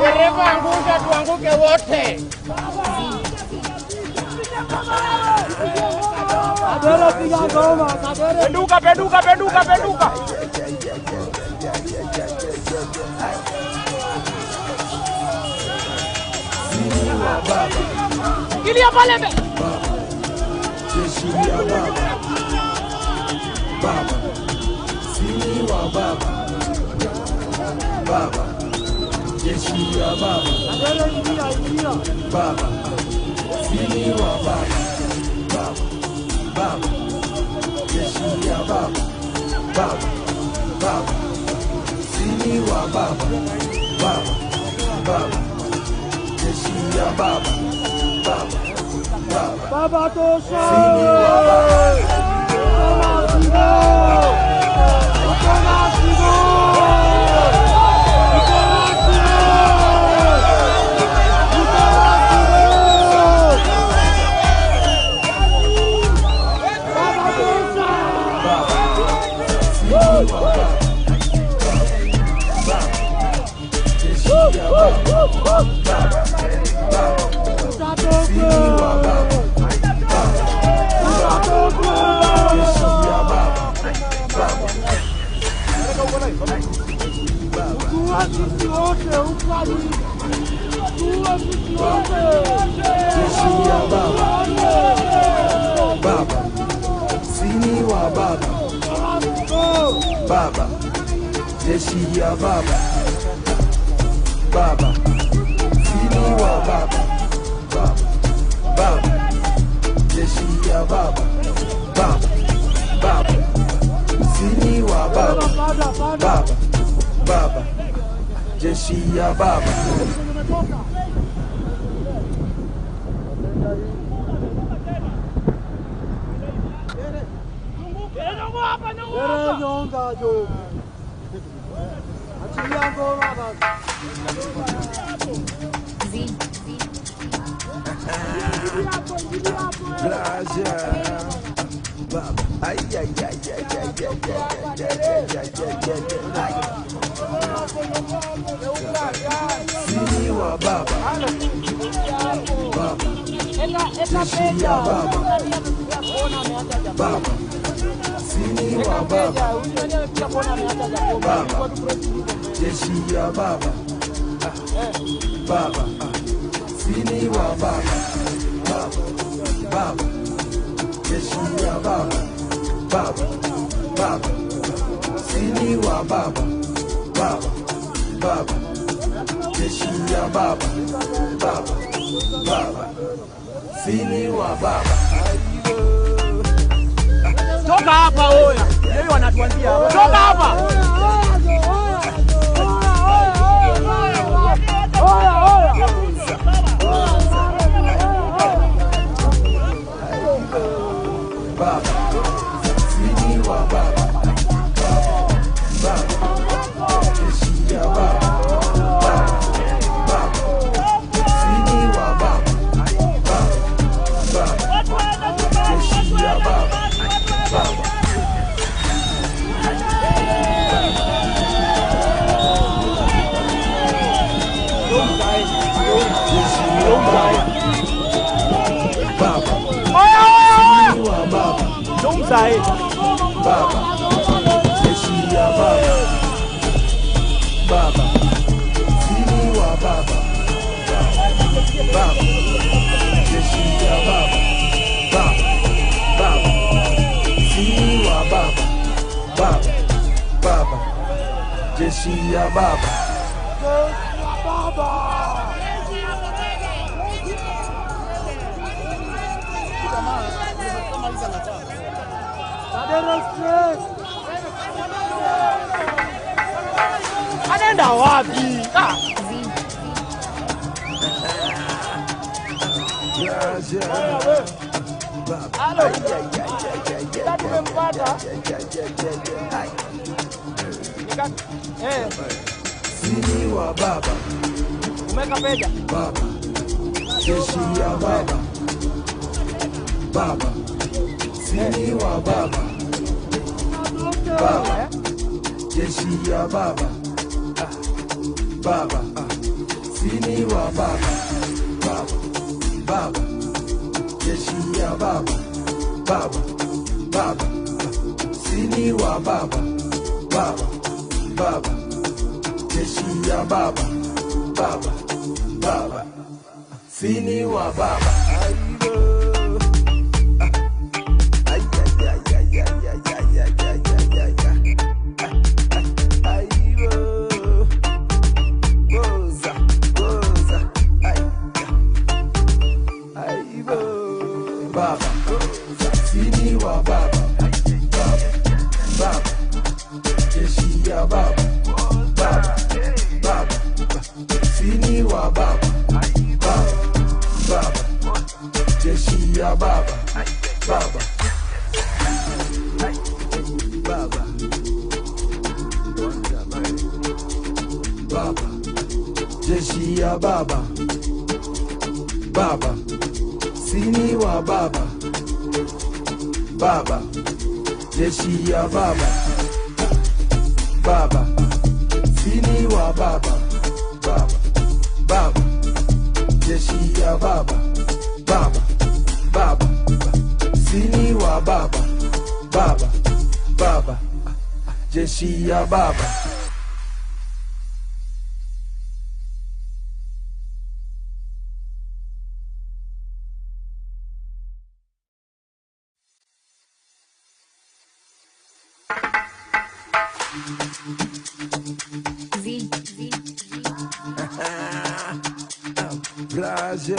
Dereva, angusha tuanguke wote. Penduka, penduka, penduka, penduka. Kilia pale mbele. Jeshi ya baba. Baba. Sini wa baba. Baba. Jeshi ya baba. Baba. Sini wa baba. Baba. Baba. Jeshi ya baba. Baba. Baba. Sini wa baba. Baba. Baba. Jeshi ya baba. Baba. Baba. Baba tosha. Sini wa baba. Jeshi ya baba. Baba. Sini wa baba. Baba. Jeshi ya baba. Baba. Sini wa baba. Baba. Baba. Jeshi ya baba. Baba. Baba. Sini wa baba. Baba. Baba. Jeshi ya baba. Baba. Ay, ay, ay, ay, ay, ay, ay, ay, ay, ay, ay, ay. Sini wa baba. Baba. Jeshi ya baba. Baba. Sini wa baba. Baba. Jeshi ya baba. Baba. Sini wa baba, baba, baba, jeshi ya baba, baba, baba, sini wa baba, baba, baba, jeshi ya baba, baba, baba, sini wa baba. Toka hapa oya. Yeye wanatuanzia hapa. Toka hapa. Oya oya. Baba, sini wa baba, baba, baba, jeshi ya baba, baba, baba, sini wa baba, baba, baba, jeshi ya baba, baba. Jeshi ya baba, baba. Oya oya oya. Sini wa baba, Dumsa eh. baba, jeshi ya baba, baba, sini wa baba, baba, jeshi ya baba, baba, baba, sini wa baba, baba, baba, jeshi ya baba. Anaenda wapi? Ah. Halo. Tumempata. Sini wa baba, Umeka peja. baba, jeshi ya baba, baba, sini wa baba, baba, jeshi ya baba, baba, sini wa baba, baba, baba, jeshi ya baba, baba, baba, sini wa baba, baba, baba, jeshi ya baba, baba, baba, sini wa baba. Ay, ay, ay, ay, ay, ay, ay, ay, ay, ay, ay, ay. Ay, oh. Goza, goza, ay, ay, oh. Baba, sini wa baba, baba, baba, jeshi ya baba, baba, baba, sini wa baba, baba, baba, jeshi ya baba, baba, baba, baba, jeshi ya baba, baba, sini wa baba, baba, jeshi ya baba, baba, sini wa baba, baba, baba, jeshi ya baba, baba, baba, sini wa baba, baba, baba, jeshi ya baba. Z. Braja,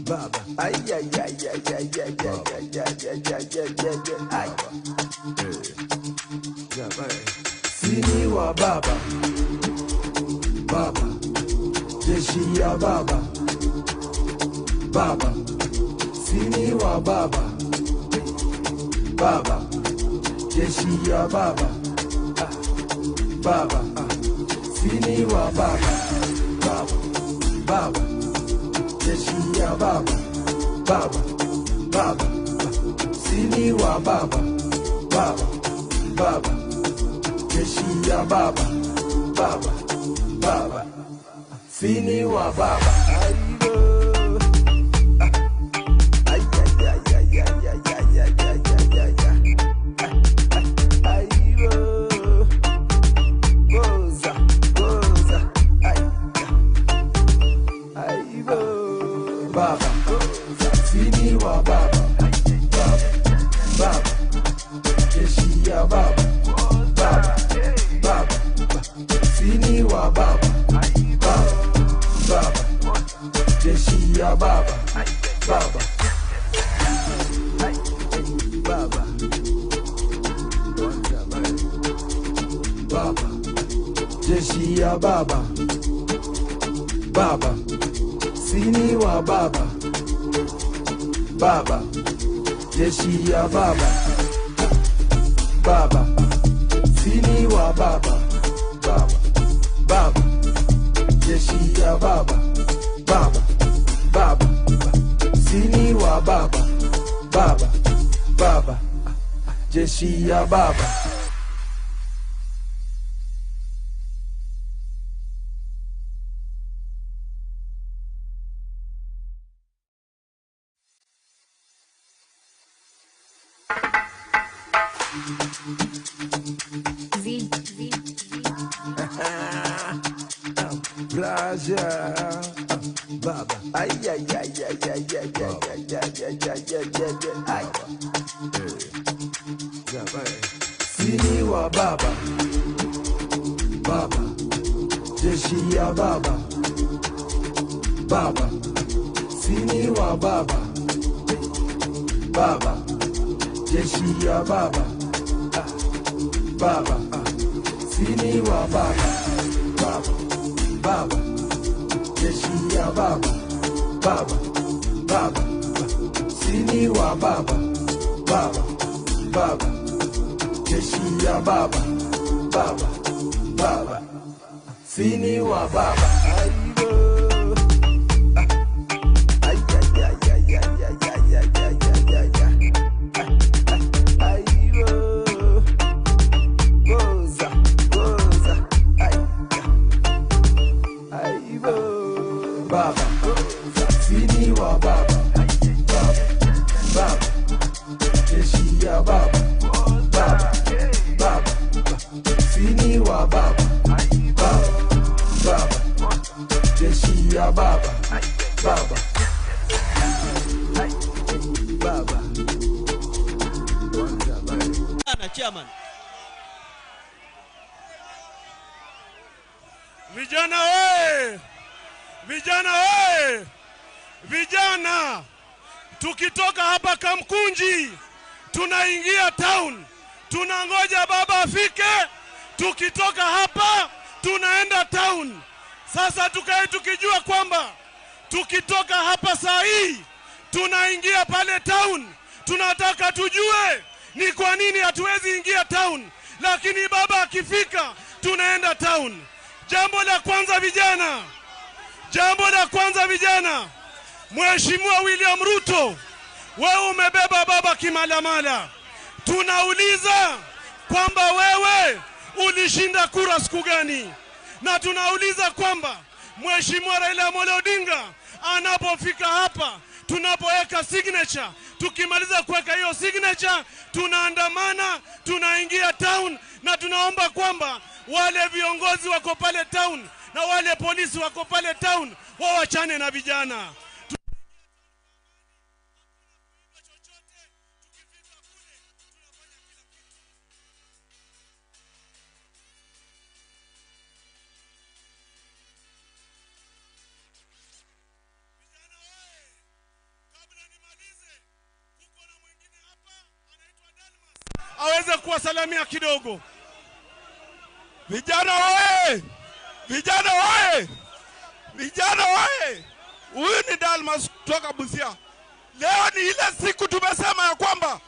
baba, ay ay ay ay ay ay ay ay ay ay ay ay ay ay. Sini wa baba, baba, jeshi ya baba, baba, sini wa baba, baba, jeshi ya baba, baba, sini wa baba, baba, baba, jeshi ya baba, baba, baba, sini wa baba, baba, baba, jeshi ya baba, baba, baba, sini wa baba. Ay, ay, ay, ay, ay, ay, ay, ay, ay, ay, ay, ay. Ay, oh. Goza, goza, ay, ay, Baba, sini wa baba, baba, baba, jeshi ya baba, baba, baba, sini wa baba, baba, baba, jeshi ya baba, baba, baba, baba, jeshi ya baba, baba, sini wa baba, baba, jeshi ya baba, baba, sini wa baba, baba, baba, jeshi ya baba, baba, baba, sini wa baba, baba, baba, jeshi ya baba. Baba, ay ay ay ay ay ay ay ay ay ay ay ay ay. Sini wa baba, baba, jeshi ya baba, baba, sini wa baba, baba, jeshi ya baba, baba, sini wa baba, baba, baba, jeshi ya baba, baba, baba, sini wa baba, baba, baba, jeshi ya baba, baba, baba, sini wa baba. Ay ay ay ay ay ay ay ay ay ay ay ay. Goza, goza, ay, ay, baba, sini wa baba, baba, baba, jeshi ya baba, baba, baba, sini wa baba, baba, baba, jeshi ya baba, baba, baba. Chairman. Vijana oye! Vijana oye! Vijana, tukitoka hapa Kamkunji tunaingia town, tunangoja baba afike. Tukitoka hapa tunaenda town. Sasa tukae tukijua kwamba tukitoka hapa saa hii tunaingia pale town. Tunataka tujue ni kwa nini hatuwezi ingia town, lakini baba akifika tunaenda town. Jambo la kwanza vijana, jambo la kwanza vijana, Mheshimiwa William Ruto, wewe umebeba baba kimalamala. Tunauliza kwamba wewe ulishinda kura siku gani? Na tunauliza kwamba Mheshimiwa Raila Amolo Odinga anapofika hapa, tunapoweka signature, tukimaliza kuweka hiyo signature, tunaandamana, tunaingia town, na tunaomba kwamba wale viongozi wako pale town na wale polisi wako pale town wawachane na vijana. Aweze kuwasalamia kidogo. Vijana oye! Vijana oye! Vijana oye! Huyu ni Dalmas kutoka Busia. Leo ni ile siku tumesema ya kwamba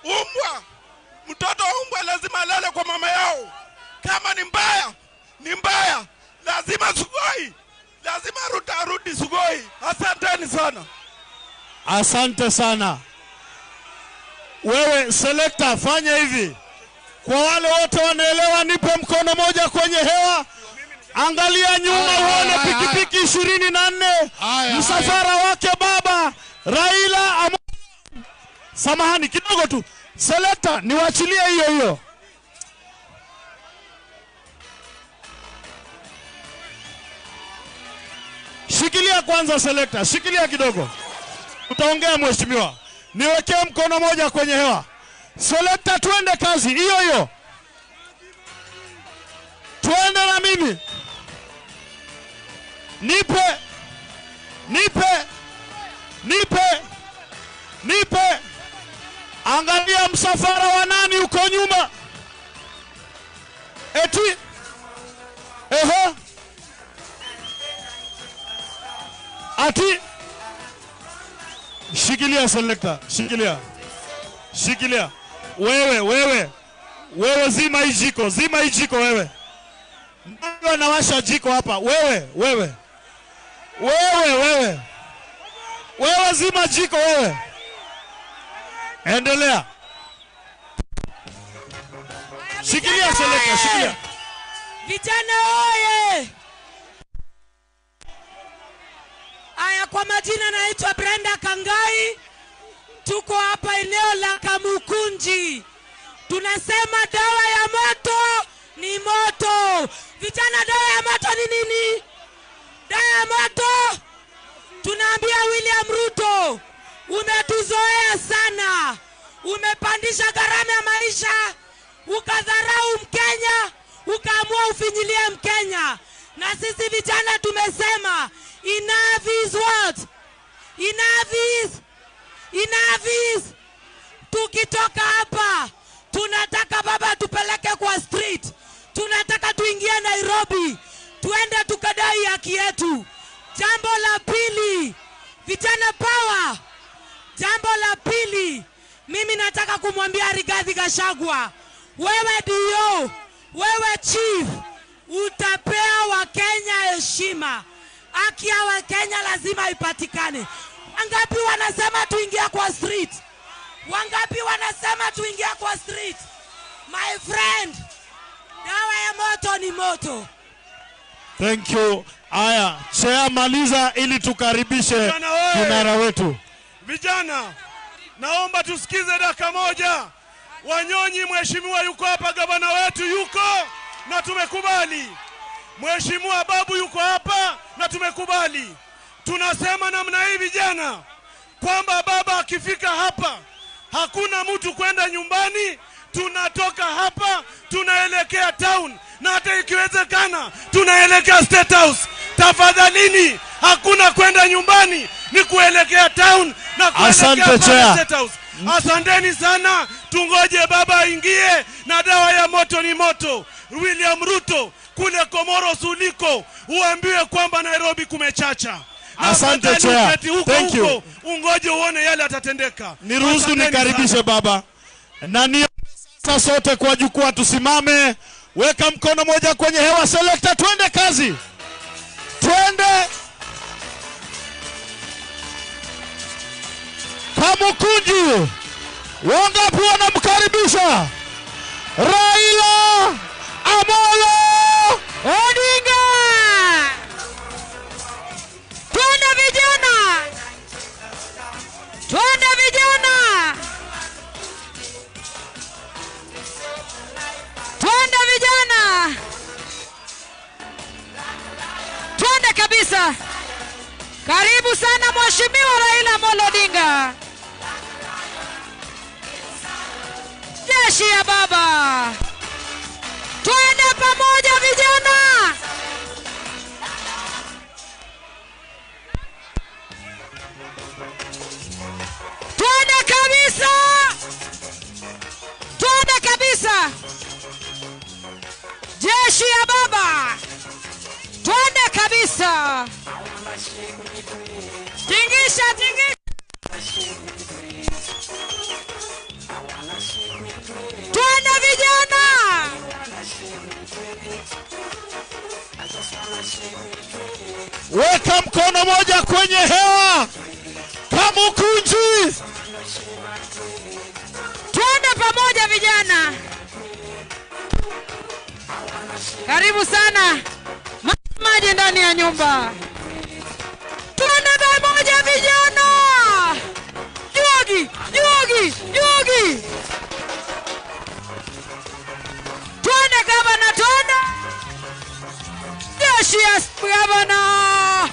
umbwa, mtoto wa umbwa lazima alale kwa mama yao. Kama ni mbaya, ni mbaya. Lazima Sugoi. Lazima Ruto arudi Sugoi. Asanteni sana. Asante sana. Wewe selector, fanya hivi. Kwa wale wote wanaelewa, nipe mkono moja kwenye hewa. Angalia nyuma uone pikipiki 24, msafara wake baba Raila Amolo. Samahani kidogo tu. Selector, niwachilie hiyo hiyo. Shikilia kwanza selector, shikilia kidogo. Utaongea mheshimiwa. Niwekee mkono moja kwenye hewa. Selector, twende kazi hiyo hiyo. Twende na mimi. Nipe. Nipe. Nipe. Nipe. Angalia msafara wa nani uko nyuma. Eti. Ehe. Ati. Shikilia selector, shikilia. Shikilia. Wewe, wewe. Wewe zima hii jiko, zima hii jiko wewe. Nani anawasha jiko hapa? Wewe, wewe. Wewe, wewe. Wewe zima jiko wewe. Endelea. Shikilia selector, shikilia. Vijana oye! Aya, kwa majina naitwa Brenda Kangai. Tuko hapa eneo la Kamukunji. Tunasema dawa ya moto ni moto. Vijana, dawa ya moto ni nini? Dawa ya moto. Tunaambia William Ruto, umetuzoea sana. Umepandisha gharama ya maisha, ukadharau Mkenya, ukaamua ufinyilie Mkenya. Na sisi vijana tumesema enough is what? Enough is, enough is. Tukitoka hapa tunataka baba tupeleke kwa street. Tunataka tuingie Nairobi, tuende tukadai haki yetu. Jambo la pili, vijana power. Jambo la pili, mimi nataka kumwambia Rigathi Gachagua, wewe dio, wewe chief, utapea Wakenya heshima. Haki ya Wakenya lazima ipatikane. Wangapi wanasema tuingie kwa street? Wangapi wanasema tuingie kwa street? My friend, dawa ya moto ni moto. Thank you. Aya, chair maliza ili tukaribishe kinara wetu. Vijana, naomba tusikize dakika moja. Wanyonyi, mheshimiwa yuko hapa, gavana wetu yuko na tumekubali. Mheshimiwa Babu yuko hapa na tumekubali. Tunasema namna hii vijana, kwamba baba akifika hapa hakuna mtu kwenda nyumbani. Tunatoka hapa tunaelekea town, na hata ikiwezekana tunaelekea State House. Tafadhalini, hakuna kwenda nyumbani, ni kuelekea town na kuelekea State House. Asanteni sana, tungoje baba aingie, na dawa ya moto ni moto. William Ruto, kule Komoro suliko, uambiwe kwamba Nairobi kumechacha. Asante chair. Thank you. Ungoje uone yale atatendeka. Niruhusu nikaribishe baba. Na ni sasa sote kwa jukwaa tusimame. Weka mkono moja kwenye hewa, selector, twende kazi. Twende. Kamukunji. Wangapi wanamkaribisha Raila Amolo Odinga? Twende vijana. Twende vijana. Twende vijana. Twende kabisa. Karibu sana Mheshimiwa Raila Amolo Odinga. Jeshi ya baba. Twende pamoja vijana. Twende kabisa. Twende kabisa. Jeshi ya baba. Twende kabisa. Tingisha, tingisha. Twende vijana. Weka mkono moja kwenye hewa. Kamukunji. Twende pamoja vijana. Karibu sana. Maji ndani ya nyumba. Twende pamoja vijana. Juogi, juogi, juogi. Twende gavana, twende. Jeshi ya gavana.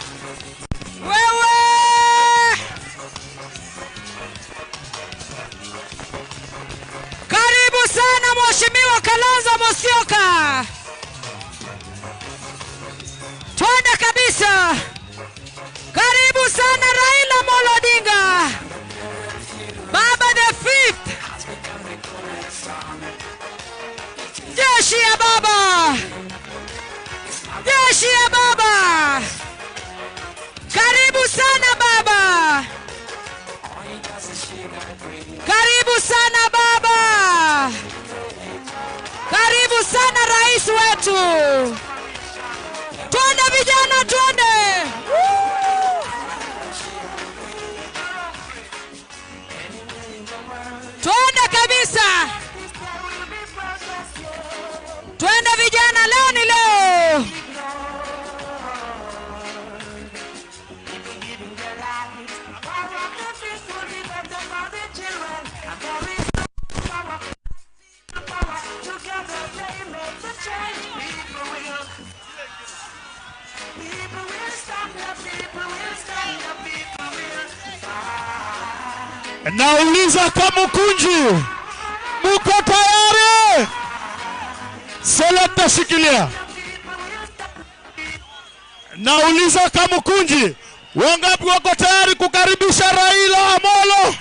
Nauliza Kamukunji, muko tayari? Selekta shikilia. Nauliza Kamukunji, wangapi wako tayari kukaribisha Raila Amolo?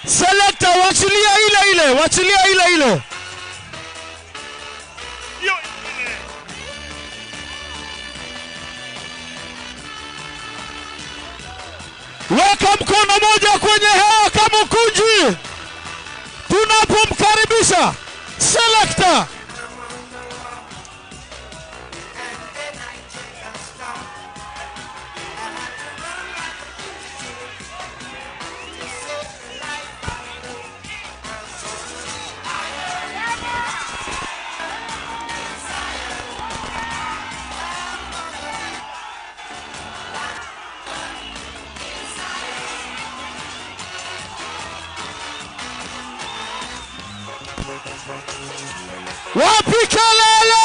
Selekta, wachilia ile ile, wachilia ile ile. Weka mkono moja kwenye hewa Kamukunji tunapomkaribisha selekta. Wapi kelele?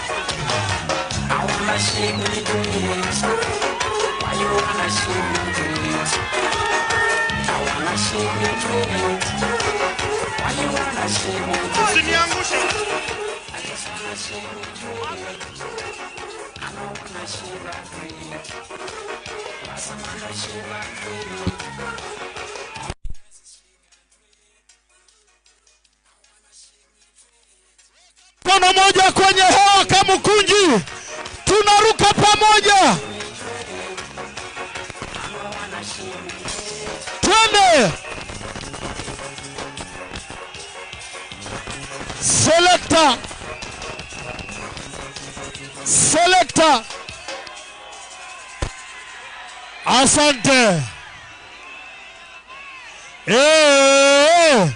I wanna shake me dreams. Why you wanna shake me dreams? I wanna shake me dreams. Why you wanna shake me dreams? I just wanna shake me dreams. I don't wanna shake my dreams. I shake my dreams. Mkono moja kwenye hewa Kamukunji, tunaruka pamoja. Twende. Selekta, selekta. Asante. Eh.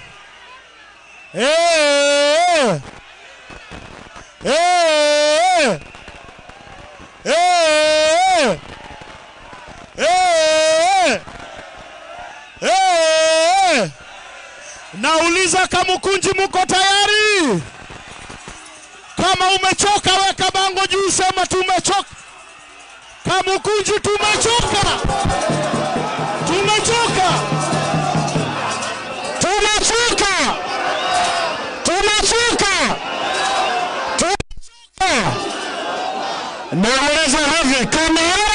Eh. Eh. Eh. Eh. Eh. Nauliza Kamukunji, muko tayari? Kama umechoka weka bango juu, sema tumechoka. Kamukunji tumechoka. Tumechoka. Tumechoka. Tumechoka. Tumechoka. Nauliza hivi, kamera.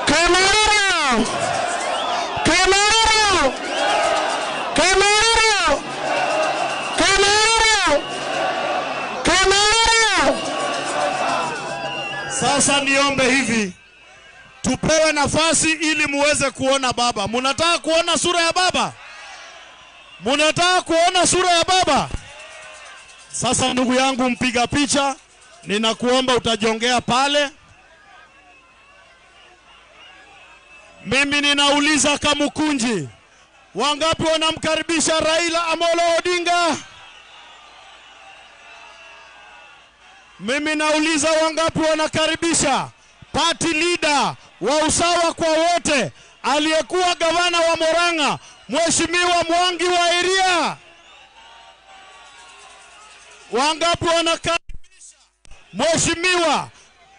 Kamera. Kamera. Kamera. Kamera. Kamera. Sasa niombe hivi, tupewe nafasi ili muweze kuona baba. Munataka kuona sura ya baba? Munataka kuona sura ya baba? Sasa ndugu yangu mpiga picha, ninakuomba utajongea pale. Mimi ninauliza Kamukunji, wangapi wanamkaribisha Raila Amolo Odinga? Mimi nauliza wangapi wanakaribisha party leader wa usawa kwa wote, aliyekuwa gavana wa Murang'a, Mheshimiwa Mwangi wa Iria? Wangapi wanakaribisha Mheshimiwa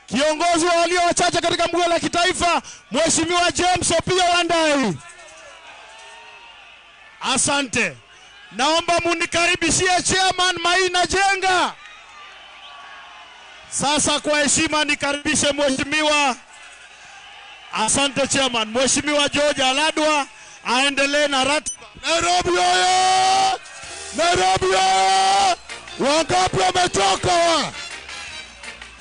kiongozi wa walio wachache katika bunge la kitaifa, Mheshimiwa James Opiyo Wandayi? Asante. Naomba munikaribishie Chairman Maina Jenga. Sasa kwa heshima nikaribishe mheshimiwa, asante chairman, Mheshimiwa George Aladwa aendelee na ratiba. Nairobi oye! Nairobi oye! Wangapi wamechoka?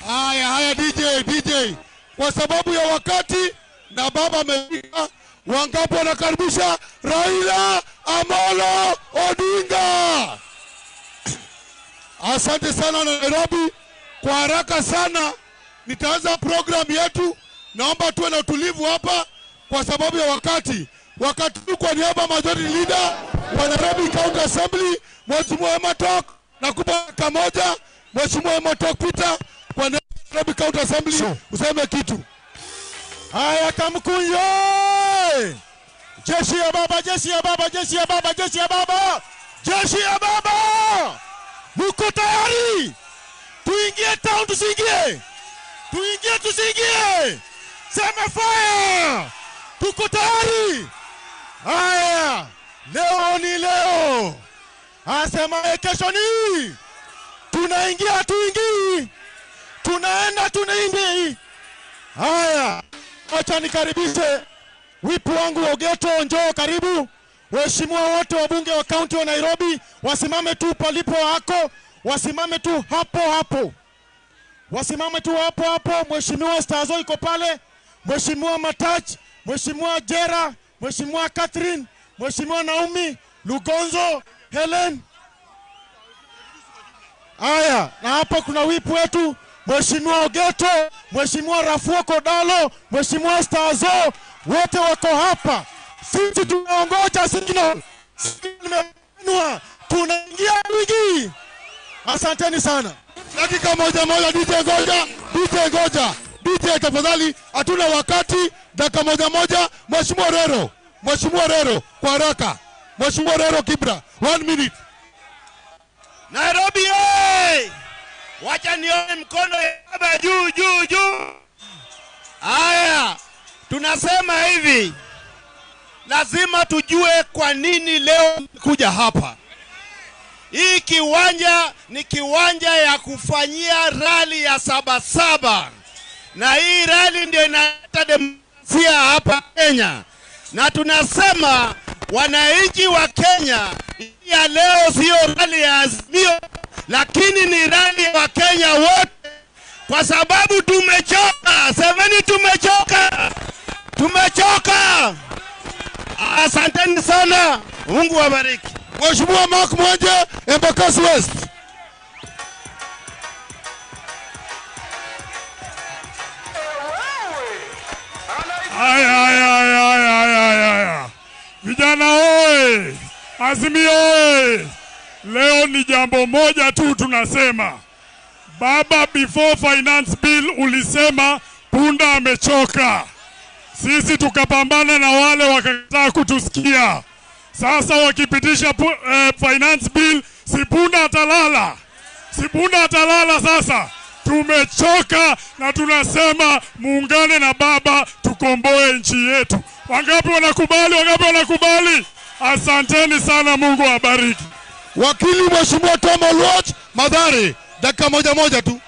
Haya haya, DJ, kwa sababu ya wakati na baba amefika, wangapi wanakaribisha Raila Amolo Odinga? Asante sana Nairobi. Kwa haraka sana nitaanza program yetu. Naomba tuwe na utulivu hapa kwa sababu ya wakati. Wakati kwa niaba majority leader wa Nairobi County Assembly, Mheshimiwa Ematok, nakupa kamoja. Mheshimiwa Ematok Peter kwa Nairobi County Assembly, useme kitu. Haya Kamukunji, jeshi ya baba, jeshi ya baba, jeshi ya baba, jeshi ya baba, jeshi ya baba, muko tayari? Tuingie Tuingie town tusiingie? Tuingie tusiingie? Sema fire! Tuko tayari. Haya, leo ni leo. Asemaye kesho ni. Tunaingia tuingii. Tunaenda tunaingii. Haya, acha nikaribishe wipu wangu Ogeto, njoo karibu. Waheshimiwa wote wabunge wa kaunti wa Nairobi wasimame tu palipo hako, wasimame tu hapo hapo. Wasimame tu hapo hapo. Mheshimiwa Stazo iko pale, Mheshimiwa Matach, Mheshimiwa Jera, Mheshimiwa Catherine, Mheshimiwa Naomi, Lugonzo, Helen. Haya, na hapa kuna wipu wetu Mheshimiwa Ogeto, Mheshimiwa Rafuo Kodalo, Mheshimiwa Stazo, wote wako hapa. Sisi tunaongoja signal. Signal imebanwa. Tunaingia wiki. Asanteni sana. Dakika moja moja, DJ ngoja, DJ ngoja. DJ tafadhali, hatuna wakati. Dakika moja moja. Mheshimiwa Rero, Mheshimiwa Rero kwa haraka. Mheshimiwa Rero Kibra, 1 minute. Nairobi hey! Wacha nione mkono ya baba juu juu juu. Haya, tunasema hivi, lazima tujue kwa nini leo kuja hapa. Hii kiwanja ni kiwanja ya kufanyia rali ya 77. Na hii rali ndio inaleta demokrasia hapa Kenya. Na tunasema wananchi wa Kenya, ya leo sio rali ya Azimio, lakini ni rali ya Wakenya wote, kwa sababu tumechoka. Semeni tumechoka. Tumechoka. Asanteni sana. Mungu awabariki. Mheshimiwa Mark Mwenje, Embakasi West. Haya, haya, haya, haya, haya. Vijana oye! Azimio oye! Leo ni jambo moja tu tunasema. Baba, before finance bill ulisema punda amechoka. Sisi tukapambana na wale wakakataa kutusikia. Sasa wakipitisha finance bill, si punda atalala. Si punda atalala sasa. Tumechoka na tunasema muungane na baba tukomboe nchi yetu. Wangapi wanakubali? Wangapi wanakubali? Asanteni sana, Mungu awabariki. Wakili Mheshimiwa Tom Oluoch, Mathare, dakika moja moja tu.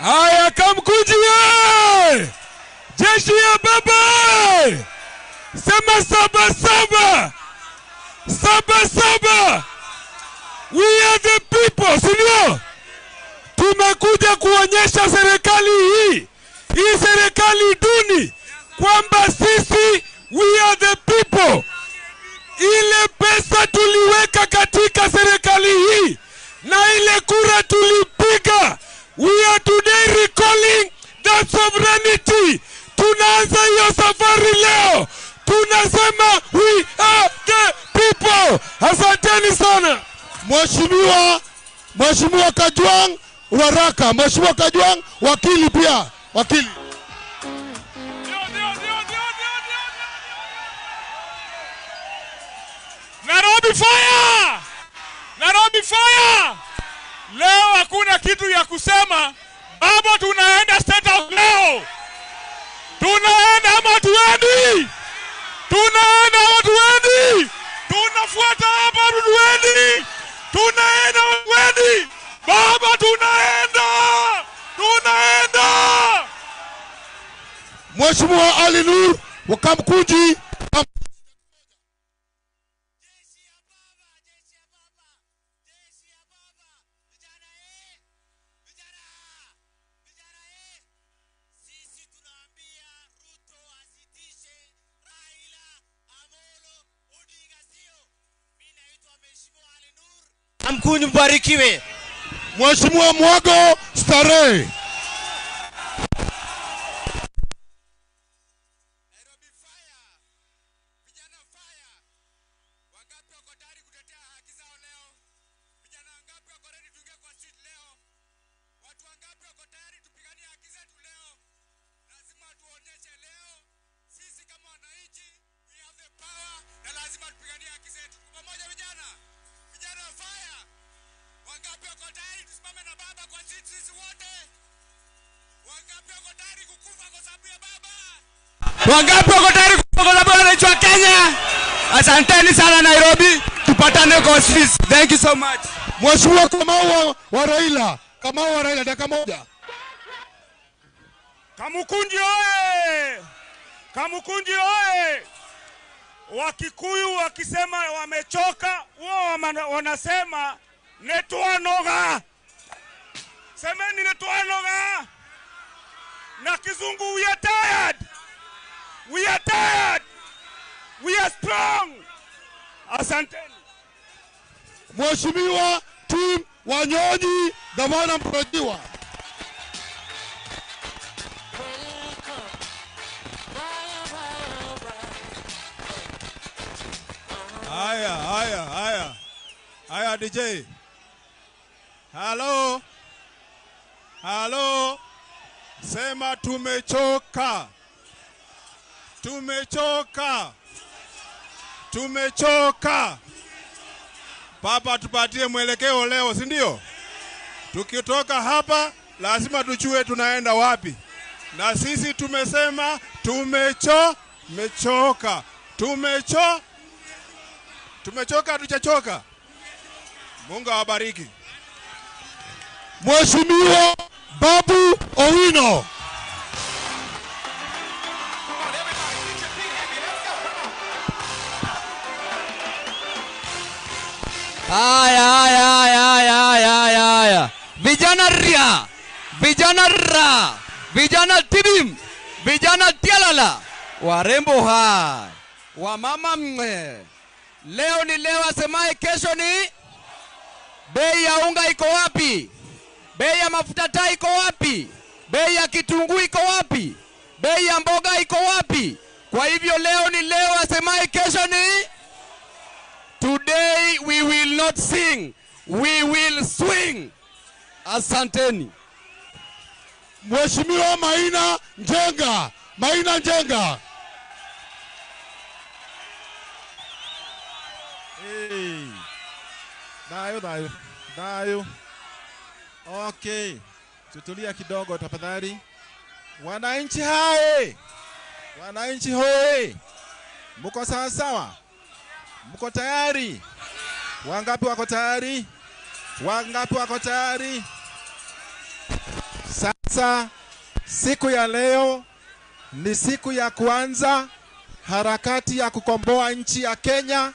Haya, Kamkunji ye! Jeshi ya baba! Sema 77! 77! We are the people, si ndio? Tumekuja kuonyesha serikali hii, hii serikali duni, kwamba sisi we are the people. Ile pesa tuliweka katika serikali hii na ile kura tulipiga, we are today recalling that sovereignty. Tunaanza hiyo safari leo. Tunasema we are the people. Asanteni sana. Mheshimiwa Kajwang Waraka, Mheshimiwa Kajwang wakili pia, wakili. Nairobi fire! Nairobi fire! Leo hakuna kitu ya kusema. Baba, tunaenda State House leo. Tunaenda ama tuendi? Tunaenda ama tuendi? Tunafuata hapa tuendi? Tunaenda ama tuendi? Baba, tunaenda! Tunaenda! Mheshimiwa Ali Nur wa Kamkunji. Kamkunji mbarikiwe. Mheshimiwa Mwago Starehe. Wangapi wako tayari tusimame na baba kwa sisi? Wangapi wako tayari kufa kwa sababu ya wananchi wa Kenya? Asanteni sana Nairobi, tupatane kwa ofisi. Thank you so much. Mheshimiwa Kamau wa Raila, Kamau wa Raila, dakika moja. Kamukunji oye! Kamukunji oye! Wakikuyu wakisema wamechoka, wao wanasema netwanoga. Semeni netwanoga. Na kizungu, we are tired. We are tired. We are strong. Asanteni. Mheshimiwa Tim Wanyonyi, gavana mtarajiwa. Haya, haya, haya. Haya DJ. Halo. Halo. Sema tumechoka. Tumechoka. Tumechoka. Papa tupatie mwelekeo leo, si ndio? Tukitoka hapa lazima tujue tunaenda wapi. Na sisi tumesema tumechoka. Tumechoka. Tumechoka, hatujachoka. Mungu awabariki. Mheshimiwa Babu Owino. Haya, haya, haya, haya, haya, haya. Vijana ria, vijana ra, vijana tibim, vijana tialala, warembo hai, wamama mwe. Leo ni leo, asemaye kesho ni. Bei ya unga iko wapi? Bei ya mafuta taa iko wapi? Bei ya kitunguu iko wapi? Bei ya mboga iko wapi? Kwa hivyo leo ni leo, asemaye kesho ni. Today we will not sing, we will swing. Asanteni. Mheshimiwa Maina Njenga, Maina Njenga. Hey. Dayo, dayo, dayo. Okay. Tutulia kidogo tafadhali. Wananchi hai. Wananchi hoi. Mko sawa sawa? Mko tayari? Wangapi wako tayari? Wangapi wako tayari? Sasa siku ya leo ni siku ya kuanza harakati ya kukomboa nchi ya Kenya,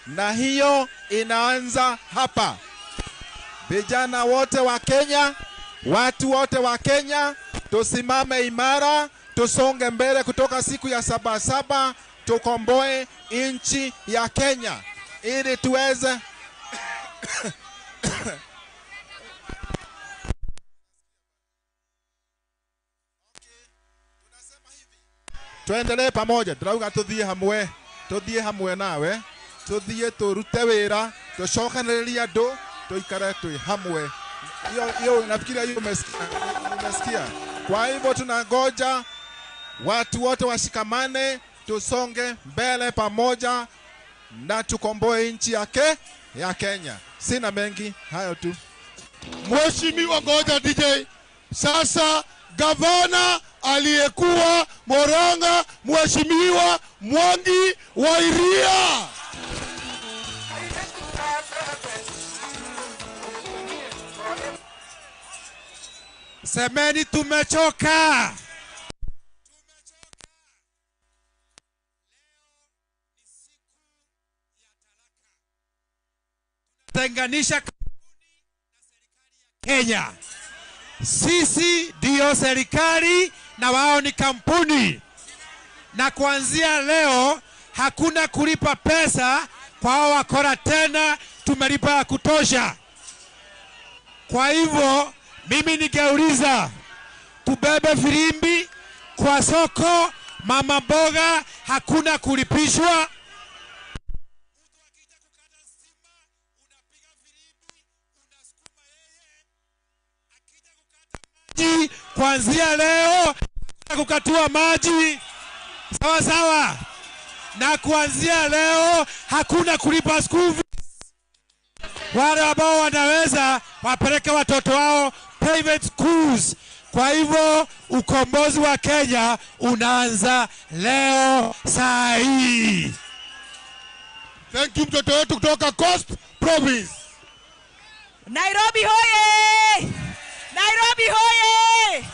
na hiyo inaanza hapa. Vijana wote wa Kenya, watu wote wa Kenya, tusimame imara, tusonge mbele kutoka siku ya 7/7, tukomboe nchi ya Kenya ili tuweze tuendelee pamoja. Turauga tuthie hamwe, tuthie hamwe nawe, tuthie turute wira, tucokanĩrĩrie andũ, tuikare twi hamwe. Hiyo nafikiria hiyo umesikia. Kwa hivyo tunangoja watu wote washikamane, tusonge mbele pamoja na tukomboe nchi yake ya Kenya. Sina mengi, hayo tu. Mheshimiwa, ngoja DJ. Sasa gavana aliyekuwa Murang'a, Mheshimiwa Mwangi wa Iria. Semeni tumechoka. Tenganisha Kenya. Sisi ndio serikali na wao ni kampuni. Na kuanzia leo hakuna kulipa pesa kwa hao wakora tena, tumelipa ya kutosha. Kwa hivyo mimi ningeuliza, tubebe filimbi kwa soko, mama mboga hakuna kulipishwa. Kuanzia leo kukatiwa maji, sawa sawa. Na kuanzia leo hakuna kulipa school fees. Wale ambao wanaweza wapeleke watoto wao private schools. Kwa hivyo ukombozi wa Kenya unaanza leo saa hii. Thank you mtoto wetu kutoka Coast Province. Nairobi hoye! Nairobi hoye!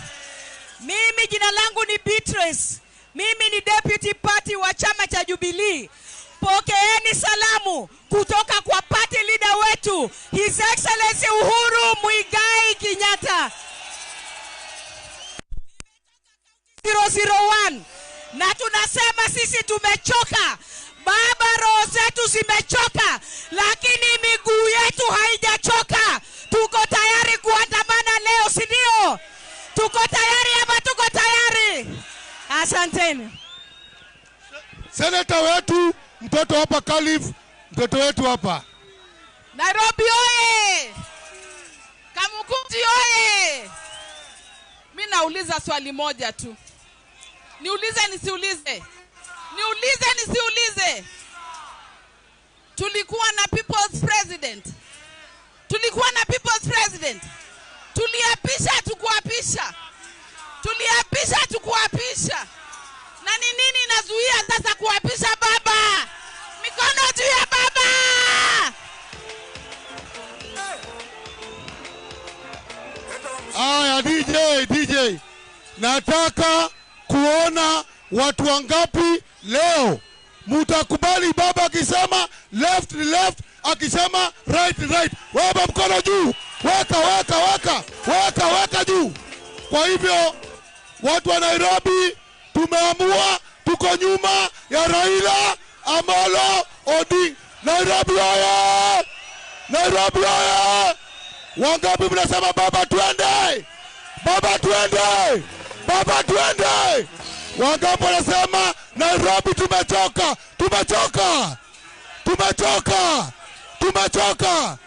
Mimi jina langu ni Beatrice. Mimi ni deputy party wa chama cha Jubilee. Pokeeni salamu kutoka kwa party leader wetu, His Excellency Uhuru Muigai Kenyatta. 001. Na tunasema sisi tumechoka. Baba, roho zetu zimechoka, lakini miguu yetu haijachoka. Tuko tayari kuandamana leo, si ndio? Tuko tayari ama tuko tayari? Asanteni. Senator wetu, mtoto hapa Kalif, mtoto wetu hapa. Nairobi oye! Kamukunji oye! Mimi nauliza swali moja tu. Niulize nisiulize? Niulize nisiulize? Tulikuwa na People's President. Tulikuwa na People's President. Tuliapisha tukuapisha. Tuliapisha tukuapisha. Na ni nini inazuia sasa kuapisha baba? Mikono juu ya baba! Aya, DJ. Nataka kuona watu wangapi leo mutakubali baba akisema left ni left, akisema right ni right. Weka mkono juu. Weka weka weka. Weka weka juu. Kwa hivyo watu wa Nairobi tumeamua tuko nyuma ya Raila Amolo Odinga. Nairobi oye! Nairobi oye! Wangapi mnasema baba twende? Baba twende! Baba twende! Wangapi wanasema Nairobi tumechoka? Tumechoka! Tumechoka! Tumechoka!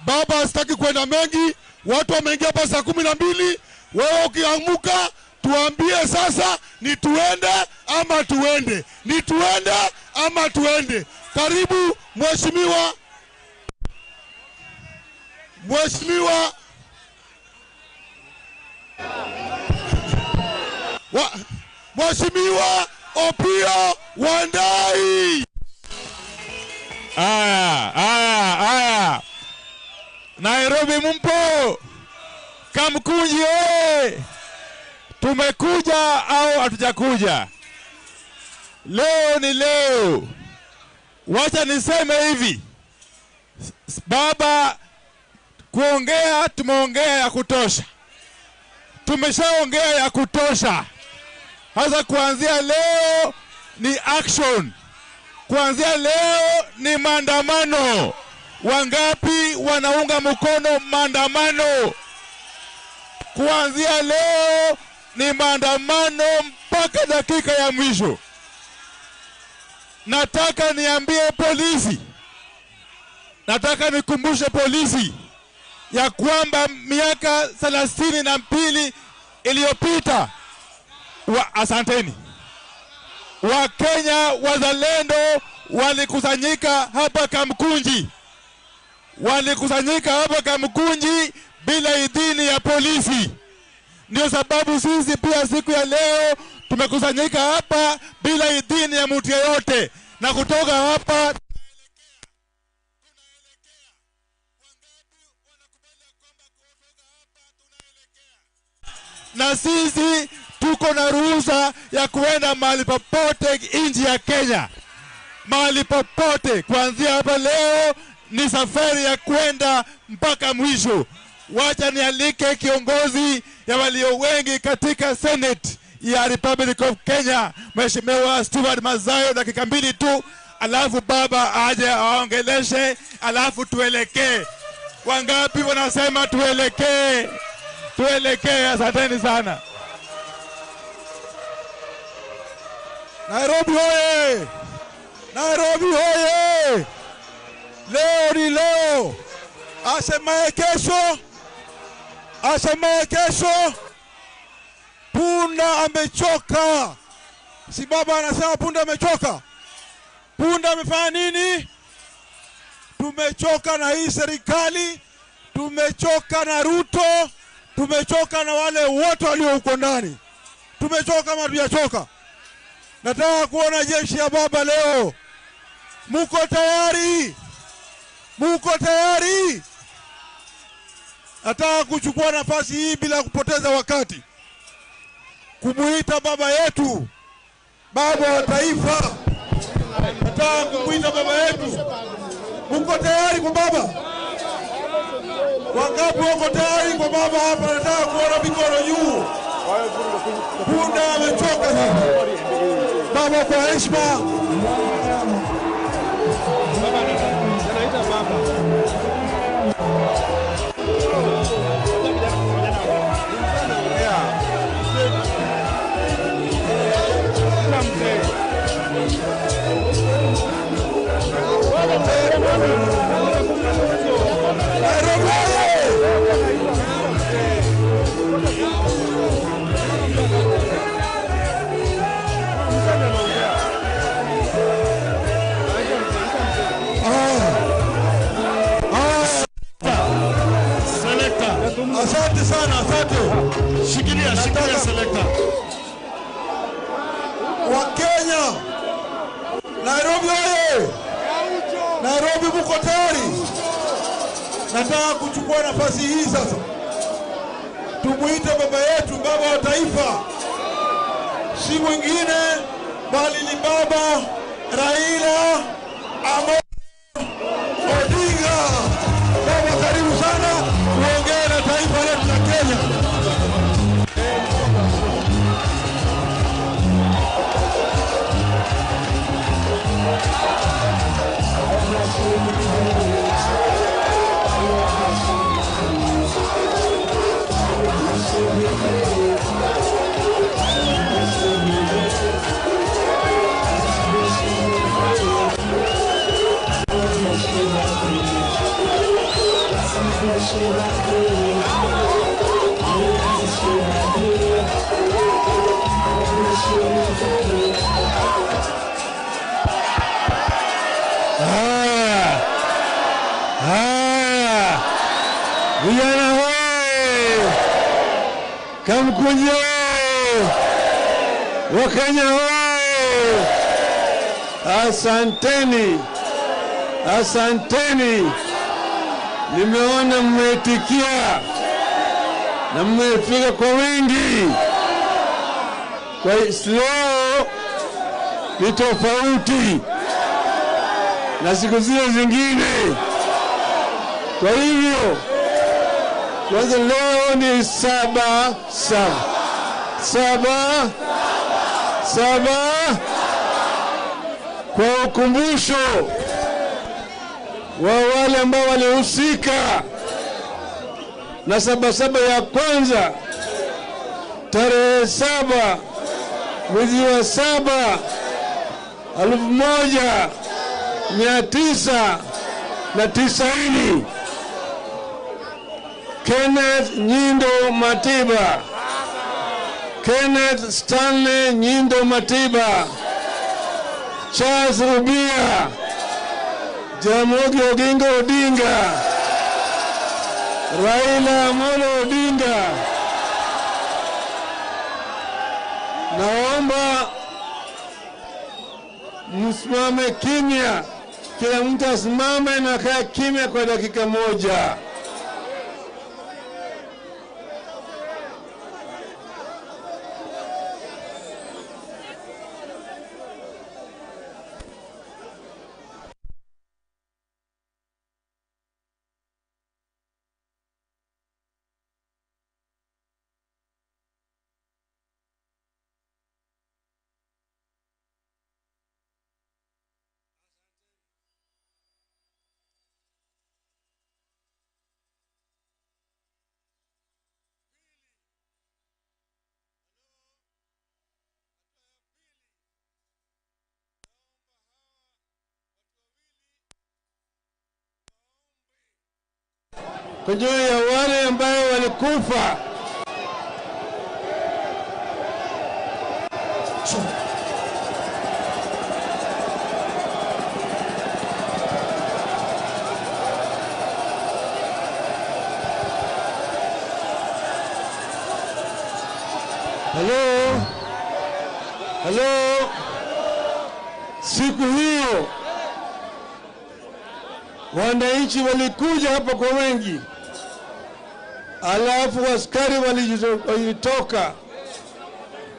Baba sitaki kwenda mengi. Watu wameingia hapa saa 12. Wewe ukiamuka tuambie sasa ni tuende ama tuende. Ni tuende ama tuende. Karibu mheshimiwa. Mheshimiwa Mheshimiwa Opiyo Wandayi. Aya, aya, aya. Nairobi mumpo? Kamkunji oye! Tumekuja au hatujakuja? Leo ni leo. Wacha niseme hivi. Baba, kuongea tumeongea ya kutosha. Tumeshaongea ya kutosha. Hasa kuanzia leo ni action. Kuanzia leo ni maandamano. Wangapi wanaunga mkono maandamano? Kuanzia leo ni maandamano mpaka dakika ya mwisho. Nataka niambie polisi. Nataka nikumbushe polisi ya kwamba miaka 32 iliyopita, asanteni, Wakenya wazalendo walikusanyika hapa Kamkunji. Walikusanyika hapa Kamkunji bila idhini ya polisi. Ndio sababu sisi pia siku ya leo tumekusanyika hapa bila idhini ya mtu yeyote. Na kutoka hapa na sisi tuko na ruhusa ya kuenda mahali popote nchi ya Kenya. Mahali popote kuanzia hapa leo ni safari ya kwenda mpaka mwisho. Wacha nialike kiongozi ya walio wengi katika Senate ya Republic of Kenya, Mheshimiwa Stewart Mazayo, dakika 2 tu, alafu baba aje aongeleshe, alafu tuelekee. Wangapi wanasema tuelekee? Tuelekee. Asanteni sana. Nairobi hoye! Nairobi hoye! Leo ni leo. Asemaye kesho, asemaye kesho, punda amechoka. Si baba anasema punda amechoka? Punda amefanya nini? Tumechoka na hii serikali, tumechoka na Ruto, Tumechoka na wale wote walio huko ndani. Tumechoka kama hatujachoka. Nataka kuona jeshi ya baba leo. Muko tayari? Muko tayari? Nataka kuchukua nafasi hii bila kupoteza wakati kumuita baba yetu, baba wa taifa. Nataka kumuita baba yetu. Muko tayari kwa baba? Wangapi wako tayari kwa baba hapa? Nataka kuona mikono juu. Punda amechoka sasa. Baba, kwa heshima. Asante sana, asante. Shikilia, shikilia selector. Wakenya, Nairobi oye! Nairobi muko tayari? Nataka kuchukua nafasi hii sasa tumuite baba yetu, baba wa taifa, si mwingine bali ni baba Raila Amolo Odinga. Baba, karibu sana uongee na taifa letu la Kenya. Haya, haya, vijana hoye, Kamkunji hoye, Wakenya hoye, asanteni, asanteni. Nimeona mmeitikia na mmefika kwa wingi. Kwa leo ni tofauti na siku zile zingine. Kwa hivyo kwanza leo ni 7 7 7 7 kwa ukumbusho wa wale ambao walihusika na 7 ya kwanza tarehe 7 mwezi wa 7 1990. Kenneth Nyindo Matiba, Kenneth Stanley Nyindo Matiba, Charles Rubia, Jaramogi Oginga Odinga, Raila Amolo Odinga. Naomba msimame kimya, kila mtu asimame na kae kimya kwa dakika moja. Kwa juu ya wale ambao walikufa Hello, hello. Siku hiyo wananchi walikuja hapa kwa wengi, alafu askari walitoka.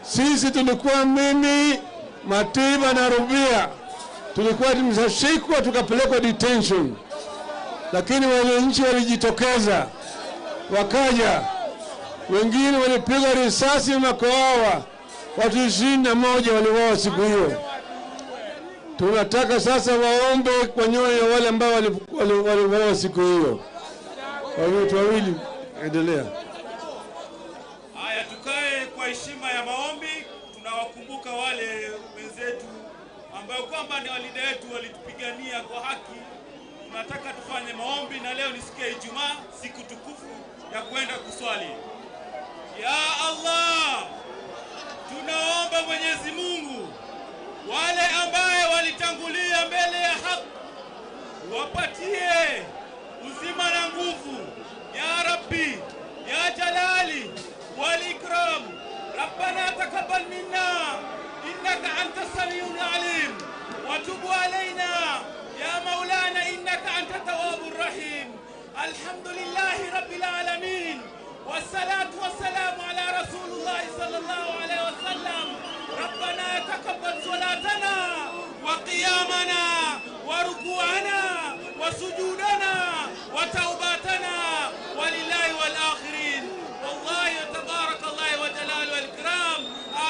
Sisi tulikuwa mimi, Matiba na Rubia, tulikuwa tumeshikwa tukapelekwa detention, lakini wananchi walijitokeza wakaja, wengine walipigwa risasi makoawa, watu 21 waliuawa siku hiyo. Tunataka sasa waombe kwa nyoyo wale ambao waliuawa siku hiyo. Watu wawili, endelea. Haya, tukae kwa heshima ya maombi. Tunawakumbuka wale wenzetu ambao kwamba ni walida wetu, walitupigania kwa haki. Tunataka tufanye maombi, na leo ni siku ya Ijumaa, siku tukufu ya kwenda kuswali. Ya Allah, tunaomba Mwenyezi Mungu wale ambaye walitangulia mbele ya haki wapatie uzima na nguvu. Ya Rabbi, ya Jalali wal Ikram, Rabbana taqabbal minna innaka anta samiul alim wa tub alayna ya Maulana innaka anta tawwabur rahim. Alhamdulillahi rabbil alamin wassalatu wassalamu ala rasulillah sallallahu alayhi wasallam. ربنا تقبل صلاتنا وقيامنا وركوعنا وسجودنا وتوباتنا ولله والآخرين. والله تبارك الله وجلاله والإكرام.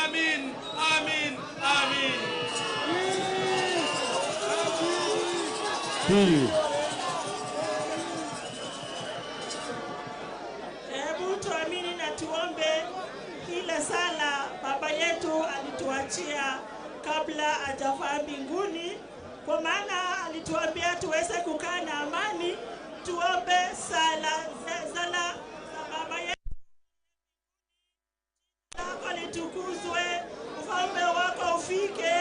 آمين آمين آمين. Hebu tuamini na tuombe ile sala baba yetu alituachia kabla hajafaa mbinguni, kwa maana alituambia tuweze kukaa na amani. Tuombe sala za baba yetu. Lako litukuzwe, ufalme wako ufike,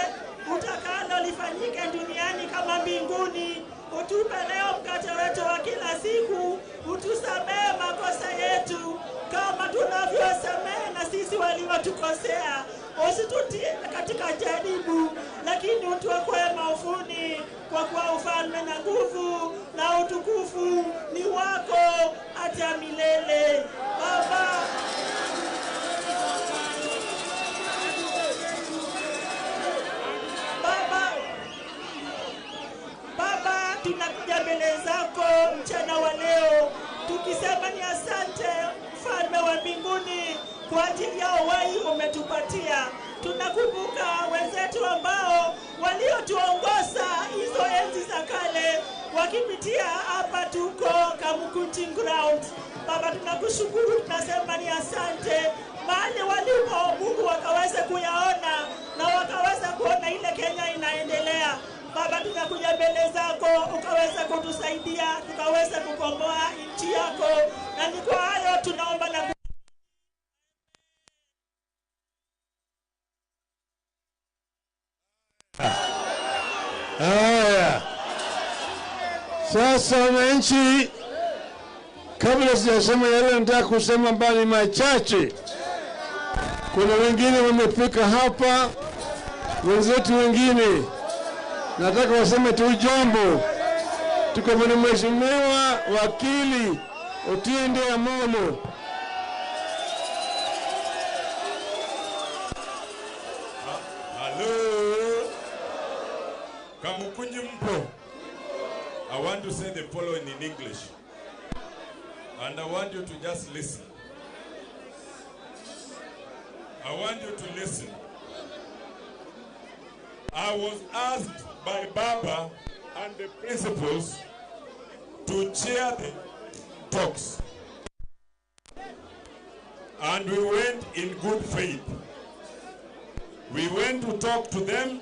utakalo lifanyike duniani kama mbinguni. Utupe leo mkate wetu wa kila siku, utusamehe makosa yetu kama tunavyosamehe na sisi waliotukosea, usitutie katika jaribu, lakini utuokoe maovuni, kwa kuwa ufalme na nguvu na utukufu ni wako hata milele. Baba, Baba, tunakuja mbele zako mchana wa leo tukisema ni asante Mfalme wa mbinguni kwa ajili ya uhai umetupatia. Tunakumbuka wenzetu ambao waliotuongoza hizo enzi za kale wakipitia hapa tuko Kamukunji ground. Baba, tunakushukuru, tunasema ni asante. Mahali walipo Mungu wakaweza kuyaona na wakaweza kuona ile Kenya inaendelea. Baba, tunakuja mbele zako ukaweza kutusaidia, tukaweza kukomboa nchi yako, na ni kwa hayo tunaomba na Haya. Sasa wananchi, kabla sijasema yale nataka kusema mbali machache. Kuna wengine wamefika hapa, wenzetu wengine nataka waseme tu jambo. Tuko na Mheshimiwa Wakili Otiende Amolo. Hello. Kamukunji mpo. I want to say the following in English. And I want you to just listen. I want you to listen. I was asked by Baba and the principals to chair the talks. And we went in good faith. We went to talk to them.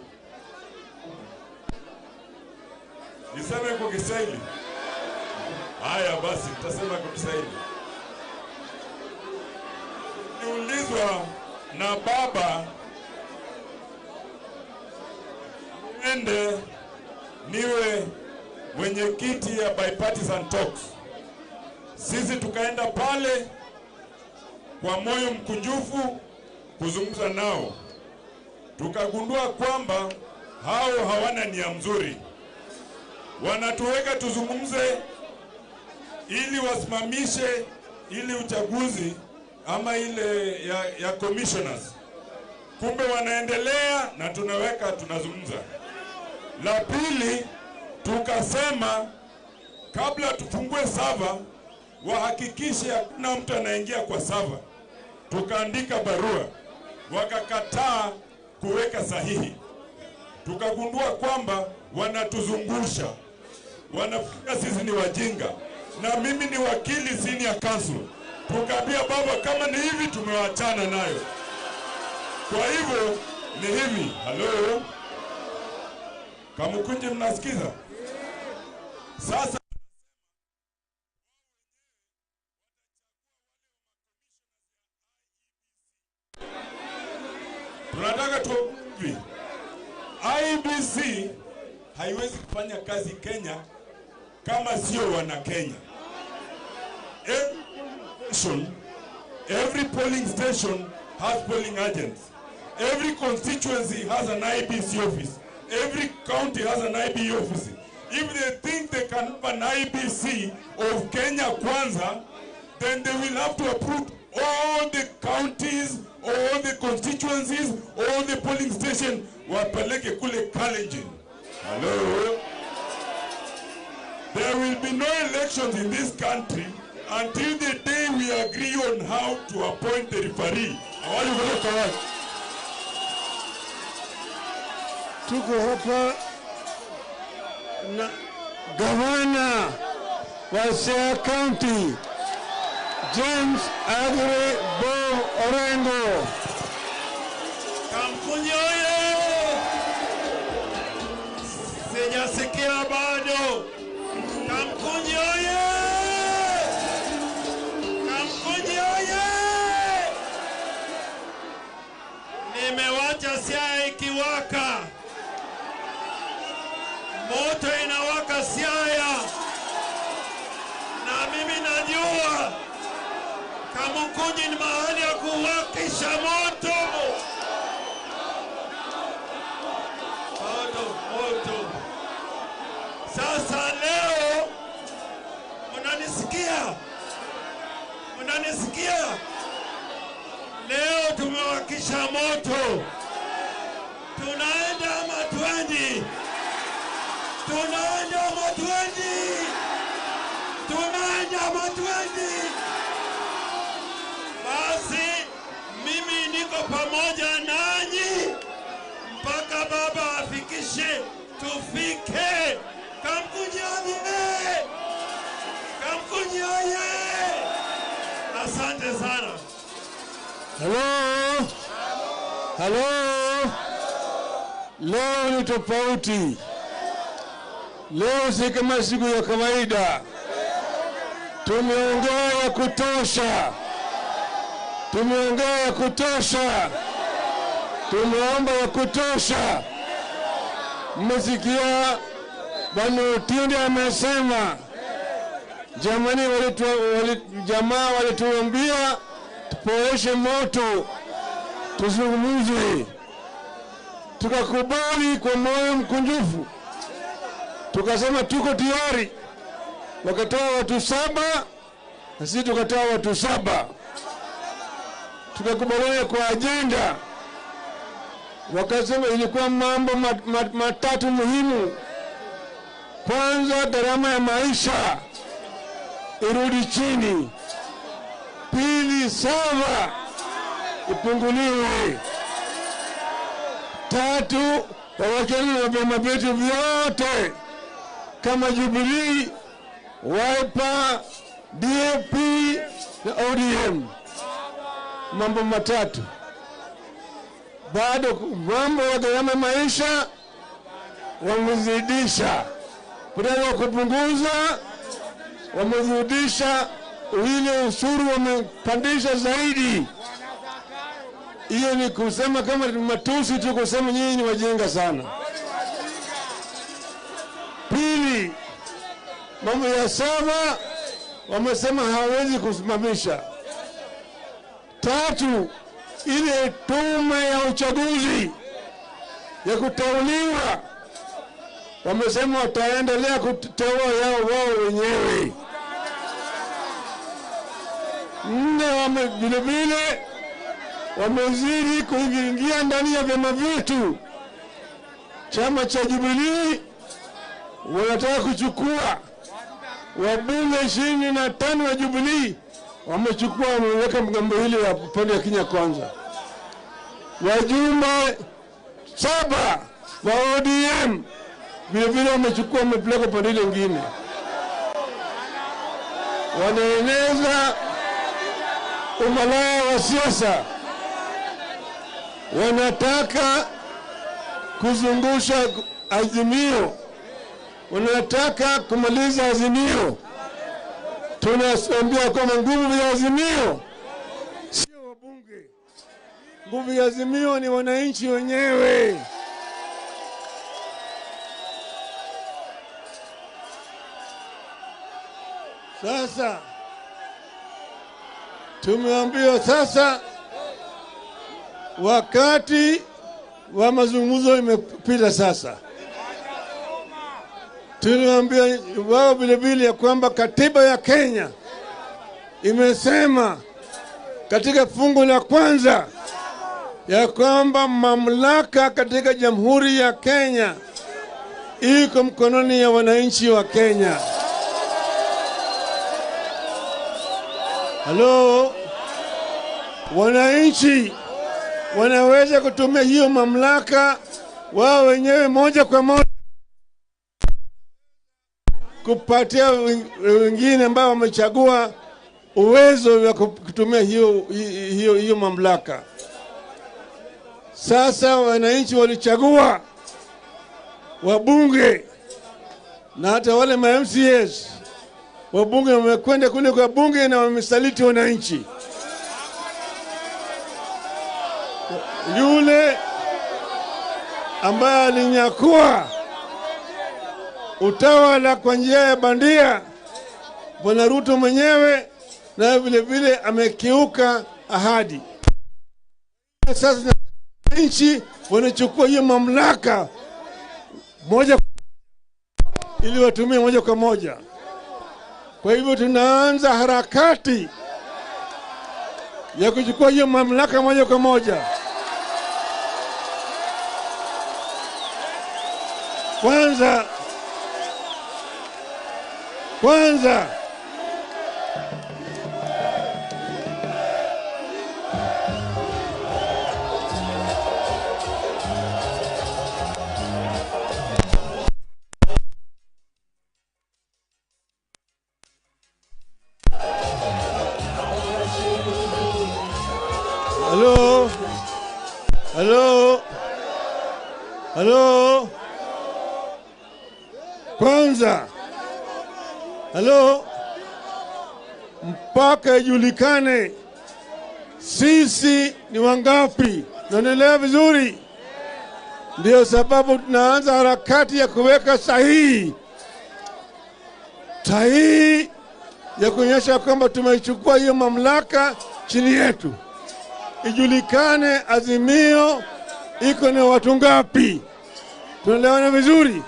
Niseme kwa Kiswahili? Haya basi, nitasema kwa Kiswahili. Niulizwa na Baba niende niwe mwenyekiti ya bipartisan talks. Sisi tukaenda pale kwa moyo mkunjufu, kuzungumza nao, tukagundua kwamba hao hawana nia mzuri. Wanatuweka tuzungumze ili wasimamishe ili uchaguzi ama ile ya commissioners. Kumbe wanaendelea na tunaweka tunazungumza. La pili, tukasema kabla tufungue sava wahakikishe hakuna mtu anaingia kwa sava. Tukaandika barua, wakakataa kuweka sahihi. Tukagundua kwamba wanatuzungusha, wanafikiri sisi ni wajinga, na mimi ni wakili senior counsel. Tukaambia baba, kama ni hivi tumewachana nayo. Kwa hivyo ni hivi. Halo Kamukunji, mnasikiza? Sasa tunataka tu hivi, IEBC haiwezi kufanya kazi Kenya kama sio wana Kenya. Every polling station has polling agents. Every constituency has an IEBC office. Every county has an IEBC office. If they think they can have an IEBC of Kenya Kwanza, then they will have to approve all the counties, all the constituencies, all the polling stations, wapeleke kule Kalenjin. Hello? There will be no elections in this country until the day we agree on how to appoint the referee. Awali correct. Tuko hapa na gavana wa Siaya County James Aggrey Bob Orengo. Kamkunji oye! Sijasikia bado. Kamkunji oye! Kamkunji oye! Nimewacha Siaya ikiwaka. Moto inawaka Siaya. Na mimi najua Kamukunji ni mahali ya kuwakisha moto. Moto, moto. Sasa leo mnanisikia? Mnanisikia? Leo tumewakisha moto. Tunaenda ama twendi? Tunaenda ama twendi? Tunaenda ama twendi? Basi mimi niko pamoja nanyi mpaka baba afikishe tufike. Kamkunji oye! Kamkunji oye! Asante sana. Hello? Hello? Leo ni tofauti. Leo si kama siku ya kawaida. Tumeongea ya kutosha. Tumeongea ya kutosha. Tumeomba ya kutosha. Mmesikia Bwana Otiende amesema, jamani, jamaa walituambia tupoeshe moto, tuzungumze. Tukakubali kwa moyo mkunjufu, tukasema tuko tayari. Wakatoa watu 7 na sisi tukatoa watu 7. Tukakubaliana kwa agenda. Wakasema ilikuwa mambo matatu muhimu. Kwanza, gharama ya maisha irudi chini. Pili, sawa ipunguliwe. Tatu, wawachane na vyama vyetu vyote kama Jubilee, Wiper, DAP na ODM. Mambo matatu. Bado mambo ya gharama maisha wamezidisha, badala ya kupunguza wamezidisha, ile ushuru wamepandisha zaidi. Hiyo ni kusema kama matusi tu, kusema nyinyi ni wajinga sana. Pili, mambo ya saba wamesema hawezi kusimamisha. Tatu, Ile tume ya uchaguzi ya kuteuliwa, wamesema wataendelea kuteua yao wao wenyewe. Nne, vile vile wamezidi kuingia ndani ya vyama vyetu. Chama cha Jubilee wanataka kuchukua wabunge 25 wa Jubilee, wamechukua, wameweka mgambo hili wa upande wa Kenya Kwanza. Wajumbe 7 wa ODM vile vile wamechukua, wamepeleka upande mwingine. Wanaeneza umalaya wa siasa, wanataka kuzungusha Azimio, wanataka kumaliza Azimio. Tunaambia kwamba nguvu ya Azimio sio wabunge, nguvu ya Azimio ni wananchi wenyewe. Sasa tumeambiwa sasa wakati wa mazungumzo imepita. Sasa tuliwaambia wao vile vile ya kwamba katiba ya Kenya imesema katika fungu la kwanza ya kwamba mamlaka katika Jamhuri ya Kenya iko mkononi ya wananchi wa Kenya. Halo, wananchi wanaweza kutumia hiyo mamlaka wao wenyewe moja kwa moja kupatia wengine ambao wamechagua uwezo wa kutumia hiyo mamlaka. Sasa wananchi walichagua wabunge na hata wale ma MCAs. Wabunge wamekwenda kule kwa bunge na wamesaliti wananchi. Yule ambaye alinyakua utawala kwa njia ya bandia, Bwana Ruto mwenyewe, na vile vile amekiuka ahadi. Sasa nchi wanachukua hiyo mamlaka moja ili watumie moja kwa moja. Kwa hivyo tunaanza harakati ya kuchukua hiyo mamlaka moja kwa moja. Kwanza Halo, kwanza, halo, mpaka ijulikane sisi ni wangapi. Naendelea vizuri? Ndio sababu tunaanza harakati ya kuweka sahihi ya kuonyesha kwamba tumeichukua hiyo mamlaka chini yetu. Ijulikane Azimio iko na watu ngapi. Tunaelewana vizuri?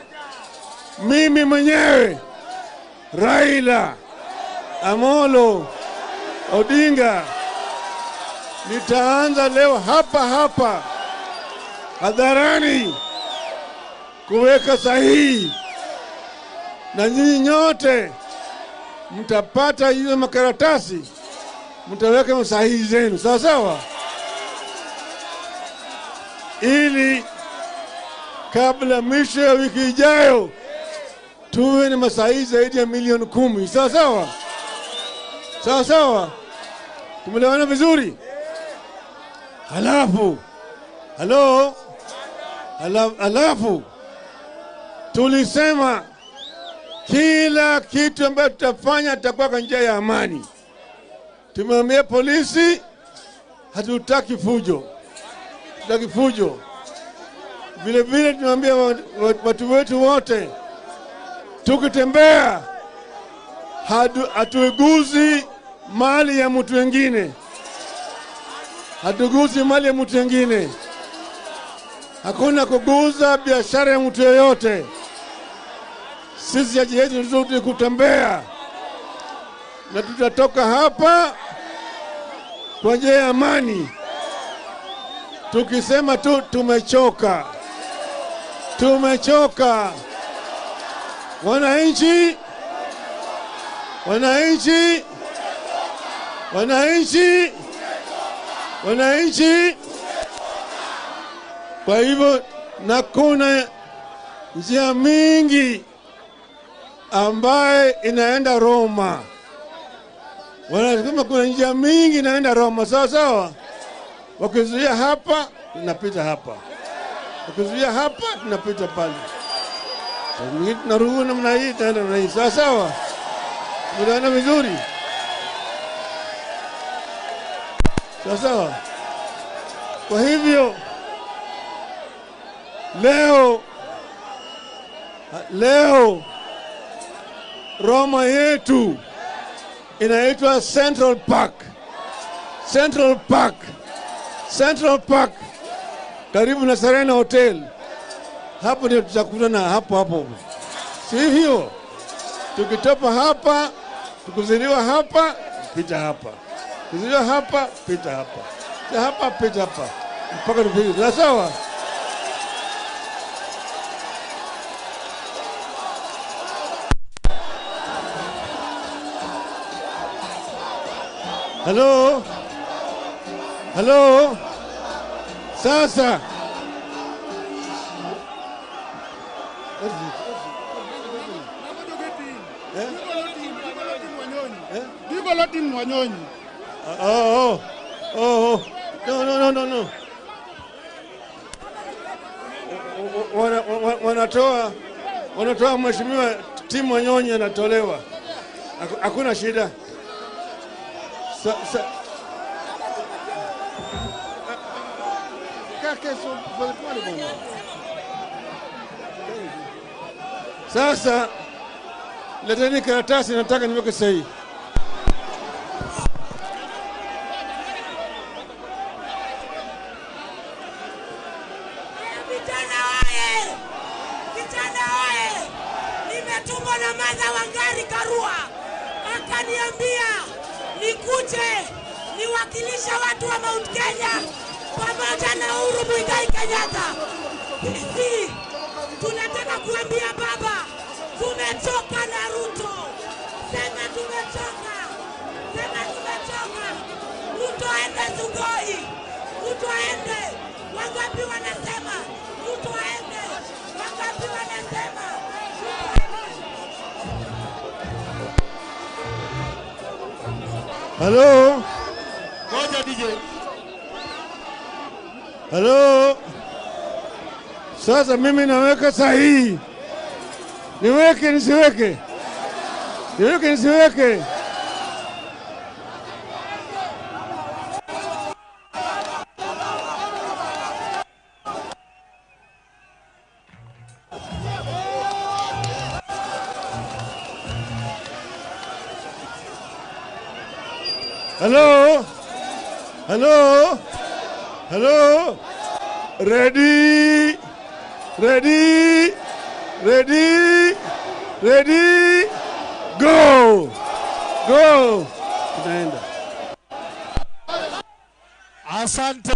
Mimi mwenyewe Raila Amolo Odinga nitaanza leo hapa hapa hadharani kuweka sahihi, na nyinyi nyote mtapata hizo makaratasi, mtaweka sahihi zenu, sawa sawa, ili kabla mwisho ya wiki ijayo tuwe na masahihi zaidi ya milioni 10. Sawa sawa? Sawa sawa? Tumeelewana vizuri? Halafu halafu tulisema kila kitu ambacho tutafanya tutakuwa kwa njia ya amani. Tumeambia polisi hatutaki fujo. Hatutaki fujo. Vile vile tumeambia watu wetu wote, tukitembea hatuiguzi mali ya mtu wengine. Hatugusi mali ya mtu mwingine. Hakuna kuguza biashara ya mtu yeyote. Sisi haja yetu ni kutembea, na tutatoka hapa kwa njia ya amani, tukisema tu tumechoka, tumechoka. Wananchi, wananchi, wananchi, wananchi. Kwa hivyo na kuna njia mingi ambaye inaenda Roma. Wanasema kuna njia mingi inaenda Roma, sawa sawa. Wakizuia hapa, tunapita hapa. Wakizuia hapa, tunapita pale. Tunarudi namna hii, tunaenda namna hii, sawa sawa. Tunaenda vizuri. Sawa sawa. Kwa hivyo leo Roma yetu inaitwa Central Park. Central Park. Central Park karibu na Serena Hotel. Hapo ndio tutakutana, hapo hapo. Sivyo? Tukitoka hapa, tukuziliwa hapa, pita hapa. Kuziliwa hapa, pita hapa. Hapa, pita hapa. Mpaka tufike. Sawa? Hello? Hello? Sasa. Oh. No. Wanatoa mheshimiwa Tim Wanyonyi anatolewa. Hakuna shida. Sasa leteni karatasi, nataka niweke sahihi. Vijana oye! Vijana oye! Nimetumwa na Martha Wangari Karua, akaniambia nikuje niwakilisha watu wa Mount Kenya pamoja na Uhuru Muigai Kenyatta. Sisi tunataka kuambia baba, tumechoka na Ruto. Sema tumechoka. Sema tumechoka. Ruto aende Sugoi. Ruto aende. Wangapi wanasema Ruto aende? Wangapi wanasema Ruto aende? Hello? Ngoja DJ. Hello? Sasa mimi naweka sahihi. Niweke nisiweke? Niweke nisiweke? Hello? Hello? Hello? Ready? Ready? Ready? Ready? Go! Go! Tunaenda. Asante.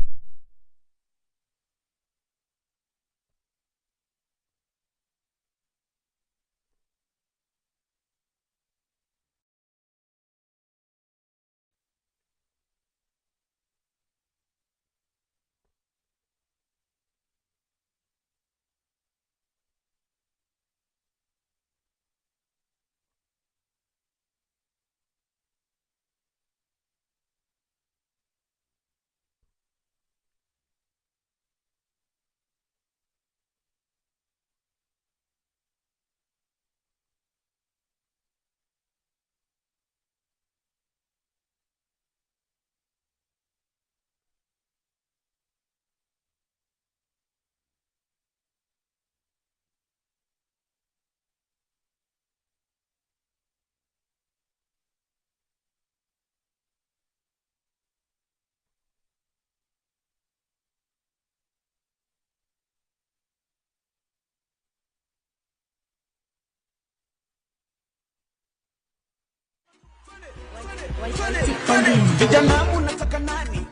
Vijana munataka nani?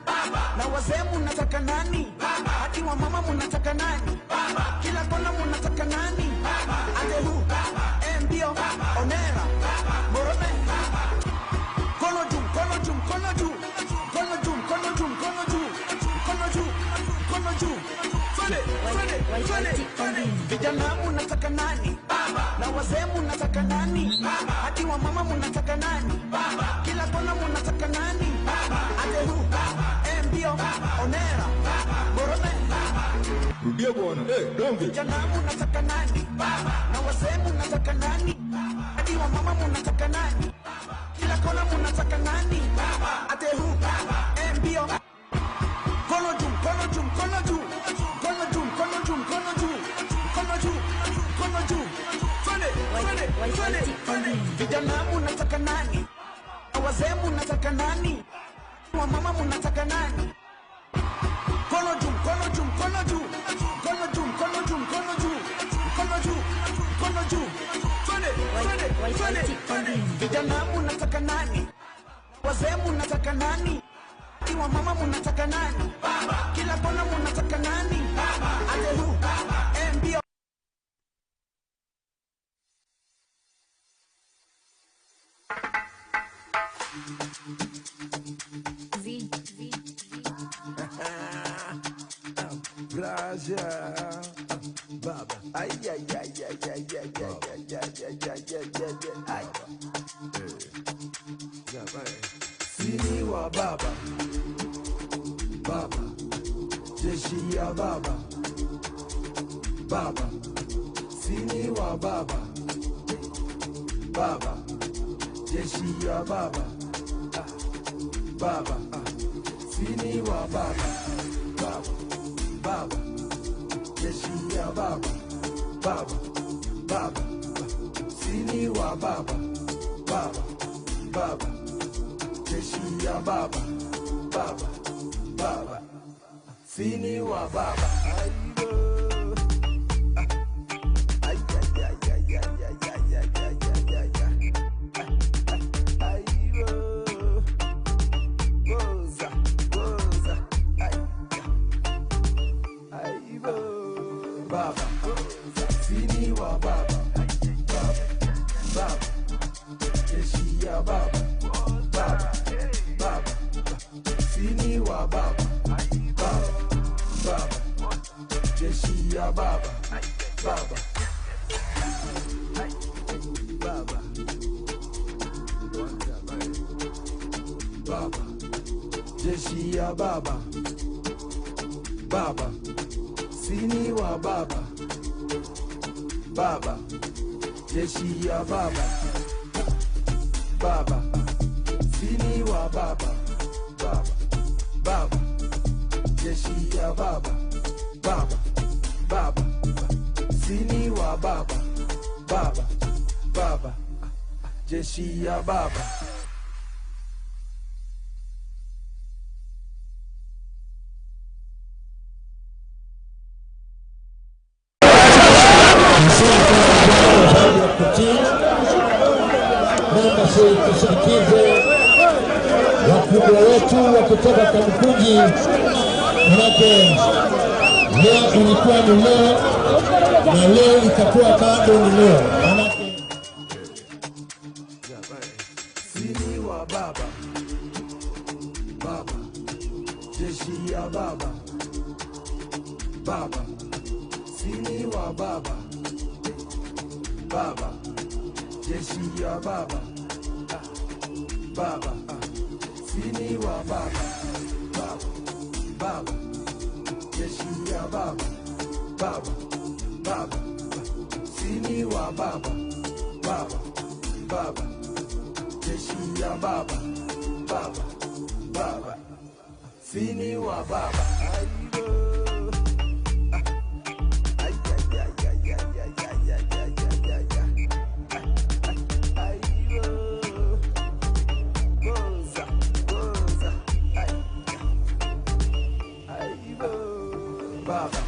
Na wazee munataka nani? Hadi wa mama munataka nani? Kila kona munataka nani? Adehu, Mbio, Onera, Morome. Kono juu, kono juu, kono juu. Kono juu, kono juu, kono juu. Kono juu, kono juu. Twende, twende, twende. Vijana munataka nani? Na wazee munataka nani? Hadi wa mama munataka nani? Kila kona munataka nani? Adehu, Mbio, Onera, Morome. Rudia bwana. Donge. Vijana munataka nani? Na wazee munataka nani? Hadi wa mama munataka nani? Kila kona munataka nani? Adehu, Mbio. Kono juu, kono juu, kono juu. Kono juu, kono juu, kono juu. Kono juu, kono juu. Twende, twende, twende, twende. Vijana munataka nani? Na wazee munataka nani? Wa mama munataka nani? Kono juu, kono juu, kono juu. Kono juu, kono juu, kono juu. Kono juu, kono juu. Twende, twende, twende, twende. Vijana munataka nani? Wazee munataka nani? Wa mama munataka nani? Kila kona munataka nani? Adehu, Mbio. V, V, Braja, Baba, ay ay ay ay ay ay ay ay ay ay ay ay ay. Sini wa baba, baba, jeshi ya baba, baba, sini wa baba, baba, jeshi ya baba, baba, sini wa baba, baba, baba, jeshi ya baba, baba, baba, sini wa baba, baba, baba, jeshi ya baba, baba, baba, sini wa baba. Ay, ay, ay, ay, ay, ay, ay, ay, ay, ay, ay, ay. Ay, oh. Goza, goza. Ay, ay, oh. Baba, sini wa baba, baba, baba, jeshi ya baba, baba, baba, sini wa baba, baba, baba, jeshi ya baba, baba, baba, baba, jeshi ya baba, baba, sini wa baba, baba, jeshi ya baba, baba, sini wa baba, baba, baba, jeshi ya baba, baba, baba, sini wa baba, baba, baba, jeshi ya baba. Tusindikize wakubwa wetu wa kutoka Kamukunji, manake leo ilikuwa ni leo na leo itakuwa bado ni leo, manake sini wa baba, baba, jeshi ya baba, baba, sini wa baba, baba, jeshi ya baba, baba, sini wa baba, baba, baba, jeshi ya baba, baba, baba, sini wa baba, baba, baba, jeshi ya baba, baba, baba, sini wa baba. Ay, ay, ay, ay, ay, ay, ay, ay, ay, ay, ay, ay. Ay, oh. Goza, goza. Ay, ay, oh. Baba,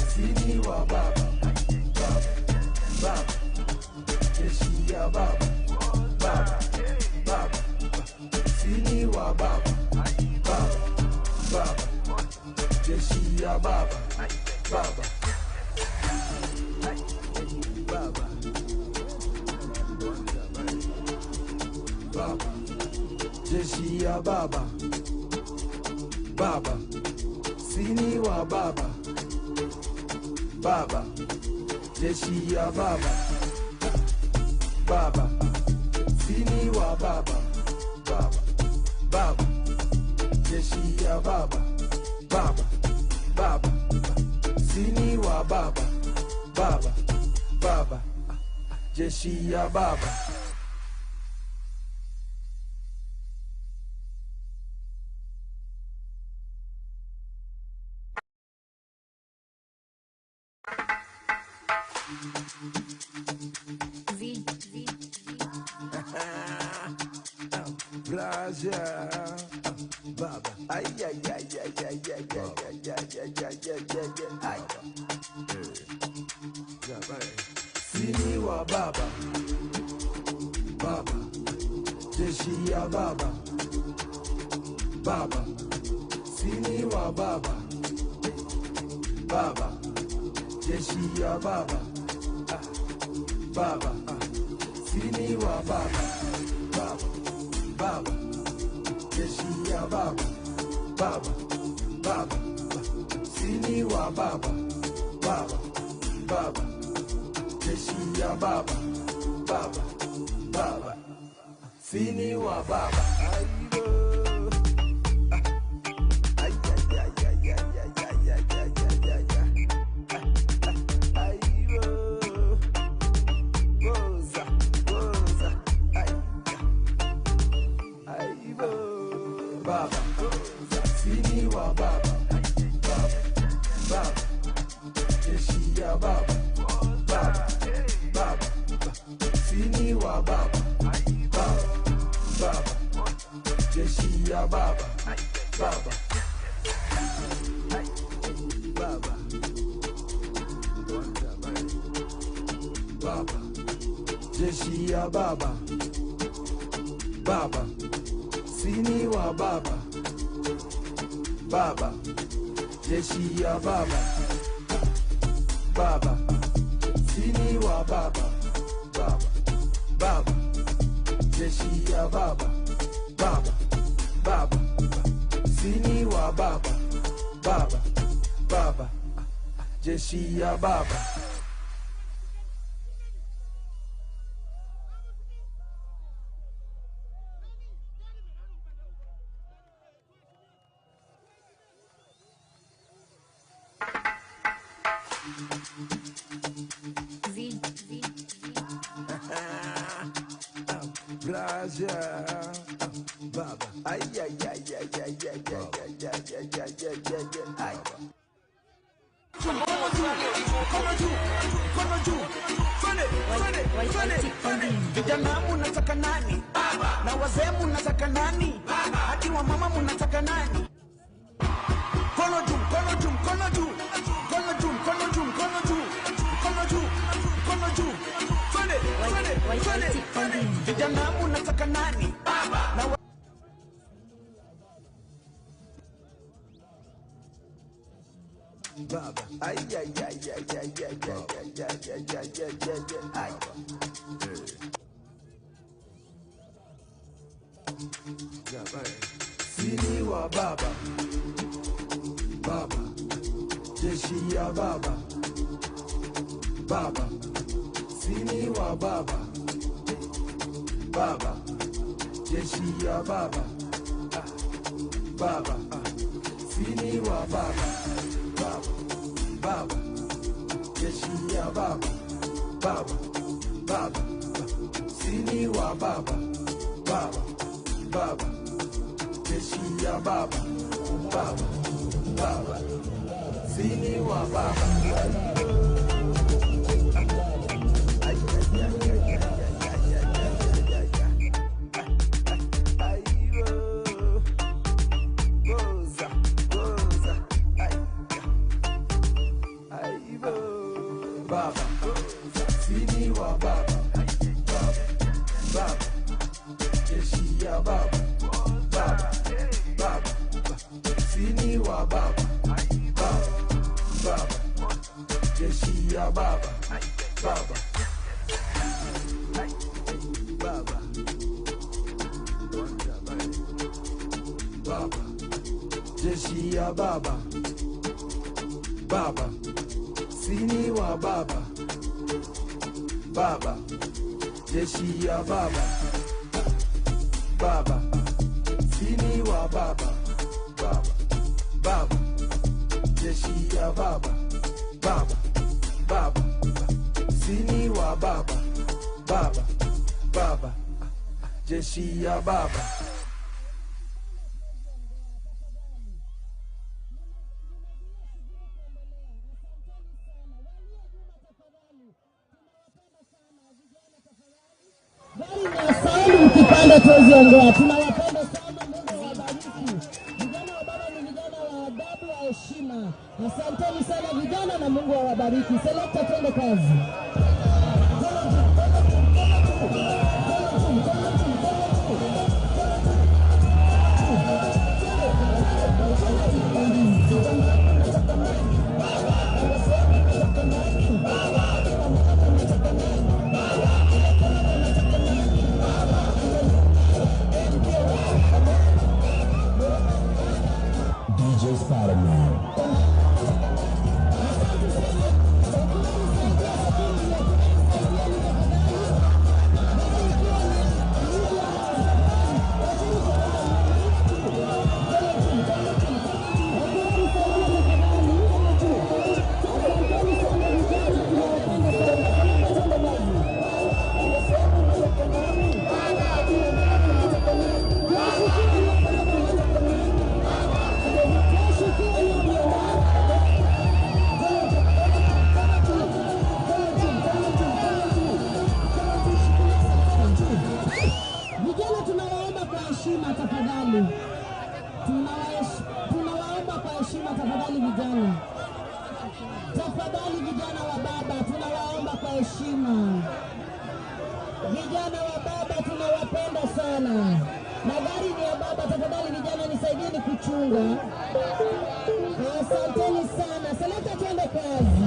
sini wa baba, baba, baba, jeshi ya baba, baba, baba, Jeshi ya baba, baba, baba, baba, jeshi ya baba, baba, sini wa baba, baba, jeshi ya baba, baba, sini wa baba, baba, baba, jeshi ya baba, baba, baba, sini wa baba, baba, baba, jeshi ya baba. V, V, Blaja, baba, ay ay ay ay ay ay ay ay ay ay ay ay ay ay. Sini wa baba, baba, jeshi ya baba, baba, sini wa baba, baba, jeshi ya baba, baba, sini wa baba, baba, baba, jeshi ya baba, baba, baba, sini wa baba, baba, baba, jeshi ya baba, baba, baba, sini wa baba. Ay, ay, ay, ay, ay, ay, ay, ay, ay, ay, ay, ay. Ay, oh. Goza, goza, ay, ay, oh. Baba, sini wa baba, baba, baba, jeshi ya baba, baba, baba, sini wa baba, baba, baba, jeshi ya baba, baba, baba, baba, jeshi ya baba, baba, sini wa baba, baba, jeshi ya baba, baba, sini wa baba, baba, baba, jeshi ya baba, baba, baba, sini wa baba, baba, baba, jeshi ya baba. V, V, Blaja, baba, ay ay ay ay ay ay ay ay ay ay ay ay ay ay. Mkono juu, mkono juu, twende, twende, twende, twende. Vijana munataka nani? Na wazee munataka nani? Hadi wa mama munataka nani? Mkono juu, mkono juu, mkono juu. Mkono juu, mkono juu, mkono juu. Mkono juu, mkono juu. Twende, twende, twende, twende. Vijana munataka nani? Na Baba, ay ay ay ay ay ay ay ay ay ay ay ay ay ay. Sini wa baba, baba, jeshi ya baba, baba, sini wa baba, baba, jeshi ya baba, baba, sini wa baba, baba, baba, jeshi ya baba, baba, baba, sini wa baba, baba, baba, jeshi ya baba, baba, baba, sini wa baba. Ay, ay, ay, ay, ay, ay, ay, ay, ay, ay. Ay, oh. Goza, goza, ay, ay, oh. Baba, sini wa baba, baba, baba, jeshi ya baba, baba, baba, sini wa baba, baba, Jeshi ya baba, baba, baba, baba, jeshi ya baba, baba, sini wa baba, baba, jeshi ya baba, baba, sini wa baba, baba, baba, jeshi ya baba, baba, baba, sini wa baba, baba, baba, jeshi ya baba. Mkipanda tuwezi ongea. Tunawapenda sana, Mungu awabariki. Vijana wa baba ni vijana wa adabu, wa heshima. Asanteni sana vijana na Mungu awabariki. Selekta, twende kazi. DJ Spider-Man. Vijana tunawaomba kwa heshima tafadhali. Tunawaomba kwa heshima tafadhali vijana. Tafadhali vijana wa baba tunawaomba kwa heshima. Vijana wa baba tunawapenda sana. Na gari ni ya baba, tafadhali vijana nisaidieni kuchunga. Asanteni sana. Selekta, twende kazi.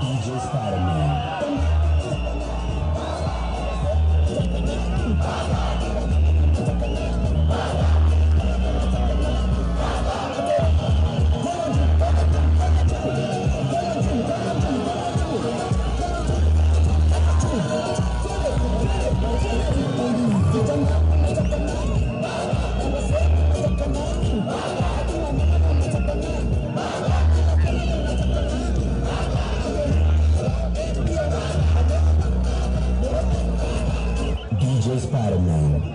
DJ Spider-Man. DJ Spider-Man.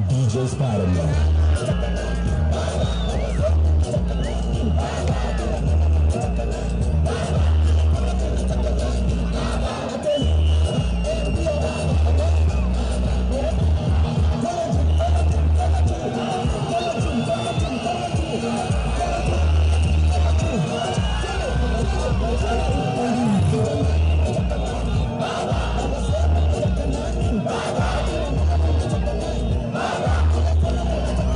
DJ Spider-Man. Baba.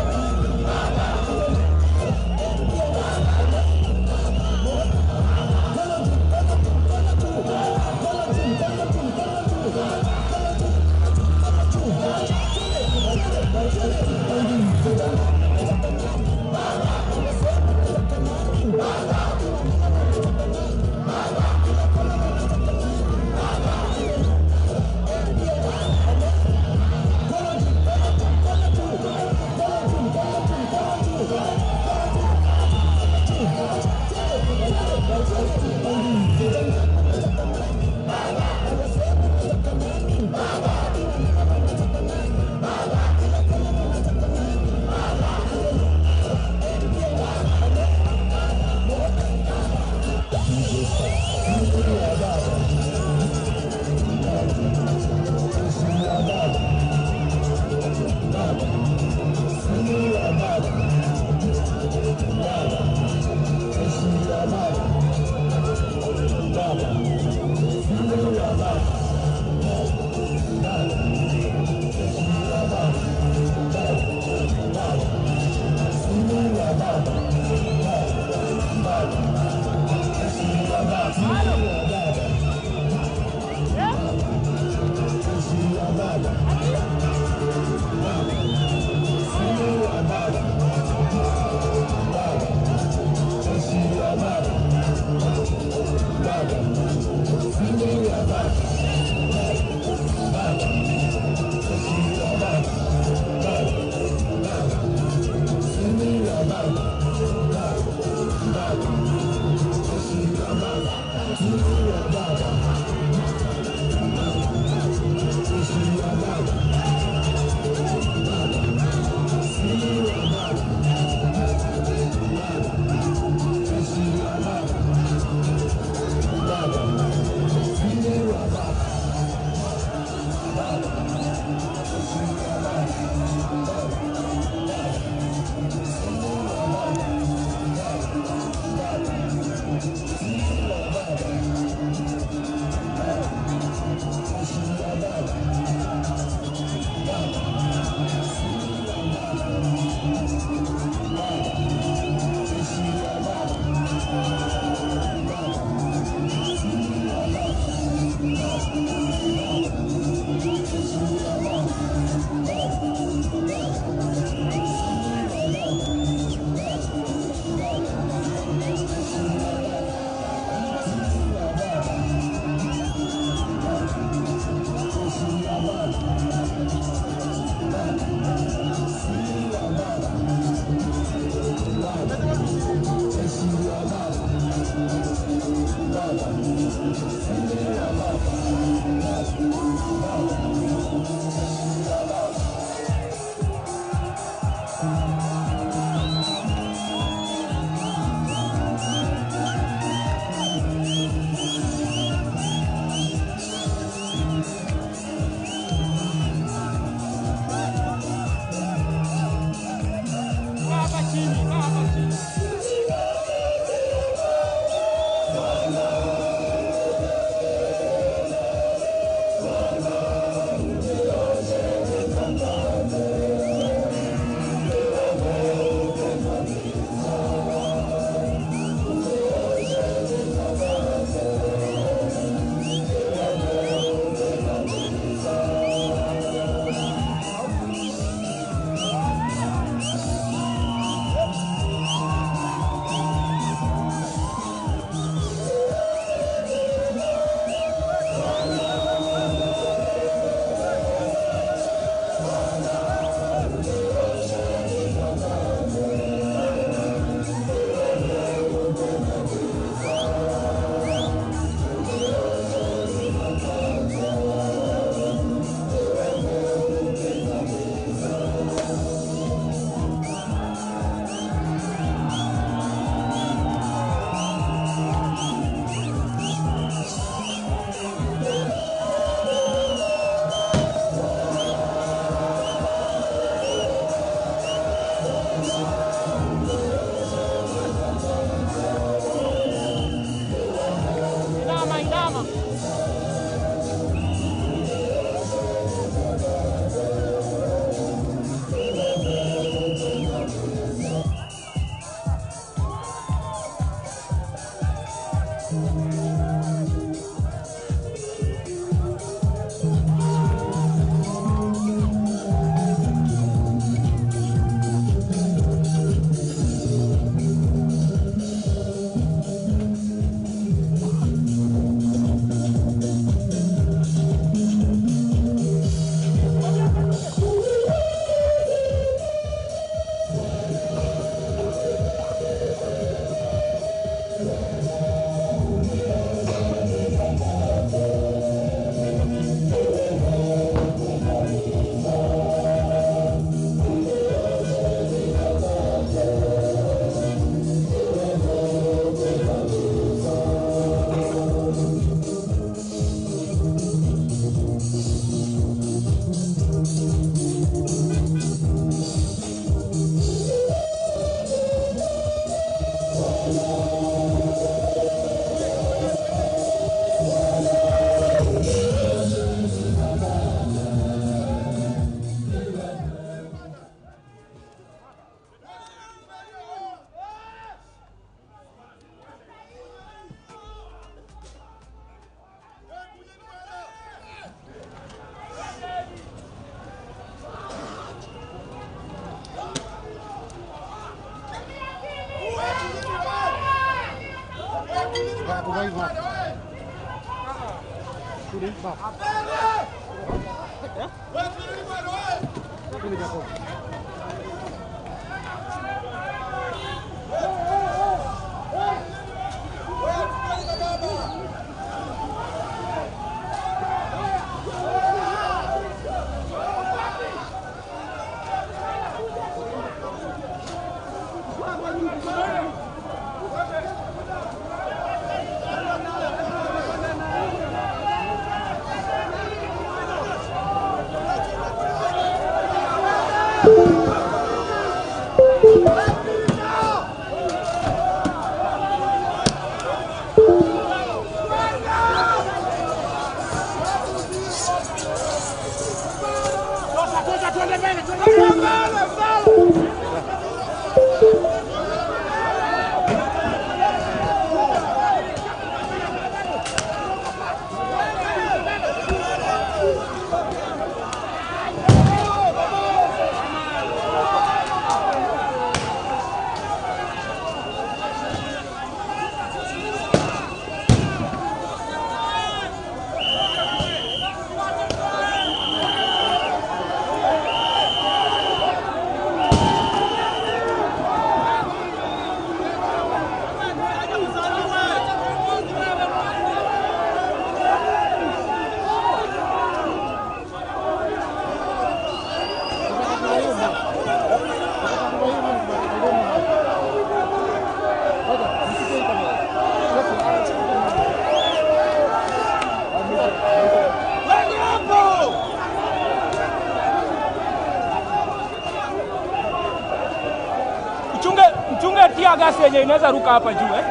Mchunge tear gas yenye inaweza ruka hapa juu eh.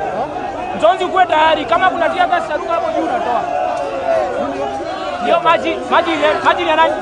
Mzonzi ukuwe tayari kama kuna tear gas ruka hapo juu unatoa. Hiyo maji, maji ile, maji ni ya nani?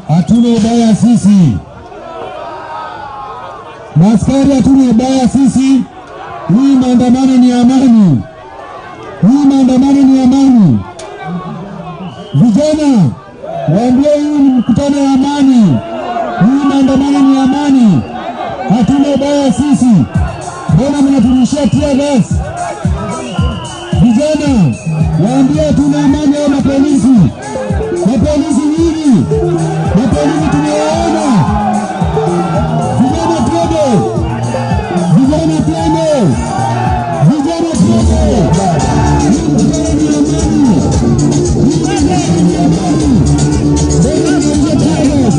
Hatuna ubaya sisi, maskari, hatuna ubaya sisi. Hii maandamano ni amani, hii maandamano ni amani. Vijana waambie hii ni mkutano wa amani, hii maandamano ni amani, hatuna ubaya sisi. Mbona mnaturushia tear gas? Vijana waambie hatuna amani. Hao mapolisi, mapolisi nyinyi, mapolisi tumewaona. Vijana twende, vijana twende, vijana twende. Hii mkutano ni amani, hii mkutano ni amani. Mbona mnarushia tear gas?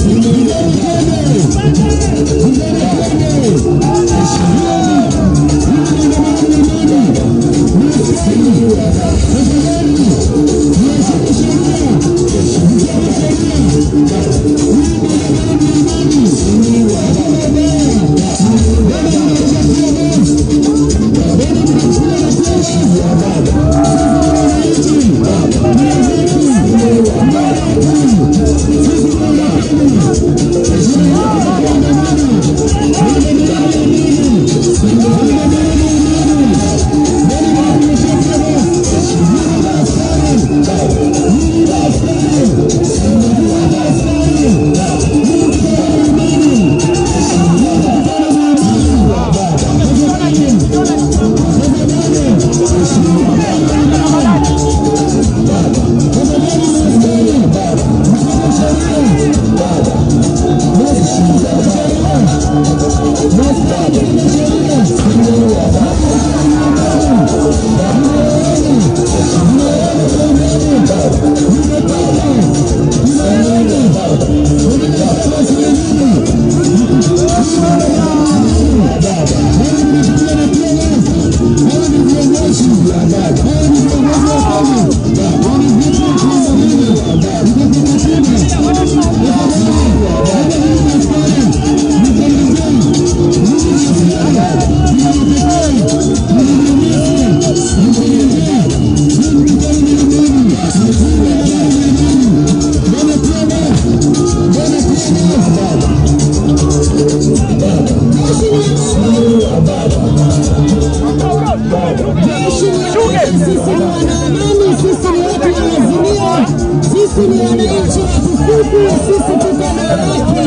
Vijana twende, vijana. Sisi ni wanaamani, sisi ni watu wa Azimio, sisi ni wananchi watukufu, sisi tuko na haki.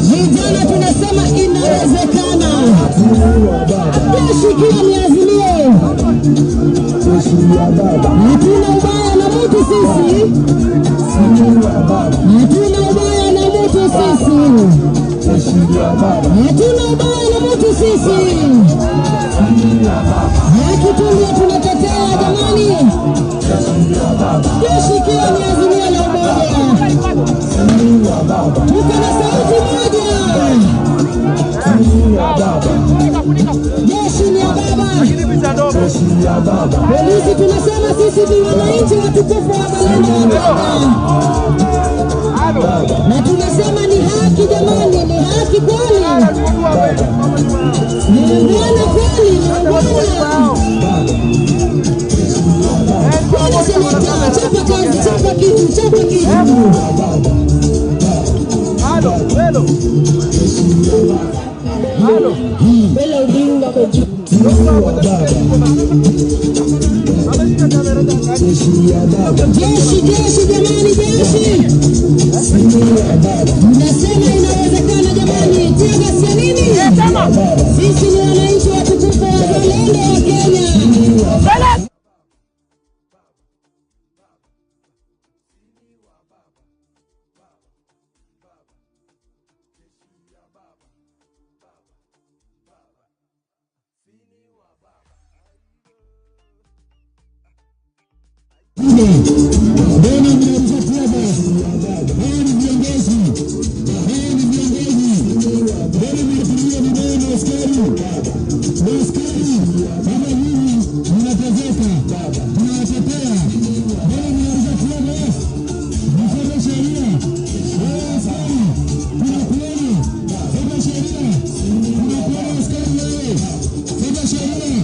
Vijana tunasema inawezekana. Jeshi kila ni Azimio. Hatuna ubaya na mtu sisi. Hatuna ubaya na mtu sisi. Hatuna ubaya na mtu sisi. Haki tu ndio tunatetea jamani. Jeshi kila ni Azimio la Umoja. Tuko na sauti moja. Jeshi ni ya baba. Polisi tunasema sisi ni wananchi watukufu wa wazalendo wa Kenya. Na tunasema ni haki jamani, ni haki kweli. Ni ungwana kweli, ni ungwana. Kweli seneta, chapa kazi, chapa kitu, chapa kitu. Halo, hello. Halo. Bela Odinga kwa juu. Jeshi, jeshi jamani, jeshi. Nasema inawezekana jamani. Tear gas ya nini? Sisi ni wananchi watukufu wazalendo wa Kenya. Mbona mnarusha tear gas? Hawa ni viongozi. Hawa ni viongozi. Mbona mnatumia vibaya na askari? Na askari kama nyinyi mnateseka. Tunawatetea. Mbona mnarusha tear gas? Mfuate sheria. Wewe askari, tunakuona. Fuata sheria. Tunakuona askari wewe. Fuata sheria.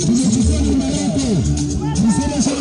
Tumechukua namba yako. Mfuate sheria.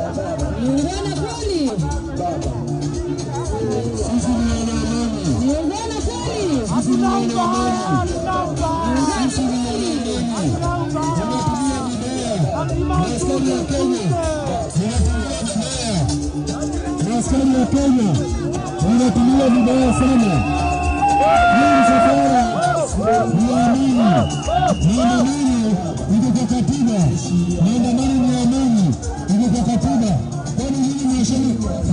Ni ungwana kweli? Sisi ni wana amani. Ni ungwana kweli? Sisi ni wana amani. Sisi ni wana amani. Tunatumia vibaya. Askari wa Kenya. Tunatumia vibaya. Askari wa Kenya wanatumia vibaya sana. Hii msafara ni amani. Maandamano iko kwa katiba. Maandamano ni amani, iko kwa katiba. Kwani nyinyi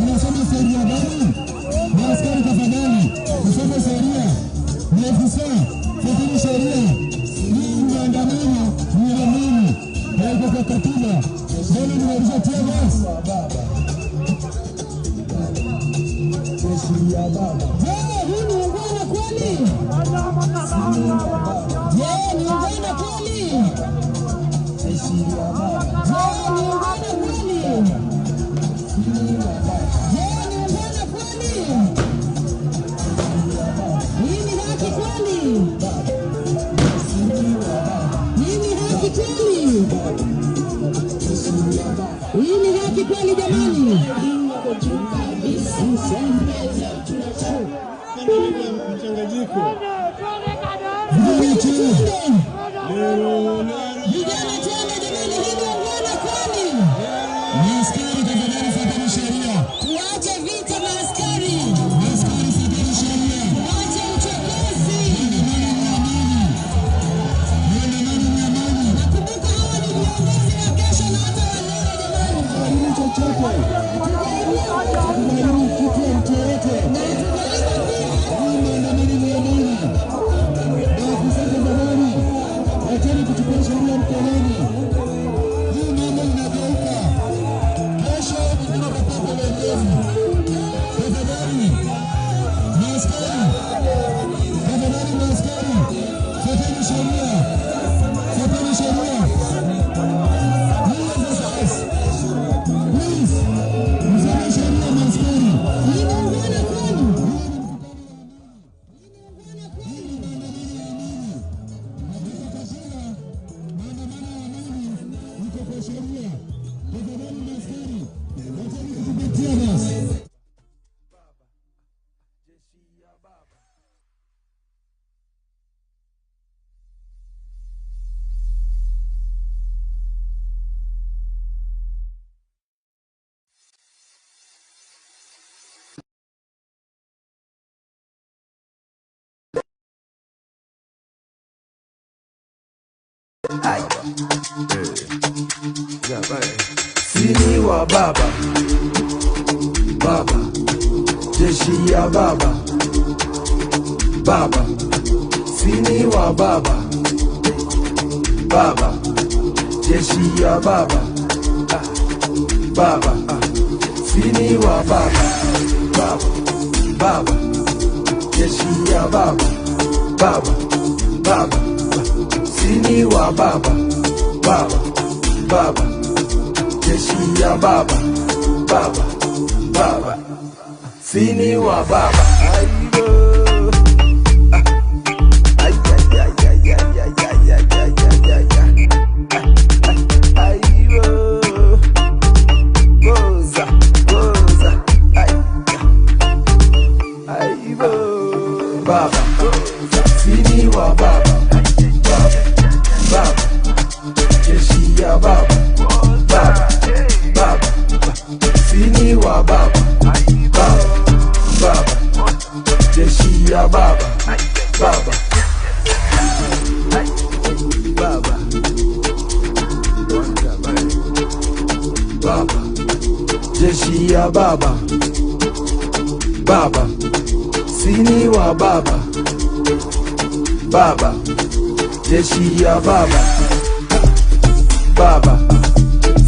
mnasoma sheria gani? Maaskari tafadhali, msome sheria. Maafisa, fuateni sheria. Hii maandamano ni amani na iko kwa katiba. Mbona mnarusha tear gas? Je, hii ni ungwana kweli? Je, ni ungwana kweli? Je, ni ungwana kweli? Je, ni ungwana kweli? Hii ni haki kweli? Hii ni haki kweli? Hii ni haki kweli jamani? Vijana twende jamani, hii ni ungwana kweli? Maaskari tafadhali, fuateni sheria. Tuache vita maaskari. Maaskari fuateni sheria. Tuache uchokozi. Maandamano ni amani. Nakumbuka hawa ni viongozi wa kesho na hata wa leo jamani. Hatuharibu chochote. Hatuharibu kitu ya mtu yeyote. Hii maandamano ni amani. Maafisa tafadhali, wacheni kuchukua sheria mkononi. Hii mambo inageuka. Kesho tunapata uongozi. Tafadhali maaskari, tafadhali maaskari, fuateni sheria, fuateni sheria. Please, please, msome sheria maaskari. Hii ni ungwana kweli? Tear gas. Sini wa baba, baba, jeshi ya baba, baba, sini wa baba, baba, jeshi ya baba, baba, sini wa baba, baba, baba, jeshi ya baba, baba, baba, sini wa baba, baba, baba, jeshi ya baba, baba, baba, sini wa baba. Baba, sini wa baba, baba, baba, jeshi ya baba, baba, baba, sini wa baba, baba, baba, jeshi ya baba, baba, baba, baba, jeshi ya baba, baba, sini wa baba, baba, jeshi ya baba, baba,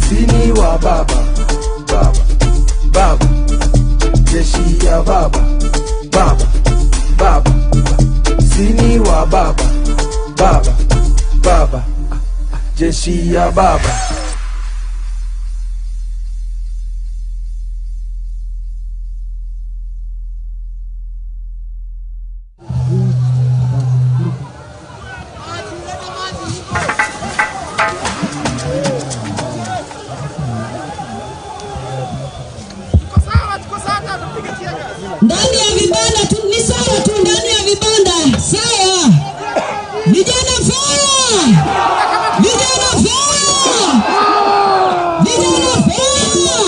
sini wa baba, baba, baba, jeshi ya baba, baba, baba, sini wa baba, baba, baba, jeshi ya baba. Vijana fire!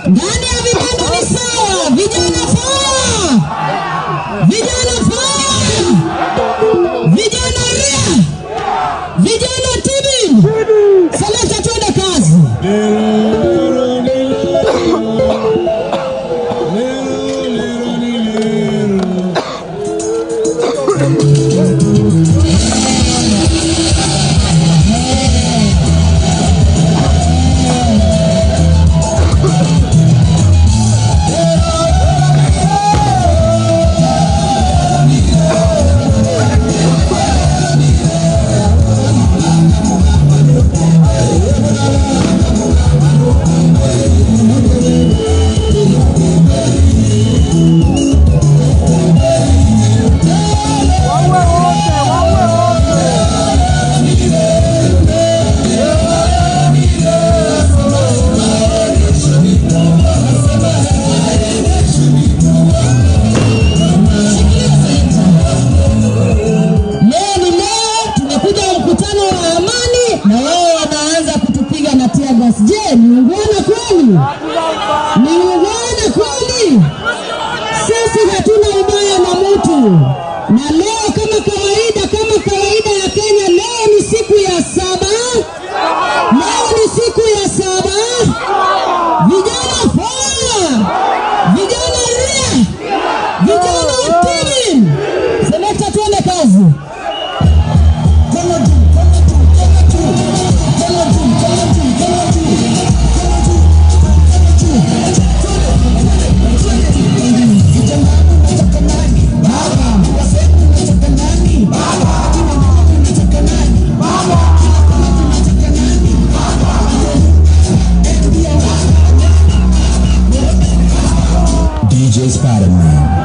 Ndani ya vibanda ni sawa. Vijana fire! Vijana fire! Vijana ria! Vijana tibi! Selekta, twende kazi. Leo ni leo, tumekuja mkutano wa amani na wao wanaanza kutupiga na tear gas. Je, ni ungwana kweli? Ni ungwana kweli? Sisi hatuna ubaya na mtu, na leo kama kawaida ya Kenya, leo ni siku ya saba. Leo ni siku ya saba. Vijana fire! Vijana ria! Vijana tibi! Selekta, tuende kazi. DJ Spider-Man.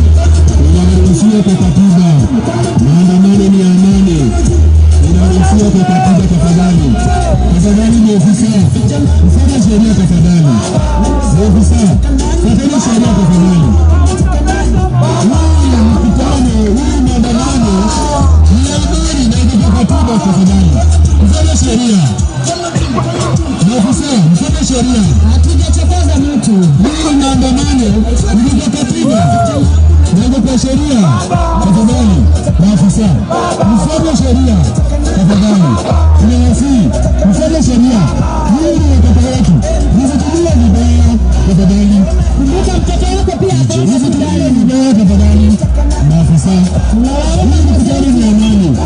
Inaruhusiwa kwa katiba. Maandamano ni ya amani. Inaruhusiwa kwa katiba tafadhali. Tafadhali maofisa, mfuate sheria tafadhali. Maofisa, fuateni sheria tafadhali. Huu mkutano, huu maandamano ni ya amani na iko kwa katiba tafadhali. Mfuate sheria. Maofisa, mfuate sheria. Hatujachokoza mtu. Hii maandamano ni kwa katiba. Ndio kwa sheria. Tafadhali, maafisa, mfuate sheria. Tafadhali, tunawasihi mfuate sheria. Hii ni watoto wetu, msitumie vibaya tafadhali. Kumbuka mtoto wako pia ako Msitumie vibaya tafadhali. Maafisa, hii mkutano ni amani.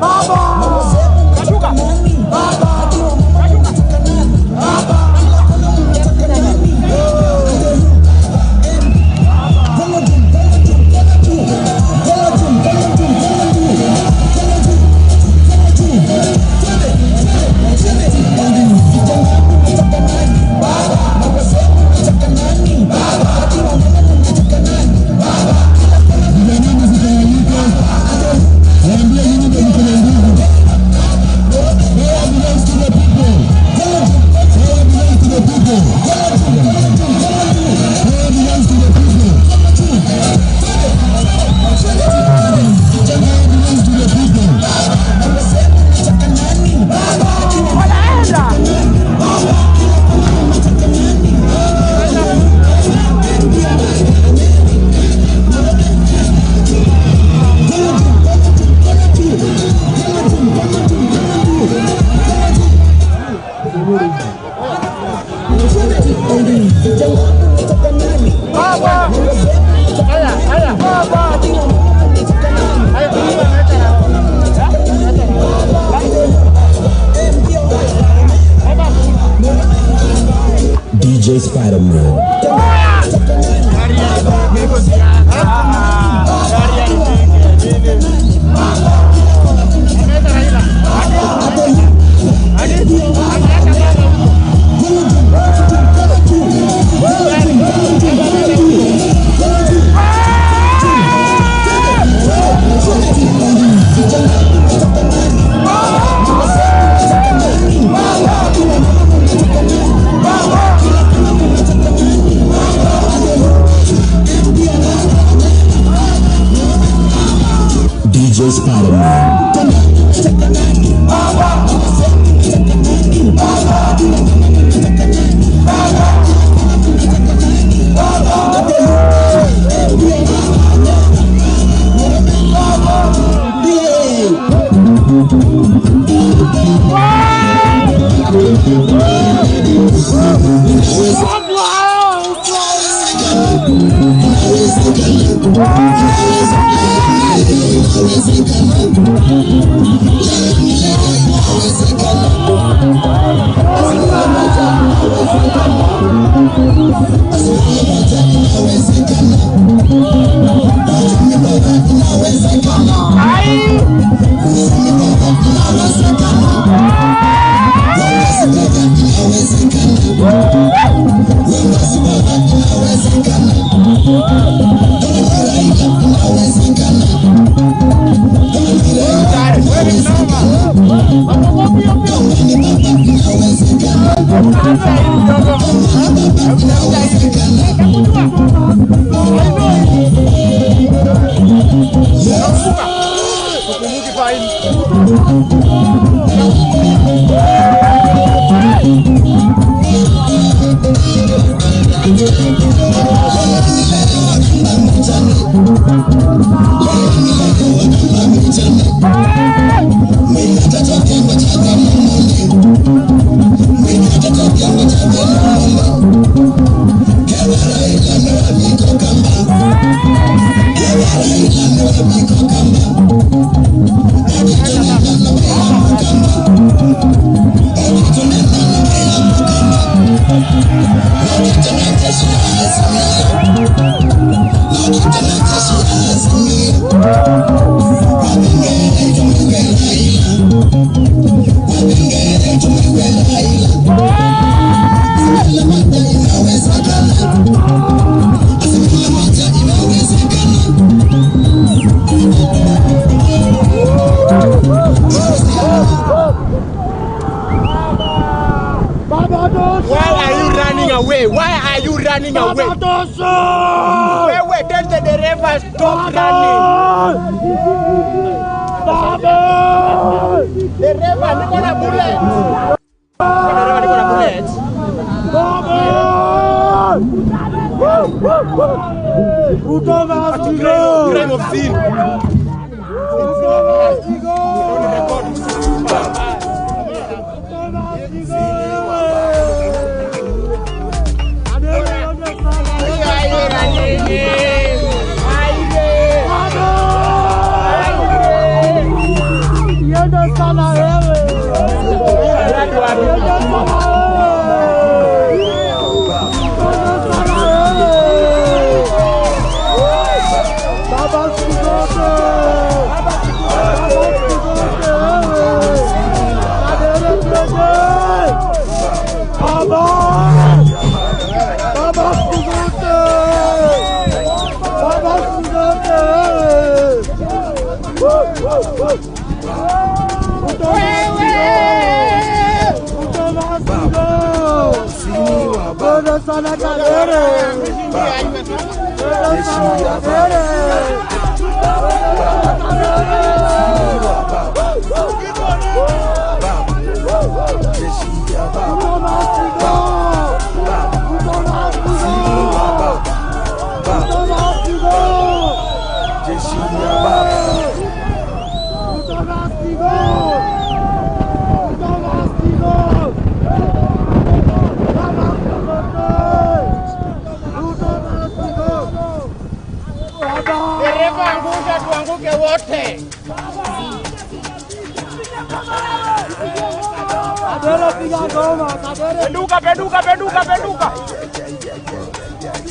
Baba. Spider-Man. DJ Spider-Man. Why are you running away? Why are you running away? Wewe, tell the driver stop running. Dereva, niko na bullet. Dereva, niko na bullet. Ruto must go. Crime of sin. Ruto must go. Dereva, angusha tuanguke wote. Penduka, penduka, penduka, penduka.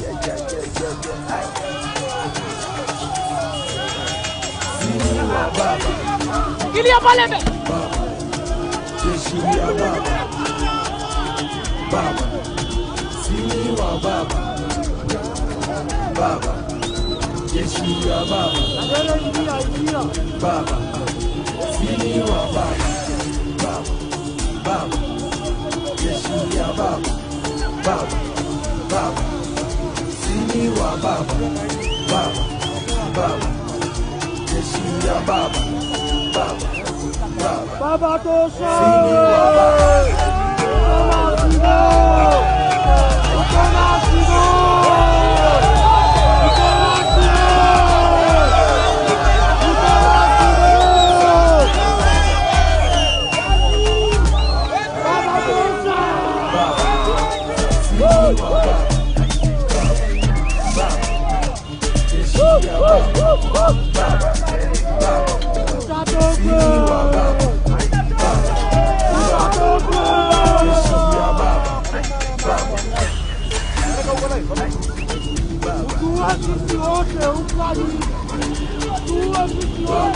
ay, ay, ay, ay. Sini wa baba. Kilia pale mbele. Baba. Jeshi ya baba. Baba. Sini wa baba. Baba. Jeshi ya baba. Baba. Sini wa baba. Baba. Baba. Jeshi ya baba. Baba. Baba. Sini wa baba. Baba. Baba. Jeshi ya baba. Baba. Baba. Baba tosha. Sini wa baba.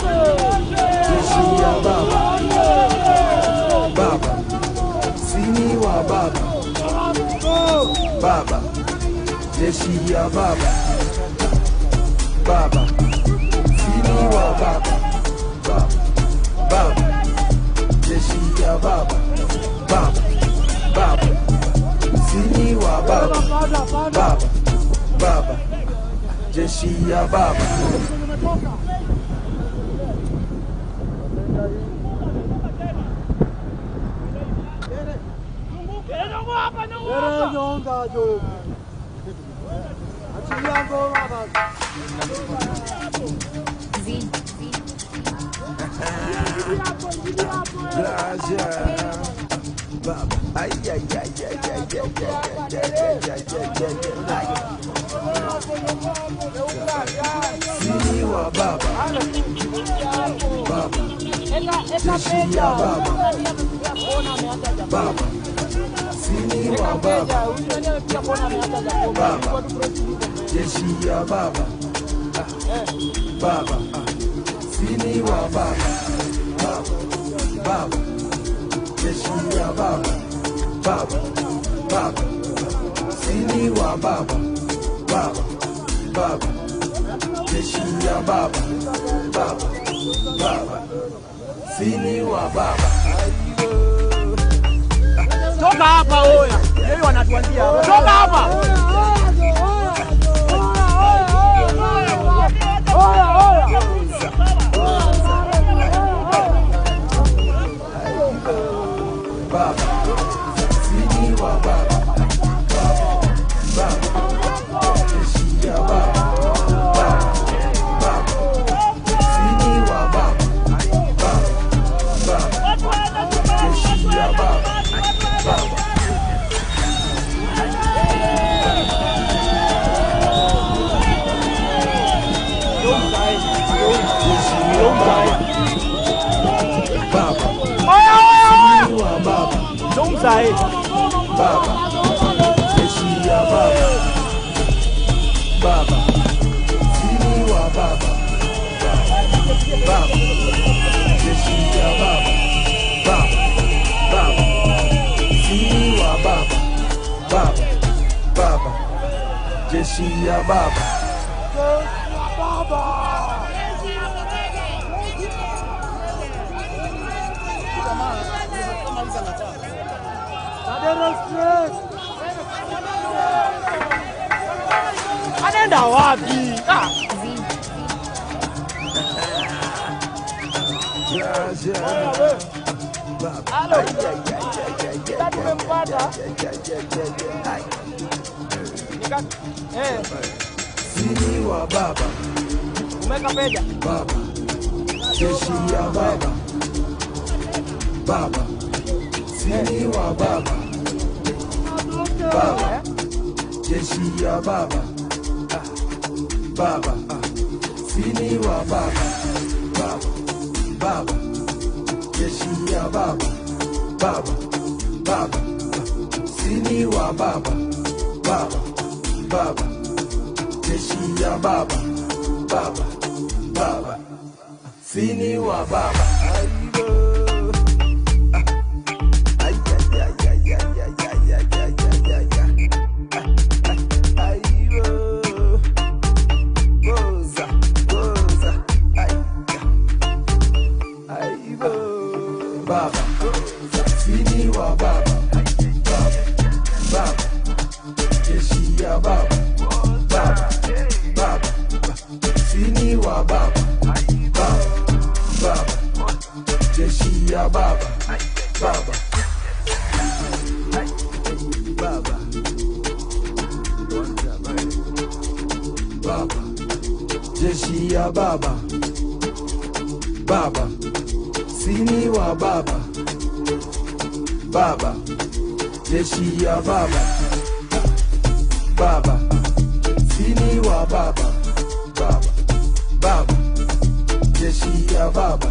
Jeshi ya baba. Baba. Sini wa baba. Baba. Jeshi ya baba. Baba. Sini wa baba. Baba. Baba. Jeshi ya baba. Baba. Baba. Sini wa baba. Baba. Baba. Jeshi ya baba. Baba. Ay, ay, ay, ay, ay, ay, ay, ay, ay, ay, ay, ay. Sini wa baba. Baba. Jeshi ya baba. Baba. Sini wa baba. Baba. Jeshi ya baba. Baba. Sini wa baba. Baba. Baba. Jeshi ya baba. Baba. Baba. Sini wa baba. Baba. Baba. Jeshi ya baba. Baba. Baba. Sini wa baba. Toka hapa oya. Yeye wanatuanzia hapa. Toka hapa. Oya oya. Baba. Sini wa baba. Baba. Jeshi ya baba. Baba. Baba. Sini wa baba. Baba. Baba. Jeshi ya baba. Baba. Baba. Oya oya oya. Sini wa baba. Zungumza eh. Baba. Jeshi ya baba. Baba. Sini wa baba. Baba. Jeshi ya baba. Baba. Baba. Sini wa baba. Baba. Baba. Jeshi ya baba. Baba. Anaenda wapi? Ah. Halo. Tumempata. Sini wa baba. Umeka pesa. Baba. Jeshi ya baba. Baba. Sini wa baba. Baba. Jeshi ya baba. Baba. Sini wa baba. Baba. Baba. Jeshi ya baba. Baba. Baba. Sini wa baba. Baba. Baba. Jeshi ya baba, baba, baba, sini wa baba. Ay, ay, ay, ay, ay, ay, ay, ay, ay, ay, ay, ay. Ay, oh. Goza, goza, ay, ay, oh. Baba, sini wa baba, baba, baba, jeshi ya baba, baba, baba, sini wa baba, baba, baba, jeshi ya baba, baba, baba, baba, jeshi ya baba, baba, sini wa baba, baba, jeshi ya baba, baba, sini wa baba, baba, baba, jeshi ya baba,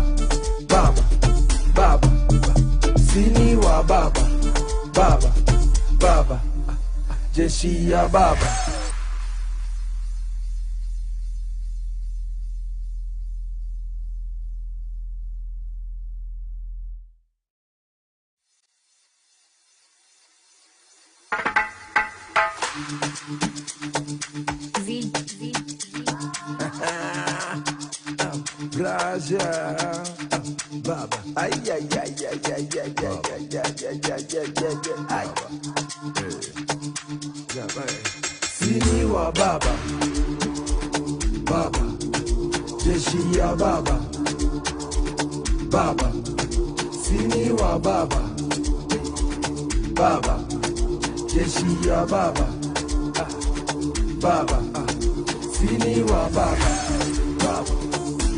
baba, baba, sini wa baba, baba, baba, jeshi ya baba. V, V, Pleasure, baba. Ay, ay, ay, ay, ay, ay, ay, ay, ay, ay, ay, ay, ay, ay. Sini wa baba, baba, jeshi ya baba, baba, sini wa baba, baba, jeshi ya baba, baba, sini wa baba, baba,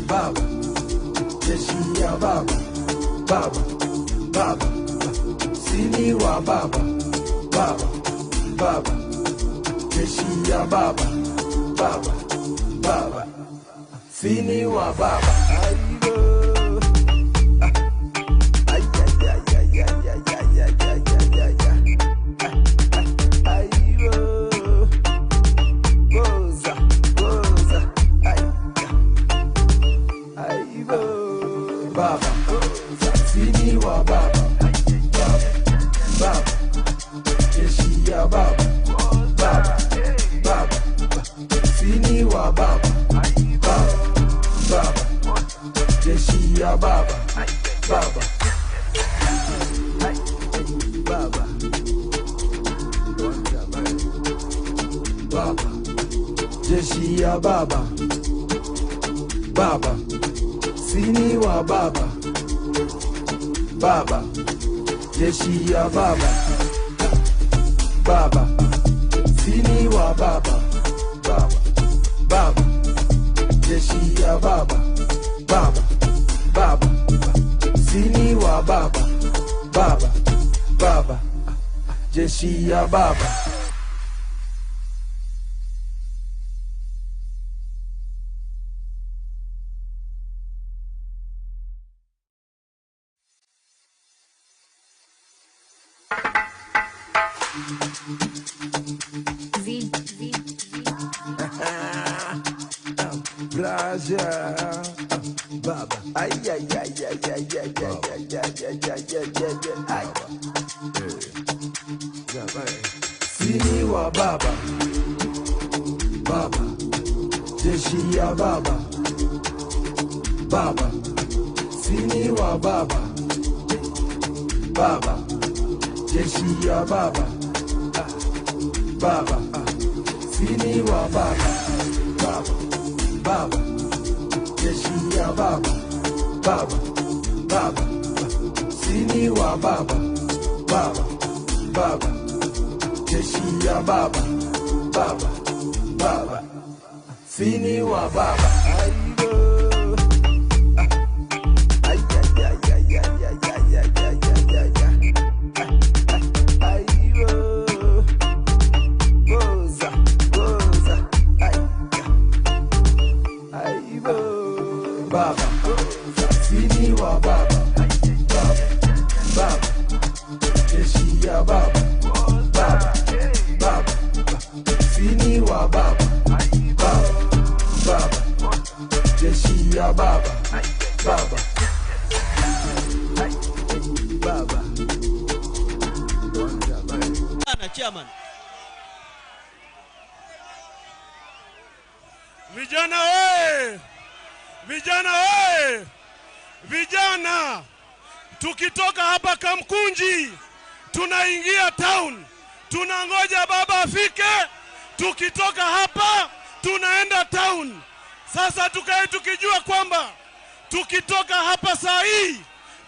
baba, jeshi ya baba, baba, baba, sini wa baba, baba, baba, jeshi ya baba, baba, baba, sini wa baba. Ay, ay, ay, ay, ay, ay, ay, ay, ay, ay, ay, ay. Ay, oh. Goza, goza, ay, ay, oh. Baba, sini wa baba, baba, baba, jeshi ya baba, baba, baba, sini wa baba, baba, baba, jeshi ya baba, baba, baba, baba, jeshi ya baba, baba, sini wa baba, baba, jeshi ya baba, baba, sini wa baba, baba, baba, jeshi ya baba, baba, baba, sini wa baba, baba, baba, jeshi ya baba. V, V, Pleasure, baba. Ay, ay, ay, ay, ay, ay, ay, ay, ay, ay, ay, ay, ay, ay. Sini wa baba, baba, jeshi ya baba, baba, sini wa baba, baba, jeshi ya baba, baba, sini wa baba, baba, baba, jeshi ya baba, baba, baba, sini wa baba, baba, baba, jeshi ya baba, baba, baba, sini wa baba. Ay, ay, ay, ay, ay, ay, ay, ay, ay, ay, ay, ay. Ay, oh. Goza, goza, ay, ay, oh. Baba, sini wa baba, baba, baba, jeshi ya baba, baba, baba, sini wa baba, baba, Vijana oye! Vijana oye! Vijana, tukitoka hapa Kamkunji tunaingia town, tunangoja baba afike. Tukitoka hapa tunaenda town. Sasa tukae tukijua kwamba tukitoka hapa saa hii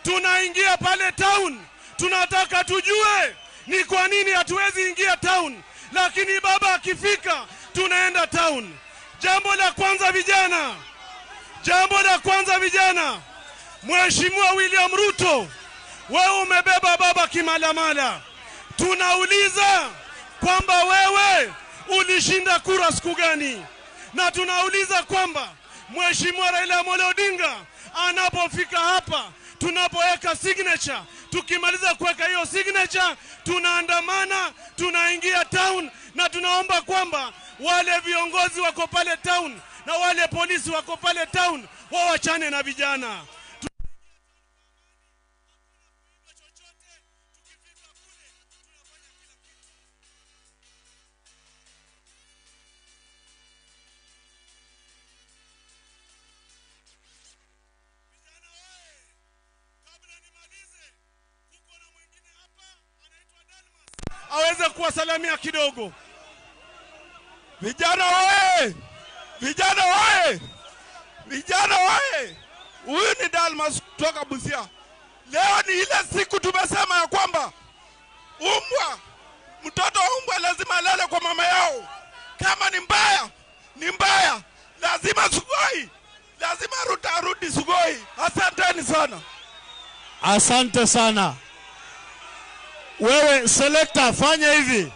tunaingia pale town. Tunataka tujue ni kwa nini hatuwezi ingia town, lakini baba akifika tunaenda town. Jambo la kwanza vijana, jambo la kwanza vijana, Mheshimiwa William Ruto, wewe umebeba baba kimalamala. Tunauliza kwamba wewe ulishinda kura siku gani? Na tunauliza kwamba Mheshimiwa Raila Amolo Odinga anapofika hapa, tunapoweka signature, tukimaliza kuweka hiyo signature, tunaandamana, tunaingia town, na tunaomba kwamba wale viongozi wako pale town na wale polisi wako pale town wawachane na vijana. Aweze kuwasalamia kidogo. Vijana oye! Vijana oye! Vijana oye! Huyu ni Dalmas kutoka Busia. Leo ni ile siku tumesema ya kwamba umbwa, mtoto wa umbwa lazima alale kwa mama yao. Kama ni mbaya, ni mbaya. Lazima Sugoi, lazima Ruto arudi Sugoi. Asanteni sana. Asante sana. Wewe selector, fanya hivi.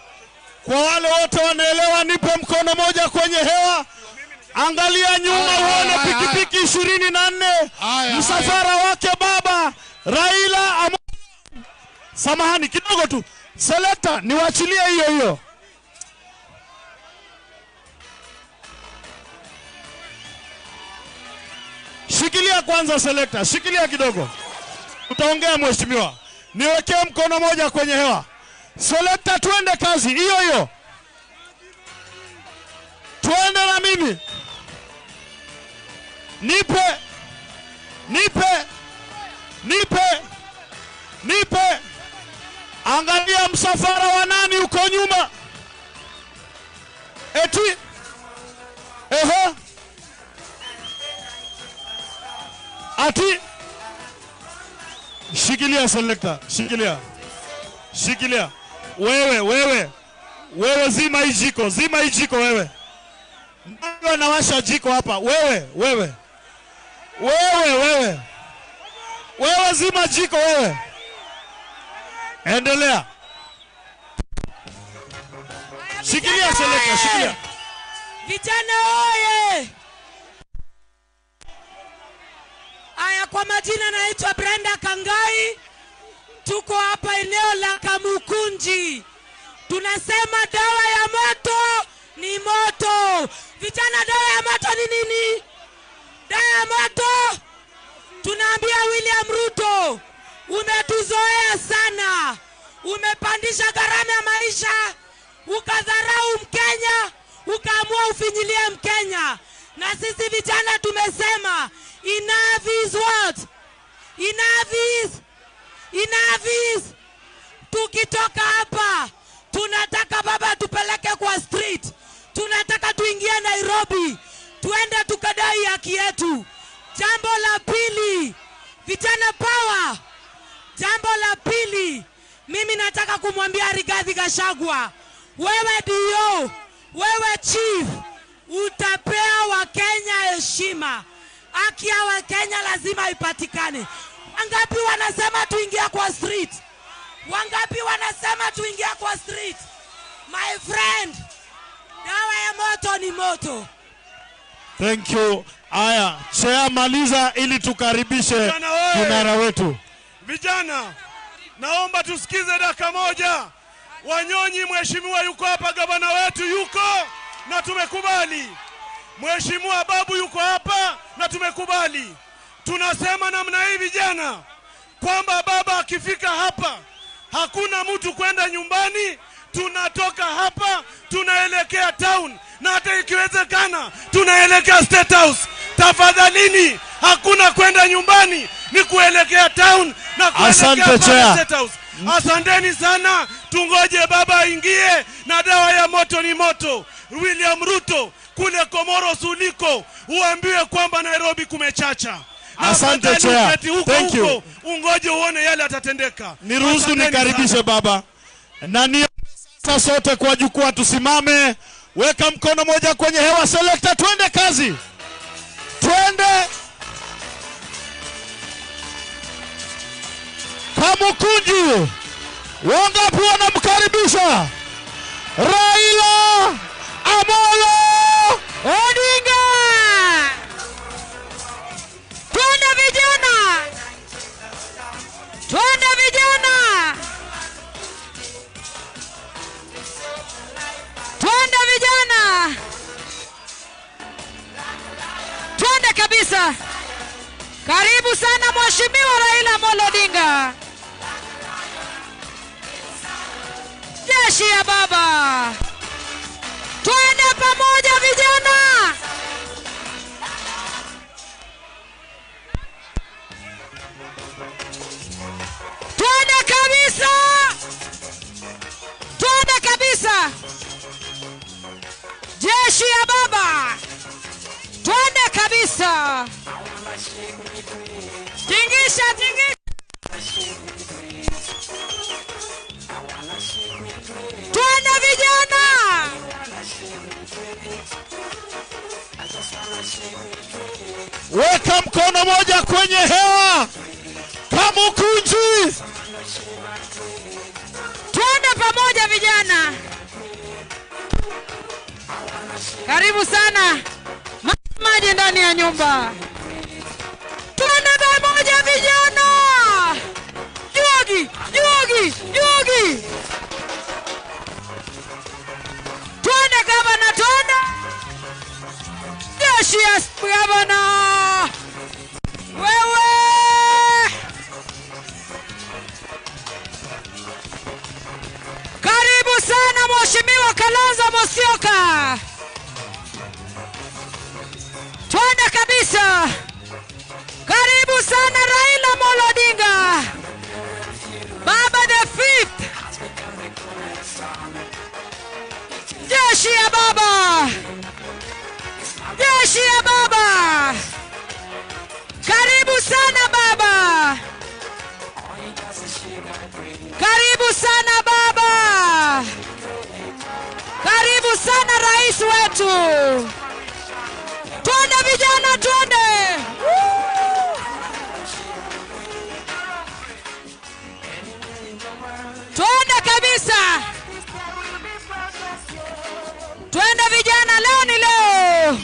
Kwa wale wote wanaelewa, nipe mkono moja kwenye hewa. Angalia nyuma uone pikipiki 24, msafara wake baba Raila Amolo. Samahani kidogo tu. Selector, niwachilie hiyo hiyo. Shikilia kwanza selector, shikilia kidogo. Utaongea mheshimiwa. Niwekee mkono moja kwenye hewa. Selector, twende kazi hiyo hiyo. Twende na mimi. Nipe. Nipe. Nipe. Nipe. Angalia msafara wa nani uko nyuma. Eti. Ehe. Ati. Shikilia selector, shikilia. Shikilia. Wewe, wewe. Wewe zima hii jiko, zima hii jiko wewe. Nani anawasha jiko hapa? Wewe, wewe. Wewe, wewe. Wewe zima jiko wewe. Endelea. Shikilia selector, shikilia. Vijana oye! Aya, kwa majina naitwa Brenda Kangai. Tuko hapa eneo la Kamukunji. Tunasema dawa ya moto ni moto. Vijana, dawa ya moto ni nini? Dawa ya moto. Tunaambia William Ruto, umetuzoea sana. Umepandisha gharama ya maisha, ukadharau Mkenya, ukaamua ufinyilie Mkenya. Na sisi vijana tumesema enough is what? Enough is? Enough is? Tukitoka hapa, tunataka baba tupeleke kwa street. Tunataka tuingie Nairobi, tuende tukadai haki yetu. Jambo la pili, vijana power. Jambo la pili, mimi nataka kumwambia Rigathi Gachagua, wewe DO, wewe chief, utapea Wakenya heshima. Haki ya Wakenya lazima ipatikane. Wangapi wanasema tuingie kwa street? Wangapi wanasema tuingie kwa street? My friend, dawa ya moto ni moto. Thank you. Aya, chair maliza ili tukaribishe kinara wetu. Vijana, naomba tusikize dakika moja. Wanyonyi, mheshimiwa yuko hapa, gavana wetu yuko na tumekubali. Mheshimiwa Babu yuko hapa na tumekubali. Tunasema namna hii vijana, kwamba baba akifika hapa hakuna mtu kwenda nyumbani. Tunatoka hapa tunaelekea town. na hata ikiwezekana tunaelekea State House. Tafadhalini, hakuna kwenda nyumbani, ni kuelekea town na kuelekea Asante, pale Chair. State House. Asanteni sana, tungoje baba aingie, na dawa ya moto ni moto. William Ruto kule Komoro suliko, uambiwe kwamba Nairobi kumechacha. Na Asante, afadhali Chair. uketi huko Thank you. huko, ungoje uone yale atatendeka. Niruhusu Asanteni nikaribishe sana. baba. Na ni sasa sote kwa jukwaa tusimame, weka mkono moja kwenye hewa, selector, twende kazi, twende. Kamukunji, wangapi wanamkaribisha Raila Amolo Odinga? Twende vijana, twende vijana, twende vijana, twende kabisa. Karibu sana Mheshimiwa Raila Amolo Odinga. Jeshi ya baba, twende pamoja vijana. Twende kabisa, twende kabisa. Jeshi ya baba, twende kabisa. Tingisha, tingisha. Twende vijana. Weka mkono moja kwenye hewa, Kamukunji. Twende pamoja vijana. Karibu sana maji ndani ya nyumba. Twende pamoja vijana. Juogi, juogi, juogi. Twende gavana, twende. Jeshi ya gavana. Wewe. Karibu sana Mheshimiwa Kalonzo Musyoka. Twende kabisa. Karibu sana Raila Amolo Odinga, Baba the fifth. Jeshi ya baba, jeshi ya baba. Karibu sana baba, karibu sana baba, karibu sana rais wetu. Twende vijana, twende. Twende kabisa. Twende vijana, leo ni leo.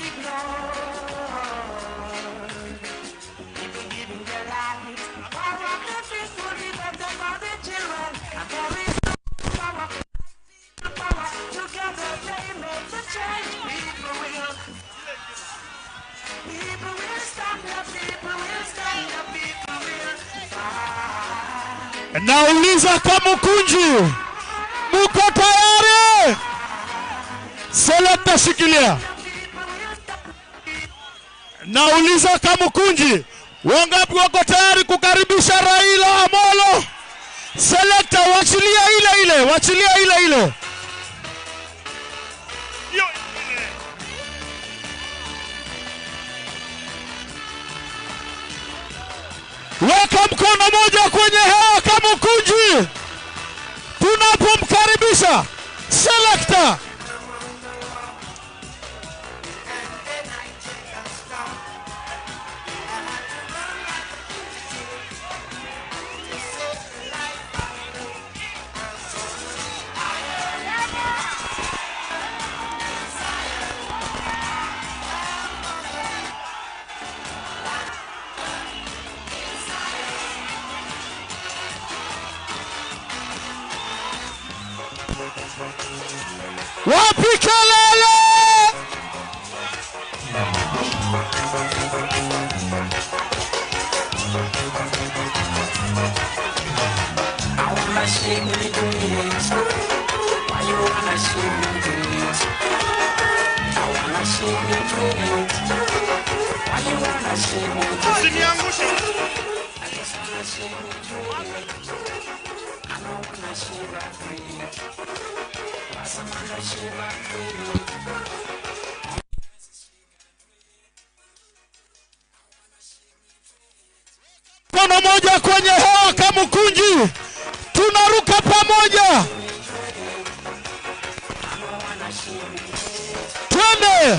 Nauliza Kamukunji, muko tayari? Selekta shikilia. Nauliza Kamukunji, wangapi wako tayari kukaribisha Raila Amolo? Selekta, wachilia ile ile, wachilia ile ile. Weka mkono moja kwenye hewa Kamukunji, tunapomkaribisha selekta. Wapi kelele? Usiniangushe. Mkono moja kwenye hewa Kamukunji, tunaruka pamoja, twende.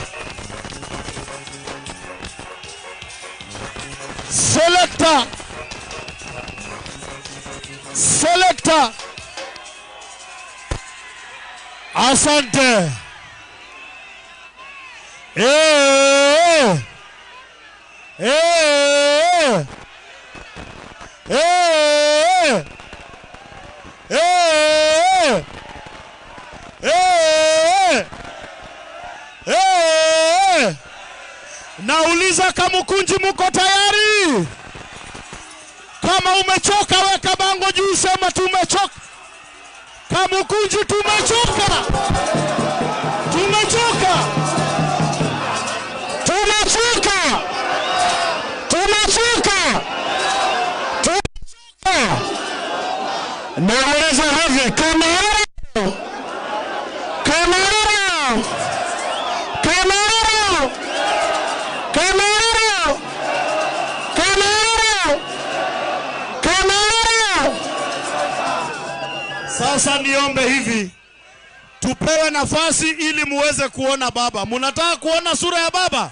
Selector, selector, asante. Eh, eh, eh, eh, eh, eh. Nauliza Kamukunji, muko tayari? Kama umechoka weka bango juu, sema tumechoka. Kamukunji tumechoka, tumechoka, tumechoka, tumechoka, tumechoka. Nauliza hivi, Kamaru, Kamaru, Kamaru, Kamaru, Kamaru, Kamaru. Sasa niombe hivi, tupewe nafasi ili muweze kuona baba. Munataka kuona sura ya baba?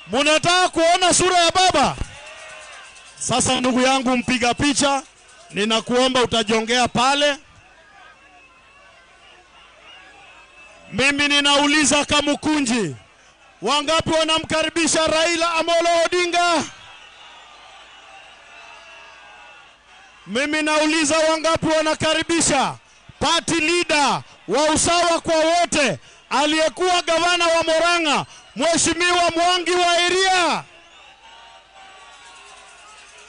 Munataka kuona sura ya baba? Sasa ndugu yangu mpiga picha, ninakuomba utajongea pale. Mimi ninauliza Kamukunji, wangapi wanamkaribisha Raila Amolo Odinga? Mimi nauliza wangapi wanakaribisha party leader wa usawa kwa wote, aliyekuwa gavana wa Murang'a, Mheshimiwa Mwangi wa Iria?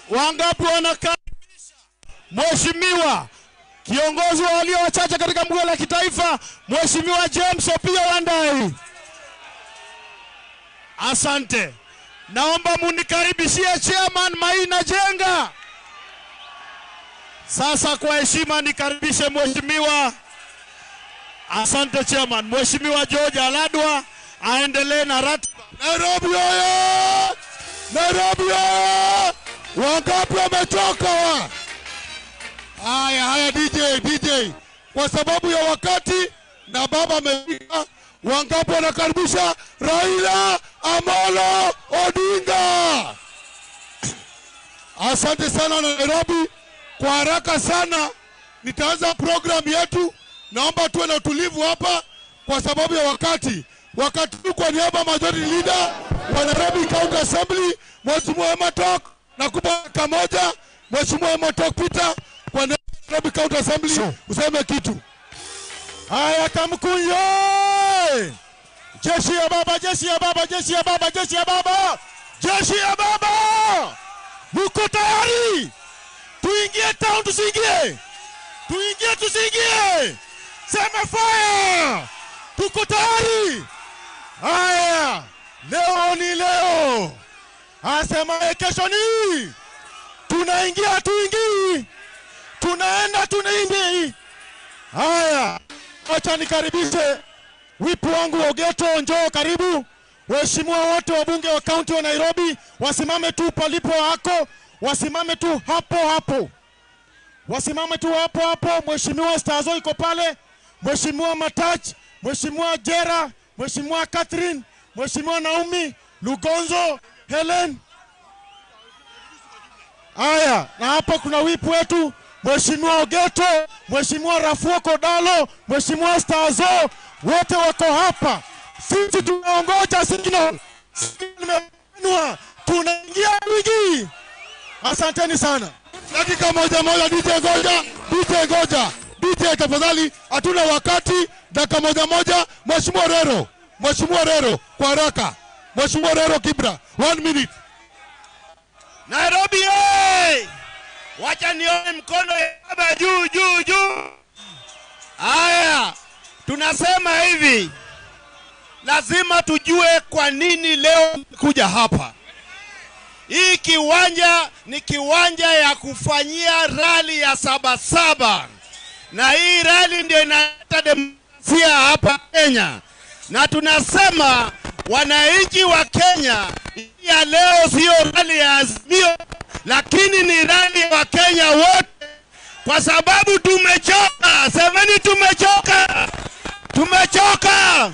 Wangapi wanakaribisha Mheshimiwa kiongozi wa walio wachache katika bunge la kitaifa, Mheshimiwa James Opiyo Wandayi? Asante. Naomba munikaribishie Chairman Maina Jenga. Sasa kwa heshima nikaribishe Mheshimiwa, asante Chairman, Mheshimiwa George Aladwa aendelee na ratiba. Nairobi oye! Nairobi oye! Wangapi wamechoka? Haya, haya DJ, DJ. Kwa sababu ya wakati na baba amefika, wangapi wanakaribisha Raila Amolo Odinga? Asante sana Nairobi. Kwa haraka sana nitaanza program yetu. Naomba tuwe na utulivu hapa kwa sababu ya wakati. Wakati kwa niaba ya majority leader wa Nairobi County Assembly, Mheshimiwa Ematok, nakupa dakika moja. Mheshimiwa Ematok Peter, kwa niaba ya Nairobi County Assembly useme kitu. Haya Kamukunji, jeshi ya baba, jeshi ya baba, jeshi ya baba, jeshi ya baba, jeshi ya baba, muko tayari? Tuingie town tusiingie? Tuingie tusiingie? Sema fire! Tuko tayari? Haya, leo ni leo, asema kesho ni tunaingia, tuingii, tunaenda, tunaingii. Haya, acha nikaribishe wipu wangu Ogeto, njoo karibu. Waheshimiwa wote wabunge wa kaunti wa Nairobi wasimame tu palipo hako, wasimame tu hapo hapo, wasimame tu hapo hapo. Mheshimiwa Stazo iko pale, Mheshimiwa Matach, Mheshimiwa Jera, Mheshimiwa Catherine, Mheshimiwa Naomi Lugonzo, Helen. Haya, na hapa kuna wipu wetu Mheshimiwa Ogeto, Mheshimiwa Rafuo Kodalo, Mheshimiwa Stazo, wote wako hapa. Sisi tunaongoja signal. Signal imebanwa. Tunaingia wiki. Asanteni sana. Dakika moja moja, DJ ngoja, DJ ngoja. DJ tafadhali, hatuna wakati. Dakika moja moja. Mheshimiwa Rero, Mheshimiwa Rero kwa haraka. Mheshimiwa Rero Kibra, 1 minute. Nairobi hey! Wacha nione mkono ya baba juu juu juu. Haya, tunasema hivi. Lazima tujue kwa nini leo kuja hapa. Hii kiwanja ni kiwanja ya kufanyia rali ya Sabasaba, na hii rali ndio inaleta demokrasia hapa Kenya, na tunasema wananchi wa Kenya, ya leo sio rali ya Azimio, lakini ni rali ya Wakenya wote, kwa sababu tumechoka. Semeni tumechoka, tumechoka.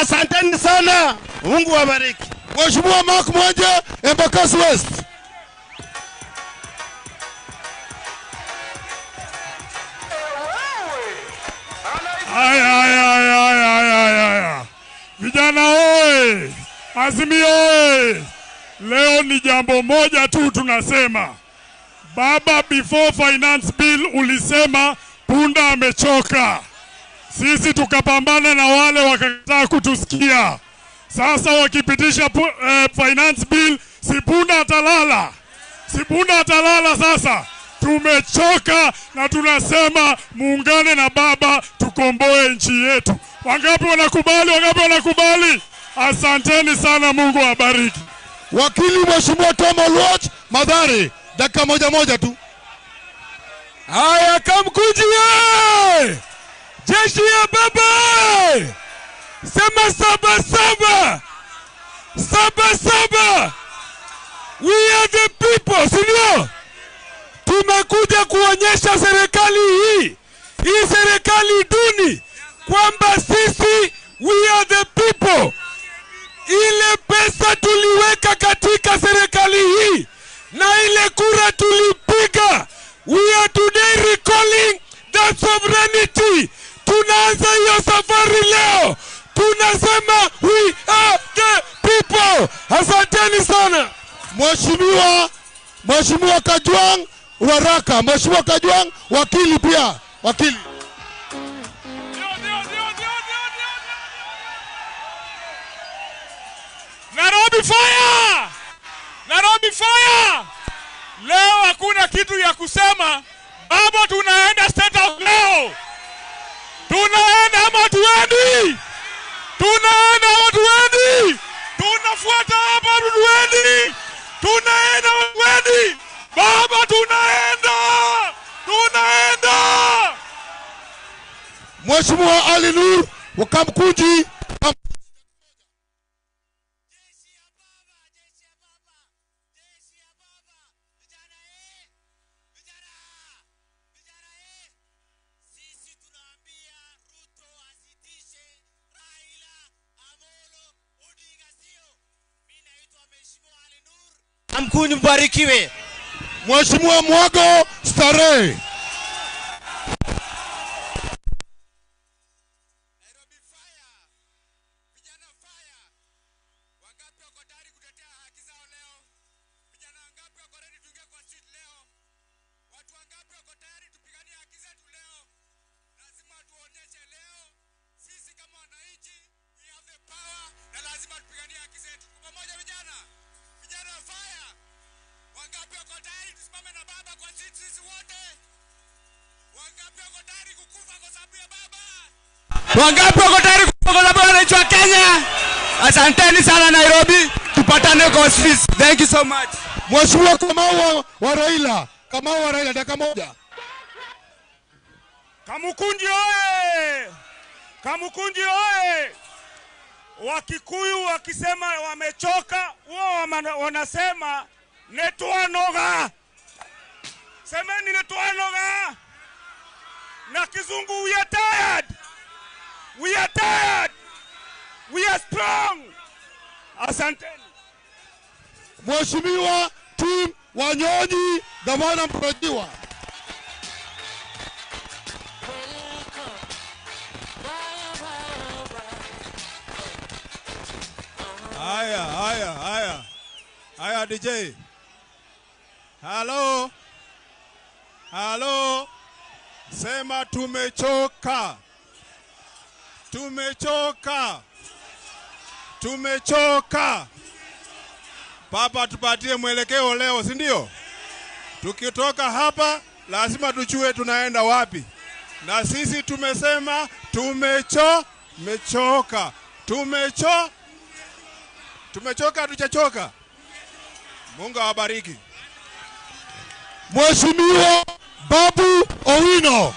Asanteni sana, Mungu awabariki. Mheshimiwa Mark Mwanje, Embakasi West. Haya, haya, haya, haya, haya. Vijana oye! Azimio oye! Leo ni jambo moja tu tunasema. Baba, before finance bill ulisema punda amechoka. Sisi tukapambana na wale wakakataa kutusikia. Sasa wakipitisha finance bill, si punda atalala. Si punda atalala sasa. Tumechoka na tunasema muungane na baba tukomboe nchi yetu. Wangapi wanakubali? Wangapi wanakubali? Asanteni sana, Mungu awabariki. Wakili Mheshimiwa Tom Oluoch, Mathare, dakika moja moja tu. Haya, Kamkunji ye! Jeshi ya baba! Sema saba saba! Saba saba! We are the people, si ndio? Tumekuja kuonyesha serikali hii, hii serikali duni, kwamba sisi we are the people. Ile pesa tuliweka katika serikali hii na ile kura tulipiga, we are today recalling that sovereignty. Tunaanza hiyo safari leo. Tunasema we are the people. Asanteni sana. Mheshimiwa Kajwang Waraka, Mheshimiwa Kajwang wakili pia, wakili. Nairobi fire! Nairobi fire! Leo hakuna kitu ya kusema. Baba, tunaenda State House leo. Tunaenda ama tuendi? Tunaenda ama tuendi? Tunafuata hapa tuendi? Tunaenda ama tuendi? Baba, tunaenda! Tunaenda! Mheshimiwa Ali Nur wa Kamkunji. Kamkunji mbarikiwe. Mheshimiwa Mwago Starehe. Wangapi wako tayari kufa kwa sababu wananchi wa Kenya? Asanteni sana Nairobi, tupatane kwa ofisi. Thank you so much. Mheshimiwa Kamau wa Raila, Kamau wa Raila, dakika moja. Kamukunji oye! Kamukunji oye! Wakikuyu wakisema wamechoka, wao wanasema netwanoga. Semeni netwanoga. Na kizungu, we are tired. We are tired. We are strong. Asanteni. Mheshimiwa Tim Wanyonyi, gavana mtarajiwa. Haya, haya, haya. Haya DJ. Halo. Halo. Sema tumechoka. Tumechoka. Tumechoka. Papa, tupatie mwelekeo leo, si ndio? Tukitoka hapa lazima tujue tunaenda wapi. Na sisi tumesema tumechoka. Tumechoka, hatujachoka. Mungu awabariki. Mheshimiwa Babu Owino.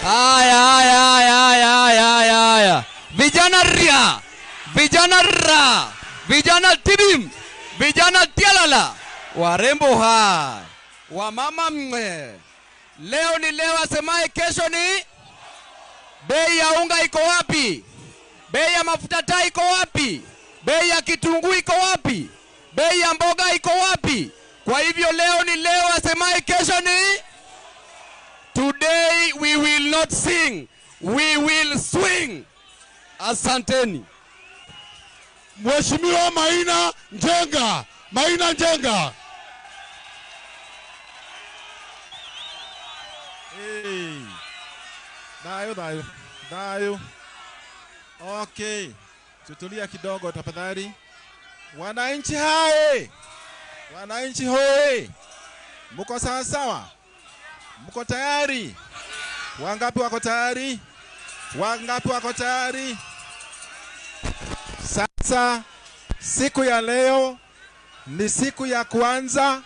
Haya, haya, haya, haya, haya, haya. Vijana ria, vijana ra, vijana tibim, vijana tialala, warembo hai, wamama mwe. Leo ni leo, asemaye kesho ni. Bei ya unga iko wapi? Bei ya mafuta taa iko wapi? Bei ya kitunguu iko wapi? Bei ya mboga iko wapi? Kwa hivyo leo ni leo, asemaye kesho ni. Today we will not sing, we will swing. Asanteni. Mheshimiwa Maina Njenga, Maina Njenga. Hey. Dayo, dayo, dayo. Okay. Tutulia kidogo tafadhali. Wananchi hai. Wananchi hoi. Mko sawa sawa? Mko tayari? Wangapi wako tayari? Wangapi wako tayari? Sasa siku ya leo ni siku ya kuanza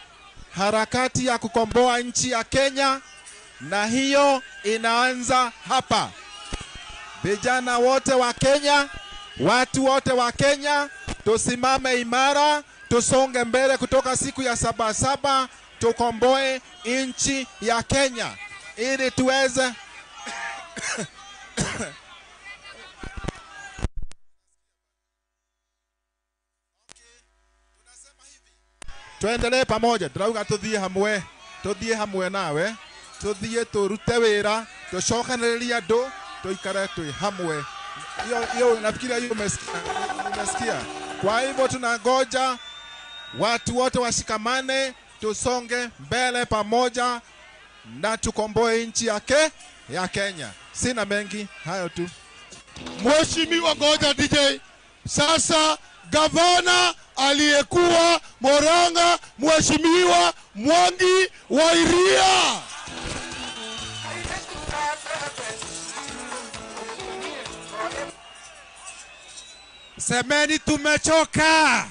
harakati ya kukomboa nchi ya Kenya, na hiyo inaanza hapa. Vijana wote wa Kenya, watu wote wa Kenya, tusimame imara, tusonge mbele kutoka siku ya 7/7, tukomboe nchi ya Kenya ili tuweze tuendelee pamoja. Ndĩrauga tũthiĩ hamwe, tũthiĩ hamwe nawe, tũthiĩ tũrute wĩra, tũcokanĩrĩrie andũ, tuikare twi hamwe. Hiyo nafikiria hiyo umesikia. Kwa hivyo tunangoja watu wote washikamane, tusonge mbele pamoja na tukomboe nchi yake ya Kenya. Sina mengi, hayo tu. Mheshimiwa, ngoja DJ. Sasa gavana aliyekuwa Murang'a, Mheshimiwa Mwangi wa Iria. Semeni tumechoka.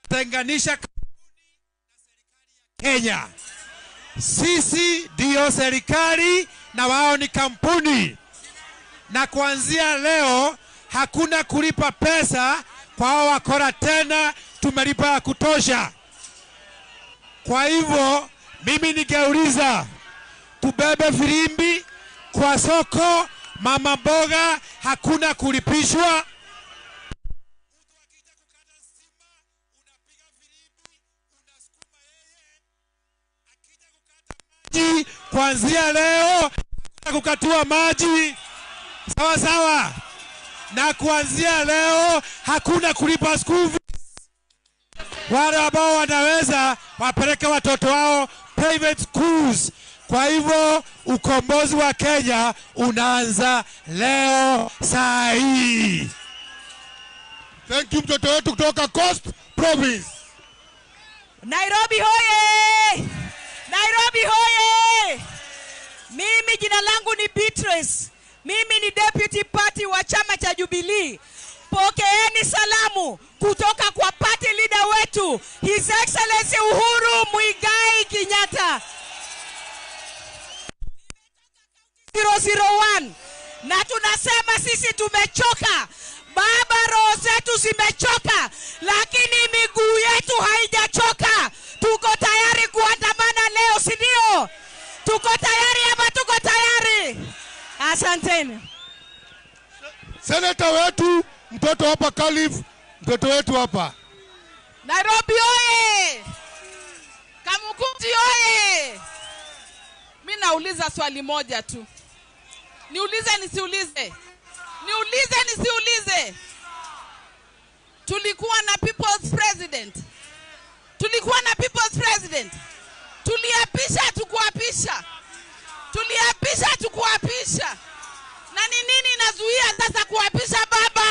Tenganisha Kenya. Sisi ndio serikali na wao ni kampuni. Na kuanzia leo hakuna kulipa pesa kwa hao wakora tena, tumelipa ya kutosha. Kwa hivyo mimi ningeuliza tubebe filimbi kwa soko, mama mboga hakuna kulipishwa. Kuanzia leo hakuna kukatua maji, sawa sawa. Na kuanzia leo hakuna kulipa school fees. Wale ambao wanaweza wapeleke watoto wao private schools. Kwa hivyo ukombozi wa Kenya unaanza leo saa hii. Thank you mtoto wetu kutoka Coast Province. Nairobi hoye! Nairobi hoye! Mimi jina langu ni Beatrice. Mimi ni deputy party wa chama cha Jubilee. Pokeeni salamu kutoka kwa party leader wetu, His Excellency Uhuru Muigai Kenyatta. 001. Na tunasema sisi tumechoka. Baba, roho zetu zimechoka, lakini miguu yetu haijachoka. Tuko tayari kuandamana leo, si ndio? Tuko tayari ama tuko tayari? Asanteni. Senator wetu, mtoto hapa Kalif, mtoto wetu hapa. Nairobi oye! Kamukunji oye! Mimi nauliza swali moja tu. Niulize nisiulize? Niulize nisiulize? Tulikuwa na People's President. Tulikuwa na People's President. Tuliapisha tukuapisha. Tuliapisha tukuapisha. Na ni nini inazuia sasa kuapisha baba?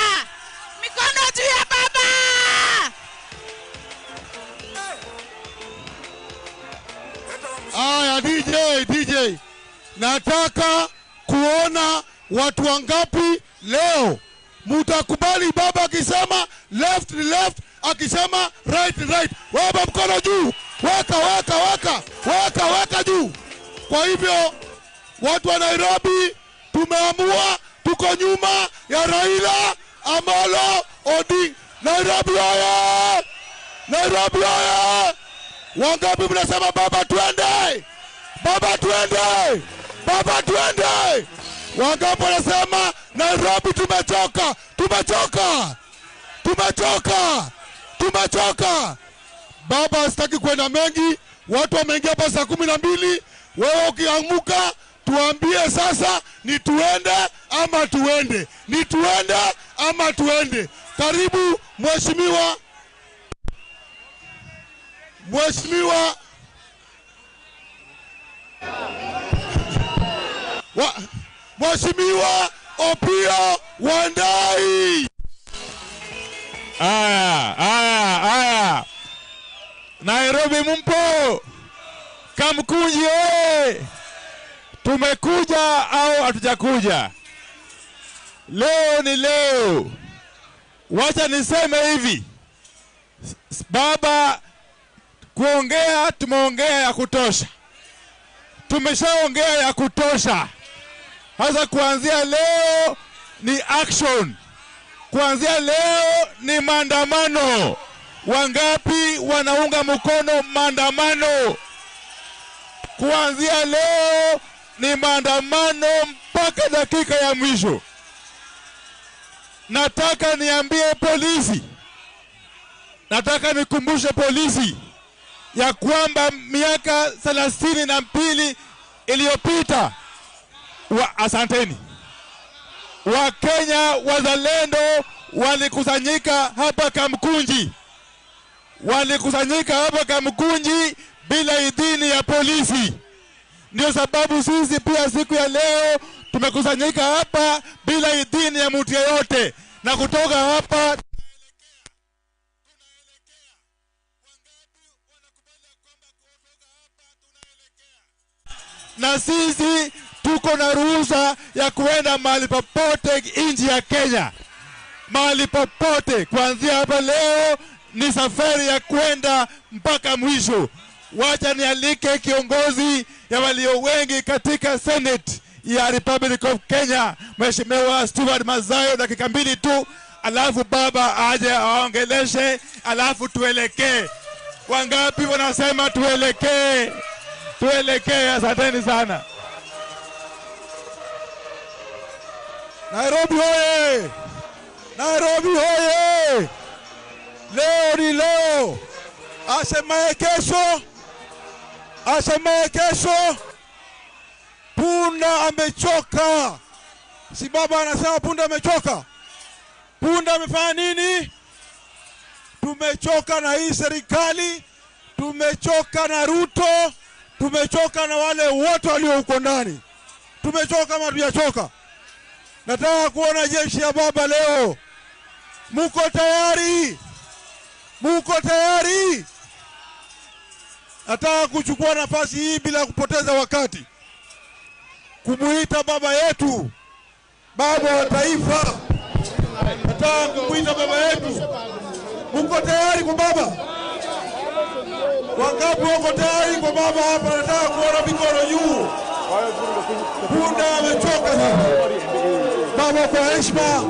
Nataka kuona watu wangapi leo mutakubali baba akisema left ni left, akisema right ni right. Weka mkono juu, weka weka weka weka weka juu. Kwa hivyo watu wa Nairobi tumeamua, tuko nyuma ya Raila Amolo Odinga. Nairobi oye! Nairobi oye! Wangapi mnasema baba twende? Baba twende! Baba twende! Wangapi wanasema Nairobi tumechoka? Tumechoka! Tumechoka! Tumechoka! Baba sitaki kwenda mengi, watu wameingia hapa saa 12. Wewe ukiamuka tuambie sasa ni tuende ama tuende. Ni tuende ama tuende. Karibu mheshimiwa. Mheshimiwa Mheshimiwa Opiyo Wandayi. Aya, aya, aya. Nairobi mumpo? Kamkunji oye! Tumekuja au hatujakuja? Leo ni leo. Wacha niseme hivi. Baba, kuongea tumeongea ya kutosha. Tumeshaongea ya kutosha. Sasa kuanzia leo ni action. Kuanzia leo ni maandamano. Wangapi wanaunga mkono maandamano? Kuanzia leo ni maandamano mpaka dakika ya mwisho. Nataka niambie polisi, nataka nikumbushe polisi ya kwamba miaka 32 iliyopita, asanteni, Wakenya wazalendo walikusanyika hapa Kamkunji. Walikusanyika hapa Kamkunji bila idhini ya polisi. Ndio sababu sisi pia siku ya leo tumekusanyika hapa bila idhini ya mtu yeyote. Na kutoka hapa na sisi tuko na ruhusa ya kuenda mahali popote nchi ya Kenya. Mahali popote kuanzia hapa leo ni safari ya kwenda mpaka mwisho. Wacha nialike kiongozi ya walio wengi katika Senate ya Republic of Kenya, Mheshimiwa Stewart Mazayo, dakika 2 tu, alafu baba aje aongeleshe, alafu tuelekee. Wangapi wanasema tuelekee? Tuelekee. Asanteni sana. Nairobi hoye! Nairobi hoye! Leo ni leo. Asemaye kesho, asemaye kesho, punda amechoka. Si baba anasema punda amechoka? Punda amefanya nini? Tumechoka na hii serikali, tumechoka na Ruto, tumechoka na wale wote walio huko ndani. Tumechoka kama hatujachoka. Nataka kuona jeshi ya baba leo. Muko tayari? Muko tayari? Nataka kuchukua nafasi hii bila kupoteza wakati kumuita baba yetu, baba wa taifa. Nataka kumuita baba yetu. Muko tayari kwa baba? Wangapi wako tayari kwa baba hapa? Nataka kuona mikono juu. Punda amechoka sasa. Baba, kwa heshima.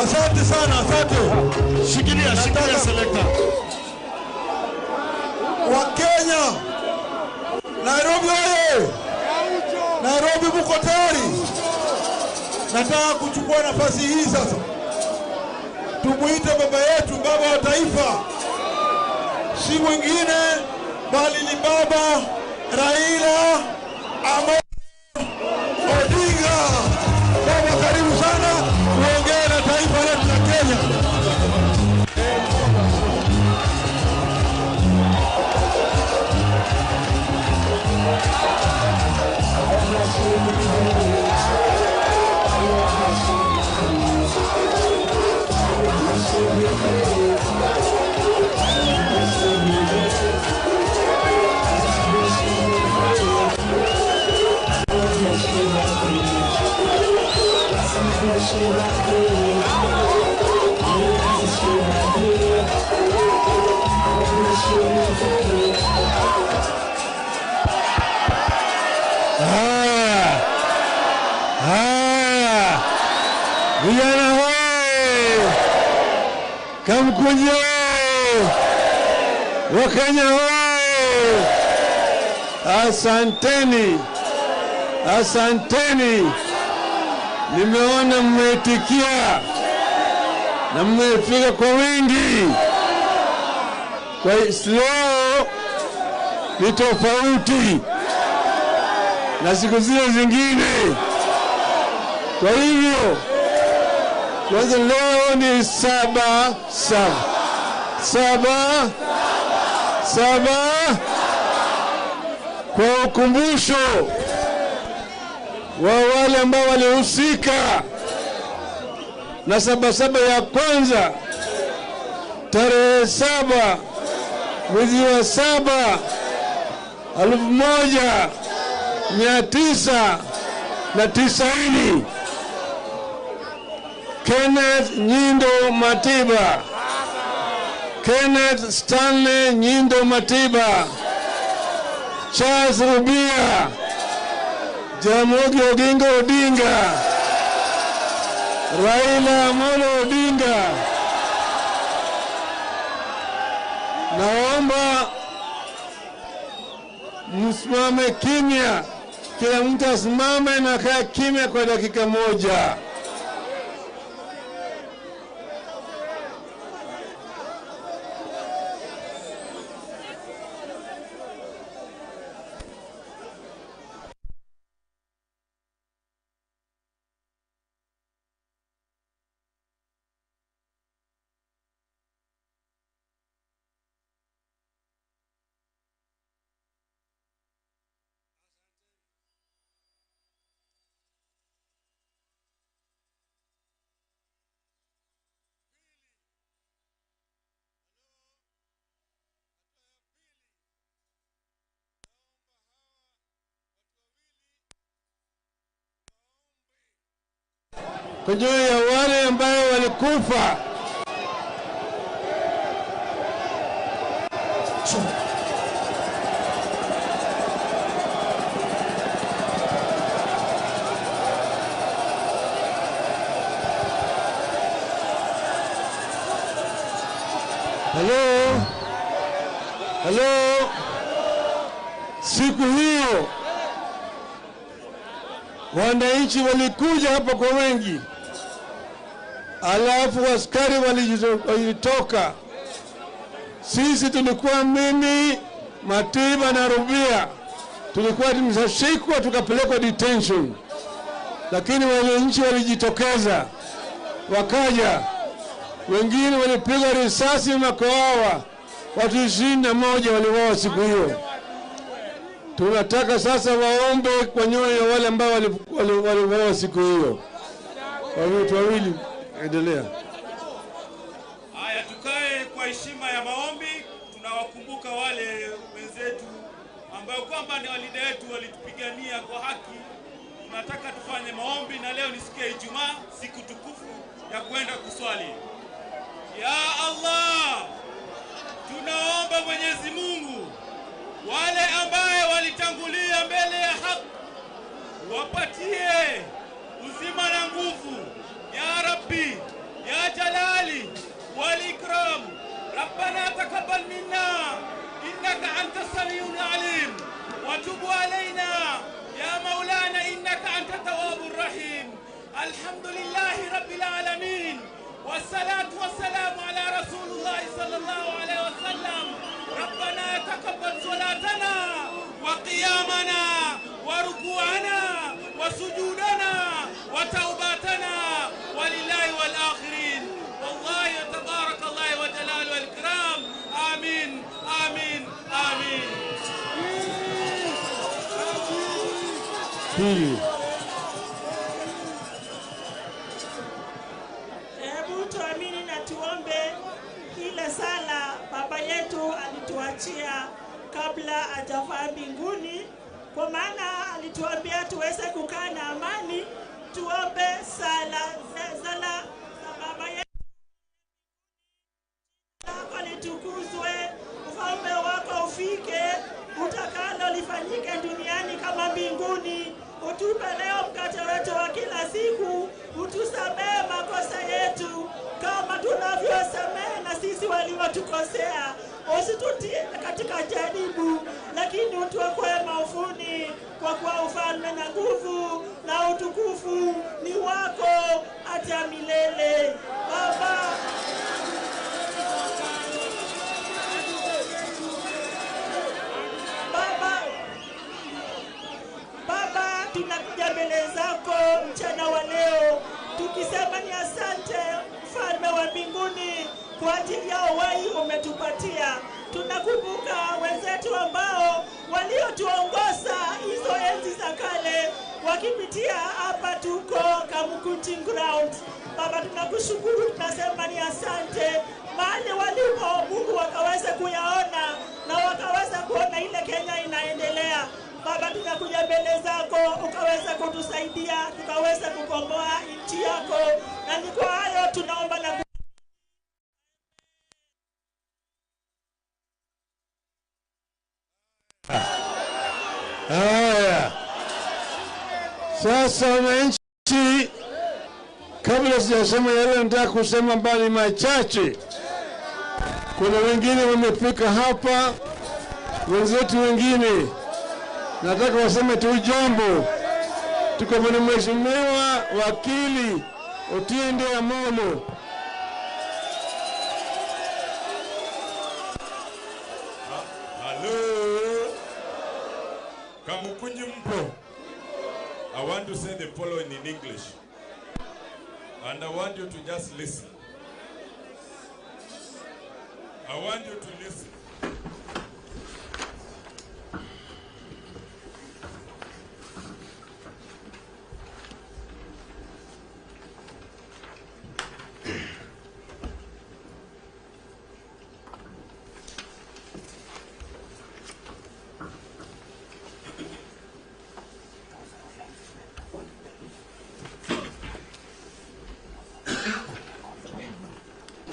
Asante sana, asante. Shikilia, shikilia selector. Wa Kenya, Nairobi oye! Nairobi mko tayari? Nataka kuchukua nafasi hii sasa Tumuite baba yetu, baba wa taifa, si mwingine bali ni Baba Raila Amolo Odinga. Baba, karibu sana uongee na taifa letu la Kenya. Haya, haya, vijana hoye, Kamkunji hoye, Wakenya hoye, asanteni, asanteni. Nimeona mmeitikia na mmefika kwa wingi. Kwa leo ni tofauti na siku zile zingine. Kwa hivyo kwanza leo ni 7 7 7 7 kwa ukumbusho wa wale ambao walihusika na 7 ya kwanza tarehe 7 mwezi wa 7 1990. Kenneth Nyindo Matiba, Kenneth Stanley Nyindo Matiba, Charles Rubia, Jaramogi Oginga Odinga, Raila Amolo Odinga. Naomba msimame kimya, kila mtu asimame na kaa kimya kwa dakika moja. Kwa juu ya wale ambao walikufa Hello? Hello? Siku hiyo wananchi walikuja hapa kwa wengi, alafu askari walitoka. Sisi tulikuwa mimi, Matiba na Rubia, tulikuwa tumeshikwa tukapelekwa detention, lakini wananchi walijitokeza wakaja. Wengine walipigwa risasi na kuuawa, watu 21 waliuawa siku hiyo. Tunataka sasa waombe kwa nyoyo ya wale ambao waliuawa siku hiyo. Watu wawili, endelea. Haya, tukae kwa heshima ya maombi. Tunawakumbuka wale wenzetu ambao kwamba ni walida wetu, walitupigania kwa haki. Tunataka tufanye maombi, na leo ni siku ya Ijumaa, siku tukufu ya kwenda kuswali. Ya Allah, tunaomba Mwenyezi Mungu wale ambaye walitangulia mbele ya haki wapatie uzima na nguvu. Ya Rabbi, ya Jalali wal Ikram, Rabbana taqabbal minna innaka anta samiul alim wa tub alayna ya Maulana innaka anta tawwabur rahim. Alhamdulillahi rabbil alamin والصلاة والسلام على رسول الله صلى الله عليه وسلم. ربنا تقبل صلاتنا وقيامنا وركوعنا وسجودنا وتوباتنا ولله والآخرين. والله تبارك الله وجلاله والإكرام. آمين آمين آمين. Hebu tuamini na tuombe ile sala baba yetu alituachia kabla hajafaa mbinguni, kwa maana alituambia tuweze kukaa na amani. Tuombe sala sala za baba yetu. Lako litukuzwe, ufalme wako ufike, utakalo lifanyike duniani kama mbinguni. Utupe leo mkate wetu wa kila siku, utusamehe makosa yetu kama tunavyosamehe na sisi waliotukosea, usitutie katika jaribu, lakini utuokoe maovuni, kwa kuwa ufalme na nguvu na utukufu ni wako hata milele. Baba, Baba, tunakuja mbele zako mchana wa leo tukisema ni asante mfalme wa mbinguni kwa ajili ya uhai umetupatia. Tunakumbuka wenzetu ambao waliotuongoza hizo enzi za kale wakipitia hapa tuko Kamukunji ground. Baba, tunakushukuru, tunasema ni asante. Mahali walipo Mungu wakaweza kuyaona na wakaweza kuona ile Kenya inaendelea. Baba, tunakuja mbele zako ukaweza kutusaidia, tukaweza kukomboa nchi yako, na ni kwa hayo tunaomba na Haya, sasa wananchi, kabla sijasema yale nataka kusema mbali machache, kuna wengine wamefika hapa, wenzetu wengine nataka waseme tu jambo. Tuko na Mheshimiwa Wakili Otiende Amollo. Hello. Kamukunji mpo. I want to say the following in English. And I want you to just listen. I want you to listen.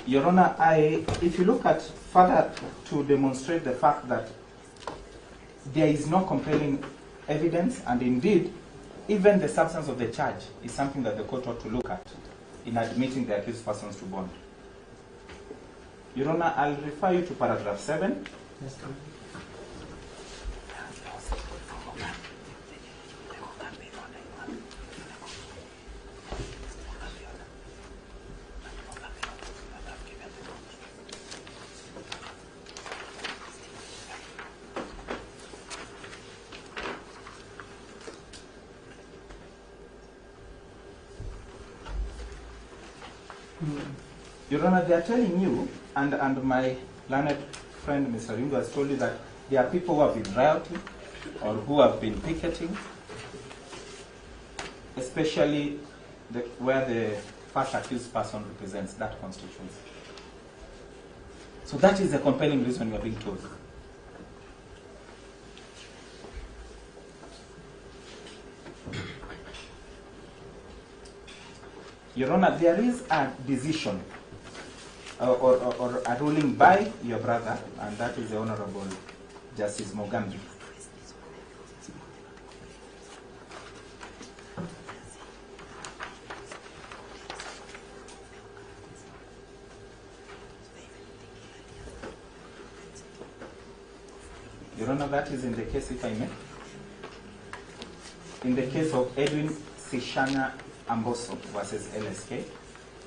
Your Honor, if you look at further to demonstrate the fact that there is no compelling evidence, and indeed, even the substance of the charge is something that the court ought to look at in admitting the accused persons to bond. Your Honor, I'll refer you to paragraph 7. Yes, Your Honor, they are telling you, and my learned friend Mr. Ringo has told you that there are people who have been rioting or who have been picketing, especially where the first accused person represents that constituency. So that is the compelling reason you are being told. Your Honor, there is a decision or a ruling by your brother, and that is the Honorable Justice Mogambi. Your Honor, that is in the case, if I may, in the case of Edwin Sishana Amboso versus LSK.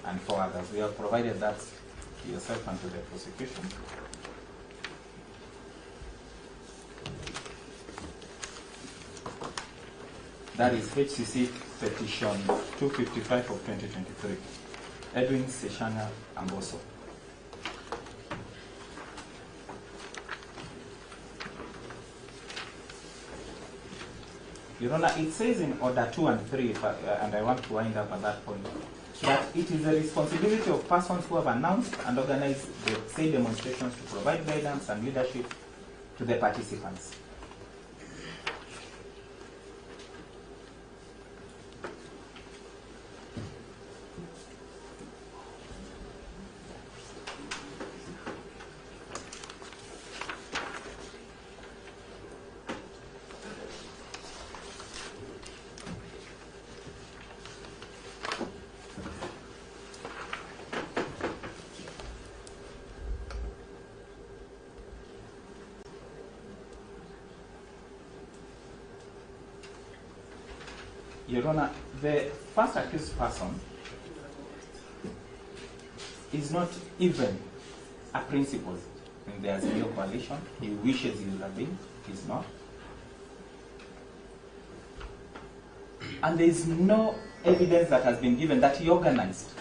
and 4 others. We have provided that to yourself and to the prosecution. That is HCC petition 255 of 2023. Edwin Sesanga Amboso. Your Honor, it says in Order 2 and 3, and I want to wind up at that point, that it is the responsibility of persons who have announced and organized the said demonstrations to provide guidance and leadership to the participants. Your Honor, the first accused person is not even a principal in the Azimio coalition. He wishes he would have been. He's not. And there is no evidence that has been given that he organized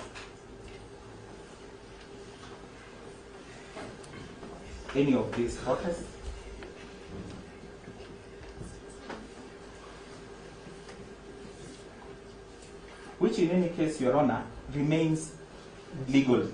any of these protests. Which in any case, Your Honor, remains legal.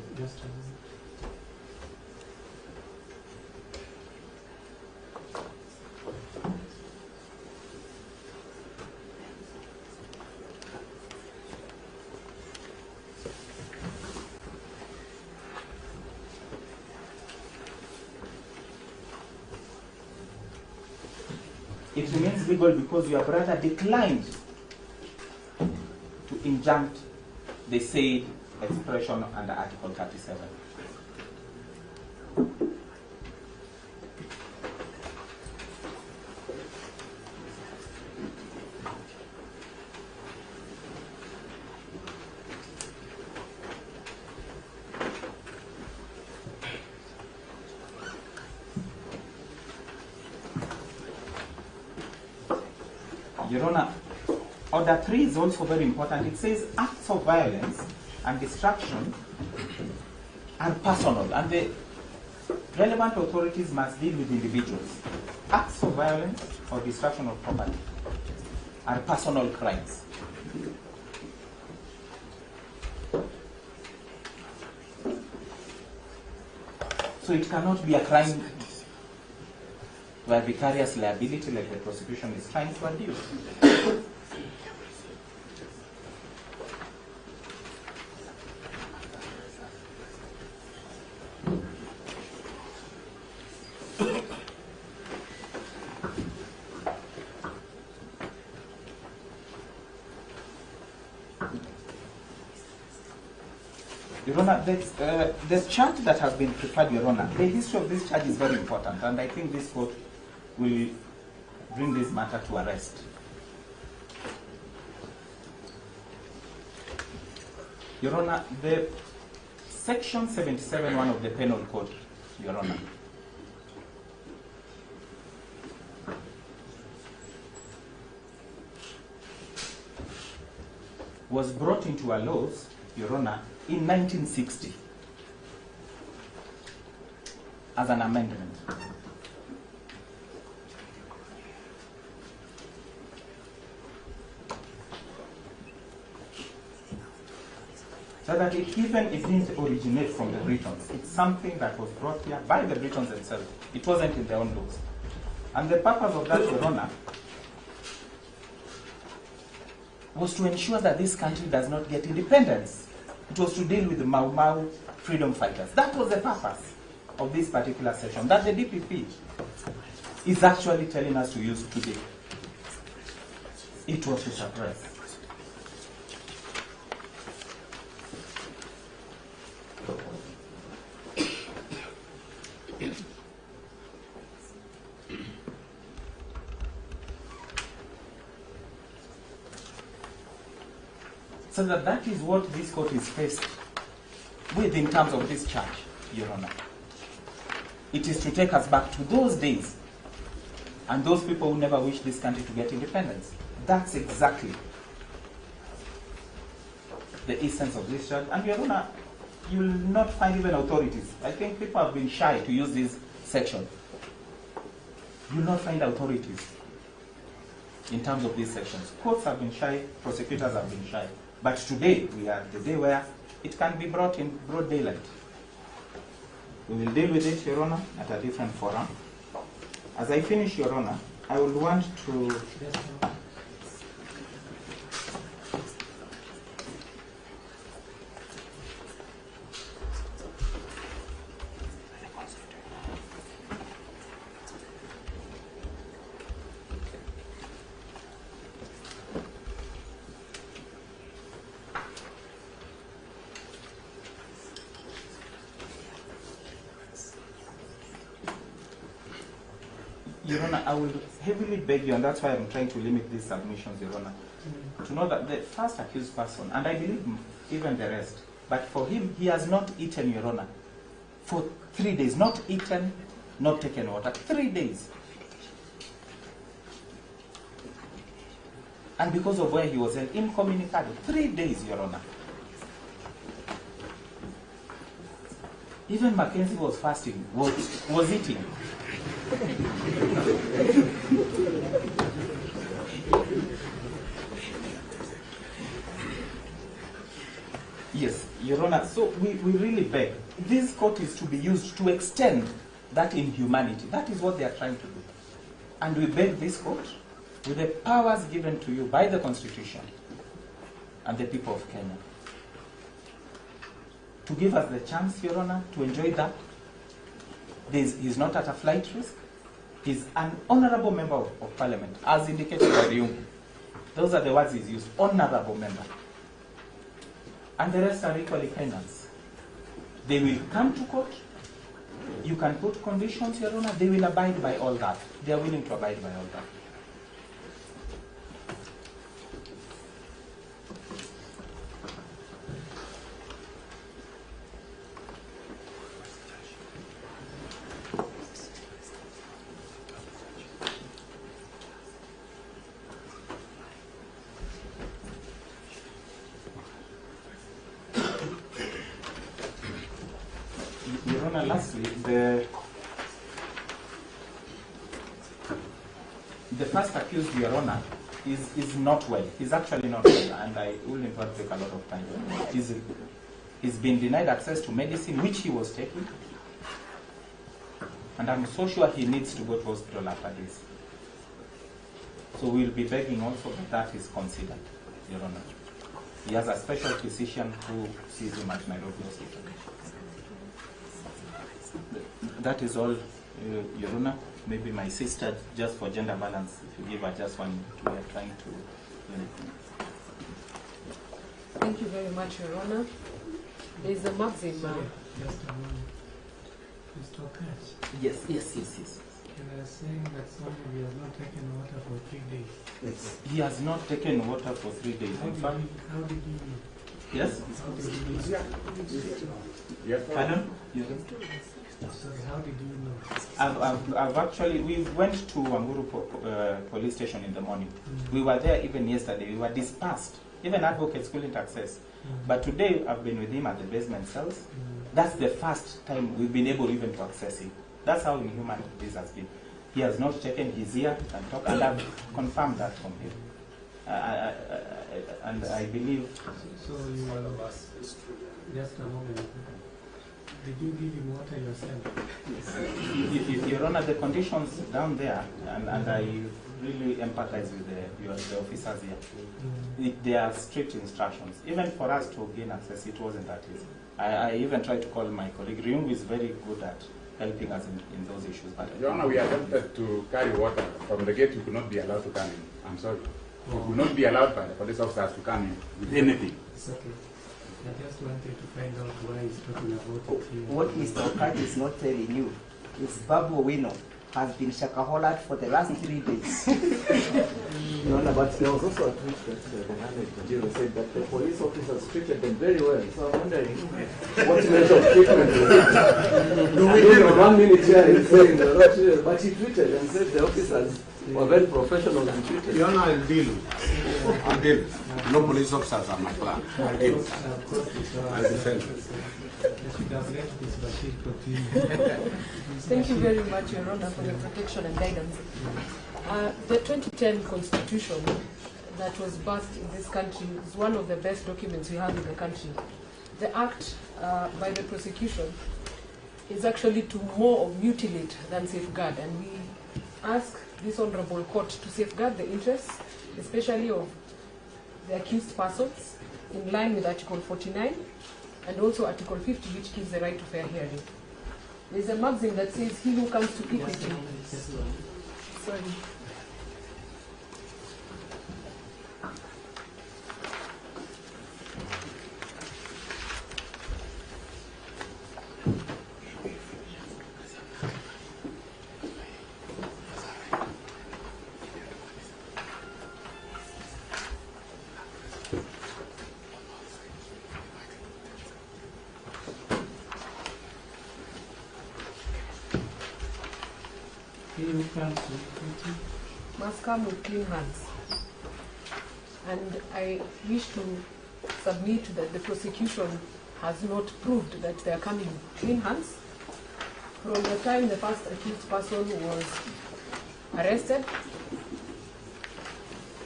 It remains legal because your brother declined to injunct the said expression under Article 37. Your Honor, Order 3 is also very important. It says acts of violence and destruction are personal, and the relevant authorities must deal with individuals. Acts of violence or destruction of property are personal crimes. So it cannot be a crime by vicarious liability like the prosecution is trying to adduce. Your Honor, the charge that has been prepared, Your Honor, the history of this charge is very important, and I think this court will bring this matter to a rest. Your Honor, the Section 77(1) of the Penal Code, Your Honor, was brought into our laws, Your Honor, in 1960 as an amendment. So that it, even it didn't originate from the Britons. It's something that was brought here by the Britons themselves. It wasn't in their own laws. And the purpose of that, Your Honor, was to ensure that this country does not get independence. It was to deal with the Mau Mau freedom fighters. That was the purpose of this particular session that the DPP is actually telling us to use today. It was to suppress. So that is what this court is faced with in terms of this charge, Your Honor. It is to take us back to those days and those people who never wished this country to get independence. That's exactly the essence of this charge. And Your Honor, you will not find even authorities. I think people have been shy to use this section. You will not find authorities in terms of these sections. Courts have been shy, prosecutors have been shy. But today, we are the day where it can be brought in broad daylight. We will deal with it, Your Honor, at a different forum. As I finish, Your Honor, I would want to... Your Honor, I will heavily beg you, and that's why I'm trying to limit these submissions, Your Honor, to know that the first accused person, and I believe even the rest, but for him, he has not eaten, Your Honor, for 3 days. Not eaten, not taken water. 3 days. And because of where he was held, incommunicado. 3 days, Your Honor. Even Mackenzie was fasting, was eating. Yes, Your Honor, so we really beg. This court is to be used to extend that inhumanity. That is what they are trying to do. And we beg this court, with the powers given to you by the Constitution and the people of Kenya, to give us the chance, Your Honor, to enjoy that. He's not at a flight risk. He's an honorable member of parliament, as indicated by Riungu. Those are the words he's used, honorable member. And the rest are equally Kenyans. They will come to court. You can put conditions, Your Honor. They will abide by all that. They are willing to abide by all that. Your Honor, lastly, the first accused, Your Honor, is not well. He's actually not well, and I will in fact take a lot of time. He's been denied access to medicine, which he was taking, and I'm so sure he needs to go to hospital after this. So we'll be begging also that that is considered, Your Honor. He has a special physician who sees him at Nairobi Hospital. That is all, Your Honor. Maybe my sister, just for gender balance, if you give her just 1 minute, we are trying to do anything. Thank you very much, Your Honor. There is a maxim. Sorry, just a moment. Mr. Okatch. Yes, yes, yes, yes. You are saying that somebody has not taken water for 3 days. Yes. He has not taken water for 3 days. In fact, how did you know? Yes? How did you know? Yes. Pardon? Yes. Sorry, how did you know? I've actually, we went to Wanguru police station in the morning. We were there even yesterday. We were dispersed. Even advocates couldn't access. But today, I've been with him at the basement cells. That's the first time we've been able even to access him. That's how inhuman this has been. He has not taken his ear and talk, and I've confirmed that from him. And I believe... So you are... Just a moment. Did you give him water yourself? Yes. Your Honor, the conditions down there, and I really empathize with the officers here. They are strict instructions. Even for us to gain access, it wasn't that easy. I even tried to call my colleague. Riungu is very good at helping us in those issues. But Your Honor, we attempted to carry water from the gate. We could not be allowed to come in. I'm sorry. We could not be allowed by the police officers to come in with anything. It's okay. I just wanted to find out why he's talking about it here. What Mr. Okatch is not telling you is Babu Owino has been shakaholad for the last 3 days. Your Honor, but there was also a tweet that the Mohamed Njiru said that the police officers treated them very well. So I'm wondering what measure of treatment was it? Do we know 1 minute here he's saying they're not treated, but he tweeted and said the officers were very professional and treated. Your Honor, I'll deal with. I'll deal with. No police officers are my client. I'll deal with. I'll defend. I should have let this Bashir continue. Thank you very much, Your Honor, for your protection and guidance. The 2010 Constitution that was passed in this country is one of the best documents we have in the country. The act by the prosecution is actually to more of mutilate than safeguard, and we ask this honorable court to safeguard the interests, especially of the accused persons, in line with Article 49 and also Article 50, which gives the right to fair hearing. There's a maxim that says, he who comes to equity. Sorry. Must come with clean hands. And I wish to submit that the prosecution has not proved that they are coming with clean hands. From the time the first accused person was arrested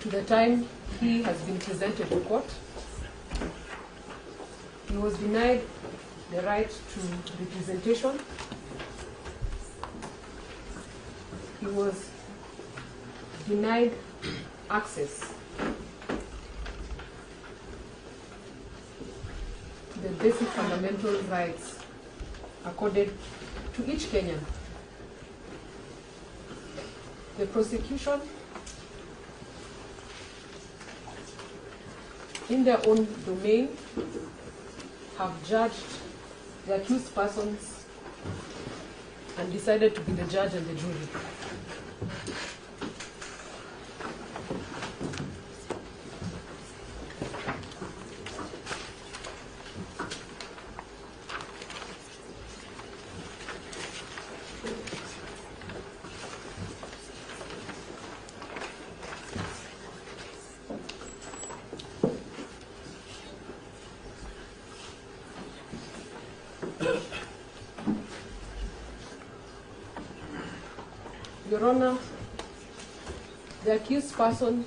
to the time he has been presented to court, he was denied the right to representation. He was denied access to the basic fundamental rights accorded to each Kenyan. The prosecution, in their own domain, have judged the accused persons and decided to be the judge and the jury. Your Honor, the accused persons,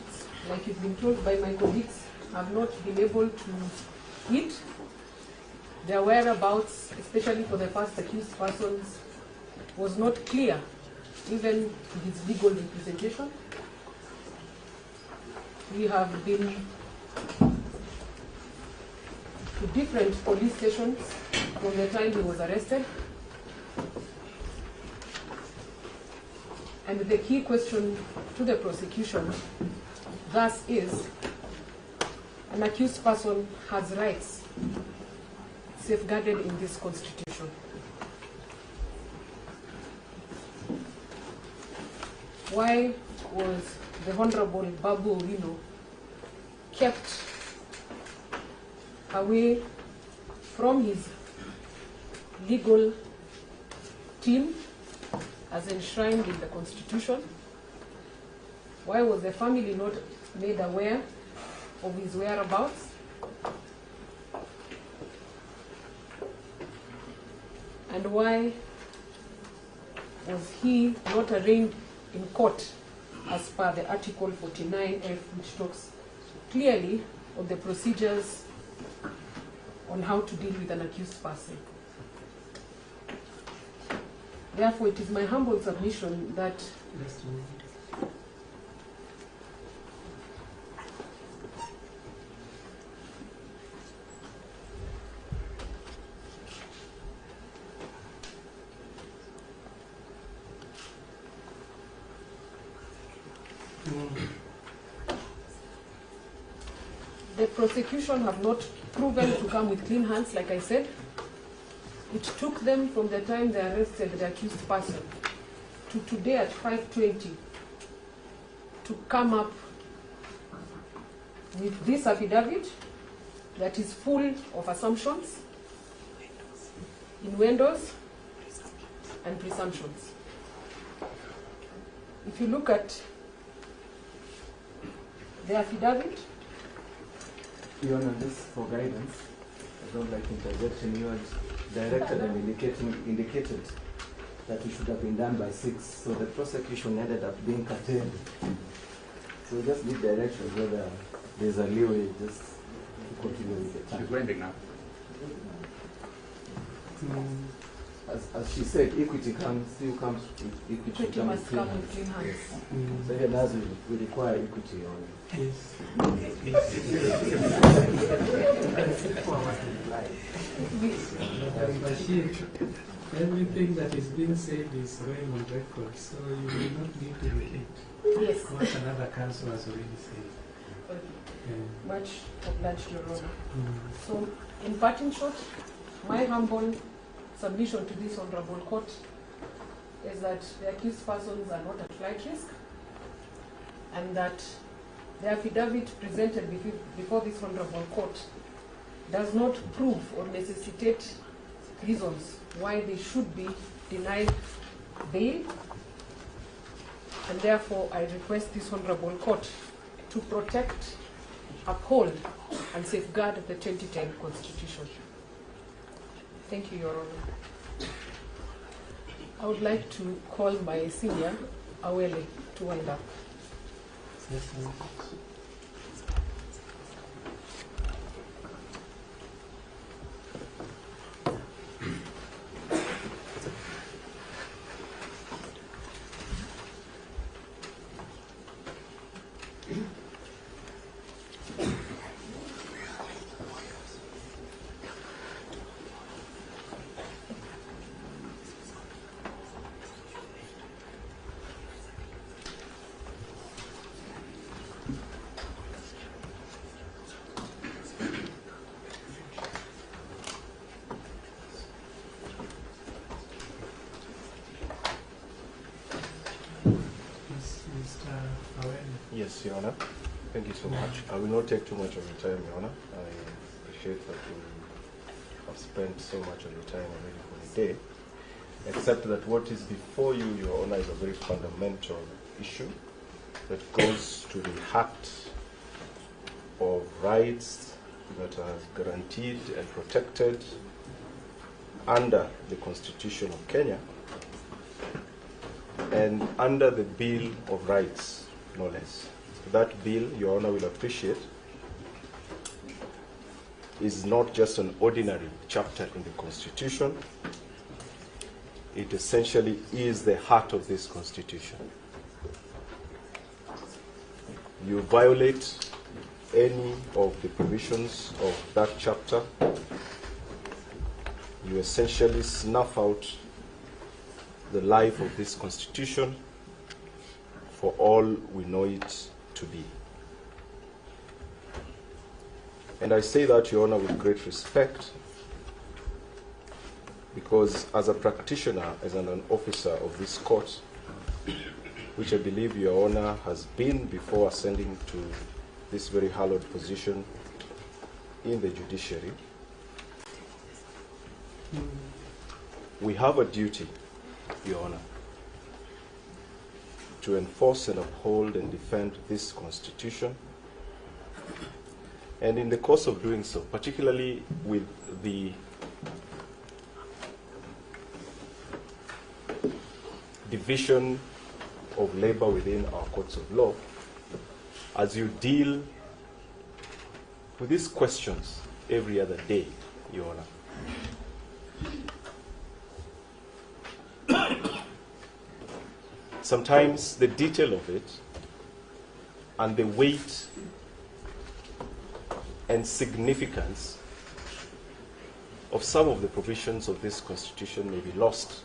like you've been told by my colleagues, have not been able to eat. Their whereabouts, especially for the first accused persons, was not clear, even to his legal representation. We have been to different police stations from the time he was arrested. And the key question to the prosecution thus is, an accused person has rights safeguarded in this constitution. Why was the Honorable Babu Owino kept away from his legal team as enshrined in the Constitution? Why was the family not made aware of his whereabouts? And why was he not arraigned in court as per the Article 49F, which talks clearly of the procedures on how to deal with an accused person? Therefore, it is my humble submission that the prosecution have not proven to come with clean hands, like I said. It took them from the time they arrested the accused person to today at 5:20 to come up with this affidavit that is full of assumptions, innuendos, and presumptions. If you look at the affidavit. Your Honor, just for guidance, I don't like interjection. You had directed and indicated that it should have been done by 6, so the prosecution ended up being curtailed. So just give directions whether there's a leeway just to continue with the time. She's winding up. As she said, equity comes, still comes with equity. Equity must come with clean hands. Yes. So even as we require equity on. Yes. Everything that is being said is going on record, so you will not need to repeat yes. what another counsel has already said. Okay. Yeah. Much obliged, Your Honor. So, in parting shot, my humble submission to this honorable court is that the accused persons are not at flight risk, and that the affidavit presented before this honorable court does not prove or necessitate reasons why they should be denied bail, and therefore I request this honorable court to protect, uphold, and safeguard the 2010 Constitution. Thank you, Your Honor. I would like to call my senior, Awele, to wind up. Yes, Your Honor. Thank you so much. I will not take too much of your time, Your Honor. I appreciate that you have spent so much of your time already for the day, except that what is before you, Your Honor, is a very fundamental issue that goes to the heart of rights that are guaranteed and protected under the Constitution of Kenya and under the Bill of Rights, no less. That bill, Your Honor will appreciate, is not just an ordinary chapter in the Constitution. It essentially is the heart of this Constitution. You violate any of the provisions of that chapter, you essentially snuff out the life of this Constitution for all we know it to be. And I say that, Your Honor, with great respect, because as a practitioner, as an officer of this court, which I believe Your Honor has been before ascending to this very hallowed position in the judiciary, we have a duty, Your Honor, to enforce and uphold and defend this Constitution. And in the course of doing so, particularly with the division of labor within our courts of law, as you deal with these questions every other day, Your Honor, sometimes the detail of it and the weight and significance of some of the provisions of this Constitution may be lost.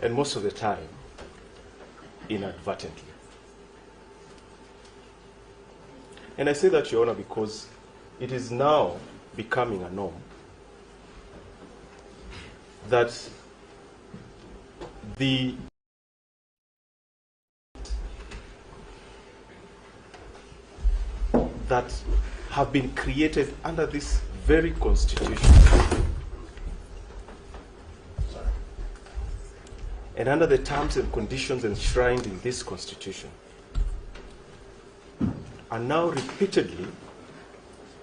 And most of the time, inadvertently. And I say that, Your Honor, because it is now becoming a norm that the that have been created under this very constitution and under the terms and conditions enshrined in this constitution are now repeatedly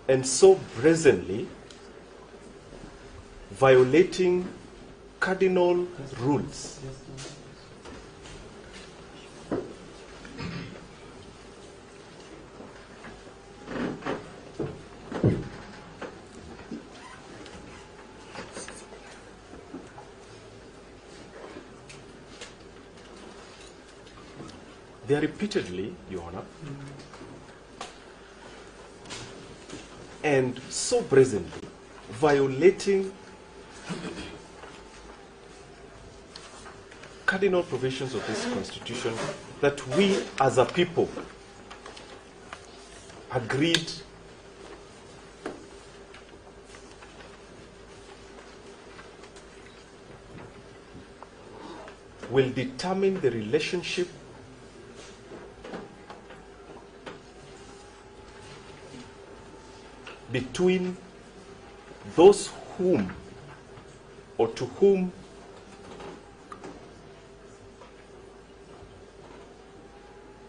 and so brazenly violating cardinal rules. They are repeatedly, Your Honor, and so brazenly violating cardinal provisions of this constitution that we as a people agreed will determine the relationship between those whom or to whom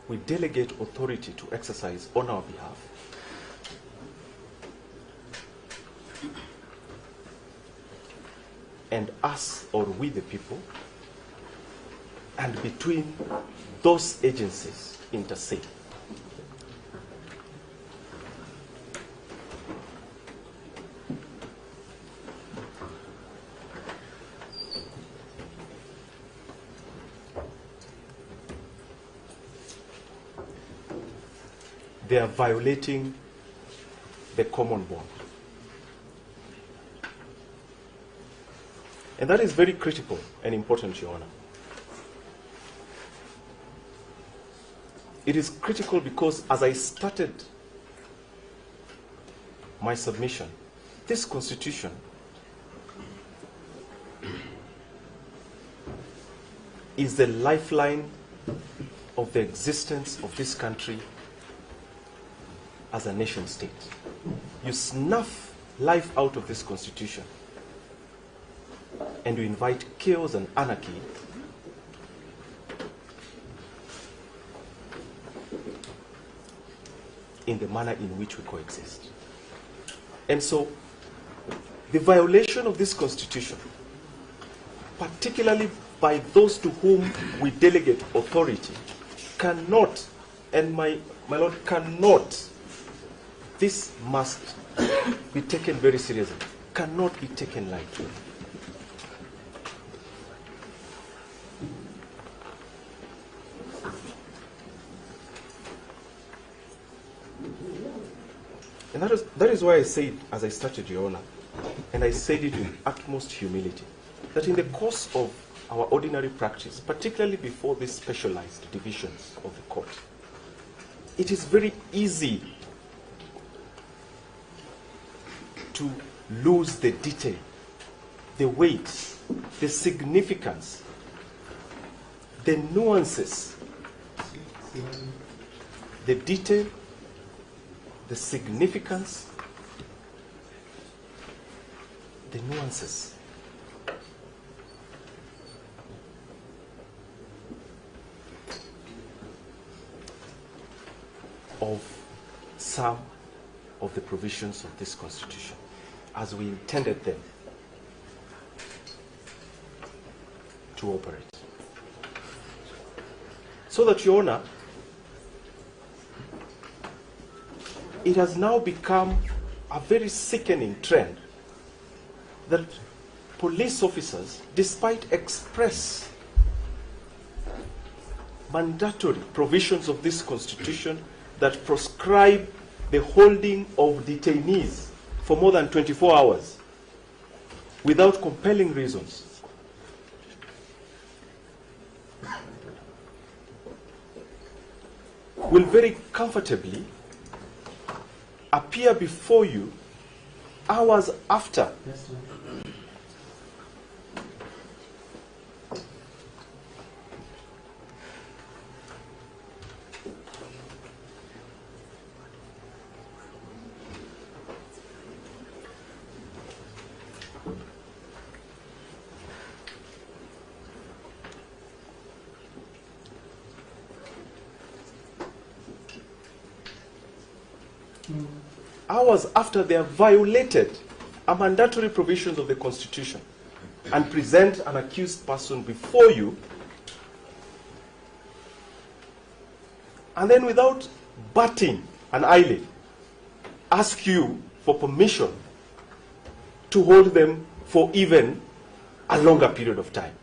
we delegate authority to exercise on our behalf, and us or we the people, and between those agencies inter se. They are violating the common bond. And that is very critical and important, Your Honor. It is critical because as I started my submission, this constitution is the lifeline of the existence of this country as a nation state. You snuff life out of this constitution and you invite chaos and anarchy in the manner in which we coexist. And so the violation of this constitution, particularly by those to whom we delegate authority, cannot, and my lord, cannot, this must be taken very seriously, cannot be taken lightly. And that is why I said, as I started, Your Honor, and I said it with utmost humility, that in the course of our ordinary practice, particularly before these specialized divisions of the court, it is very easy to lose the detail, the weight, the significance, the nuances, the detail, the significance, the nuances. Of some of the provisions of this constitution as we intended them to operate. So that, Your Honor, it has now become a very sickening trend that police officers, despite express mandatory provisions of this constitution that prescribe the holding of detainees for more than 24 hours without compelling reasons, will very comfortably appear before you hours after hours after they have violated a mandatory provisions of the Constitution and present an accused person before you, and then without batting an eyelid, ask you for permission to hold them for even a longer period of time.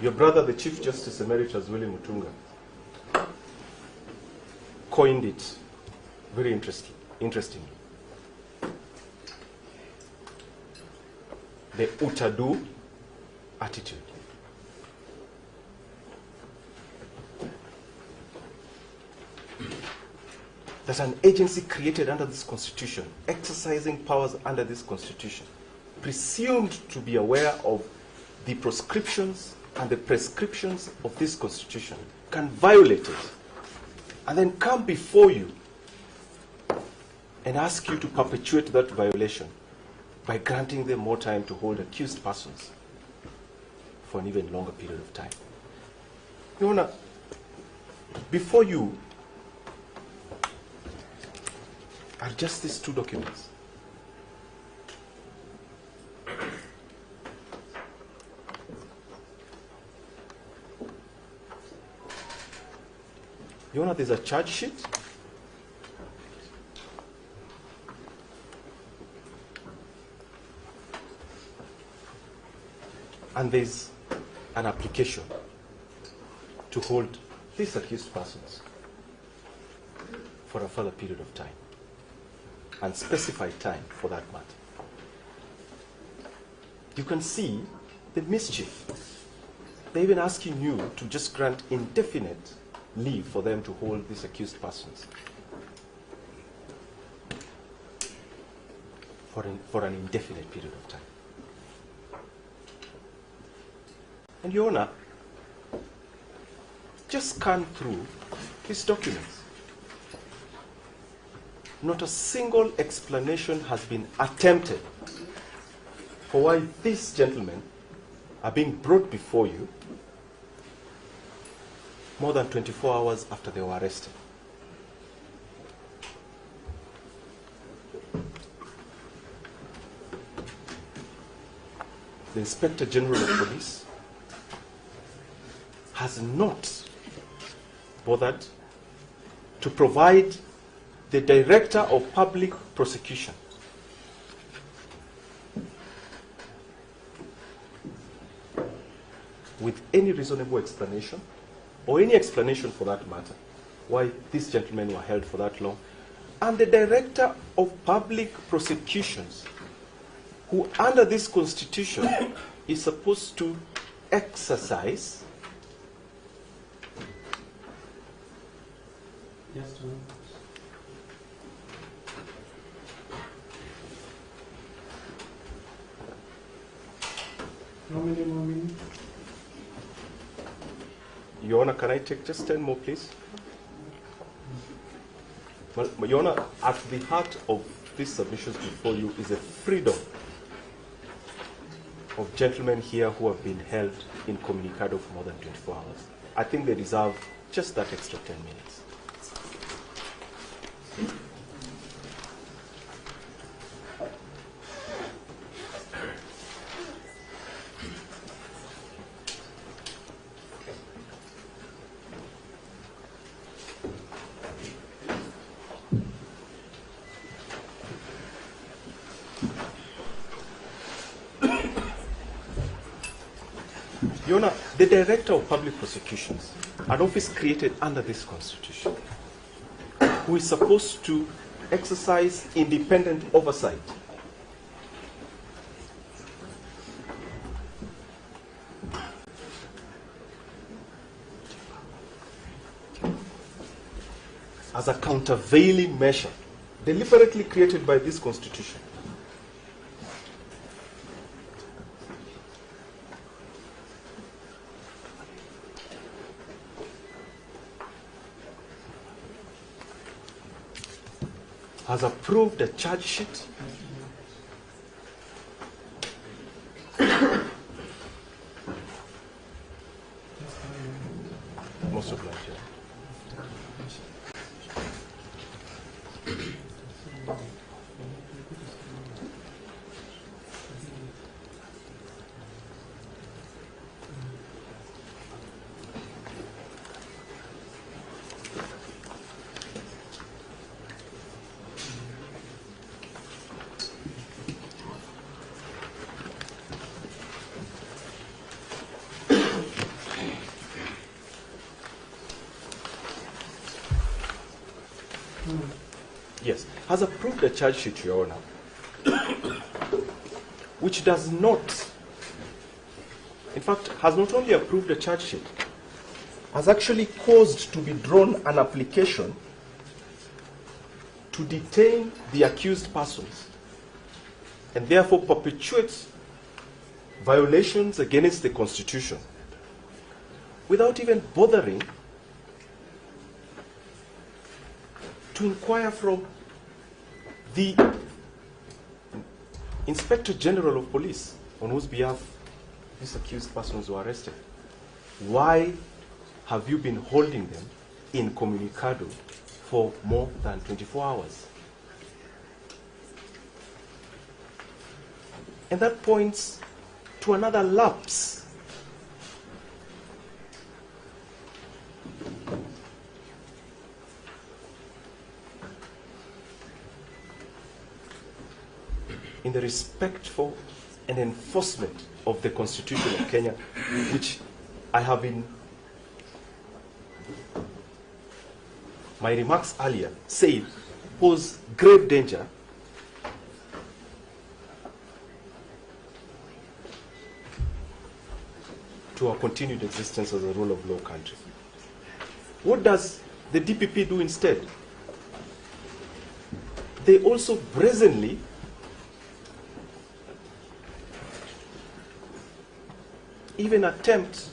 Your brother, the Chief Justice Emeritus Willy Mutunga, coined it very interestingly. The Utadu attitude. That an agency created under this constitution, exercising powers under this constitution, presumed to be aware of the proscriptions and the prescriptions of this constitution, can violate it and then come before you and ask you to perpetuate that violation by granting them more time to hold accused persons for an even longer period of time. Your Honor, before you are just these two documents. Your Honor, there's a charge sheet. And there's an application to hold these accused persons for a further period of time, and specified time for that matter. You can see the mischief. They're even asking you to just grant indefinite leave for them to hold these accused persons for an indefinite period of time. And Your Honor, just scan through these documents. Not a single explanation has been attempted for why these gentlemen are being brought before you more than 24 hours after they were arrested. The Inspector General of Police has not bothered to provide the Director of Public Prosecution with any reasonable explanation, or any explanation for that matter, why these gentlemen were held for that long. And the Director of Public Prosecutions, who under this constitution is supposed to exercise How many more minutes? Your Honor, can I take just 10 more, please? Well, Your Honor, at the heart of these submissions before you is the freedom of gentlemen here who have been held incommunicado for more than 24 hours. I think they deserve just that extra 10 minutes. Your Honor, the Director of Public Prosecutions An office created under this constitution, who is supposed to exercise independent oversight as a countervailing measure deliberately created by this constitution, has approved a charge sheet Most obliged. Yes, has approved a charge sheet, Your Honor, which does not, in fact, has not only approved a charge sheet, has actually caused to be drawn an application to detain the accused persons and therefore perpetuates violations against the Constitution without even bothering to inquire from the Inspector General of Police, on whose behalf these accused persons were arrested. Why have you been holding them incommunicado for more than 24 hours? And that points to another lapse in the respect for and enforcement of the Constitution of Kenya, which I have in my remarks earlier said pose grave danger to our continued existence as a rule of law country. What does the DPP do instead? They also brazenly even attempt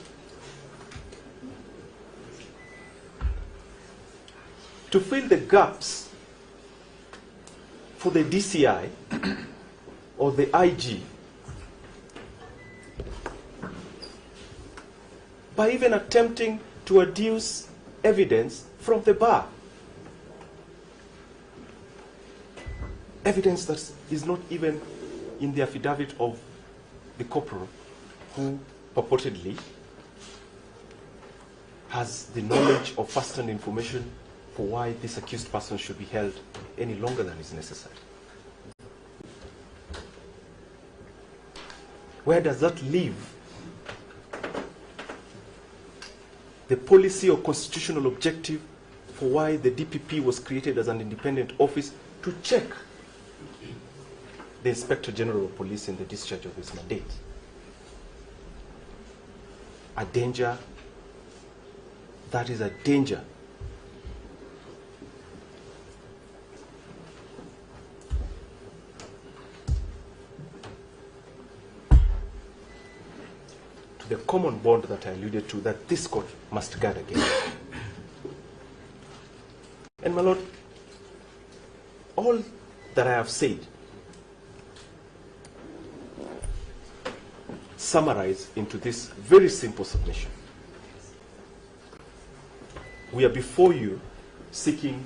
to fill the gaps for the DCI or the IG by even attempting to adduce evidence from the bar. Evidence that is not even in the affidavit of the corporal who purportedly has the knowledge of first-hand information for why this accused person should be held any longer than is necessary. Where does that leave the policy or constitutional objective for why the DPP was created as an independent office to check the Inspector General of Police in the discharge of his mandate? A danger, that is a danger to the common bond that I alluded to, that this court must guard against. And my lord, all that I have said summarize into this very simple submission. We are before you seeking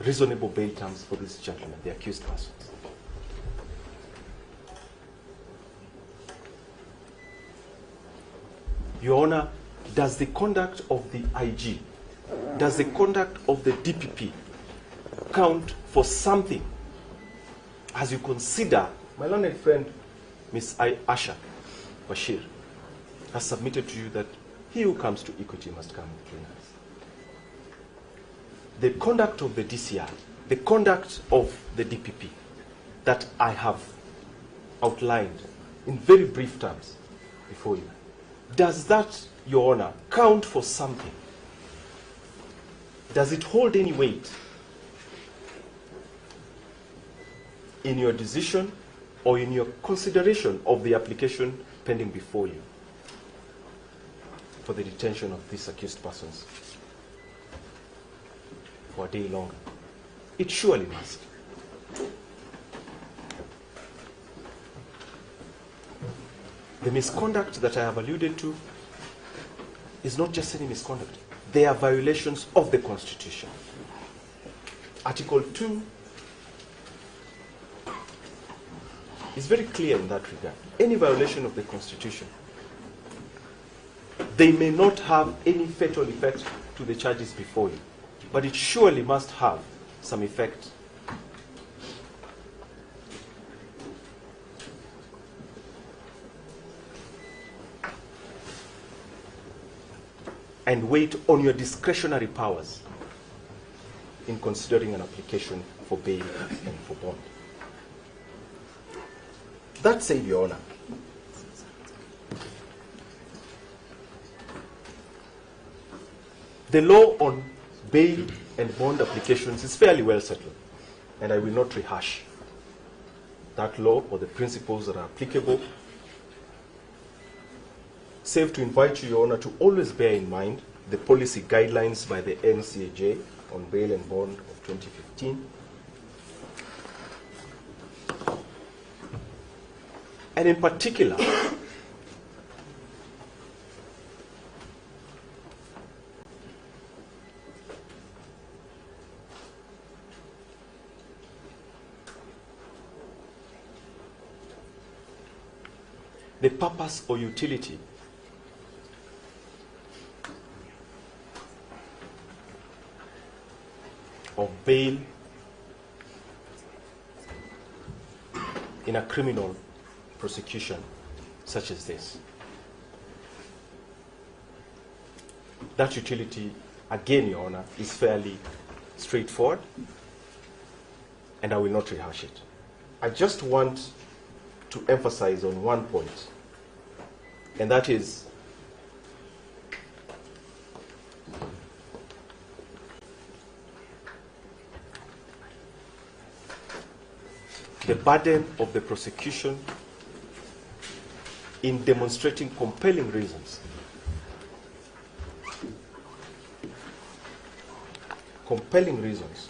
reasonable bail terms for this gentleman, the accused persons. Your Honor, does the conduct of the IG, does the conduct of the DPP count for something as you consider, my learned friend, Ms. Asha Bashir, has submitted to you that He who comes to equity must come with clean hands. The conduct of the DCI, the conduct of the DPP that I have outlined in very brief terms before you, does that, Your Honor, count for something? Does it hold any weight in your decision or in your consideration of the application pending before you for the detention of these accused persons for a day longer? It surely must. The misconduct that I have alluded to is not just any misconduct. They are violations of the Constitution. Article 2 is very clear in that regard. Any violation of the Constitution, they may not have any fatal effect to the charges before you, but it surely must have some effect and weight on your discretionary powers in considering an application for bail and for bond. That said, Your Honor, the law on bail and bond applications is fairly well settled, and I will not rehash that law or the principles that are applicable, save to invite you, Your Honor, to always bear in mind the policy guidelines by the NCAJ on bail and bond of 2015. And in particular, the purpose or utility of bail in a criminal prosecution such as this. That utility, again, Your Honor, is fairly straightforward, and I will not rehash it. I just want to emphasize on one point, and that is the burden of the prosecution in demonstrating compelling reasons. Compelling reasons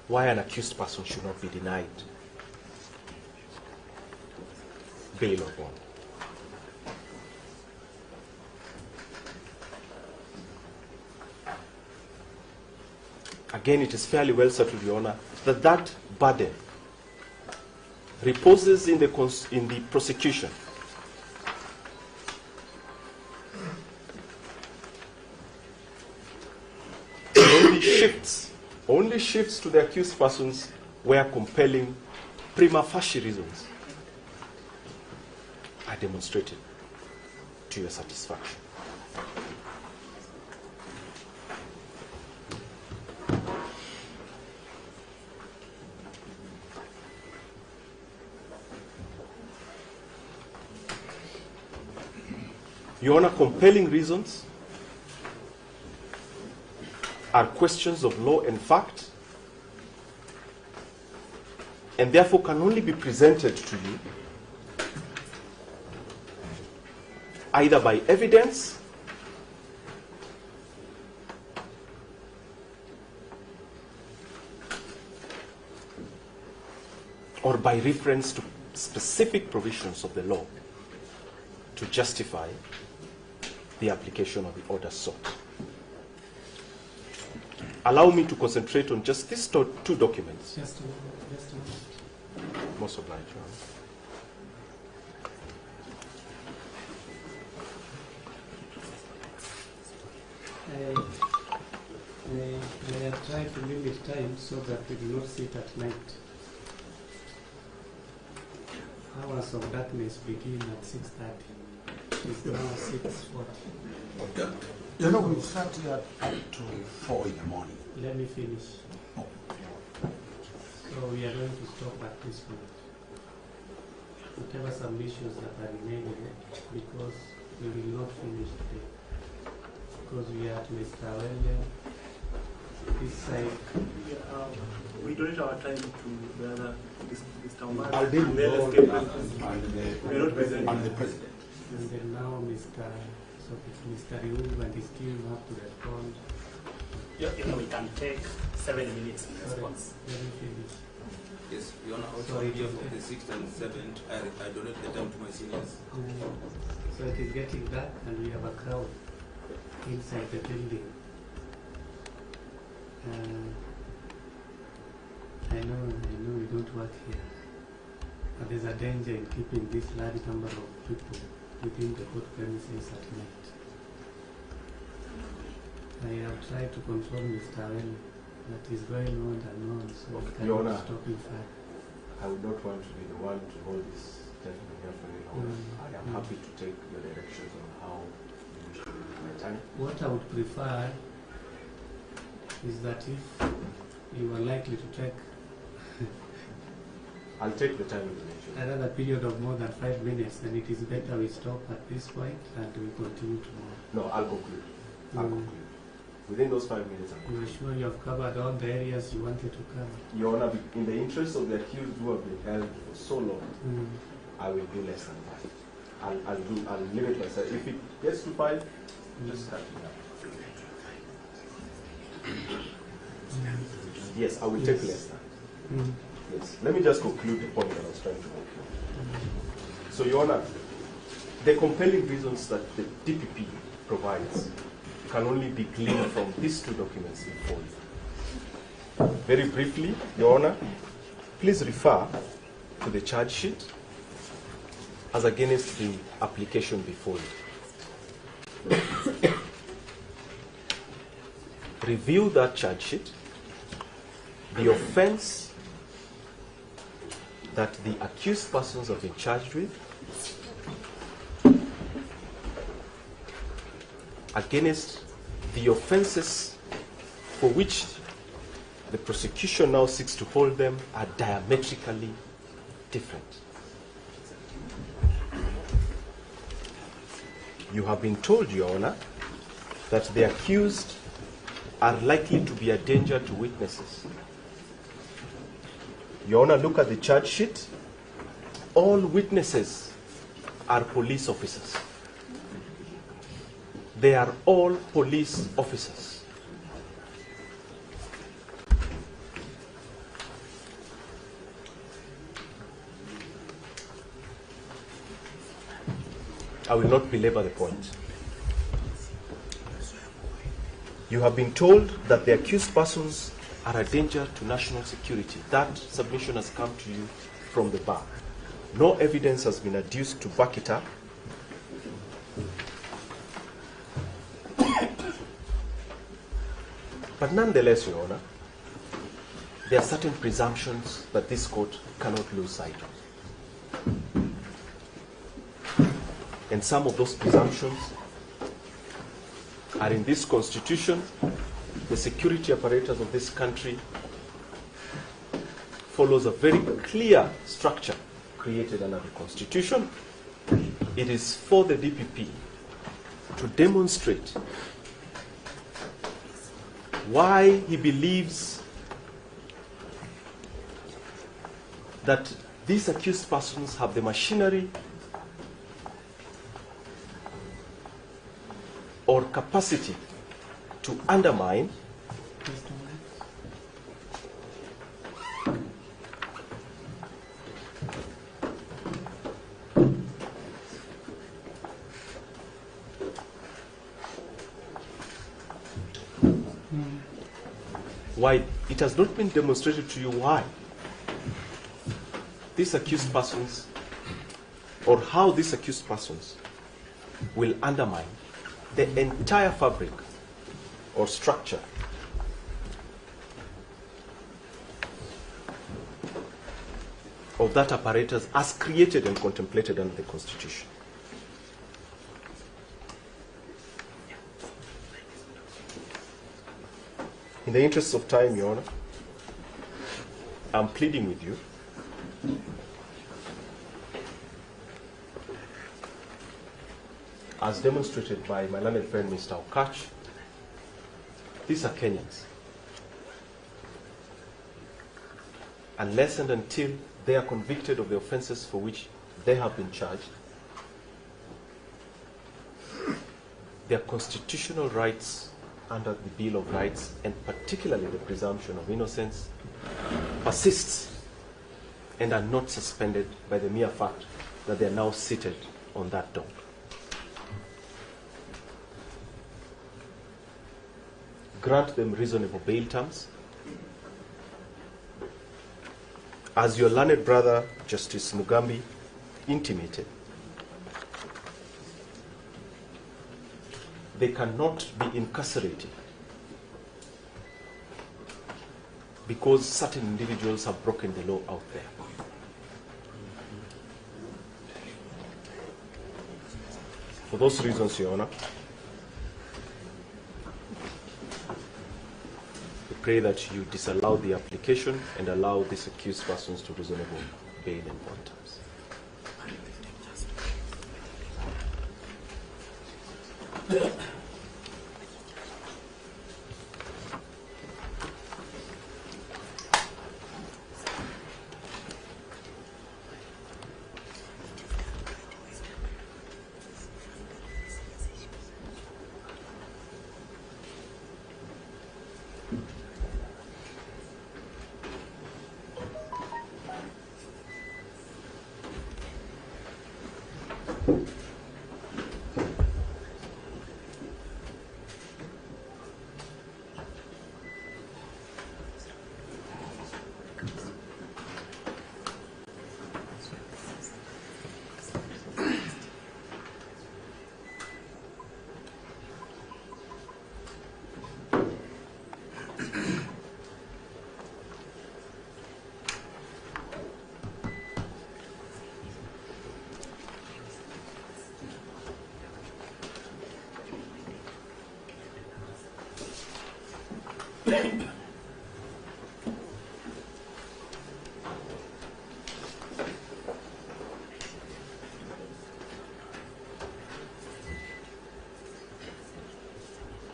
why an accused person should not be denied bail or bond. Again, it is fairly well settled, Your Honor, that that burden reposes in the prosecution. Only shifts to the accused persons where compelling prima facie reasons are demonstrated to your satisfaction. Your Honor, compelling reasons are questions of law and fact, and therefore can only be presented to you either by evidence or by reference to specific provisions of the law to justify the application of the order sought. Allow me to concentrate on just these two documents. Just a minute. Most obliged, Your Honor. May I try to limit time so that we do not sit at night? Hours of darkness begin at 6:30. It is now 6:40. You know, we start here up to 4 in the morning. Let me finish. So we are going to stop at this point. Whatever submissions that are remaining, because we will not finish today. Because we are at Mr. Awele, this side. We donate our time to the other, Mr. Omar. I'll deal with all the others and the president. And then now Mr. So it's Mr. Riungu and his team have to respond. You know, we can take 7 minutes in response. Let me finish. Yes, Your Honor, also on behalf of the 6th and 7th, I donate the time to my seniors. So it is getting dark and we have a crowd inside the building. I know you don't work here, but there's a danger in keeping this large number of people within the court premises at night. I have tried to control Mr. Awele, that is going on and on, so we cannot Your Honor, stop him fire. I would not want to be the one to hold this gentleman here for any longer. I am happy to take your directions on how you wish to use my time. What I would prefer is that if you are likely to take I'll take the time you mentioned. Another period of more than 5 minutes, then it is better we stop at this point and we continue tomorrow. No, I'll conclude. I'll conclude. Within those 5 minutes, I'll conclude. You are sure you have covered all the areas you wanted to cover? Your Honor, in the interest of the accused who have been held for so long, I will do less than 5. I'll limit myself. If it gets to 5, just cut it up. Yes, I will take less than. Yes. Let me just conclude the point that I was trying to make. So, Your Honor, the compelling reasons that the DPP provides can only be gleaned from these two documents before you. Very briefly, Your Honor, please refer to the charge sheet as against the application before you. Review that charge sheet, the offense that the accused persons have been charged with, against the offenses for which the prosecution now seeks to hold them are diametrically different. You have been told, Your Honor, that the accused are likely to be a danger to witnesses. Your Honor, look at the charge sheet. All witnesses are police officers. They are all police officers. I will not belabor the point. You have been told that the accused persons are a danger to national security. That submission has come to you from the bar. No evidence has been adduced to back it up. But nonetheless, Your Honor, there are certain presumptions that this court cannot lose sight of. And some of those presumptions are in this Constitution. The security apparatus of this country follows a very clear structure created under the Constitution. It is for the DPP to demonstrate why he believes that these accused persons have the machinery or capacity to undermine why it has not been demonstrated to you why these accused persons or how these accused persons will undermine the entire fabric or structure of that apparatus as created and contemplated under the Constitution. In the interest of time, Your Honor, I'm pleading with you as demonstrated by my learned friend, Mr. Okach, these are Kenyans. Unless and until they are convicted of the offenses for which they have been charged, their constitutional rights under the Bill of Rights, and particularly the presumption of innocence, persists and are not suspended by the mere fact that they are now seated on that dock. Grant them reasonable bail terms. As your learned brother, Justice Mugambi, intimated, they cannot be incarcerated because certain individuals have broken the law out there. For those reasons, Your Honor, we pray that you disallow the application and allow these accused persons to reasonable bail and bond terms.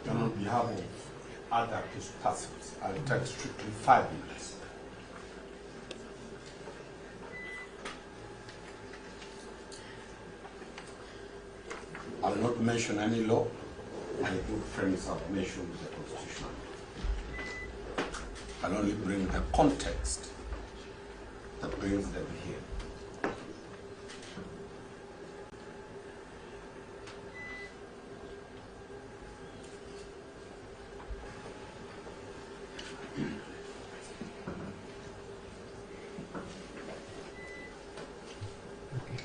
On behalf of other accused persons, I'll take strictly 5 minutes. I'll not mention any law. My good friends have mentioned the Constitution. I'll only bring the context that brings them here. Okay.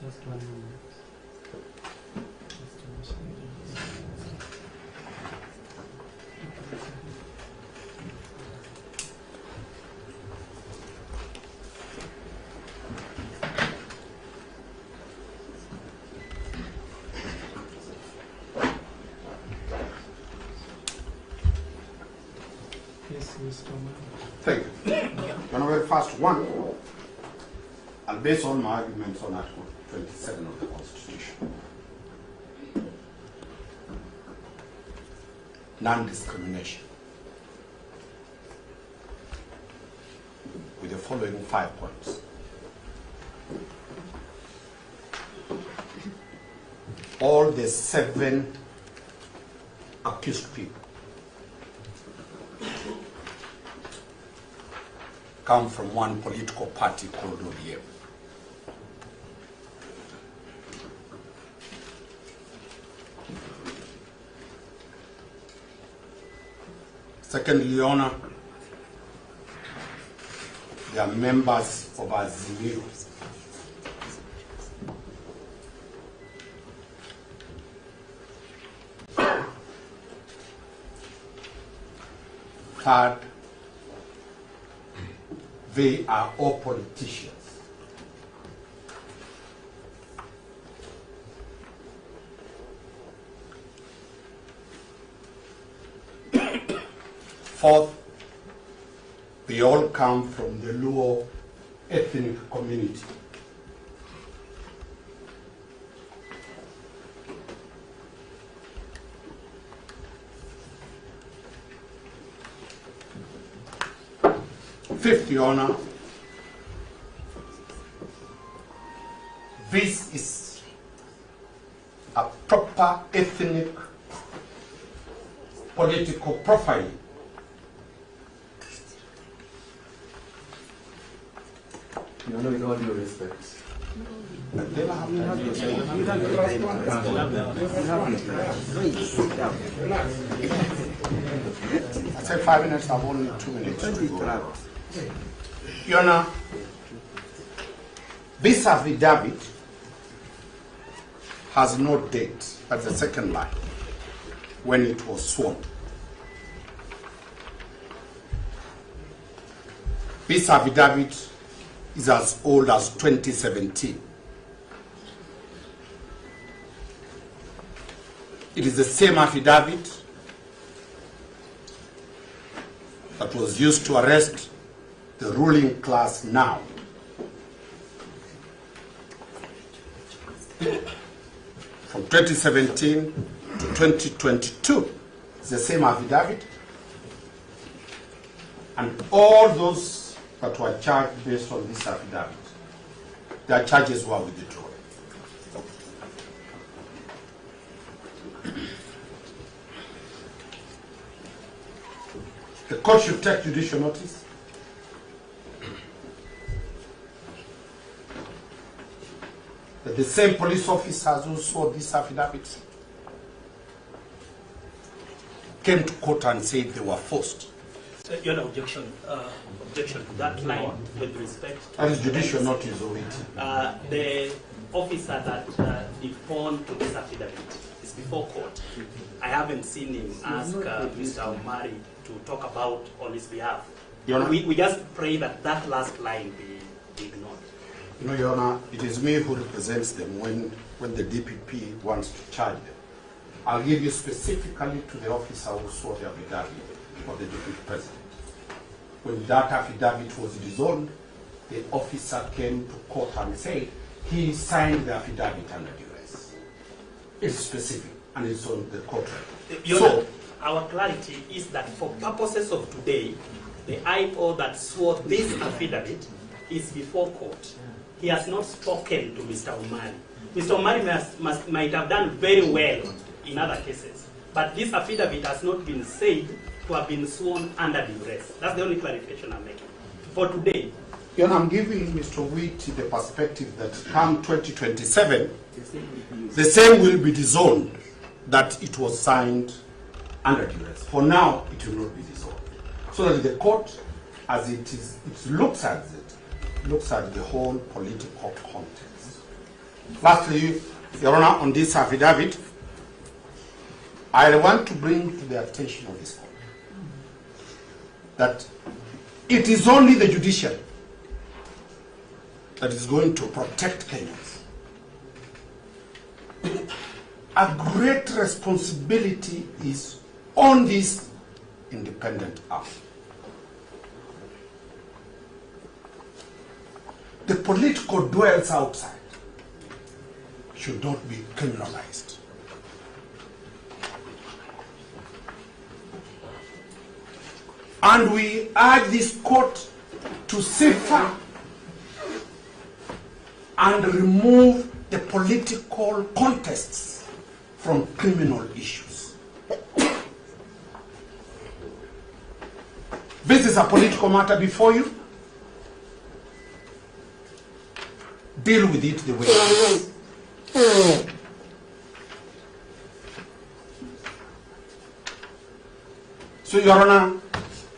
Just 1 minute. Yes, Mr. Omar. Thank you. On the very first one, I'll base all my arguments on Article 27 of the Constitution. Non-discrimination. With the following 5 points. All the 7 accused people come from one political party called ODM. Secondly, Your Honor, they are members of Azimio. Third, they are all politicians. Fourth, they all come from the Luo ethnic community. Fifth, Your Honor, this is a proper ethnic political profiling. Your Honor, with all due respect. I said 5 minutes, I've only 2 minutes to go. Your Honor, this affidavit has no date at the second line when it was sworn. This affidavit is as old as 2017. It is the same affidavit that was used to arrest the ruling class now. From 2017 to 2022, it's the same affidavit. And all those that were charged based on this affidavit, their charges were withdrawn. The court should take judicial notice that the same police officers who saw this affidavit came to court and said they were forced. Your Honor, objection to that line with respect to... That is judicial notice of it. The officer that deponed to this affidavit is before court. I haven't seen him ask Mr. Omari to talk about on his behalf. Your Honor, we just pray that that last line be ignored. You know, Your Honor, it is me who represents them when the DPP wants to charge them. I'll give you specifically to the officer who swore the affidavit for the deputy president. When that affidavit was disowned, the officer came to court and said he signed the affidavit under duress. It's specific and it's on the court record. Your Honor, our clarity is that for purposes of today, the IO that swore this affidavit is before court. He has not spoken to Mr. Omari. Mr. Omari might have done very well in other cases, but this affidavit has not been said to have been sworn under duress. That's the only clarification I'm making for today. Your Honor, I'm giving Mr. Owiti the perspective that come 2027, the same will be disowned that it was signed under duress. For now, it will not be disowned. So that the court, as it is, it looks at it, looks at the whole political context. Lastly, Your Honor, on this affidavit, I want to bring to the attention of this court that it is only the judiciary that is going to protect Kenyans. A great responsibility is on this independent arm. The political duels outside should not be criminalized. And we urge this court to see far and remove the political contests from criminal issues. This is a political matter before you. Deal with it the way it is. So, Your Honor,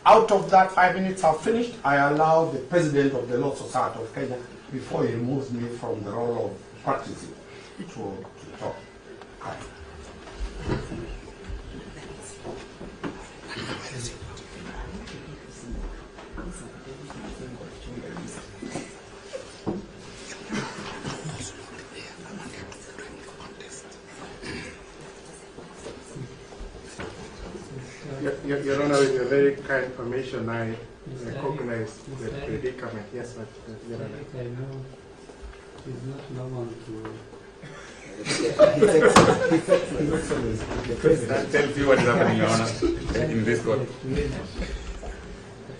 out of that 5 minutes I've finished, I allow the president of the Law Society of Kenya, before he removes me from the role of practicing, to talk. Your Honor, with your very kind permission, I recognize the predicament. Yes, but Your Honor. I know it's not normal to. That tells you what is happening, Your Honor, in this court.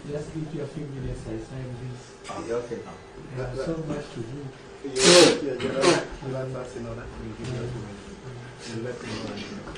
Just give you a few minutes, I sign this. Okay. I have so much to do. Yeah, Your Honor, that's in order. We'll give you a few minutes. We'll let you know.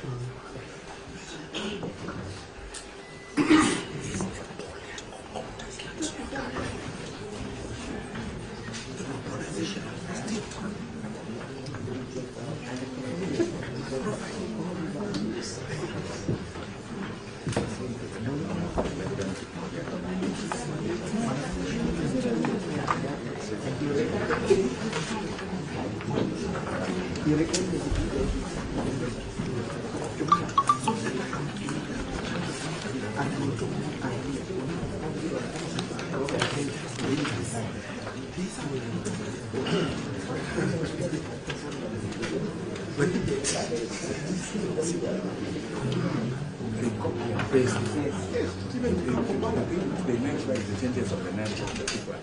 They meant by the changes of the names of the people.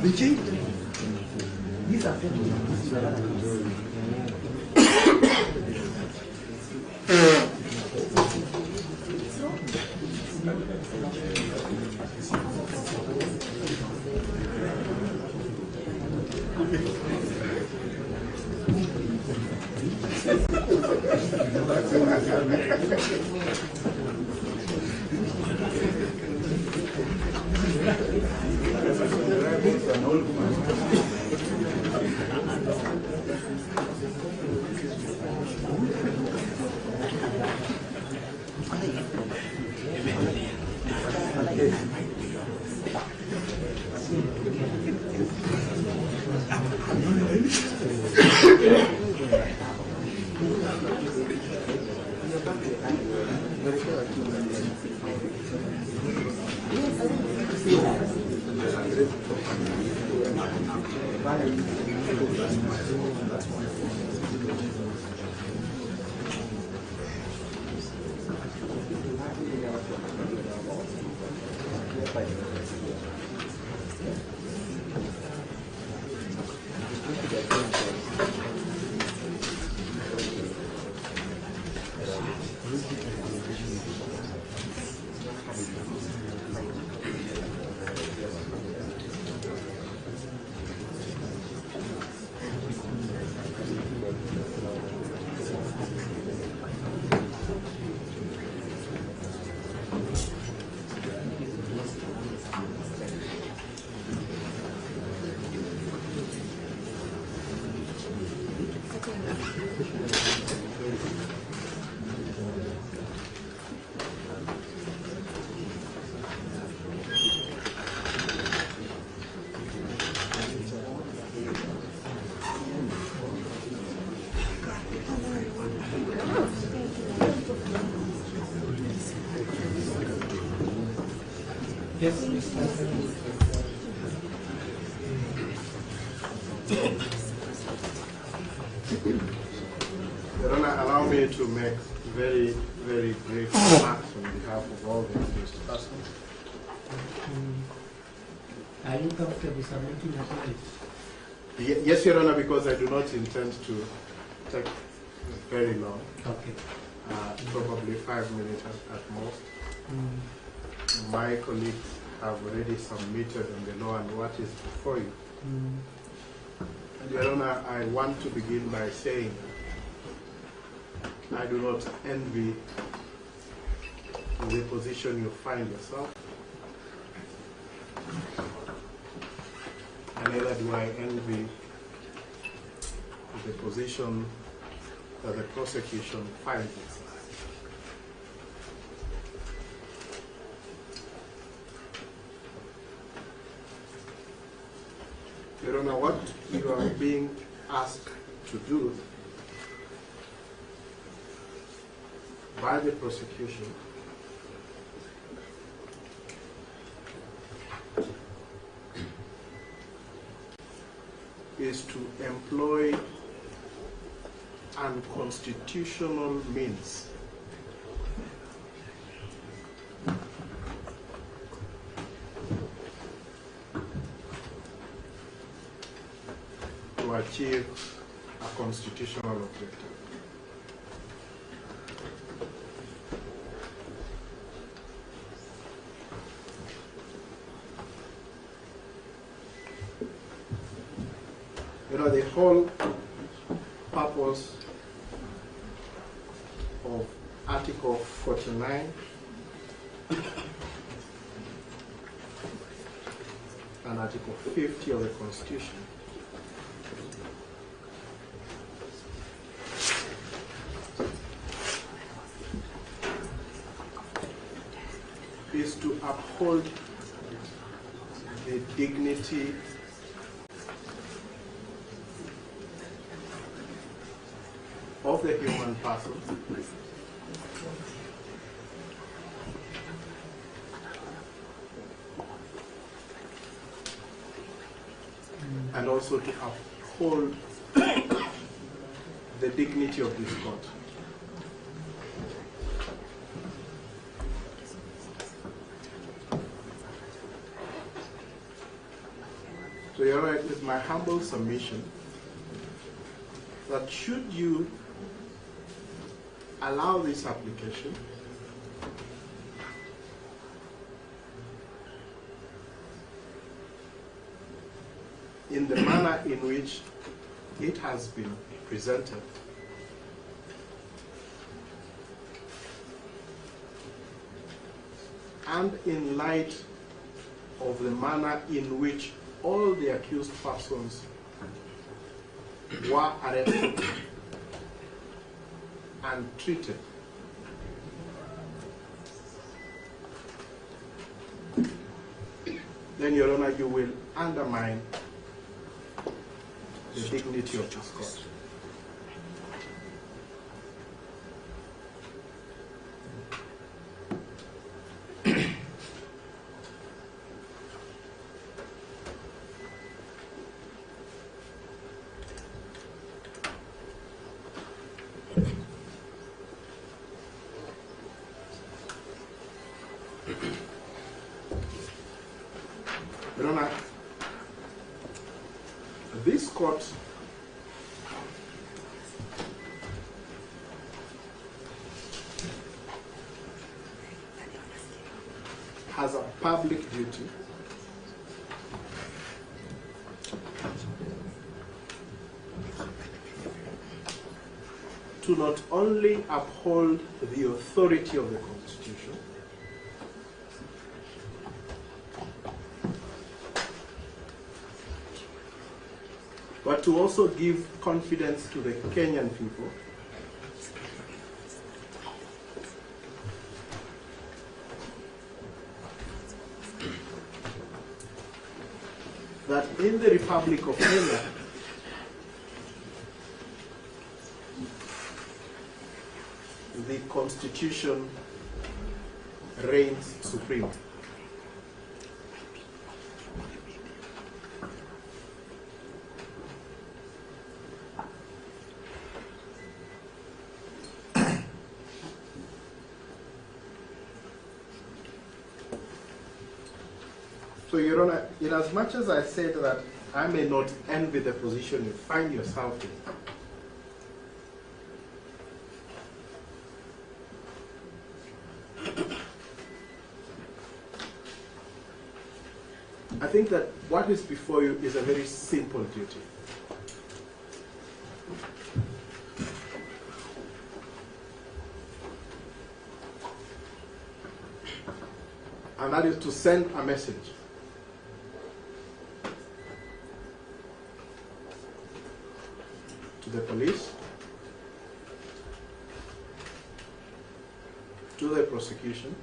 They changed. These are Yes, Mr. Your Honor, allow me to make very, very brief remarks on behalf of all the accused persons. Are you comfortable submitting your case? Yes, Your Honor, because I do not intend to take very long. Okay. Probably 5 minutes at most. My colleagues have already submitted on the law and what is before you. And Your Honor, I want to begin by saying I do not envy the position you find yourself, and neither do I envy the position that the prosecution finds itself. Your Honor, what you are being asked to do by the prosecution is to employ unconstitutional means achieve a constitutional objective. You know, the whole purpose of Article 49 and Article 50 of the Constitution is to uphold the dignity of the human person and also to uphold the dignity of this court. So, Your Honor, it is my humble submission that should you allow this application, in the manner in which it has been presented, and in light of the manner in which all the accused persons were arrested and treated, then, Your Honor, you will undermine the dignity of this court. Your Honor, this court has a public duty to not only uphold the authority of the Constitution, but to also give confidence to the Kenyan people that in the Republic of Kenya, the Constitution reigns supreme. So, Your Honor, in as much as I said that I may not envy the position you find yourself in, I think that what is before you is a very simple duty. And that is to send a message to the police, to the prosecution,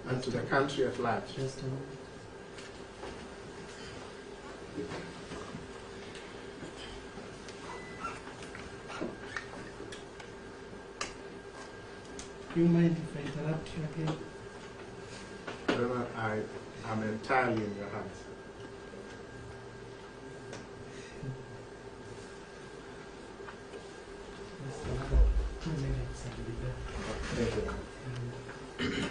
and to the country at large. Do you mind if I interrupt you again? Your Honor, I am entirely in your hands. Just another 2 minutes and be done. Thank you.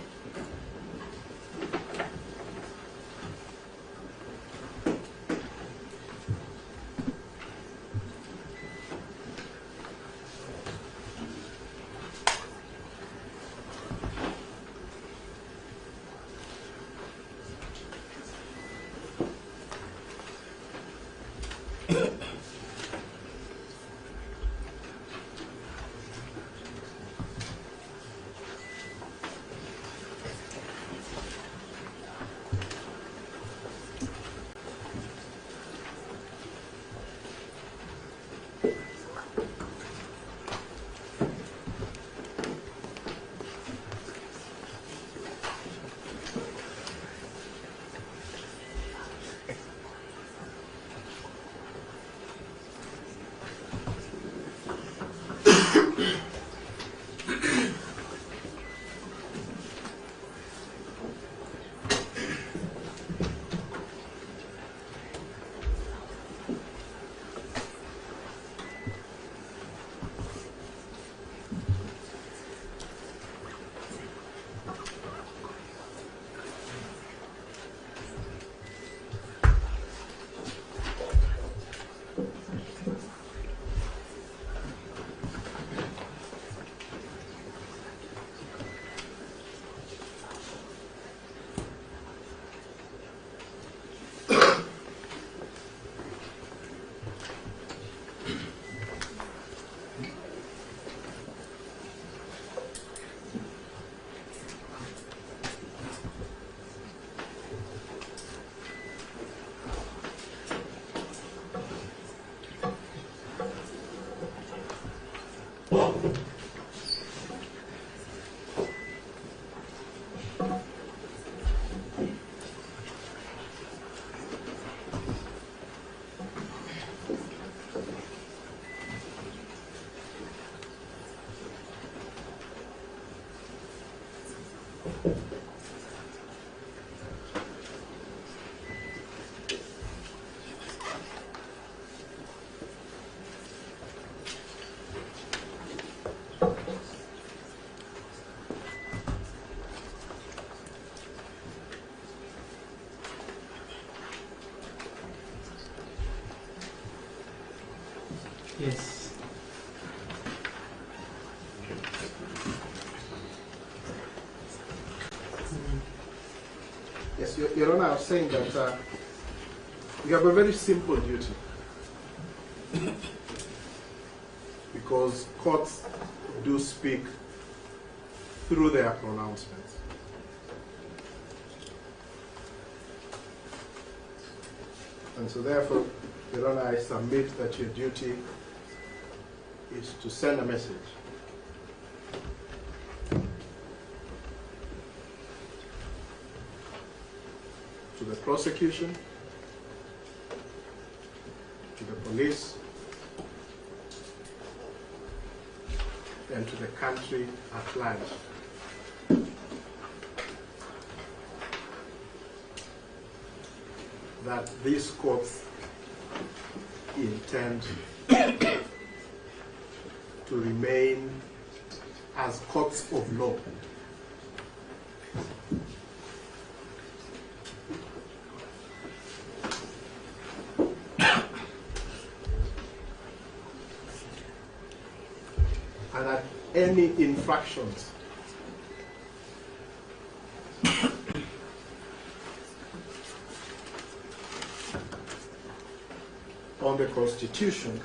Yes. Yes, Your Honor, I was saying that we have a very simple duty, because courts do speak through their pronouncements. And so therefore, Your Honor, I submit that your duty is to send a message to the prosecution, to the police, and to the country at large. That these courts intend to remain as courts of law. And that any infractions on the Constitution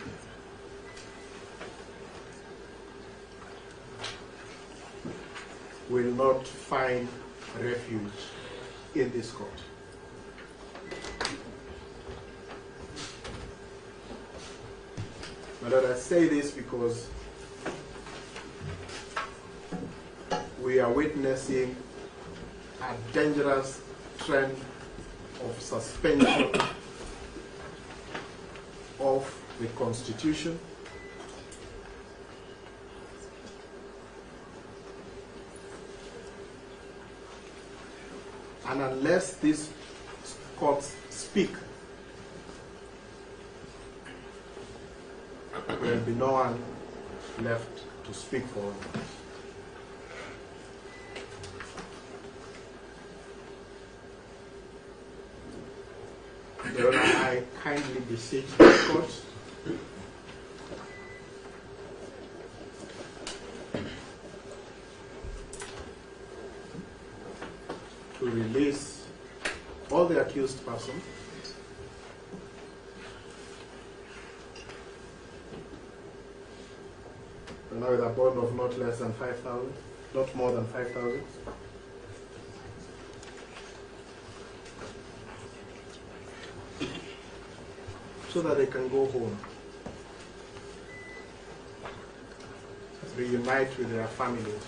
will not find refuge in this court. But I say this because we are witnessing a dangerous trend of suspension of the Constitution, and unless these courts speak, there will be no one left to speak for us. Your Honor, I kindly beseech the court to release all the accused persons and now with a bond of not less than 5,000, not more than 5,000. So that they can go home, reunite with their families.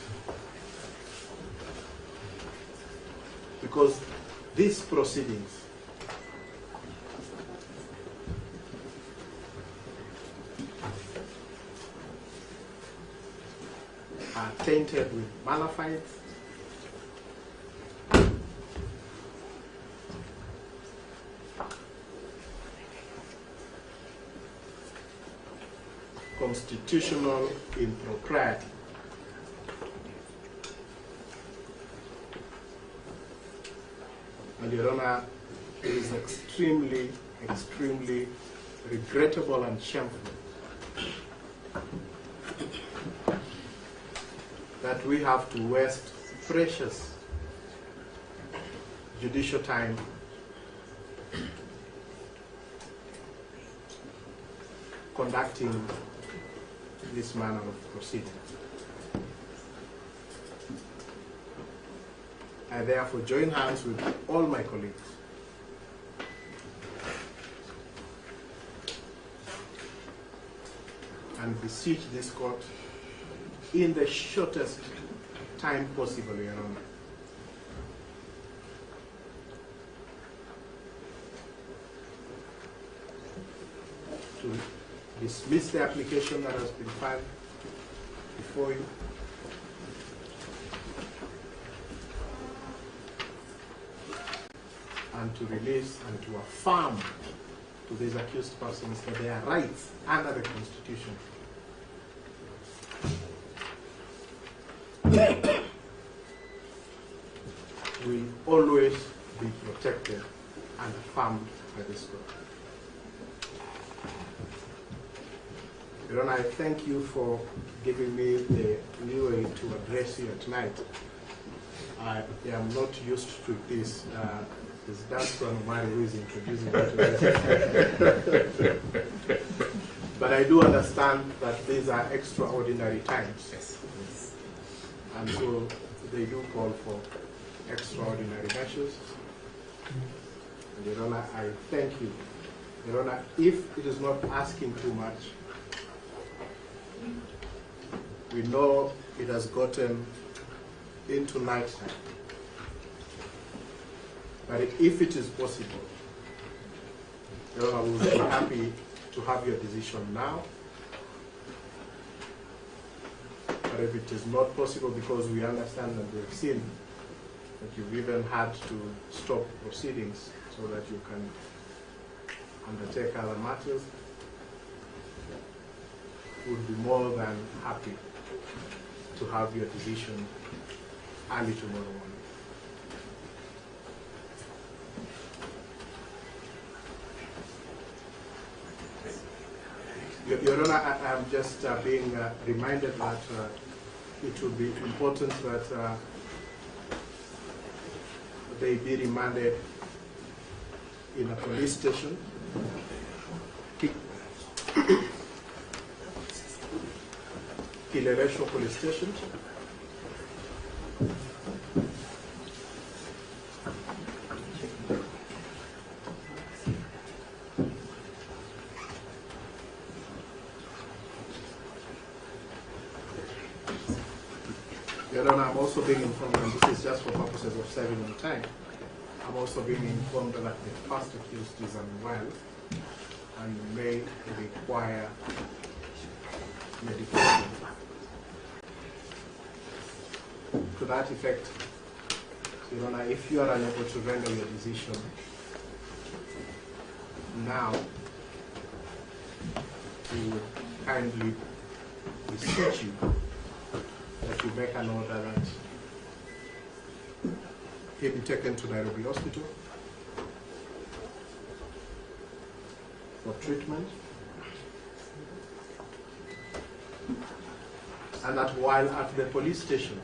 Because these proceedings are tainted with mala fides, constitutional impropriety, And Your Honor, it is extremely, extremely regrettable and shameful that we have to waste precious judicial time conducting this manner of proceeding. I therefore join hands with all my colleagues and beseech this court in the shortest time possible, Your Honor, to dismiss the application that has been filed before you, and to release and to affirm to these accused persons that their rights under the Constitution will always be protected and affirmed by this court. Your Honor, I thank you for giving me the leeway to address you tonight. I am not used to this. It's Danstan Omari who is introducing me to this. But I do understand that these are extraordinary times. Yes. And so they do call for extraordinary measures. And Your Honor, I thank you. Your Honor, if it is not asking too much, we know it has gotten into nighttime. But if it is possible, Your Honor, we will be happy to have your decision now. But if it is not possible, because we understand and we have seen that you've even had to stop proceedings so that you can undertake other matters, we would be more than happy to have your decision early tomorrow morning. Your Honor, I am just being reminded that it would be important that they be remanded in a police station. Kileleshwa Police Station. Your Honor, I'm also being informed, and this is just for purposes of saving on time, I'm also being informed that the first accused is unwell and may require medication. To that effect, Your Honor, if you are unable to render your decision now, we would kindly beseech you that you make an order that he be taken to Nairobi Hospital for treatment, and that while at the police station,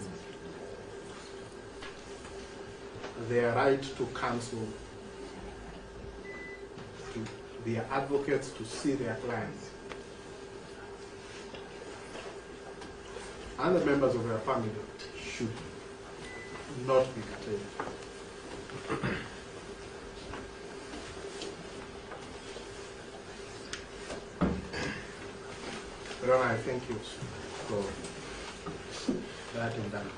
their right to counsel, to their advocates to see their clients, and the members of their family should not be curtailed. Your Honor, I thank you for that indulgence.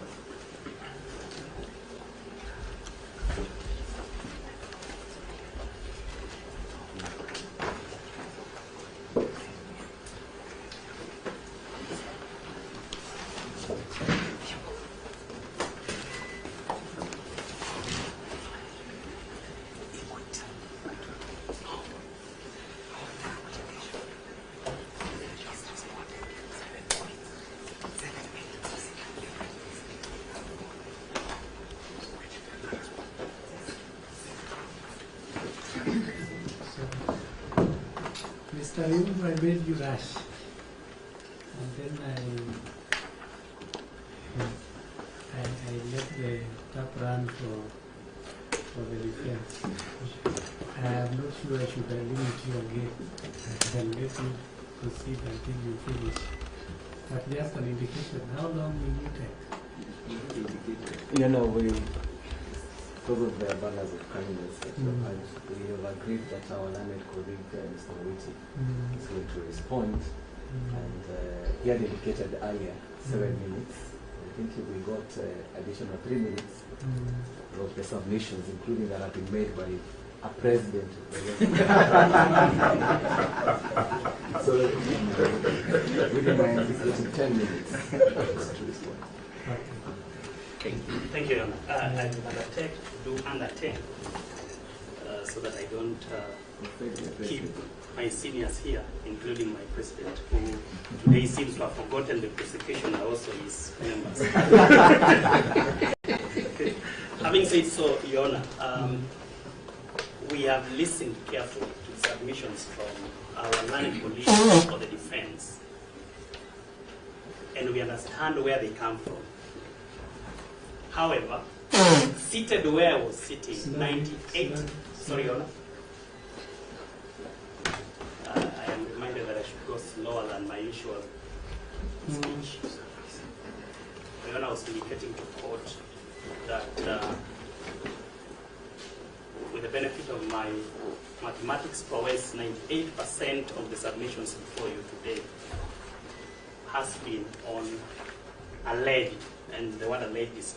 Mr. Riungu, I made you rush. And then I let the tap run for the defense. I am not sure I should limit you again. I can let you proceed until you finish. But just an indication, how long will you take? You know, we, because of the abundance of kindness that you have had, we have agreed that our learned colleague, Mr. Owiti, is going to respond. And he had indicated earlier 7 minutes. I think we got additional 3 minutes of the submissions, including that have been made by a president. So we don't mind getting 10 minutes to respond. Okay. Thank you, Your Honor. I will undertake to do under 10 so that I don't keep my seniors here, including my president, who today seems to have forgotten the prosecution and also his members. Having said so, Your Honor, we have listened carefully to the submissions from our learned colleagues for the defense, and we understand where they come from. However, seated where I was sitting, 98, sorry, Your Honor. I am reminded that I should go slower than my usual speech. Your Honor, I was indicating to court that with the benefit of my mathematics prowess, 98% of the submissions before you today has been on alleged, and the word alleged is